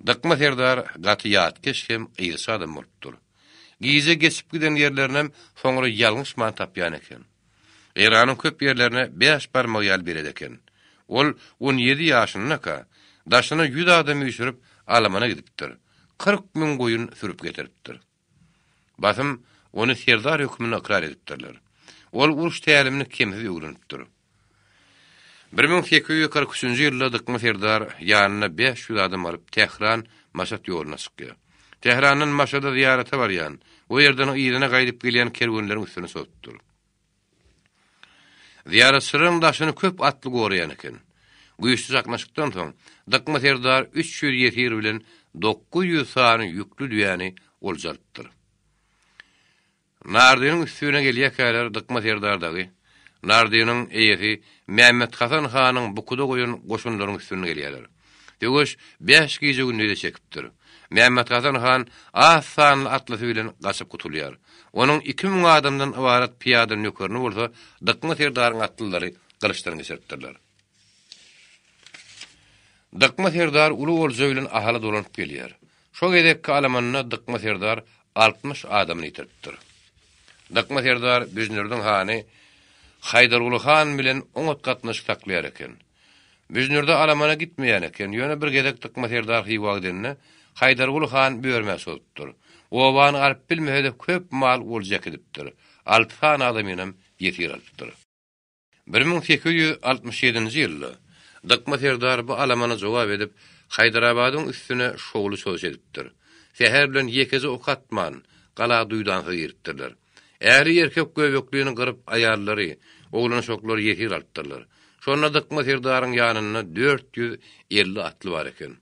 Dykma serdar gaty ýatkeş hem yzçy adam bolupdyr. Gije geçip giden ýerlerinem soňra ýalňyşman tapýan eken. Eýranyň köp ýerlerine bäş barmagy ýaly belet eken. Ol on ýedi ýaşyndaka, daşyna ýüz adam üýşürip, alamana gidipdir. 40 müň goýun sürüp getiripdir. Basym ony serdar hökmünde ykrar edipdirler. Ol uruş tälimini kemsiz öwrenipdir. 1843-nji ýylda Dykma serdar ýanyna 500 adam alyp Tähran, Maşat ýoluna çykýar. Tährandan Maşada zyýarata barýan, o ýerden yzyna gaýdyp gelýän kerwenleriň üstüne çozupdyr. Zyýaratçylaryň daşyny köp atly goraýan eken. Güýçli çaknyşykdan soň, Dykma serdar 300 ýesir bilen 900 sany ýükli düýäni olja alypdyr. Nardynyň üstüne gelýärkäler Dykma serdar dagy Nardynyň eýesi Mämmethasan hanyň bukuda goýan goşunlaryň üstünden gelýärler. Söweş bäş gije-gündize çekipdir. Mämmethasan han az sanly atlysy bilen gaçyp gutulýar. Onuň 2000 adamdan ybarat pyýada nökerini bolsa Dykma serdaryň atlylary gylyçdan geçiripdirler. Dykma serdar uly olja bilen Ahala dolanyp gelýär. Şo gezekki alamanda Dykma serdar 60 adamyny ýitiripdir. Dykma serdar Büjnürdiň hany Haýdarguly han bilen oňat gatnaşyk saklaýar eken. Büjnürde alamana gitmeýän eken, ýöne bir gezek Dykma serdar Hywa gidende, Haýdarguly han Börmä çozupdyr. Obany alyp bilmese-de köp mal olja äkidipdir. Alty sany adamynam ýesir alypdyr. 1867-nji ýylda Dykma serdar bu alamana jogap edip, Haýdarabadyň üstüne şowly çozuş edipdir. Säher bilen ýekeje ok atman, gala duýdansyz giripdirler. Äri erkek göbeklini gyryp, aýallary, oglan-uşaklary ýesir alypdyrlar. Şonda Dykma serdaryň ýanynda 450 atly bar eken.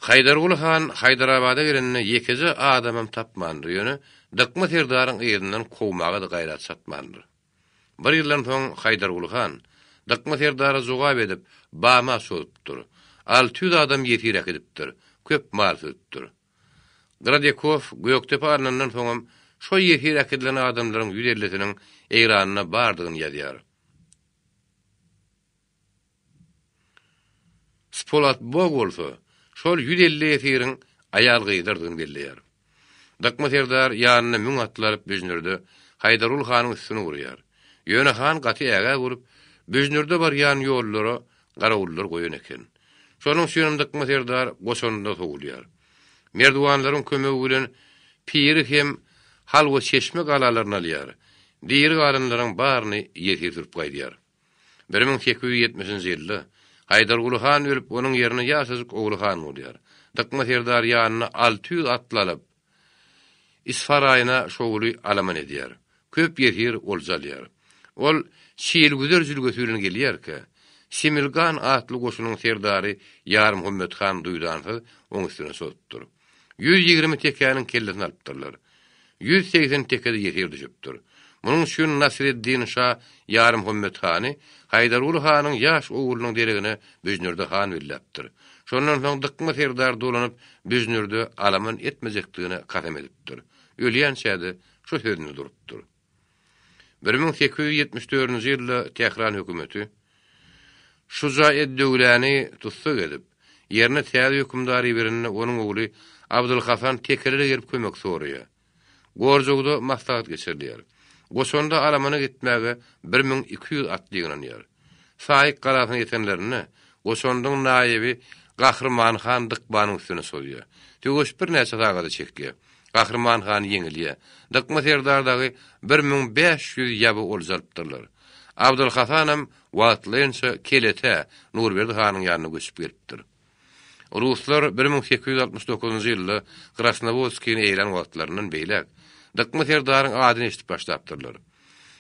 Haýdarguly han Haýdarabada gelende ýekeje adamam tapmandyr, ýöne Dykma serdaryň yzyndan kowmaga-da gaýrat çatmandyr. Bir ýyldan soň Haýdarguly han Dykma serdara jogap edip, Bama çozupdyr. 600 adam ýesir äkidipdir, köp mal süzüpdir. Gradýakow Gökdepe alnandan soňam şo ýesir äkidilen adamlaryň ýüz ellisiniň Eýranda bardygyny ýazýar. Spolat Bog bolsa, şol 150 ýesiriň aýal-gyzlardygyny belleýär. Dykma serdar ýanyna müň atly alyp Büjnürde Haýdargul hanyň üstüne urýar. Ýöne han gaty ägä bolup, Büjnürde barýan ýollara garawullar goýan eken. Şonuň üçinem Dykma serdar goşunda sowulýar. Merdiwanlaryň kömegi bilen Piri hem Halwa çeşme galalaryny alýar. Diri galanlaryň baryny ýesir sürüp gaýdýar. 1870-nji ýylda Haýdarguly han ölüp, onuň ýerine ýaşajyk ogly han bolýar. Dykma serdar ýanyna 600 atly alyp, Isfaraýyna şowly alaman edýär. Köp ýesir olja alýar. Ol Çilgüzer jülgesi bilen gelýärkä, Similgan atly goşunyň serdary Ýarmuhammet han duýdansyz oň üstüne çozupdyr. 120 tekäniň kellesini alypdyrlar. 180 teke-de ýesir düşüpdir. Munuň üçin Nasreddin şa Ýarmuhammet hany Haýdarguly hanyň ýaş oglunyň deregine Büjnürde han belläpdir. Şondan soň Dykma serdar dolanyp Büjnürde alaman etmejekdigine kasam edipdir. Ölýänçä-de şu sözünde durupdyr. 1874-nji ýylda Tähran hökümeti Şuja ed-Döwläni tussag edip, ýerine täze hökümdar iberende onuň ogly Abdylhasan tekelere gelip kömek soraýar. Gorjowda maslahat geçirilýär. Goşunda alamana gitmäge 1200 atly ýygnanýar. Saýyk galasyna ýetenlerinde, goşundyň naýyby Gahryman han Dykmanyň üstüne çozýar. Söweş birnäçe sagada çekýär. Gahryman han ýeňilýär. Dykma serdar dagy 1500 ýaby olja alypdyrlar. Abdylhasanam wagtlaýynça Keletä, Nurberdi hanyň ýanyna göçüp gelipdir. Ruslar 1869-njy ýylda Krasnowodskini eýelän wagtlaryndan beýläk, Dykma serdaryň adyny eşidip başlapdyrlar.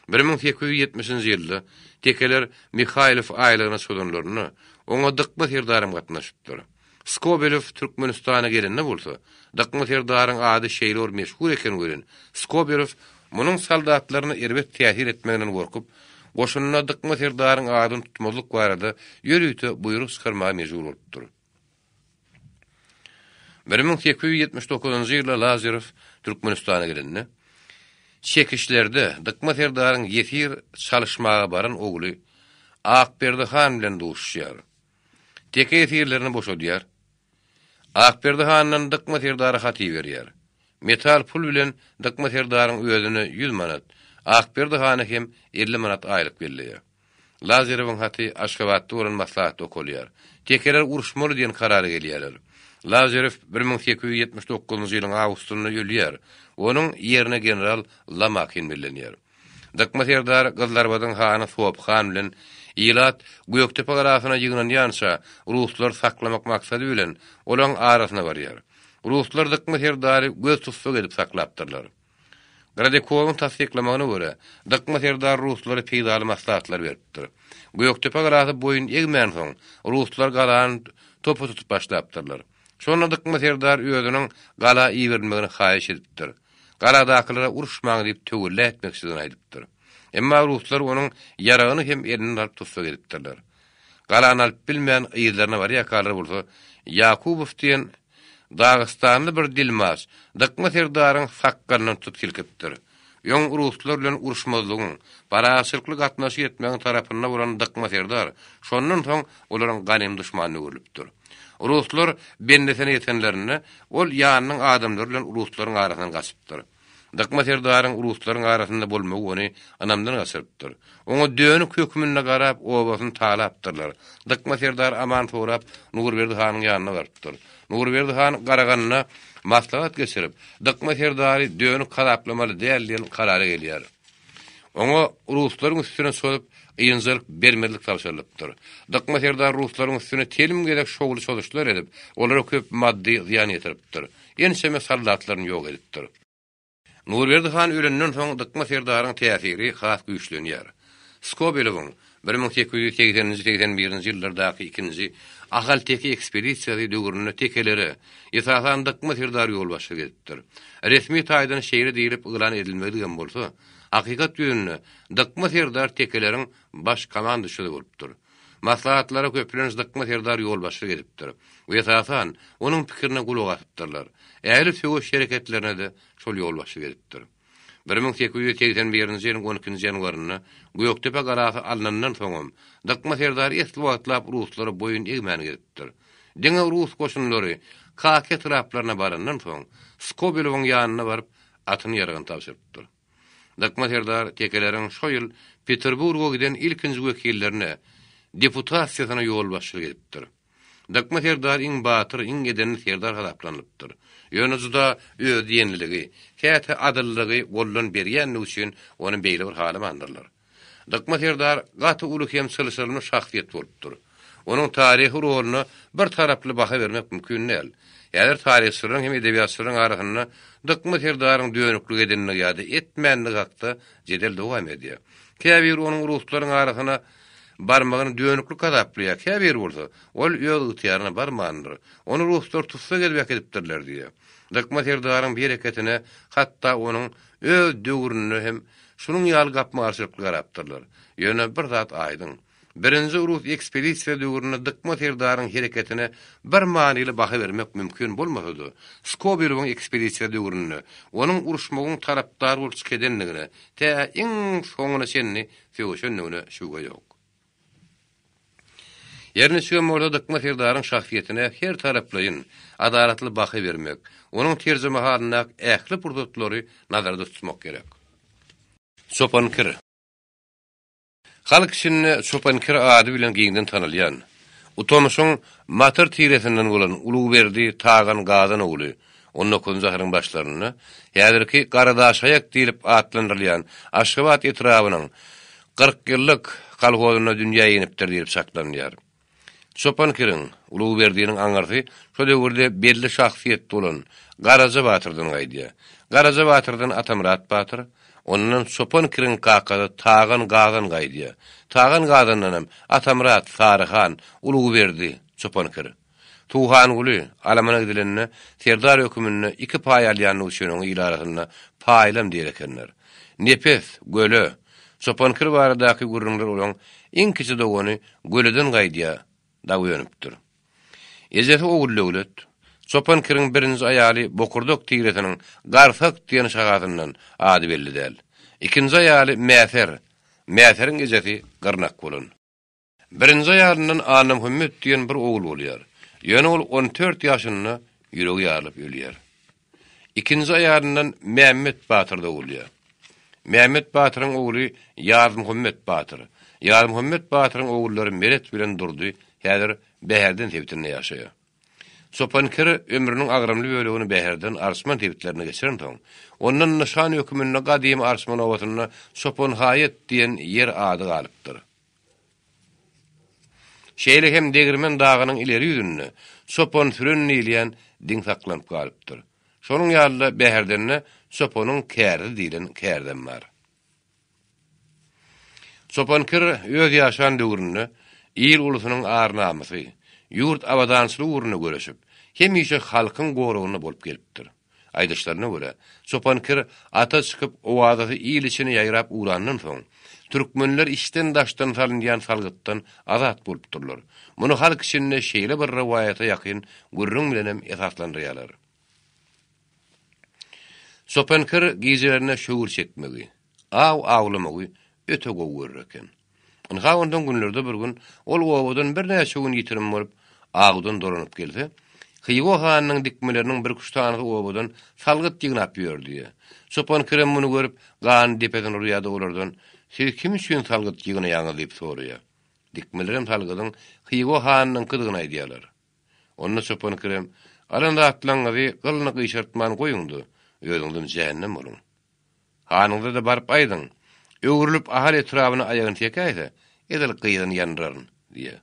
1870-nji ýylda tekeler Mihaýlow aýlagyna çozanlarynda, oňa Dykma serdaram gatnaşypdyr. Skobelew Türkmenistana gelende bolsa, Dykma serdaryň ady şeýle bir meşhur eken welin, Skobelew munuň soldatlaryna erbet täsir etmeginden gorkup, goşunda Dykma serdaryň adyny tutmazlyk barada ýörite buýruk çykarmaga mejbur bolupdyr. 1879-njy ýylda Lazarew Türkmenistana gelende, Çekişlerde Dykma serdaryň ýesir çalyşmaga baran ogly Akberdi han bilen duşuşýar. Teke ýesirlerini boşadýar. Akberdi handan Dykma serdara hat iberýär. Metal pul bilen Dykma serdaryň özüne ýüz manat, Akberdi hana hem 50 manat aýlyk belleýär. Lazarewiň haty Aşgabatda bolan maslahatda okalýar. Tekeler uruşmaly diýen karara gelýärler. Lazarew 1879-njy ýylyň awgustynda ölýär. Onuň ýerine general Lomakin bellenýär. Dykma serdar Gyzlarbadyň hany Sopy han bilen. Ilat Gökdepe galasyna ýygnanýança ruslary saklamak maksady bilen olaň arasyna barýar. Ruslar Dykma serdary göz tussag edip saklapdyrlar. Gradekowyň tassyklamagyna görä, Dykma serdar ruslara peýdaly maslahatlar beripdir. Gökdepe galasy boýun egmänsoň, ruslar galany topa tutup başlapdyrlar. Şonda Dykma serdar özüniň gala iberilmegini haýyş edipdir. Galadakylara uruşmaň diýip töwella etmekçidigini aýdypdyr. Emma ruslar onuň ýaragyny hem elinden alyp tussag edipdirler. Galany alyp bilmän yzlaryna barýarkalar bolsa Ýakubow diýen dagystanly bir dilmaç Dykma serdaryň sakgalyndan tutup silkipdir. Öň ruslar bilen uruşmazlygyň, parahatçylykly gatnaşyk etmegiň tarapynda bolan Dykma serdar şondan soň olaryň ganym duşmanyna öwrülipdir. Ruslar Bendesene ýetenlerinde ol ýanynyň adamlary bilen ruslaryň arasyndan gaçypdyr. Dykma serdaryň ruslaryň arasynda bolmagy ony ynamdan gaçyrypdyr. Oňa dönük hökmünde garap, obasyny talapdyrlar. Dykma serdar aman sorap, Nurberdi hanyň ýanyna barypdyr. Nurberdi han Garaganda maslahat geçirip, Dykma serdary dönük hasaplamaly däl diýen karara gelýär. Oňa ruslaryň üstüne çozup, ynjalyk bermezlik tabşyrylypdyr. Dykma serdar ruslaryň üstüne telim gezek şowly çozuşlar edip, olara köp maddy zyýan ýetiripdir. Ençeme soldatlaryny ýok edipdir. Nurberdi han ölenden soň Dykma serdaryň täsiri has güýçlenýär. Skobelewiň 1880-nji, 81-nji ýyllardaky ikinji Ahal-Teke ekspedisiýasy döwründe tekelere, esasan Dykma serdar ýolbaşçylyk edipdir. Resmi taýdan şeýle diýlip yglan edilmedigem bolsa, hakykat ýüzünde Dykma serdar tekeleriň baş komanduşysy bolupdyr. Maslahatlara köplenç Dykma serdar ýolbaşçylyk edipdir we esasan, onuň pikirine gulak asypdyrlar. Ähli söweş hereketlerine-de şol ýolbaşçylyk edipdir. 1881-nji ýylyň on ikinji ýanwarynda Gökdepe galasy alnandan soňam, Dykma serdar esli wagtlap ruslara boýun egmän gezipdir. Diňe rus goşunlary Kaka etraplaryna barandan soň, Skobelewiň ýanyna baryp, atyny-ýaragyny tabşyrypdyr. Dykma serdar tekeleriň şo ýyl Peterburga giden ilkinji wekillerine, deputasiýasyna ýolbaşçylyk edipdir. Dykma serdar iň batyr, iň edenli serdar hasaplanylypdyr. Ýöne juda özdiýenliligi, käte adyllygy goldan berýänligi üçin ony beýle bir halamandyrlar. Dykma serdar gaty uly hem çylşyrymly şahsyýet bolupdyr. Onuň taryhy roluna bir taraply baha bermek mümkin däl. Häzir taryhçylaryň hem edebiýatçylaryň arasynda Dykma serdaryň dönüklik edenligi ýa-da etmänligi hakda jedel dowam edýär. Käbiri onuň ruslaryň arasyna barmagyny dönüklik hasaplaýar, käbiri bolsa, ol öz ygtyýaryna barmandyr, ony ruslar tussag edip äkidipdirler diýýär. Dykma serdaryň bu hereketine hatda onuň öz döwründe hem şunuň ýaly gapma-garşylykly garapdyrlar. Ýöne bir zat aýdyň. Birinji rus ekspedisiýa döwründe Dykma serdaryň hereketine bir manyly baha bermek mümkin bolmasa-da, Skobelewiň ekspedisiýa döwründe onuň uruşmagyň tarapdary bolup çykyş edendigine, tä iň soňuna çenli söweşendigine şübhe ýok. Her niçigem bolsa Dykma serdaryň şahsyýetine her taraplaýyn, adalatly baha bermek, onuň terjimehalyndaky ähli pursatlary nazarda tutmak gerek. Çopan kir. Halk içinde Çopan kir ady bilen giňden tanalýan, Utamyşyň Matyr tiresinden bolan Ulugberdi Tagan Gazan ogly on dokuzynjy asyryň başlarynda häzirki Garadaşaýak diýlip atlandyrylýan Aşgabat etrabynyň Kyrkýyllyk kolhozynda dünýä inipdir diýlip çaklanylýar. Çopan kiriň, Ulugberdiniň aňyrsy şo döwürde belli şahsyýet bolan Garaja batyrdan gaýdýar. Garaja batyrdan Atamyrat batyr, ondanam Çopan kiriň kakasy Tagan Gazan gaýdýar. Tagan Gazandanam Atamyrat, Sary han, Ulugberdi, Çopan kir. Suhanguly, alamana gidilende serdar höküminde iki paý alýandygy üçin oňa il arasynda Paýlam diýer ekenler. Nepes, Göle, Çopan kir baradaky gürrüňler olaň iň kiçi dogany Göleden gaýdýar, dagy önüpdir. Ejesi Oguldöwlet, Çopan kiriň birinji aýaly Bokurdak tiresiniň Garsak diýen şahasyndan, ady belli däl. Ikinji aýaly Mäser, Mäseriň ejesi Gyrnak bolan. Birinji aýalyndan Annamuhammet diýen bir ogul bolýar. Ýöne ol on dört ýaşynda ýüregi ýarylyp ölýär. Ikinji aýalyndan Mämmet batyr dogulýar. Mämmet batyryň ogly Ýazmuhammet batyr. Ýazmuhammet batyryň ogullary Meret bilen Durdy häzir Bäherden sebitinde ýaşaýar. Çopan kir ömrüniň agramly bölegini Bäherden Arçman sebitlerinde geçirensoň, ondan nyşan höküminde gadymy Arçman obasynda Çopanhaýat diýen ýer ady galypdyr. Şeýle hem Degirmen dagynyň ileri ýüzünde Çopan süren diýilýän diň saklanyp galypdyr. Şonuň ýaly-da Bäherdende Çopanyň kärzi diýlen kärzem bar. Çopan kir öz ýaşan döwründe il-ulusynyň ar-namysy, ýurt abadançylygy ugrunda göreşip, hemişe halkyň goragynda bolup gelipdir. Aýdyşlaryna görä, Çopan kir ata çykyp, owazasy il içine ýaýrap ugrandan soň, türkmenler içden-daşdan salynýan salgytdan azat bolupdyrlar. Muny halk içinde şeýle bir rowaýata ýakyn gürrüň bilenem esaslandyrýarlar. Çopan kir gijelerine şöwür çekmegi, aw awlamagy öte gowy görer eken. Ynha onsoň günlerde bir gün ol obadan birnäçe gün ýitirim bolup, awdan dolanyp gelse, Hywa hanynyň dikmeleriniň birküç sanysy obadan salgyt ýygnap ýör diýýär. Çopan kirem muny görüp, gany depesine urýar-da olardan, Siz kim üçin salgyt ýygnaýaňyz diýip soraýar. Dikmelerem salgydyň Hywa hanynyňkydygyny aýdýarlar. Onda çopan kirem, Alan zatlaryňyzy gylyny gyşartman goýuň-da, özüňizem jähennem boluň. Hanyňyza-da baryp aýdyň, öwrülip Ahal etrabyna aýagyny sekäýse, edil gyzyny ýandyraryn, diýýär.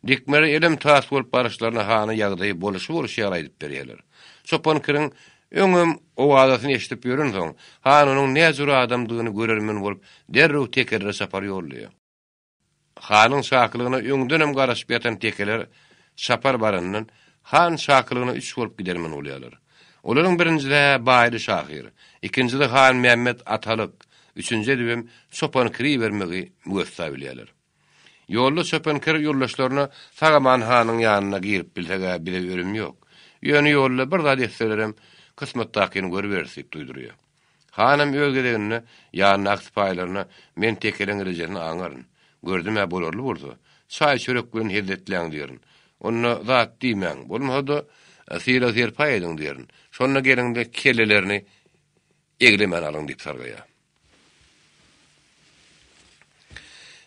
Dikmeler elem-tas bolup baryşlaryna hana ýagdaýy bolşy-bolşy ýaly aýdyp berýärler. Çopan kiriň öňem owazasyny eşidip ýörensoň, han onuň näjür adamdygyny görermen bolup, derrew tekelere çapar ýollaýar. Hanyň çakylygyna öňdenem garaşyp ýatan tekeler çapar barandan, han çakylygyna üç bolup gidermen bolýarlar. Olaryň birinjisi-hä Baýly şahyr, ikinjisi Hanmämmet atalyk, üçünji edibem Çopan kiri ibermegi müwessa bilýärler. Ýolda Çopan kir ýoldaşlaryna sag-aman hanyň ýanyna girip bilseg-ä bize ölüm ýok. Ýöne ýolda bir zat etselerem, kysmatdakyny görüberis diýip duýdurýar. Hanam öz gezeginde ýanyndaky sypaýylaryna Men tekeleň rejesini aňaryn. Gördüm-ä bolarly bolsa, çaý-çörek bilen hezzetläň diýerin. Onda zat diýmäň, bolmasa-da, sylag-serpaý ediň diýerin. Şonda geliň-de kellelerini eglemän alyň diýip sargaýar.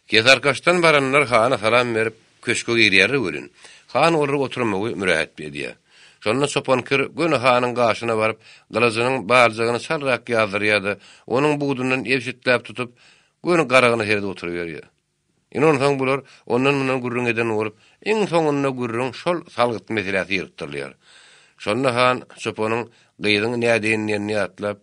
Kesarkaçdan baranlar hana salam berip, köşge girýärler welin, han olary oturmagy mürähet edýär. Şonda Çopan kir göni hanyň gaşyna baryp, gylyjynyň baljagyny çalrak ýazdyrýar-da, onuň budundan ebşitläp tutup, göni garagyna seredip oturyberýär. Ine onsoň bular ondan-mundan gürrüň eden bolup, iň soňunda gürrüň şol salgyt meselä syrykdyrylýar. Şonda han Çopanyň gyzyňy nädeýin diýenini ýatlap,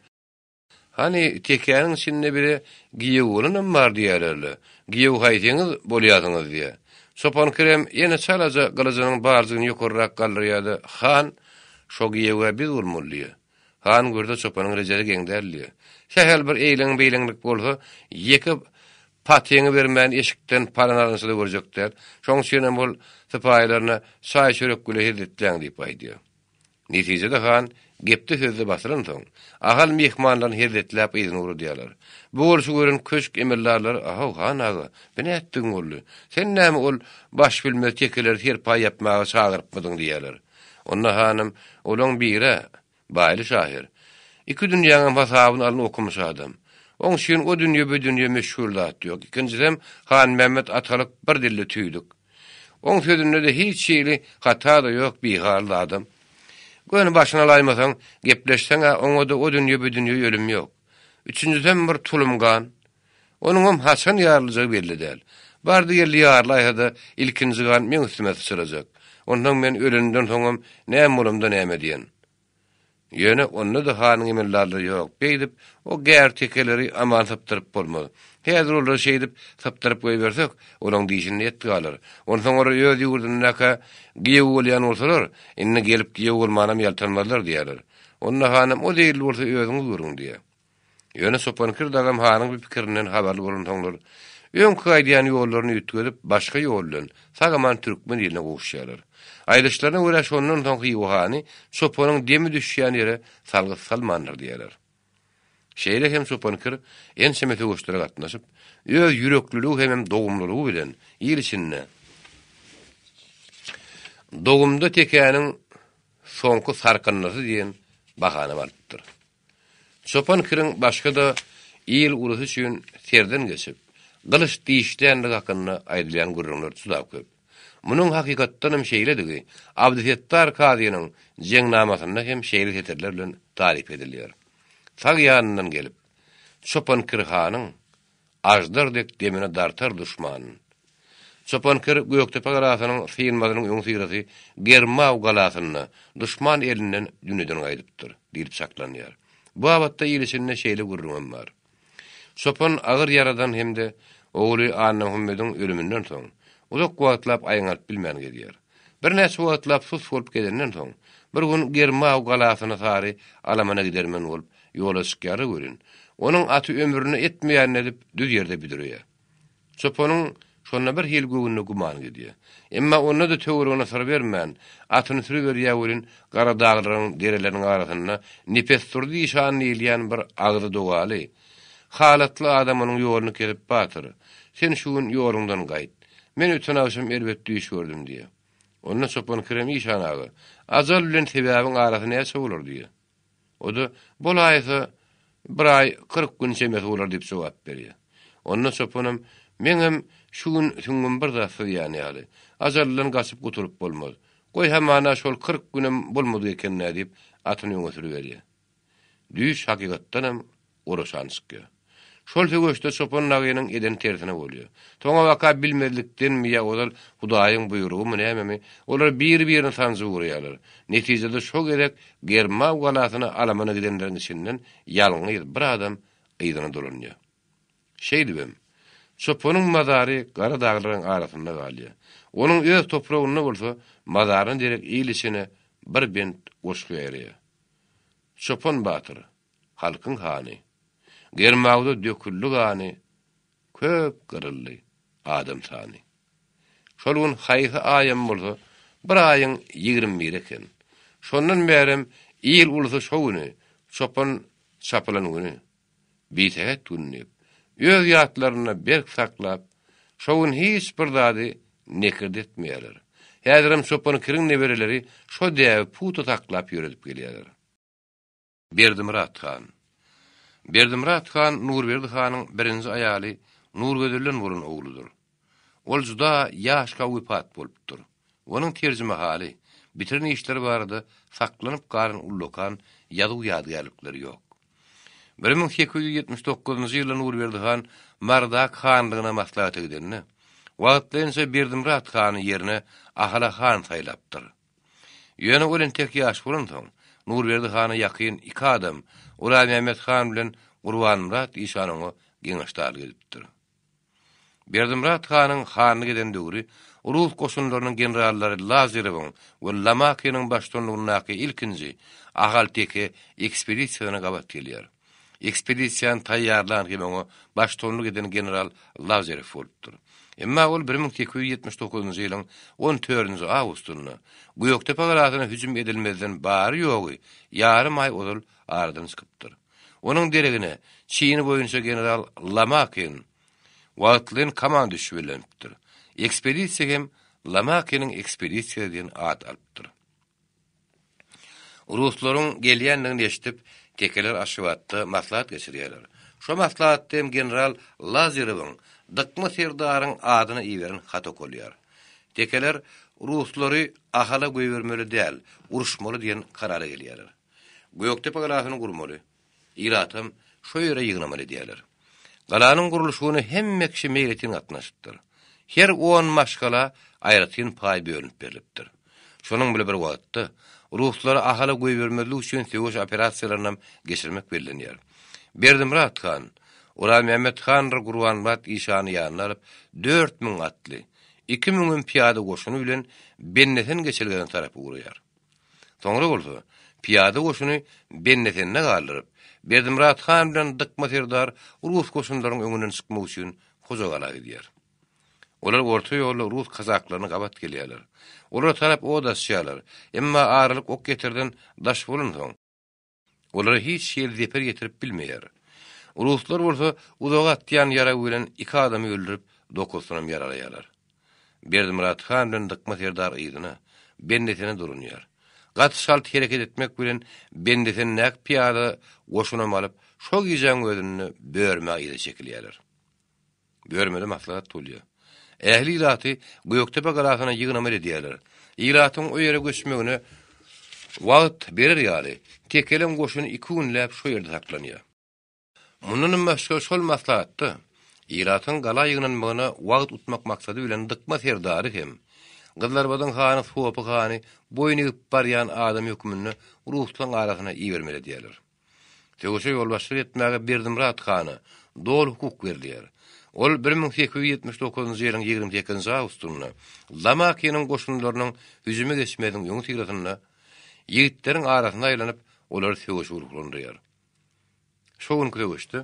Hany, tekäniň içinde bire giýew bolanam bar diýýärler-le. Giýew haýsyňyz bolýasyňyz diýýär. Çopan Kerem ýene çalaja gylyjynyň barjygyny ýokarrak galdyrýar-da, Han, şo giýew-ä biz bolmaly diýýär. Han görse çopanyň rejesi geň däl diýýär. Sähel bir eýleň-beýleňlik bolsa, ýeke patyňy bermän eşikden palan alynsa-da görjek däl. Şoň üçinem ol sypaýylaryna çaý-çörek bile hezzetläň diýip aýdýar. Netijede han gepde-sözde basylansoň, Ahal myhmanlaryny hezzetläp yzyna ugradýarlar. Bu bolşy gören köşk emeldarlary, Ahow, han aga, bi nätdigiň boldy? Sen näme ol başbilmez tekeleri serpaý ýapmaga çagyrypmydyň diýýärler. Onda hanym, Olaň biri-ä, Baýly şahyr. Iki dünýäňem hasabyny alan okumyş adam. Oň üçin o dünýe bu dünýe müşgil zat ýok. Ikinjisem Hanmämmet atalyk bir dilli tüýdük. Oň sözünde-de hiç hili hata-da ýok, bihal zadam. Göni başyny alaýmasaň, gepleşseň-ä oňa-da o dünýe bu dünýe ölüm ýok. Üçünjisem bir tulum gan. Onuňam haçan ýarylyjagy belli däl. Bardy-geldi ýarylaýsa-da, ilkinji gan meň üstüme syçrajak. Onsoň men ölenimden soňam näme bolamda näme diýen. Ýöne onda-da hanyň emeldarlary ýok. Beýdip, o gär tekeleri aman sypdyryp bolmaz. Häzir olary şeýdip sypdyryp goýbersek, olaň dişinde et galar. Onsoň olar öz ýurdundaky giýew bolýan bolsalar, indi gelip giýew bolmanam ýaltanmazlar diýerler. Onda hanym o zeýilli bolsa özüňiz görüň diýýär. Ýöne Çopan kir dagam hanyň bu pikirinden habarly bolansoňlar, öňki gaýdýan ýollaryny üýtgedip, başga ýol bilen, sag-aman türkmen iline gowuşýarlar. Aýdyşlaryna görä, şondan soň Hywa hany Çopanyň demi düşýän ýere salgyt salmandyr diýýärler. Şeýle hem Çopan kir ençeme söweşlere gatnaşyp, öz ýürekliligi hemem dogumlylygy bilen il içinde Dogumda tekäniň soňky sarkyndysy diýen bahany alypdyr. Çopan kiriň başga-da il-ulus üçin serden geçip, gylyç dişländigi hakynda aýdylýan gürrüňler juda köp. Munuň hakykatdanam şeýledigi Abdysetdar kazynyň Jeňnamasynda hem şeýle setirler bilen taryp edilýär, Sag ýanyndan gelip, Çopan kir hanyň Aždar dek demine dartar duşmanyn. Çopan Kir Gökdepe galasynyň synmazynyň öňüsyrasy Germaw galasynda duşman elinden dünýeden gaýdypdyr diýlip çaklanýar. Bu babatda il içinde şeýle gürrüňem bar. Çopan agyr ýaradan hem-de ogly Annamuhammediň ölüminden soň, uzak wagtlap aýňalyp bilmän gezýär. Birnäçe wagtlap sus bolup gezenden soň, bir gün Germaw galasyna sary alamana gidermen bolup ýola çykýar-da welin, onuň aty ömründe etmeýänini edip, düz ýerde büdreýär. Çopanyň şonda bir hili göwnüne güman gidýär. Emma onda-da töweregine syr bermän, atyny sürüberýär welin, gara daglaryň, dereleriniň arasynda Nepesdurdy işan diýilýän bir agzy dogaly, halatly adam onuň ýoluny kesip, Batyr, sen şu gün ýoluňdan gaýt. Men öten agşam erbet düýş gördüm diýýär. Onda çopan Kerem işan aga, Ajal bilen sebäbiň arasy näçe bolar diýýär. O-da, Bolaýsa, bir aý 40 gün çemesi bolar diýip jogap berýär. Onda çopanam, Meňem şu gün süňňüm bir zat syzýan ýaly. Ajaldan gaçyp gutulyp bolmaz. Goý hamana şol 40 günem bolmadyk eken-dä diýip, atyny öňe sürüberýär. Düýş hakykatdanam oraşan çykýar. Şol söweşde çopan dagynyň edeni tersine bolýar. Soňabaka bilmezlikdenmi ýa ozal Hudaýyň buýrugymy nämemi, olar bir-birini sanjyp urýarlar. Netijede şo gezek Germaw galasyna alamana gidenleriň içinden ýalňyz bir adam yzyna dolanýar. Şeýdibem, çopanyň mazary gara daglaryň arasynda galýar. Onuň öz topragynda bolsa mazaryna derek il içine bir bent goşgy ýaýraýar. Çopan batyr, halkyň hany. Germawda döküldi gany, Köp gyryldy adam sany. Şol gün haýsy aýam bolsa, bir aýyň 21 eken. Şondan bärem il ulusy şo güni, çopan çapylan güni, bisähet gün diýip, öz ýatlarynda berk saklap, şo gün hiç bir zady nekirdi etmeýärler. Häzirem çopan kiriň nebereleri şo däbi pugta saklap ýöredip gelýärler. Berdimyrat han. Berdimyrat han Nurberdi hanyň birinji aýaly Nurgözelden bolan ogludyr. Ol juda ýaşka wepat bolupdyr. Onuň terjimehaly, bitiren işleri barada saklanyp galan ullakan ýazuw ýadygärlikleri ýok. 1879-njy ýylda Nurberdi han Marydaky hanlygyna maslahata gidende, wagtlaýynça Berdimyrat hany ýerine Ahala han saýlapdyr. Ýöne ol entek ýaş bolansoň, Nurberdi hana ýakyn iki adam, Orazmämmet han bilen Gurbanmyrat işan oňa geňeşdarlyk edipdir. Berdimyrat hanyň hanlyk eden döwri rus goşunlarynyň generallary Lazerewiň we Lomakiniň baştutanlygyndaky ilkinji Ahalteke ekspedisiýasyna gabat gelýär. Ekspedisiýany taýýarlan hem oňa baştutanlyk eden general Lazerew bolupdyr. Emma ol 1879-njy ýylyň on dördünji awgustynda Gökdepe galasyna hüjüm edilmezden bary-ýogy ýarym aý ozal aradan çykypdyr. Onuň deregine çini boýunça general Lomakin wagtlaýyn komanduşy bellenipdir. Ekspedisiýa hem Lomakiniň ekspedisiýasy diýen at alypdyr. Ruslaryň gelýändigini eşidip, tekeler Aşgabatda maslahat geçirýärler. Şo maslahatda hem general Lazerewiň Dykma serdaryň adyna iberen haty okalýar. Tekeler ruslary Ahala goýbermeli däl, uruşmaly diýen karara gelýärler. Gökdepe galasyny gurmaly. Ilatam şo ýere ýygnamaly edýärler. Galanyň gurluşygyna hemme kişi meýletin gatnaşypdyr. Her on maşgala aýratyn paý bölünip berlipdir. Şonuň bile bir wagtda, ruslary Ahala goýbermezlik üçin söweş operasiýalarynam geçirmek bellenýär. Berdimyrat han, Orazmämmet handyr Gurbanmyrat işany ýanyna alyp, 4000 atly, iki müňem pyýada goşuny bilen Bennesen geçelgesine tarap ugraýar. Soňra bolsa, pyýada goşuny Bendesende galdyryp, Berdimyrat han bilen Dykma serdar rus goşunlaryň öňünden çykmak üçin Hojagala gidýär. Olar orta ýolda rus kazaklaryna gabat gelýärler. Olara tarap ot açýarlar, emma aralyk ok ýeterden daş bolansoň, Olara hiç hili zeper ýetirip bilmeýär. Ruslar bolsa uzaga atýan ýarag bilen iki adamy öldürip, dokuzsynam ýaralaýarlar. Berdimyrat han bilen Dykma serdar yzyna, Bendesene dolanýar. Gaty çalt hereket etmek bilen Bendesendäki pyýada goşunam alyp, şo gijäň özünde Börmä yza çekilýärler. Börmede maslahat bolýar. Ähli ilaty Gökdepe galasyna ýygnamaly edýärler. Ilatyň o ýere göçmegine wagt berer ýaly, tekeleň goşuny iki günläp şo ýerde saklanýar. Mundanam başga şol maslahatda. Ilatyň gala ýygnanmagyna wagt utmak maksady bilen Dykma serdary hem Gyzlarbadyň hany Sopy hany boýun egip barýan adam hökmünde ruslaň arasyna ibermeli edýärler. Söweşe ýolbaşçylyk etmäge Berdimyrat hana doly hukuk berilýär. Ol 1879-njy ýylyň 28-nji awgustynda Lamakynyň goşunlarynyň hüjüme geçmeziniň öňüsyrasynda ýigitleriň arasyna aýlanyp, olary söweşe ruhlandyrýar. Şo günki söweşde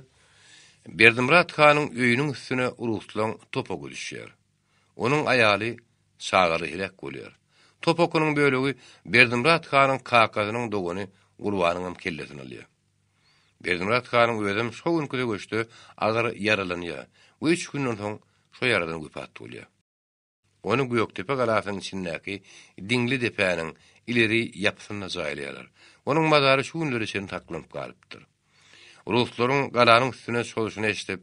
Berdimyrat hanyň öýüniň üstüne ruslaň top oky düşýär. Onuň aýaly, çagalary heläk bolýar. Top okunyň bölegi Berdimyrat hanyň kakasynyň dogany Gurbanyňam kellesini alýar. Berdimyrat hanyň özem şo günki söweşde agyr ýaralanýar we üç günden soň şo ýaradan wepat bolýar. Ony Gökdepe galasynyň içindäki Diňli depäniň ileri ýapysynda jaýlaýarlar. Onuň mazary şu günlere çenli saklanyp galypdyr. Ruslaryň galanyň üstüne çozuşyny eşidip,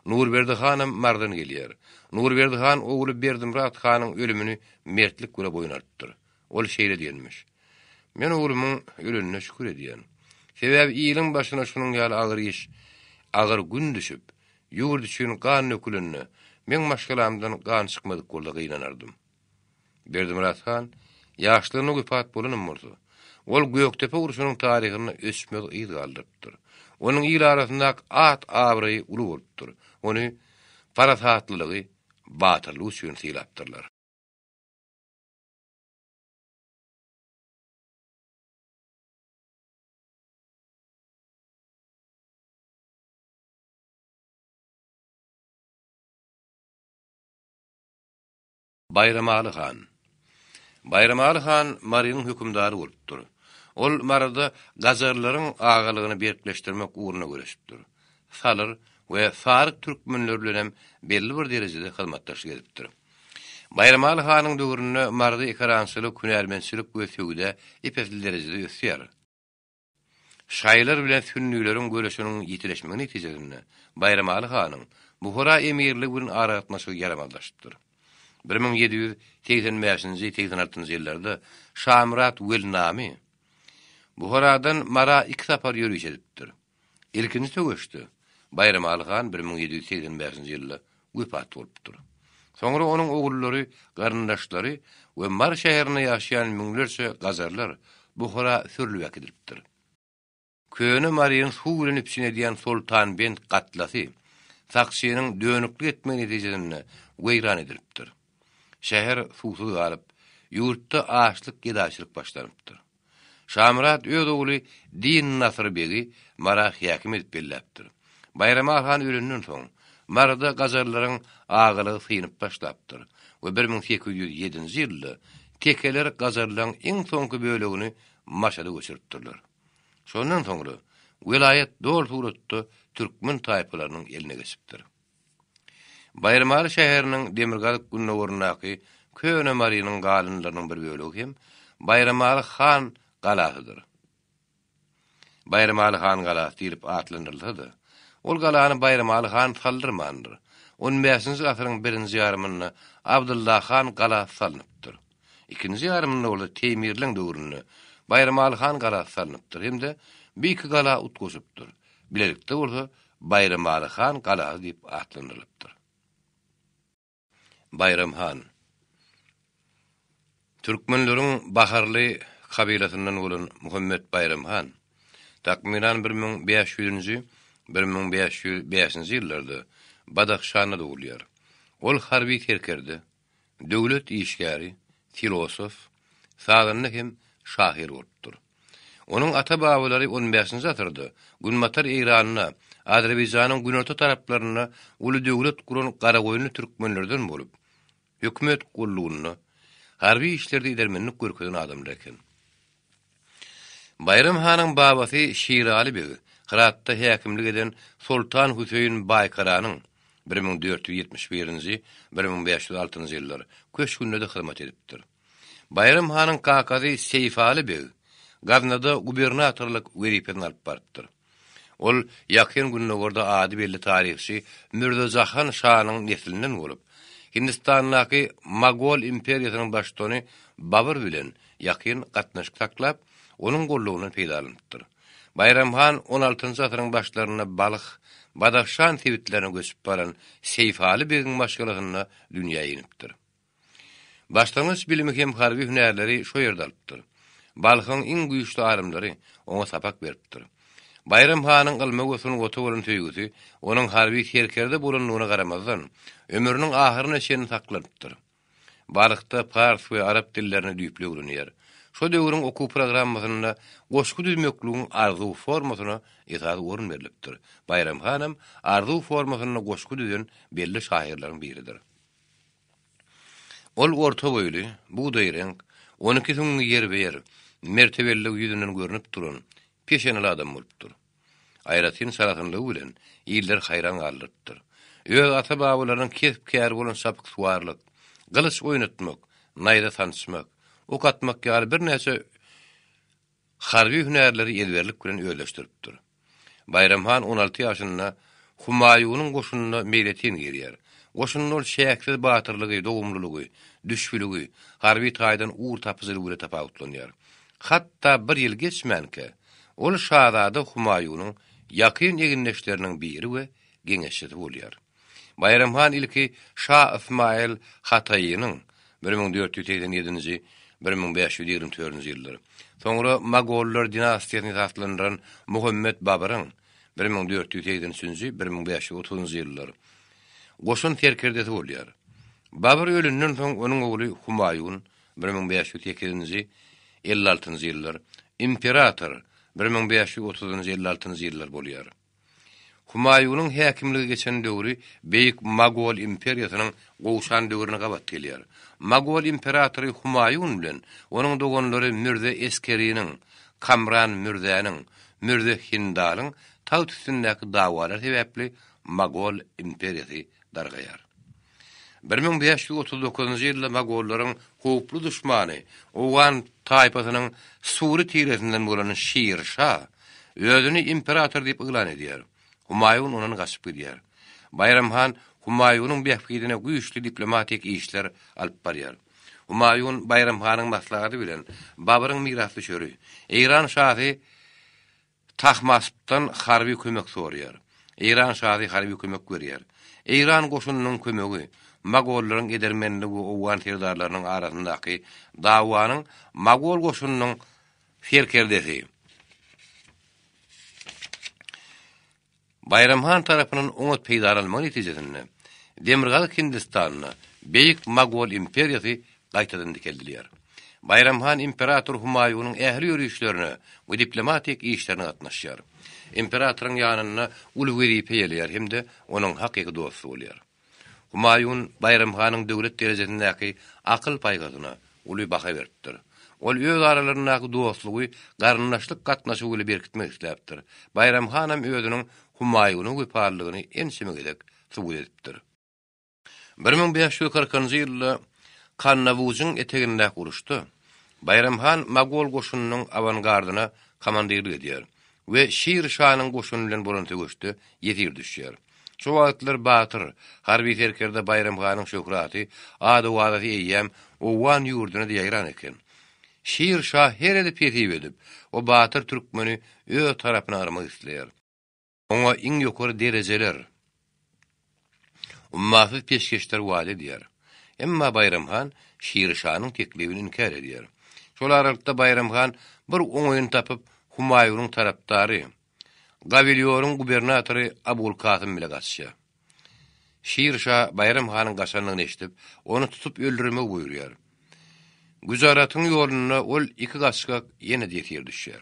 Nurberdi hanam Marydan gelýär. Nurberdi han ogly Berdimyrat hanyň ölümini mertlik bile boýun alypdyr. Ol şeýle diýenmiş, Men oglumyň ölenine şükür edýän. Sebäbi iliň başyna şunuň ýaly agyr iş, agyr gün düşüp, Ýurt üçin gan dökülende, meň maşgalamdan gan çykmadyk bolsa gynanardym. Berdimyrat han ýaşlygynda wepat bolanam bolsa, ol Gökdepe urşunyň taryhynda öçmez yz galdyrypdyr. Onuň il arasyndaky at-abraýy uly bolupdyr. Ony parasatlylygy, batyrlygy üçin sylapdyrlar. Baýramaly han Baýramaly han Marynyň hökümdary bolupdyr. Ol Maryda gajarlaryň agalygyny berkleşdirmek ugrunda göreşipdir. Salyr we saryk türkmenleri bilenem belli bir derejede hyzmatdaşlyk edipdir. Baýramaly hanyň döwründe Maryda ekerançylyk, hünärmentçilik we söwda ep-esli derejede ösýär. Şaýylar bilen sünnileriň göreşiniň ýitileşmegi netijesinde Baýramaly hanyň Buhara emirligi bilen aragatnaşygy ýaramazlaşypdyr. 1785-nji, 86-njy ýyllarda Şamyrat Welnamy Buharadan Mara iki sapar ýöriş edipdir. Ilkinji söweşde Baýramaly han 1785-nji ýylda wepat bolupdyr. Soňra onuň ogullary, garyndaşlary we Mary şäherinde ýaşaýan müňlerçe gajarlar Buhara sürlüp äkidilipdir. Köne Maryny suw bilen üpjün edýän Soltanbent gatlasy Sakçynyň dönüklik etmegi netijesinde weýran edilipdir. Şäher suwsuz galyp, ýurtda açlyk-gedaýçylyk başlanypdyr. Şamyrat öz ogly Din Nasyr begi Mara häkim edip belläpdir. Baýramaly han ölenden soň, Maryda gajarlaryň agalygy synyp başlapdyr we 1807-nji ýylda tekeler gajarlaryň iň soňky bölegini Maşada göçüripdirler. Şondan soňra welaýat doly suratda türkmen taýpalarynyň eline geçipdir. Baýramaly şäheriniň demirgazyk-gündogaryndaky Köne Marynyň galyndylarynyň bir bölegi hem Baýramaly han galasydyr. Baýramaly han galasy diýlip atlandyrylsa-da, ol galany Baýramaly han saldyrmandyr. On bäşinji asyryň birinji ýarymynda Abdylla han galasy salnypdyr. Ikinji ýarymynda bolsa Teýmirleň döwründe Baýramaly han galasy salnypdyr hem-de bu iki gala utgaşypdyr. Bilelikde bolsa Baýramaly han galasy diýip atlandyrylypdyr. Baýram han Türkmenleriň Baharly kabylasyndan bolan Muhammet Baýram han takmynan 1500-nji, 1505-nji ýyllarda Badahşanda dogulýar. Ol harby serkerde, döwlet işgäri, filosof, sazanda hem şahyr bolupdyr. Onuň ata-babalary on bäşinji asyrda Günbatar Eýranda, Azerbaýjanyň günorta taraplarynda uly döwlet guran garagoýunly türkmenlerden bolup, hökümet gullugynda, harby işlerde edermenlik görkezen adamlar eken. Baýram hanyň babasy Şiraly beg Hyratda häkimlik eden Soltan Hüseýin Baýkaranyň, 1471-nji, 1506-njy ýyllar, köşgünde-de hyzmat edipdir. Baýram hanyň kakasy Seýfaly beg Gaznada gubernatorlyk wezipesini alyp barypdyr. Ol Ýakyn Gündogarda ady belli taryhçy Mürze Jahan şanyň neslinden bolup, Hindistandaky Mogol imperiýasynyň baştutany Babyr bilen ýakyn gatnaşyk saklap, onuň gollagyndan peýdalanypdyr. Baýram han on altynjy asyryň başlarynda Balh, Badahşan sebitlerine göçüp baran Seýfaly begiň maşgalasynda dünýä inipdir. Başlangyç bilimi hem harby hünärleri şo ýerde alypdyr. Balhyň iň güýçli alymlary oňa sapak beripdir. Baýram hanyň ylma we sungata bolan söýgüsi onuň harby serkerde bolandygyna garamazdan, ömrüniň ahyryna çenli saklanypdyr. Balhda pars we arap dillerini düýpli öwrenýär. Şo döwrüň okuw programmasynda goşgy düzmekligiň arzuw formasyna esasy orun berlipdir. Baýram hanam arzuw formasynda goşgy düzen belli şahyrlaryň biridir. Ol orta boýly, bugdaýreňk, 12 süňňi ýerbe-ýer, mertebeliligi ýüzünden görnüp duran, peşeneli adam bolupdyr. Aýratyn çalasynlygy bilen illeri haýran galdyrypdyr. Öz ata-babalarynyň kesp-käri bolan çapyksuwarlyk, gylyç oýnatmak, naýza sançmak, ok atmak ýaly birnäçe Harby hünärleri ezberlik bilen özleşdiripdir. Baýram han 16 ýaşynda Humaýunyň goşunyna meýletin girýär. Goşunda ol çäksiz batyrlygy, dogumlylygy, düşbüligi, harby taýdan ugur tapyjylygy bilen tapawutlanýar. Hatda bir ýyl geçmänkä, ol şazada Humaýunyň ýakyn egindeşleriniň biri we geňeşçisi bolýar. Baýram han ilki Şa Ysmaýyl Hataýynyň, 1487-nji, 1524-nji ýyllar, soňra Mogollar dinastiýasyny esaslandyran Muhammet Babyryň, 1483-nji, 1530-njy ýyllar, goşun serkerdesi bolýar. Babyr ölenden soň onuň ogly Humaýun, 1508-nji, 56-njy ýyllar, imperator, 1530-njy, 56-njy ýyllar, bolýar. Humaýunyň häkimlige geçen döwri Beýik Mogol imperiýasynyň gowşan döwrüne gabat gelýär. Mogol imperatory Humaýun bilen onuň doganlary Mürze Eskeriniň, Kamran Mürzäniň, Mürze Hindalyň tagt üstündäki dawalary sebäpli Mogol imperiýasy dargaýar. 1539-njy ýylda mogollaryň howply duşmany, owgan taýpasynyň sury tiresinden bolan Şir şa özüni imperator diýip yglan edýär. Humaýun ondan gaçyp gidýär. Baýram han Humaýunyň bähbidine güýçli diplomatik işler alyp barýar. Humaýun Baýram hanyň maslahaty bilen Babyryň mirasdüşeri, Eýran şasy Tahmaspdan harby kömek soraýar. Eýran şasy harby kömek berýär. Eýran goşunynyň kömegi, mogollaryň edermenligi we owgan serdarlarynyň arasyndaky dawanyň mogol goşunynyň serkerdesi Baýram han tarapyndan oňat peýdalanylmagy netijesinde Demirgazyk Hindistanda Beýik Mogol imperiýasy gaýtadan dikeldilýär. Baýram han imperator Humaýunyň ähli ýörişlerine we diplomatik işlerine gatnaşýar. Imperatoryň ýanynda uly wezipe eýeleýär hem-de onuň hakyky dosty bolýar. Humaýun Baýram hanyň döwlet derejesindäki akyl-paýhasyna uly baha beripdir. Ol öz aralaryndaky dostlugy garyndaşlyk gatnaşygy bile berkitmek isläpdir. Baýram hanam özüniň Humaýuna wepalylygyny ençeme gezek subut edipdir. 1540-njy ýylda Kannawujyň etegindäki uruşda Baýram han mogol goşunynyň awangardyna komandirlik edýär we Şir şanyň goşuny bilen bolan söweşde ýesir düşýär. Şo wagtlar batyr, harby serkerde Baýram hanyň şöhraty, ady-owazasy eýýäm owgan ýurduna-da ýaýran eken. Şir şa her edip hesip edip, o batyr türkmeni öz tarapyna yrmak isleýär. Oňa iň ýokary derejeler, ummasyz peşgeşler wada edýär. Emma Baýram han Şir şanyň teklibini inkär edýär. Şol aralykda Baýram han bir oňaýyny tapyp, Humaýunyň tarapdary, Gawilýoryň gubernatory Abulkasym bile gaçýar. Şir şa Baýram hanyň gaçandygyny eşidip, ony tutup öldürmegi buýurýar. Güjaratyň ýolunda ol iki gaçgak ýene-de ýesir düşýär.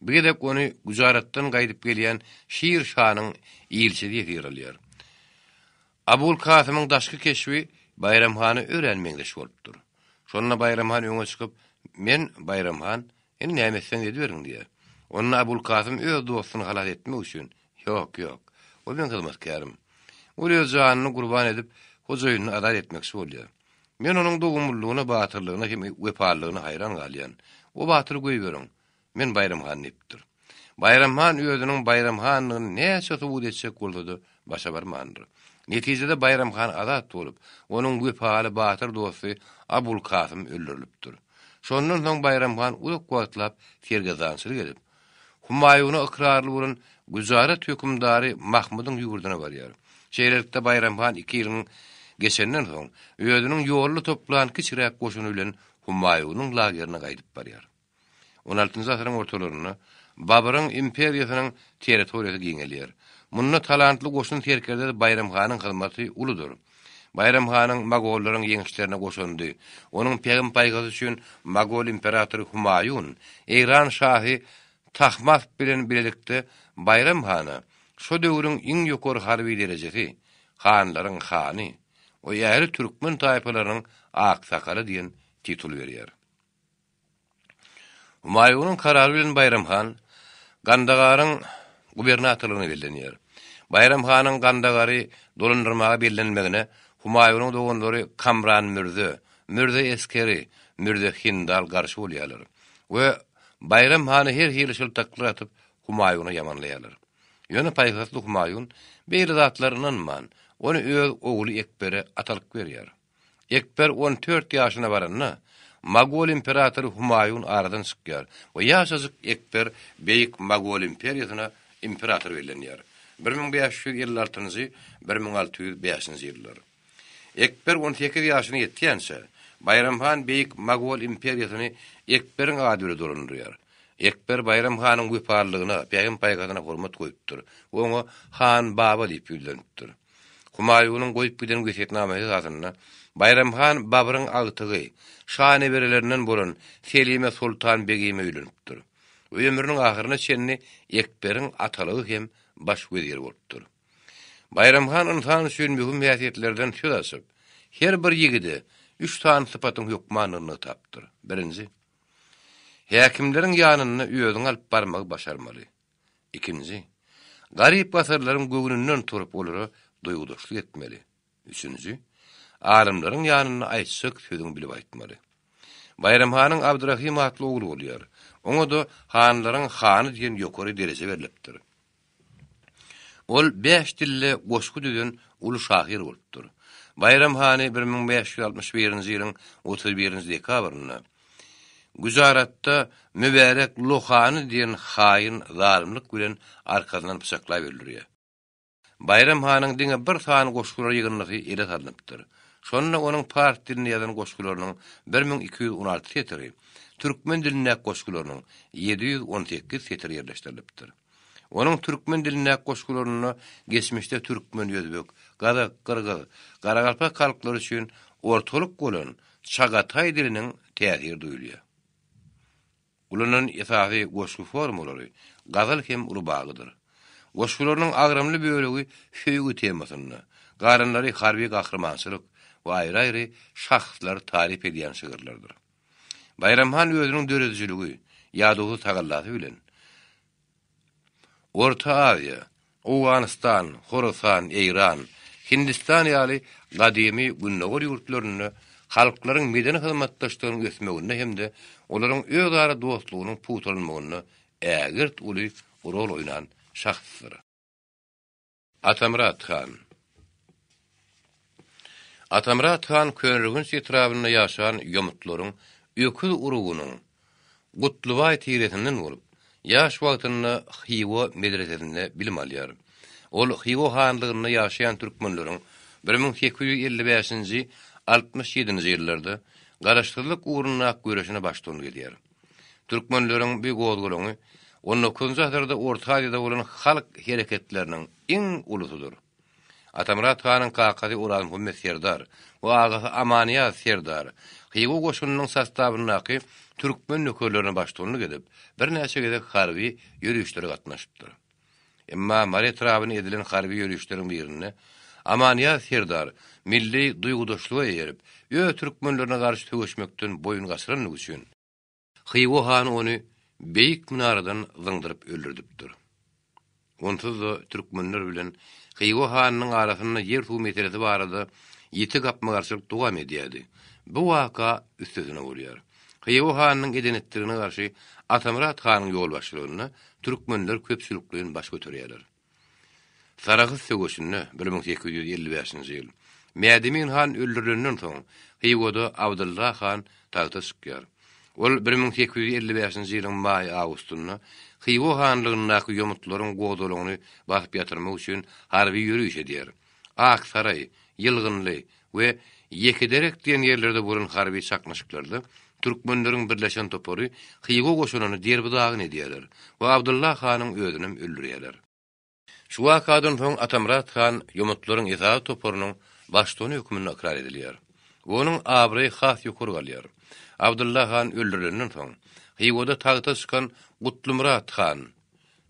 Bu gezek ony Güjaratdan gaýdyp gelýän Şir şanyň ilçisi ýesir alýar. Abul Kasymyň daşky keşbi Baýram hana örän meňzeş bolupdyr. Şonda Baýram han öňe çykyp, Men, Baýram han, indi näme etseňiz ediberiň diýýär. Onda Abul Kasym öz dostuny halas etmek üçin, Ýok, ýok, ol meň hyzmatkärim. Ol öz janyny gurban edip, hojaýynyny azat etmekçi bolýar. Men onuň dogumlylygyna, batyrlygyna hem wepalylygyna haýran galýan. O batyry goýberiň. Men Baýram han diýipdir. Baýram han özüniň Baýram handygyny näçe subut etjek bolsa-da, başa barmandyr. Netijede Baýram han azat bolup, onuň wepaly batyr dosty Abul Kasym öldürilipdir. Şondan soň Baýram han uzak wagtlap sergezdançylyk edip, Humaýuna ykrarly bolan Güjarat hökümdary Mahmydyň ýurduna barýar. Şeýlelikde, Baýram han iki ýylyň geçenden soň, özüniň ýolda toplan kiçiräk goşuny bilen Humaýunyň lagerine gaýdyp barýar. On altynjy asyryň ortalarynda Babyryň imperiýasynyň territoriýasy giňelýär. Munda talantly goşun serkerdesi Baýram hanyň hyzmaty uludyr. Baýram hanyň mogollaryň ýeňişlerine goşandy, onuň pähim-paýhasy üçin mogol imperatory Humaýun, Eýran şasy Tahmasp bilen bilelikde Baýram hana şo döwrüň iň ýokary harby derejesi, hanlaryň hany we ähli türkmen taýpalarynyň aksakaly diýen titul berýär. Humaýunyň karary bilen Baýram han Gandagaryň gubernatorlygyna bellenýär. Baýram hanyň Gandagary dolandyrmaga bellenmegine Humaýunyň doganlary Kamran Mürze, Mürze Eskeri, Mürze Hindal garşy bolýarlar we Baýram hany her hili şyltaklar atyp Humaýuny ýamanlaýarlar. Ýöne paýhasly Humaýun beýle zatlara ynanman, ony öz ogly Ekbere atalyk berýär. Ekber on dört ýaşyna baranda, Mogol imperatory Humaýun aradan çykýar we ýaşajyk Ekber Beýik Mogol imperiýasyna imperator bellenýär, 1556-njy, 1605-nji ýyllar. Ekber on sekiz ýaşyna ýetýänçä, Baýram han Beýik Mogol imperiýasyny Ekberiň ady bilen dolandyrýar. Ekber Baýram hanyň wepalylygyna, pähim-paýhasyna hormat goýupdyr we oňa Han baba diýip ýüzlenipdir. Humaýunyň goýup giden wesýetnamasy esasynda Baýram han Babyryň agtygy, şa neberelerinden bolan Selime Soltan Begime öýlenipdir we ömrüniň ahyryna çenli Ekberiň atalygy hem baş weziri bolupdyr. Baýram han ynsan üçin möhüm häsiýetlerden söz açyp, her bir ýigide üç sany sypatyň hökmandygyny nygtapdyr. Birinji, häkimleriň ýanynda özüňi alyp barmagy başarmaly. Ikinji, garyp-gasarlaryň göwnünden turup olara duýgudaşlyk etmeli. Üçünji, alymlaryň ýanynda aýtjak sözüňi bilip aýtmaly. Baýram hanyň Abdyrahym atly ogly bolýar. Oňa-da hanlaryň hany diýen ýokary dereje berlipdir. Ol bäş dilde goşgy düzen uly şahyr bolupdyr. Baýram hany 1561-nji ýylyň 31-nji dekabrynda Güjaratda Mübärek Lohany diýen haýyn zalymlyk bilen arkasyndan pyçaklap öldürýär. Baýram hanyň diňe bir sany goşgular ýygyndysy ele salnypdyr. Şonda onuň pars dilinde ýazan goşgularynyň 1216 setiri, türkmen dilindäki goşgularynyň 718 setiri ýerleşdirilipdir. Onuň türkmen dilindäki goşgularynda geçmişde türkmen-özbek, gazak, gyrgyz, garagalpak halklary üçin ortalyk bolan çagataý diliniň täsiri duýulýar. Ulanan esasy goşgy formalary gazal hem rubagydyr. Goşgularynyň agramly bölegi söýgi temasynda, galanlary harby gahrymançylyk we aýry-aýry şahslary taryp edýän şygyrlardyr. Baýram han özüniň döredijiligi, ýadawsyz tagallasy bilen Orta Aziýa, Owganystan, Horasan, Eýran, Hindistan ýaly gadymy Gündogar ýurtlarynda halklaryň medeni hyzmatdaşlygynyň ösmeginde hem-de olaryň özara dostlugynyň pugtalanmagynda ägirt uly rol oýnan şahsdyr. Atamyrat han Atamyrat han Köneürgenç etrabynda ýaşan ýomutlaryň öküz urugynyň Gutlubaý tiresinden bolup, ýaş wagtynda Hywa medresesinde bilim alýar. Ol Hywa hanlygynda ýaşaýan türkmenleriň 1855-nji, 67-nji ýyllarda garaşsyzlyk ugrundaky göreşine baştutan gelýär. Türkmenleriň bu gozgalaňy on dokuzynjy asyrda Orta Aziýada bolan halk hereketleriniň iň ulusydyr. Atamyrat hanyň kakasy Orazmuhammet serdar we agasy Amanýaz serdar Hywa goşunynyň sostawyndaky türkmen nökerlerine baştutanlyk edip, birnäçe gezek harby ýörişlere gatnaşypdyr. Emma Mary etrabyna edilen harby ýörişleriň birinde Amanýaz serdar milli duýgudaşlyga eýerip, öz türkmenlerine garşy söweşmekden boýun gaçyranlygy üçin, Hywa hany ony beýik minaradan zyňdyryp öldürdipdir. Onsuz-da türkmenler bilen Hywa hanynyň arasynda ýer-suw meselesi barada ýiti gapma-garşylyk dowam edýärdi. Bu waka üstesine bolýar. Hywa hanynyň eden-etdiligine garşy Atamyrat hanyň ýolbaşçylygynda türkmenler köpçülikleýin baş göterýärler. Sarahs söweşinde, 1855-nji ýyl, Mädemin han öldürilenden soň, Hywada Abdylla han tagta çykýar. Ol 1855-nji ýylyň maý-awgustynda Hywa hanlygyndaky ýomutlaryň gozgalaňyny basyp ýatyrmak üçin harby ýöriş edýär. Aksaraý, Ýylgynly we Ýekederek diýen ýerlerde bolan harby çaknyşyklarda türkmenleriň birleşen topary Hywa goşunyny derbi-dagyn edýärler we Abdylla hanyň özünem öldürýärler. Şu wakadan soň Atamyrat han ýomutlaryň esasy toparynyň baştutany hökmünde ykrar edilýär we onuň abraýy has ýokary galýar. Abdylla han öldürilenden soň, Hywada tagta çykan Gutlymyrat han,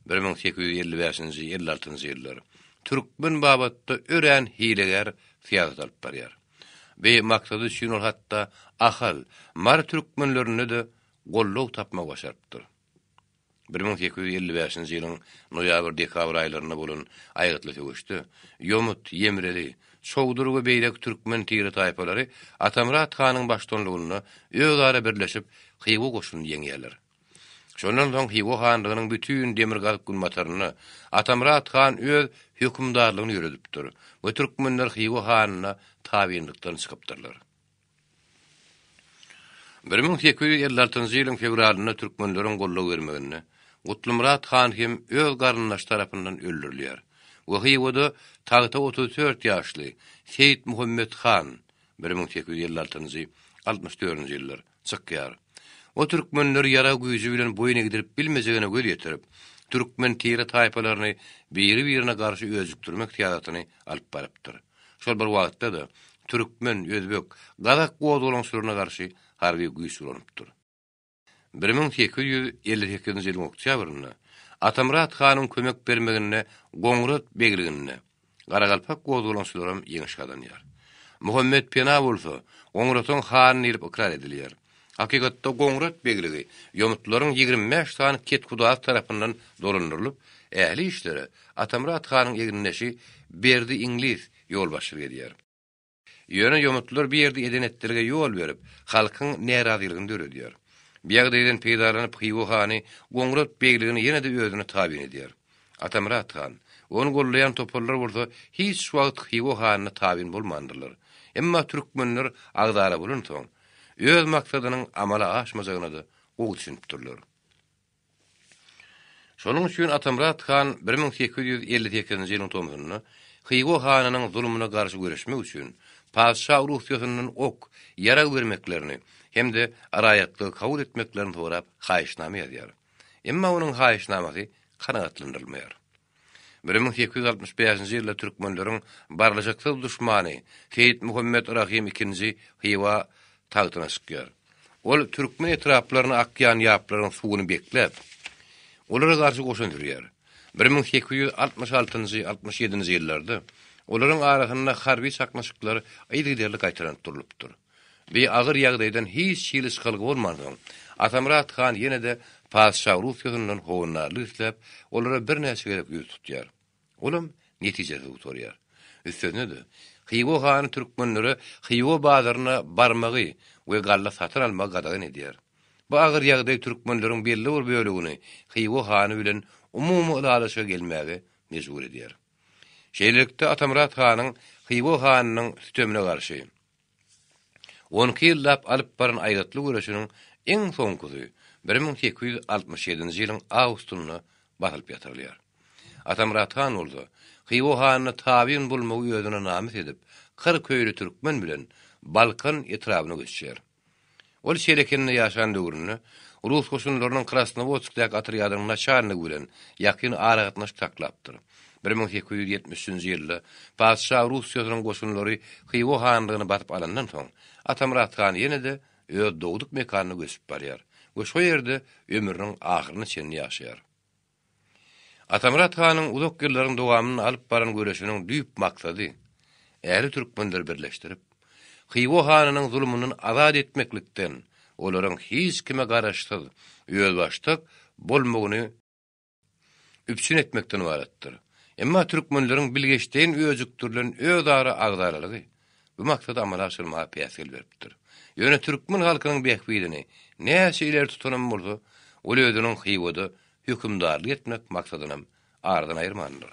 1855-nji, 56-njy ýyllar, türkmen babatda örän hilegär syýasat alyp barýar. Bu maksady üçin ol hatda Ahal, Mary türkmenlerinde-de goldaw tapmagy başarypdyr. 1855-nji ýylyň noýabr-dekabr aýlarynda bolan aýgytly söweşde ýomut, ýemreli, çowdur we beýleki türkmen tire-taýpalary Atamyrat hanyň baştutanlygynda özara birleşip, Hywa goşunyny ýeňýärler. Şondan soň Hywa hanlygynyň bütin demirgazyk-günbatarynda Atamyrat han öz hökümdarlygyny ýöredipdir we türkmenler Hywa hanyna tabynlykdan çykypdyrlar. 1856-njy ýylyň fewralynda türkmenleriň goldaw bermeginde Gutlymyrat han hem öz garyndaşy tarapyndan öldürilýär we Hywada tagta 34 ýaşly Seýitmuhammet han, 1856-njy, 64-nji ýyllar, çykýar. O türkmenleri ýarag güýji bilen boýun egdirip bilmejegine göz ýetirip, türkmen tire-taýpalaryny biri-birine garşy öjükdirmek syýasatyny alyp barypdyr. Şol bir wagtda-da, türkmen, özbek, gazak gozgalaňçylaryna garşy harby güýç ulanypdyr. 1858-nji ýylyň oktýabrynda Atamyrat hanyň kömek bermeginde Goňrat begliginde garagalpak gozgalaňçylaram ýeňiş gazanýar. Muhammet Pena bolsa Goňratyň hany diýlip ykrar edilýär. Hakykatda Goňrat begligi ýomutlaryň 25 sany kethudasy tarapyndan dolandyrylyp, ähli işlere Atamyrat hanyň egindeşi Berdi Iňlis ýolbaşçylyk edýär. Ýöne ýomutlar bu ýerde eden-etdilige ýol berip, halkyň närazylygyny döredýär. Bu ýagdaýdan peýdalanyp Hywa hany Goňrat begligini ýene-de özüne tabyn edýär. Atamyrat han, ony gollaýan toparlar bolsa hiç wagt Hywa hanyna tabyn bolmandyrlar. Emma türkmenler agzala bolansoň, öz maksadynyň amala aşmajagyna-da gowy düşünipdirler. Şonuň üçin Atamyrat han 1858-nji ýylyň tomsunda Hywa hanynyň zulumyna garşy göreşmek üçin patyşa Russiýasyndan ok, ýarag bermeklerini hem-de raýatlygy kabul etmeklerini sorap haýyşnama ýazýar. Emma onuň haýyşnamasy kanagatlandyrylmaýar. 1865-nji ýylda türkmenleriň barlyşyksyz duşmany Seýitmuhammet Rahym ikinji Hywa tagtyna çykýar. Ol türkmen etraplaryna akýan ýaplaryň suwuny bekläp, olara garşy goşun sürýär. 1866-njy, 67-nji ýyllarda olaryň arasynda harby çaknyşyklar yzygiderli gaýtalanyp durlupdyr. Bi agyr ýagdaýdan hiç hili çykalga bolmansoň, Atamyrat han ýene-de patyşa Russiýasyndan howandarlyk isläp, olara birnäçe gezek ýüz tutýar. Olam netijesiz gutarýar. Üstesine-de, Hywa hany türkmenlere Hywa bazaryna barmagy we galla satyn almagy gadagan edýär. Bu agyr ýagdaý türkmenleriň belli bir bölegini Hywa hany bilen umumy ylalaşyga gelmäge mejbur edýär. Şeýlelikde, Atamyrat hanyň Hywa hanynyň sütemine garşy 12 ýyllap alyp baran aýgytly göreşiniň iň soňkusy 1867-nji ýylyň awgustynda basylyp ýatyrylýar. Atamyrat han bolsa, Hywa hanyna tabyn bolmagy özüne namys edip, 40 öýli türkmen bilen Balkan etrabyna göçýär. Ol Çelekende ýaşan döwründe rus goşunlarynyň Krasnowodskdäki otrýadynyň naçalnigi bilen ýakyn aragatnaşyk saklapdyr. 1873-nji ýylda patyşa Russiýasynyň goşunlary Hywa hanlygyny basyp alandan soň, Atamyrat han ýene-de öz dogduk mekanyna göçüp barýar we şo ýerde ömrüniň ahyryna çenli ýaşaýar. Atamyrat hanyň uzak ýyllaryň dowamynda alyp baran göreşiniň düýp maksady, ähli türkmenleri birleşdirip, Hywa hanynyň zulumyndan azat etmeklikden, olaryň hiç kime garaşsyz, özbaşdak bolmagyny üpjün etmekden ybaratdyr. Emma türkmenleriň bilgeşleýin öjükdirilen özara agzalalygy bu maksady amala aşyrmaga päsgel beripdir. Ýöne türkmen halkynyň bähbidini näçe ileri tutanam bolsa, ol özüniň Hywada hökümdarlyk etmek maksadynam aradan aýyrmandyr.